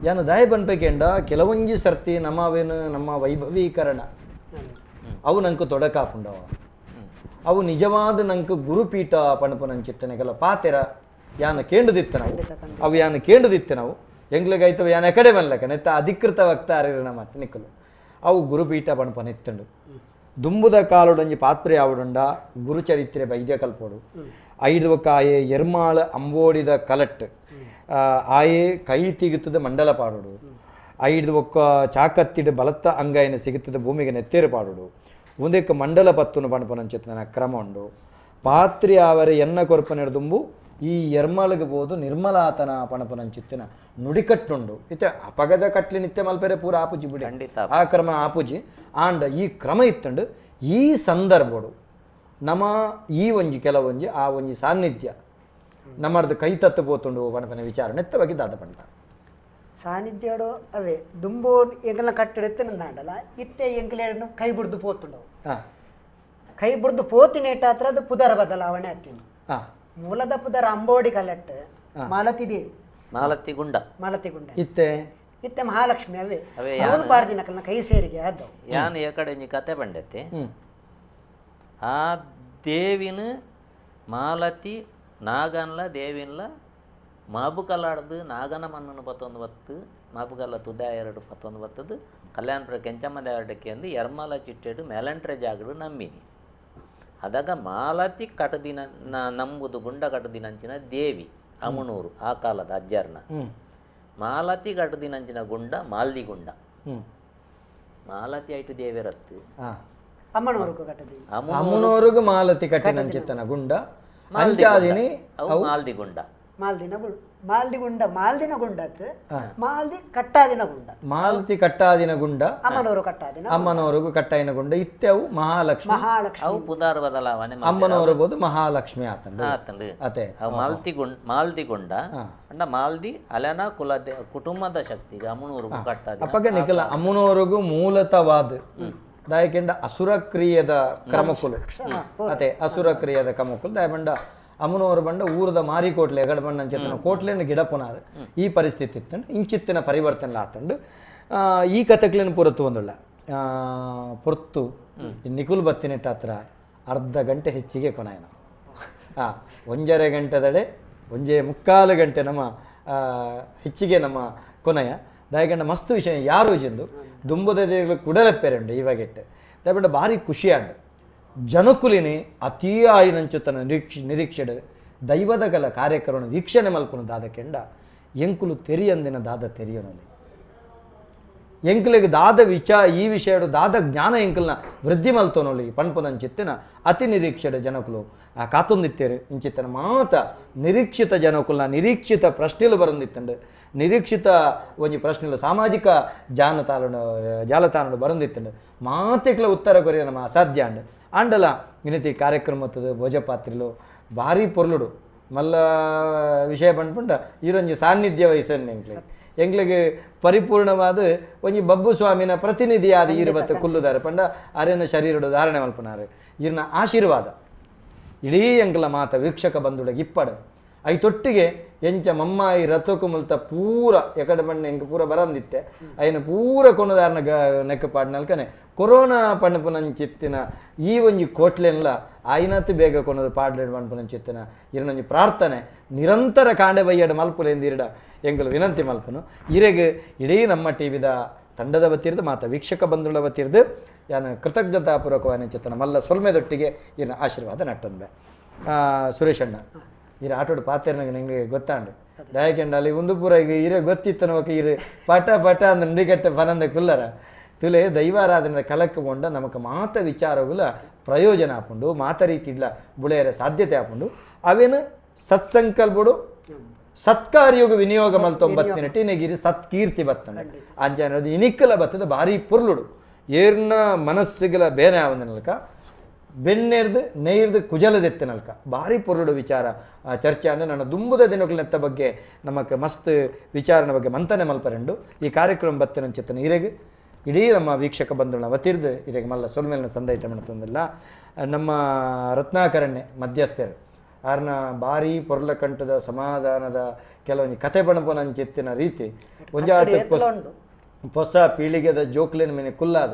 ಯಾನು ದಾಯ ಪನ್ಪೇಕೆಂಡ ಕೆಲವೊಂಜಿ ಸರ್ತಿ ನಮ್ಮ ಅವೇನು ನಮ್ಮ ವೈಭವೀಕರಣ ಅವು ನಂಗೆ ತೊಡಕಾಪುಂಡವ ಅವು ನಿಜವಾದ ನಂಗೆ ಗುರುಪೀಠ ಪಣಪನಂಚಿತ್ತನೆ ಕೆಲ ಪಾತೆರ ಯಾನ ಕೇಂಡದಿತ್ತ ನಾವು ಅವು ಯಾನ ಕೇಂಡದಿತ್ತೆ ನಾವು ಎಂಗ್ಲಿಗಾಯ್ತವ ಯಾನ ಎಕಡೆ ಬನ್ಲಕ ನೆತ್ತ ಅಧಿಕೃತ ವಕ್ತಾರಿರನ ಮತ್ತೆ ನಿಕ್ಕಲು ಅವು ಗುರುಪೀಠ ಪಣಪನಿತ್ತಂಡು ದುಂಬುದ ಕಾಲೊಡೊಂಜಿ ಪಾತ್ರೆ ಆವಡುಂಡ ಗುರುಚರಿತ್ರೆ ಬೈದ್ಯ ಕಲ್ಪೋಡು ಐದು ಆಯೆ ಎರ್ಮಾಳ ಅಂಬೋಡಿದ ಕಲಟ್ ಆಯೆ ಕೈ ತಿಗುತ್ತದ ಮಂಡಲ ಪಾಡೋಡು ಐದು ಒಕ್ಕ ಚಾಕತ್ತಿಡ ಬಲತ್ತ ಅಂಗಾಯನ ಸಿಗುತ್ತದ ಭೂಮಿಗೆ ನೆತ್ತೇರು ಪಾಡೋಡು ಒಂದೇಕ ಮಂಡಲ ಪತ್ತುನು ಪಣಪನಂಚಿತ್ತನ ಕ್ರಮ ಉಂಡು ಪಾತ್ರಿ ಆವರೆ ಎನ್ನ ಕೊರ್ಪನೆಡ ದುಂಬು ಈ ಎರ್ಮಾಳಿಗೆ ಬೋದು ನಿರ್ಮಲಾತನ ಪಣಪನಂಚಿತ್ತಿನ ನುಡಿಕಟ್ಟುಂಡು ಇತ್ತೆ ಅಪಗದ ಕಟ್ಲಿ ನಿತ್ಯ ಮಲ್ಪೆರೆ ಪೂರ ಆಪುಜಿ ಬಿಡಿ ಆ ಕ್ರಮ ಆಪುಜಿ ಆಂಡ ಈ ಕ್ರಮ ಇತ್ತಂಡು ಈ ಸಂದರ್ಭಡು ನಮ್ಮ ಈ ಒಂಜಿ ಕೆಲವೊಂಜಿ ಆ ಒಂಜಿ ಸಾನ್ನಿಧ್ಯ ನಮ್ಮದು ಕೈ ತತ್ತು ಪೋತುಂಡು ಪಣಪನ ವಿಚಾರ ನೆತ್ತ ಬಗ್ಗೆ ದಾದ ಪಂಡ ಸಾನ್ನಿಧ್ಯೋಡು ಅವೇ ದುಂಬು ಎಂಗಲ್ನ ಕಟ್ಟಡ ಎತ್ತನಂದಾಂಡಲ ಇತ್ತೆ ಎಂಕಲೇನು ಕೈ ಬುಡ್ದು ಪೋತುಂಡವು ಕೈ ಬುಡ್ದು ಪೋತಿನೇಟ ಹತ್ರ ಅದು ಪುದರ ಬದಲಾವಣೆ ಆಗ್ತೀನಿ. ಮೂಲದ ಪುದರ ಅಂಬೋಡಿ ಕಲಟ್ ಮಾಲತಿ ದೇವಿ ಮಾಲತಿ ಗುಂಡ ಮಾಲತಿ ಗುಂಡ ಇತ್ತೆ ಇತ್ತೆ ಮಹಾಲಕ್ಷ್ಮಿ ಅವೇ ಅವಳು ಬಾರ್ದಿನಕಲ್ನ ಕೈ ಸೇರಿಗೆ ಅದು ಯಾನ್ ಈ ಕಡೆ ಒಂಜಿ ಕತೆ ಪಂಡತ್ತೆ ಆ ದೇವಿನ ಮಾಲತಿ ನಾಗನ್ಲ ದೇವಿನ್ಲ ಮಾಬುಕಲಾಡ್ದು ನಾಗನ ಮಣ್ಣನ್ನು ಪತ್ತೊಂದು ಬತ್ತು ಮಾಬುಕಲ್ಲ ತುದ ಎರಡು ಪತ್ತೊಂದು ಬತ್ತದು ಕಲ್ಯಾಣಪುರ ಕೆಂಚಮ್ಮ ದೇವರಡಕ್ಕೆ ಅಂದು ಎರ್ಮಾಲ ಚಿಟ್ಟೆಡು ಮೇಲಂಟ್ರೆ ಜಾಗಡು ನಂಬಿನಿ ಅದಾಗ ಮಾಲತಿ ಕಟದಿನ ನಂಬುದು ಗುಂಡ ಕಟದಿನಂಚಿನ ದೇವಿ ಅಮುನೂರು ಆ ಕಾಲದ ಅಜ್ಜರ್ನ ಮಾಲತಿ ಕಟದಿನಂಚಿನ ಗುಂಡ ಮಾಲ್ದಿ ಗುಂಡ ಮಾಲತಿ ಐಟು ದೇವಿರತ್ತು ಅಮ್ಮನೂರುಗು ಕಟ್ಟದಿ ಅಮ್ಮನೂರುಗು ಮಾಲತಿ ಕಟ್ಟಿನಂಚಿತ್ತನ ಗುಂಡ ಅಂಚಾದಿನಿ ಅವು ಮಾಲ್ದಿ ಗುಂಡ ಮಾಲ್ದಿನ ಮಾಲ್ದಿ ಗುಂಡ ಮಾಲ್ದಿನ ಗುಂಡತ್ ಮಾಲ್ದಿ ಕಟ್ಟಾದಿನ ಗುಂಡ ಮಾಲ್ತಿ ಕಟ್ಟಾದಿನ ಗುಂಡ ಅಮ್ಮನೂರು ಕಟ್ಟಾದಿನ ಅಮ್ಮನವರೆಗೂ ಕಟ್ಟಾಯಿನ ಗುಂಡ ಇತ್ತೆ ಅವು ಮಹಾಲಕ್ಷ್ಮಿ ಮಹಾಲಕ್ಷ್ಮಿ ಅವು ಪುದಾರ್ ಬದಲಾವಣೆ ಅಮ್ಮನವರು ಬೋದು ಮಹಾಲಕ್ಷ್ಮಿ ಆತಂಡು ಆತಂಡು ಅತೆ ಅವು ಮಾಲ್ತಿ ಗುಂಡ ಮಾಲ್ದಿ ಗುಂಡ ಅಂಡ ಮಾಲ್ದಿ ಅಲೆನ ಕುಲ ಕುಟುಂಬದ ಶಕ್ತಿಗೆ ಅಮ್ಮನೂರುಗು ಕಟ್ಟಾದಿನ ಅಪ್ಪಗ ನಿಖಲ ಅಮ್ಮನವರೆಗೂ ಮೂಲತವಾದ ದಾಯಕೆಂಡ ಅಸುರ ಕ್ರಿಯೆದ ಕ್ರಮಕುಲು ಅತೆ ಅಸುರ ಕ್ರಿಯೆದ ಕ್ರಮಕುಲು ದಾಯಬಂಡ ಅಮ್ಮನವರು ಬಂಡ ಊರದ ಮಾರಿ ಕೋಟ್ಲೆ ಎಗಡ ಬಂಡ ಅಂಚಿತ್ತನ ಕೋಟ್ಲೆನ ಗಿಡಪುನಾರು ಈ ಪರಿಸ್ಥಿತಿ ಇತ್ತಂಡು ಇಂಚಿತ್ತಿನ ಪರಿವರ್ತನೆ ಆತಂಡು ಈ ಕಥೆಕ್ಲೇನು ಪುರತ್ತು ಒಂದುಳ್ಳ ಪೊರ್ತು ನಿಕುಲ್ ಬತ್ತಿನೆಟ್ಟ ಹತ್ರ ಅರ್ಧ ಗಂಟೆ ಹೆಚ್ಚಿಗೆ ಕೊನಾಯನ ಒಂಜರೆ ಗಂಟೆದಡೆ ಒಂಜೆ ಮುಕ್ಕಾಲು ಗಂಟೆ ನಮ್ಮ ಹೆಚ್ಚಿಗೆ ನಮ್ಮ ಕೊನೆಯ ದಾಯಗಂಡ ಮಸ್ತ್ ವಿಷಯ ಯಾರು ಜಂದು ದುಂಬುದ ಕುಡಲೆಪ್ಪೆರಂಡು ಇವಾಗೆಟ್ಟು ದಯಬಂಡ ಭಾರಿ ಖುಷಿಯಾಂಡು ಜನಕುಲಿನಿ ಅತೀ ಆಯಿನಂಚುತನ ನಿರೀಕ್ಷೆಡು ದೈವದ ಗಲ ಕಾರ್ಯಕ್ರಮ ವೀಕ್ಷಣೆ ಮಲ್ಪುನ ದಾದ ಕೆಂಡ ಎಂಕುಲು ತೆರಿಯಂದಿನ ದಾದ ತೆರಿಯನಲ್ಲಿ ಎಂಕ್ಲೆಗ್ ದಾದ ವಿಚಾರ ಈ ವಿಷಯಡು ದಾದ ಜ್ಞಾನ ಎಂಕಲ್ನ ವೃದ್ಧಿ ಮಲ್ತೋನೊಲಿ ಪಣ್ಪುನಂಚಿತ್ತಿನ ಅತಿ ನಿರೀಕ್ಷೆಡ ಜನಕುಲು ಆ ಕಾತೊಂದಿತ್ತೇರು. ಇಂಚಿತ್ತನ ಮಾತ ನಿರೀಕ್ಷಿತ ಜನಕುಲ್ನ ನಿರೀಕ್ಷಿತ ಪ್ರಶ್ನೆಲು ಬರೊಂದಿತ್ತಂಡು, ನಿರೀಕ್ಷಿತ ಒಂಜಿ ಪ್ರಶ್ನೆಲು ಸಾಮಾಜಿಕ ಜಾಲತಾಣಡು ಬರೊಂದಿತ್ತಂಡು. ಮಾತೆಕ್ಲ ಉತ್ತರ ಕೊರಿಯ ನಮ್ಮ ಅಸಾಧ್ಯ ಅಂಡ್ ಆಂಡಲ ಇನಿತಿ ಕಾರ್ಯಕ್ರಮದ ಭೋಜಪಾತ್ರಿಲು ಭಾರಿ ಪೊರ್ಲುಡು ಮಲ್ಲ ವಿಷಯ ಪಂಡ್ಪುಂಡ ಈರೊಂಜಿ ಸಾನ್ನಿಧ್ಯ ವಹಿಸನ್ನು ಎಂಕ್ಲೆ ಎಂಕ್ಲೆಗ್ ಪರಿಪೂರ್ಣವಾದ ಒಂಜಿ ಬಬ್ಬು ಸ್ವಾಮಿನ ಪ್ರತಿನಿಧಿಯಾದ ಈರು ಬತ್ತ ಕುಲ್ಲುದಾರೆ ಪಂಡ ಅರೆನ ಶರೀರಡು ಧಾರಣೆ ಮಲ್ಪನಾರು. ಈರ್ನ ಆಶೀರ್ವಾದ ಇಡೀ ಎಂಕ್ಲ ಮಾತ ವೀಕ್ಷಕ ಬಂಧುಳಿಗೆ ಇಪ್ಪಡು. ಐತೊಟ್ಟಿಗೆ ಎಂಚ ಮಮ್ಮಾಯಿ ರಥಕು ಮುಲ್ತ ಪೂರ ಎಕಡೆ ಬಣ್ಣ ಎಂಕ್ ಪೂರ ಬರಂದಿತ್ತೆ ಅಯ್ಯನ ಪೂರ ಕೊನದಾರನ ನೆಕ್ಕ ಪಾಡ್ನಲ್ಕನೆ ಕೊರೋನಾ ಪಣಪುನಂಚಿತ್ತಿನ ಈ ಒಂಜಿ ಕೋಟ್ಲೆನ್ಲ ಆಯ್ನತ್ ಬೇಗ ಕೊನದು ಪಾಡ್ಲೆಡ್ ಪಣಪುನಂಚಿತ್ತಿನ ಇರನೊಂಜಿ ಪ್ರಾರ್ಥನೆ ನಿರಂತರ ಕಾಂಡೆ ಬಯ್ಯಡ ಮಲ್ಪುಲೆಂದಿರಡ ಎಂಕಲು ವಿನಂತಿ ಮಲ್ಪನು. ಇರೆಗ್ ಇಡೀ ನಮ್ಮ ಟಿ ವಿದ ತಂಡದ ವತಿರ್ದು ಮಾತ ವೀಕ್ಷಕ ಬಂಧುಗಳ ವತಿರ್ದು ಯಾನ ಕೃತಜ್ಞತಾಪೂರ್ವಕವಾದ ಮಲ್ಲ ಸೊಲ್ಮೆದೊಟ್ಟಿಗೆ ಇರನ ಆಶೀರ್ವಾದ ನಟ್ಟೊಂದೆ. ಸುರೇಶಣ್ಣ ಇರ ಆಟೋಡು ಪಾತೆರ್ನಾಗ ನಿಮಗೆ ಗೊತ್ತಾಂಡು ದಯಕೆಂಡ ಅಲ್ಲಿ ಒಂದು ಪೂರ ಈಗ ಇರೆ ಗೊತ್ತಿತ್ತನವಕ ಇರು ಪಟ ಪಟ ಅಂದ ನುಡಿಗಟ್ಟೆ ಪನಂದ ಕುಲ್ಲರ ತುಲೆ ದೈವಾರಾಧನೆ ಕಲಕ್ಕೆ ಕೊಂಡ ನಮಕ್ ಮಾತ ವಿಚಾರಗುಲ ಪ್ರಯೋಜನ ಆಪುಂಡು, ಮಾತ ರೀತಿ ಇಡ್ಲ ಬುಳೆಯರ ಸಾಧ್ಯತೆ ಆಪುಂಡು. ಅವೇನು ಸತ್ಸಂಕಲ್ಪಡು ಸತ್ಕಾರ್ಯೋಗ ವಿನಿಯೋಗ ಮಲ್ತೊಂಬತ್ತಿನ ಗಿರಿ ಸತ್ಕೀರ್ತಿ ಬತ್ತನ ಅಂಚ ಅನ್ನೋದು ಇನಿಕ್ಕಲ ಬತ್ತದ ಭಾರಿ ಪೊರ್ಲುಡು ಏರ್ನ ಮನಸ್ಸಿಗಲ ಬೇನೆ ಆವಂದನಲ್ಕ ಬೆನ್ನೆರ್ದು ನೇರ್ದು ಕುಜಲದೆತ್ತನಲ್ಕ ಭಾರಿ ಪೊರ್ಲುಡು ವಿಚಾರ ಚರ್ಚೆ ಅಂದರೆ ನನ್ನ ದುಂಬುದ ದಿನಗಳನ್ನೆತ್ತ ಬಗ್ಗೆ ನಮಕ್ ಮಸ್ತ್ ವಿಚಾರನ ಬಗ್ಗೆ ಮಂಥನೆ ಮಲ್ಪರೆಂಡು ಈ ಕಾರ್ಯಕ್ರಮ ಬತ್ತಿನಂಚಿತ್ತನ ಇರೆಗ್ ಇಡೀ ನಮ್ಮ ವೀಕ್ಷಕ ಬಂಧುಗಳನ್ನ ವತಿರ್ದು ಇರೆಗ್ ಮಲ್ಲ ಸೊಲ್ಮೇಲಿನ ತಂದೈತ ಮಣತೊಂದಿಲ್ಲ. ನಮ್ಮ ರತ್ನಾಕರಣ್ಯ ಮಧ್ಯಸ್ಥರು ಆರ್ನ ಭಾರಿ ಪೊರ್ಲಕಂಠದ ಸಮಾಧಾನದ ಕೆಲವೊಂದು ಕತೆ ಪಣಪುನಂಚಿತ್ತಿನ ರೀತಿ ಒಂಜಾತ ಹೊಸ ಪೀಳಿಗೆದ ಜೋಕ್ಲಿನ ಮೇಲೆ ಕುಲ್ಲಾದ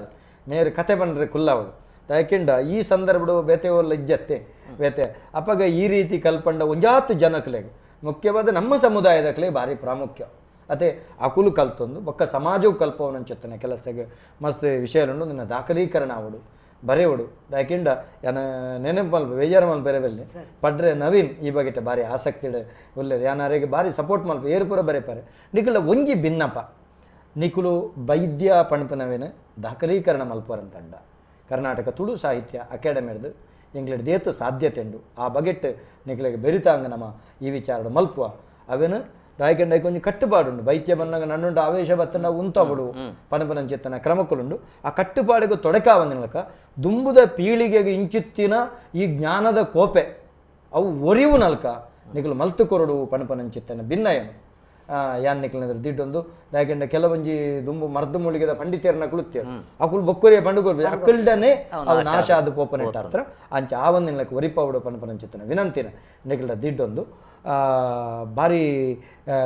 ನೇರು ಕತೆ ಬಂದ್ರೆ ಕುಲ್ಲಾವಳು ಯಾಕೆಂಡ ಈ ಸಂದರ್ಭಡು ಬೇತೆ ಒಲ್ಲ ಇಜ್ಜತ್ತೆ ಬೇತೆ ಅಪ್ಪಗ ಈ ರೀತಿ ಕಲ್ಪಂಡ ಒಂಜಾತು ಜನಕ್ಲೆಗ್ ಮುಖ್ಯವಾದ ನಮ್ಮ ಸಮುದಾಯದಕ್ಲೆ ಭಾರಿ ಪ್ರಾಮುಖ್ಯ ಅದೇ ಅಕುಲು ಕಲ್ತೊಂದು ಬೊಕ್ಕ ಸಮಾಜವು ಕಲ್ಪವನಂಚತ್ತನೆ ಕೆಲಸಗೆ ಮಸ್ತ್ ವಿಷಯಲುಂಡು ನಿನ್ನ ದಾಖಲೀಕರಣ ಅವಡು ಬರೆಯವಡು ಯಾಕೆಂಡ ಯಾನ ನೆನಪು ಮಲ್ಪ ಬೇಜಾರು ಮಲ್ಪ ಬೇರೆ ಬೆಲ್ಲೆ ಪಡ್ರೆ ನವೀನ್ ಈ ಬಗ್ಗೆ ಭಾರಿ ಆಸಕ್ತಿ ಉಲ್ಲೇರು ಯಾನಾರಿಗೆ ಭಾರಿ ಸಪೋರ್ಟ್ ಮಲ್ಪ ಏರು ಪೂರ ಬರೆಪಾರೆ ನಿಕಲ ಒಂಜಿ ಭಿನ್ನಪ ನಿಕುಲು ವೈದ್ಯ ಪಣಪನವೇನ ದಾಖಲೀಕರಣ ಮಲ್ಪರಂತಂಡ ಕರ್ನಾಟಕ ತುಳು ಸಾಹಿತ್ಯ ಅಕಾಡೆಮಿರ್ದು ಎಂಗ್ಲೆಡ್ ದೇತ ಸಾಧ್ಯತೆ ಉಂಡು ಆ ಬಗೆಟ್ ನಿಕ್ಲೆಗ್ ಬೆರಿತಾಂಗ ನಮ್ಮ ಈ ವಿಚಾರ ಮಲ್ಪುವ ಅವೇನು ದಾಯಕೆಂಡ ಕೊಂಚ ಕಟ್ಟುಪಾಡುಂಡು ವೈದ್ಯ ಬನ್ನಾಗ ನನ್ನುಂಡು ಆವೇಶ ಬತ್ತನ ಉಂತಾಬಿಡು ಪಣಪನಂಚಿತ್ತನ ಕ್ರಮಕ್ಕುಂಡು ಆ ಕಟ್ಟುಪಾಡಿಗೂ ತೊಡಕಾವಂದಿನಕ ದುಂಬುದ ಪೀಳಿಗೆಗೆ ಇಂಚಿತ್ತಿನ ಈ ಜ್ಞಾನದ ಕೋಪೆ ಅವು ಒರಿವು ನಲ್ಕ ನಿಕಲು ಮಲ್ತು ಕೊರಡು ಪಣಪನಂಚಿತ್ತನ ಭಿನ್ನಯನು ಯಾನ್ ನಿಕ್ಲಂದ್ರೆ ದಿಡ್ಡೊಂದು ದಾಯಕೆಂಡ ಕೆಲವೊಂಜಿ ದುಂಬು ಮರ್ದು ಮುಳಿಗೆದ ಪಂಡಿತರನ್ನ ಕುಳುತ್ತೇವೆ ಅಕುಲು ಬೊಕ್ಕುರಿಯ ಪಂಡುಕೊರ್ಬೆ ಅಕ್ಕಲ್ಡನೆ ಅವು ನಾಶ ಆದ ಪೋಪನೆಟ್ಟ ಹತ್ರ ಅಂಚ ಆ ಒಂದಿನಕ್ಕೆ ಒರಿಪಾವುಡು ಪಣಪನಂಚಿತ್ತನ ವಿನಂತಿನ ನಿಕಲ್ಡ ದಿಡ್ಡೊಂದು ಭಾರಿ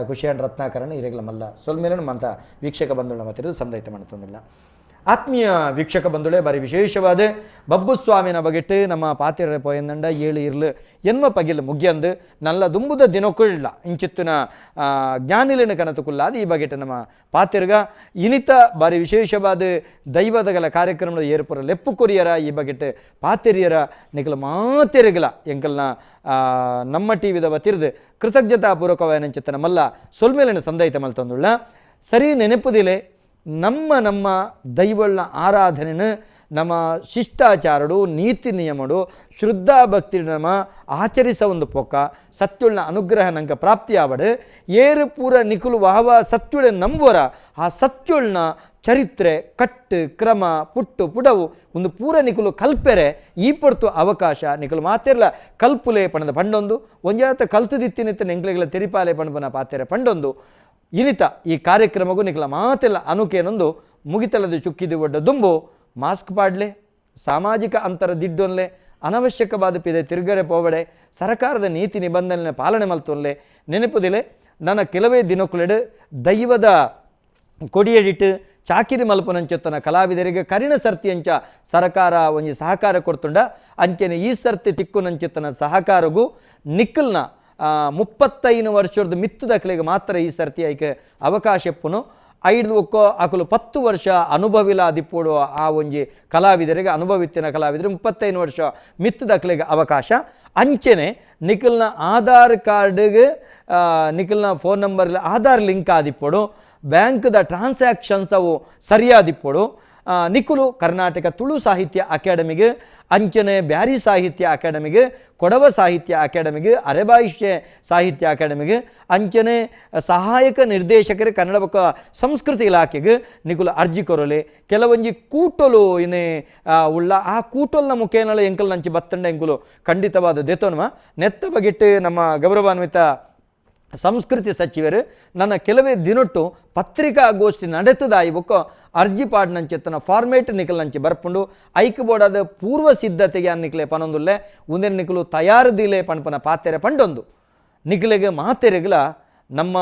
ಖುಷಿಯಾನ್ ರತ್ನಾಕರಣ ಇರೆಗ್ಲ ಮಲ್ಲ ಸೊಲ್ಮೇಲೆ ಮಂತ ವೀಕ್ಷಕ ಬಂಧುಗಳ ಮತ್ತಿರೋದು ಸಂದೈತ ಮಾಡ್ತೊಂದಿಲ್ಲ. ಆತ್ಮೀಯ ವೀಕ್ಷಕ ಬಂಧುಗಳೇ ಭಾರಿ ವಿಶೇಷವಾದ ಬಬ್ಬುಸ್ವಾಮಿನ ಬಗೆಟ್ಟು ನಮ್ಮ ಪಾತಿರ ಪೋಯಂದಂಡ ಏಳು ಇರ್ಲು ಎನ್ಮ ಪಗಿಲ್ ಮುಗಿಯಂದು ನಲ್ಲ ದುಂಬುದ ದಿನಕ್ಕುಳ್ಳ ಇಂಚಿತ್ತಿನ ಜ್ಞಾನಿಲಿನ ಕನತುಕುಲ್ಲಾದ ಈ ಬಗೆಟ್ಟು ನಮ್ಮ ಪಾತಿರ್ಗ ಇನಿತ ಭಾರಿ ವಿಶೇಷವಾದ ದೈವದಗಲ ಕಾರ್ಯಕ್ರಮದ ಏರ್ಪುರ ಲೆಪ್ಪು ಕೊರಿಯರ ಈ ಬಗೆಟ್ಟು ಪಾತಿರಿಯರ ನಿಕಲ ಮಾತೆರೆಗಲ ಎಂಕಲ್ನ ನಮ್ಮ ಟಿ ವಿದ ವತಿರ್ದು ಕೃತಜ್ಞತಾಪೂರ್ವಕವಾದ ಮಲ್ಲ ಸೊಲ್ಮೇಲಿನ ಸಂದೈತ ಮಲ್ತೊಂದುಳ್ಳ ಸರಿ ನೆನಪುದಿಲೆ ನಮ್ಮ ನಮ್ಮ ದೈವಳ್ಳ ಆರಾಧನೆನ ನಮ್ಮ ಶಿಷ್ಟಾಚಾರಡು ನೀತಿ ನಿಯಮಡು ಶ್ರದ್ಧಾ ಭಕ್ತಿ ನಮ್ಮ ಆಚರಿಸ ಒಂದು ಪೊಕ್ಕ ಸತ್ಯುಳ್ಳ ಅನುಗ್ರಹ ನಂಗೆ ಪ್ರಾಪ್ತಿಯಾವಡು ಏರು ಪೂರ ನಿಕುಲು ವಾವ ಸತ್ಯುಳೆ ನಂಬುವರ ಆ ಸತ್ಯುಳ್ನ ಚರಿತ್ರೆ ಕಟ್ಟು ಕ್ರಮ ಪುಟ್ಟು ಪುಡವು ಒಂದು ಪೂರ ನಿಕುಲು ಕಲ್ಪೆರೆ ಈ ಪೊರ್ತು ಅವಕಾಶ ನಿಕುಲು ಮಾತೆರ್ಲ ಕಲ್ಪುಲೆ ಪಣದ ಪಂಡೊಂದು ಒಂಜಾತ ಕಲ್ತುದಿತ್ತಿನಿತ್ತ ಎಂಕ್ಲೆಗಳ ತೆರಿಪಾಲೆ ಪಣಪನ ಪಾತೆರೆ ಪಂಡೊಂದು ಇನಿತ ಈ ಕಾರ್ಯಕ್ರಮಗೂ ನಿಕಲ ಮಾತೆಲ್ಲ ಅನುಕೇನೊಂದು ಮುಗಿತಲದ ಚುಕ್ಕಿದು ಒಡ್ಡ ದುಂಬು ಮಾಸ್ಕ್ ಪಾಡ್ಲೆ ಸಾಮಾಜಿಕ ಅಂತರ ದಿಡ್ಡೊನ್ಲೆ ಅನವಶ್ಯಕವಾದ ಪಿದೆ ತಿರುಗರೆ ಪೋವಡೆ ಸರ್ಕಾರದ ನೀತಿ ನಿಬಂಧನೆ ಪಾಲನೆ ಮಲ್ತೊನ್ಲೆ ನೆನಪುದಿಲೆ ನನ್ನ ಕೆಲವೇ ದಿನಕ್ಕುಲೆಡು ದೈವದ ಕೊಡಿಯಡಿಟ್ಟು ಚಾಕಿರಿ ಮಲ್ಪನಂಚೊತ್ತನ ಕಲಾವಿದರಿಗೆ ಕರಿಣ ಸರ್ತಿ ಅಂಚ ಸರ್ಕಾರ ಒಂಜಿ ಸಹಕಾರ ಕೊಡ್ತುಂಡ ಅಂಚೆನೆ ಈ ಸರ್ತಿ ತಿಕ್ಕುನಂಚಿತ್ತನ ಸಹಕಾರಗೂ ನಿಕ್ಕಲ್ನ 35 ವರ್ಷದ ಮಿತ್ತುದಕ್ಲೆಗೆ ಮಾತ್ರ ಈ ಸರ್ತಿ ಐಕೆ ಅವಕಾಶ ಎಪ್ಪುನು ಐದು ಒಕ್ಕೋ ಅಕಲು 10 ವರ್ಷ ಅನುಭವಿಲ ದಿಪ್ಪೋಡುವ ಆ ಒಂಜಿ ಕಲಾವಿದರಿಗೆ ಅನುಭವಿತ್ತಿನ ಕಲಾವಿದರು 35 ವರ್ಷ ಮಿತ್ತುದಕ್ಲೆಗೆ ಅವಕಾಶ ಅಂಚೆನೆ ನಿಖಲ್ನ ಆಧಾರ್ ಕಾರ್ಡ್ಗೆ ನಿಖಲ್ನ phone number Aadhaar link ಆದಿಪ್ಪೋಡು ಬ್ಯಾಂಕ್ದ ಟ್ರಾನ್ಸಾಕ್ಷನ್ಸ್ ಅವು ಸರಿಯಾದಿಪ್ಪೊಡು. ನಿಕುಲು ಕರ್ನಾಟಕ ತುಳು ಸಾಹಿತ್ಯ ಅಕಾಡೆಮಿಗೆ, ಅಂಚನೆ ಬ್ಯಾರಿ ಸಾಹಿತ್ಯ ಅಕಾಡೆಮಿಗೆ, ಕೊಡವ ಸಾಹಿತ್ಯ ಅಕಾಡೆಮಿಗೆ, ಅರೆಭಾಷೆ ಸಾಹಿತ್ಯ ಅಕಾಡೆಮಿಗೆ, ಅಂಚನೆ ಸಹಾಯಕ ನಿರ್ದೇಶಕರು ಕನ್ನಡ ಬೊಕ್ಕ ಸಂಸ್ಕೃತಿ ಇಲಾಖೆಗೆ ನಿಕುಲು ಅರ್ಜಿ ಕೊರಲೆ. ಕೆಲವೊಂಜಿ ಕೂಟೊಲು ಇನೆ ಉಳ್ಳ ಆ ಕೂಟೊಲ್ನ ಮುಖೇನಲ ಎಂಕಲ್ ನಂಚಿ ಬತ್ತಂಡ ಎಂಕುಲು ಖಂಡಿತವಾದ ದೆತೊನ್ಮ. ನೆತ್ತ ಬಗೆಟ್ ನಮ್ಮ ಗೌರವಾನ್ವಿತ ಸಂಸ್ಕೃತಿ ಸಚಿವರು ನನ್ನ ಕೆಲವೇ ದಿನೊಟ್ಟು ಪತ್ರಿಕಾಗೋಷ್ಠಿ ನಡೆತದಾಯಿ ಬೊಕ್ಕ ಅರ್ಜಿ ಪಾಡ್ನಂಚೆತ್ತನ ಫಾರ್ಮೇಟ್ ನಿಕಲ್ನಂಚಿ ಬರ್ಪುಂಡು. ಐಕ್ ಬೋಡಾದ ಪೂರ್ವ ಸಿದ್ಧತೆಗೆ ಅನ್ನಿಕ್ಲೆ ಪನೊಂದುಲ್ಲೆ ಉಂದೆನ್ ನಿಕುಲು ತಯಾರದಿಲೆ ಪನ್ಪನ ಪಾತೆರೆ ಪಂಡೊಂದು ನಿಕಲೆಗೆ ಮಾತೆರೆಗ್ಲ ನಮ್ಮ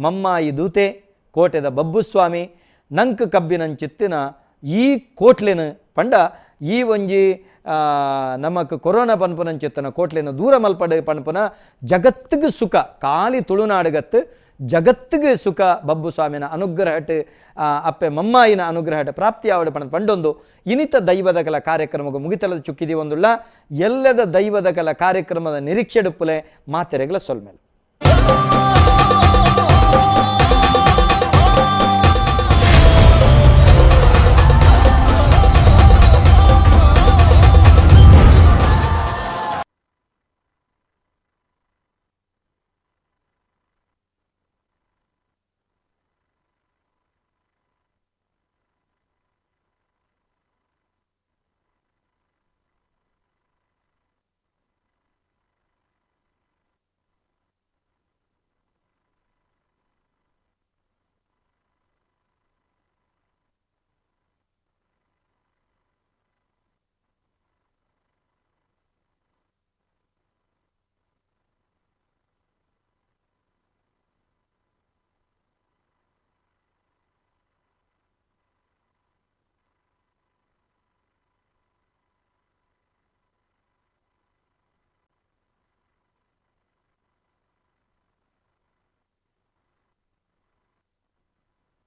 ಮಮ್ಮಾಯಿ ದೂತೆ ಕೋಟೆದ ಬಬ್ಬುಸ್ವಾಮಿ ನಂಕ್ ಕಬ್ಬಿನಂಚಿತ್ತಿನ ಈ ಕೋಟ್ಲೆನ ಪಂಡ ಈ ಒಂಜಿ ನಮಕ್ ಕೊರೋನಾ ಪನ್ಪುನಂಚಿತ್ತನ ಕೋಟ್ಲೆನ ದೂರ ಮಲ್ಪಡೆ ಪನ್ಪುನ ಜಗತ್ತಿಗೆ ಸುಖ ಖಾಲಿ ತುಳುನಾಡುಗತ್ತು ಜಗತ್ತಿಗೆ ಸುಖ ಬಬ್ಬುಸ್ವಾಮಿನ ಅನುಗ್ರಹಟ್ ಅಪ್ಪೆ ಮಮ್ಮಾಯಿನ ಅನುಗ್ರಹಟ್ ಪ್ರಾಪ್ತಿಯಾವಡು ಪಣ ಪಂಡೊಂದು ಇನಿತ ದೈವದ ಕಲ ಕಾರ್ಯಕ್ರಮಕ್ಕೆ ಮುಗಿತಲದ ಚುಕ್ಕಿದಿ ಒಂದುಳ್ಳ ಎಲ್ಲದ ದೈವದ ಕಲ ಕಾರ್ಯಕ್ರಮದ ನಿರೀಕ್ಷೆಡುಪ್ಪುಲೆ ಮಾತೆರೆಗ್ಲ ಸೊಲ್ಮೆಲ್.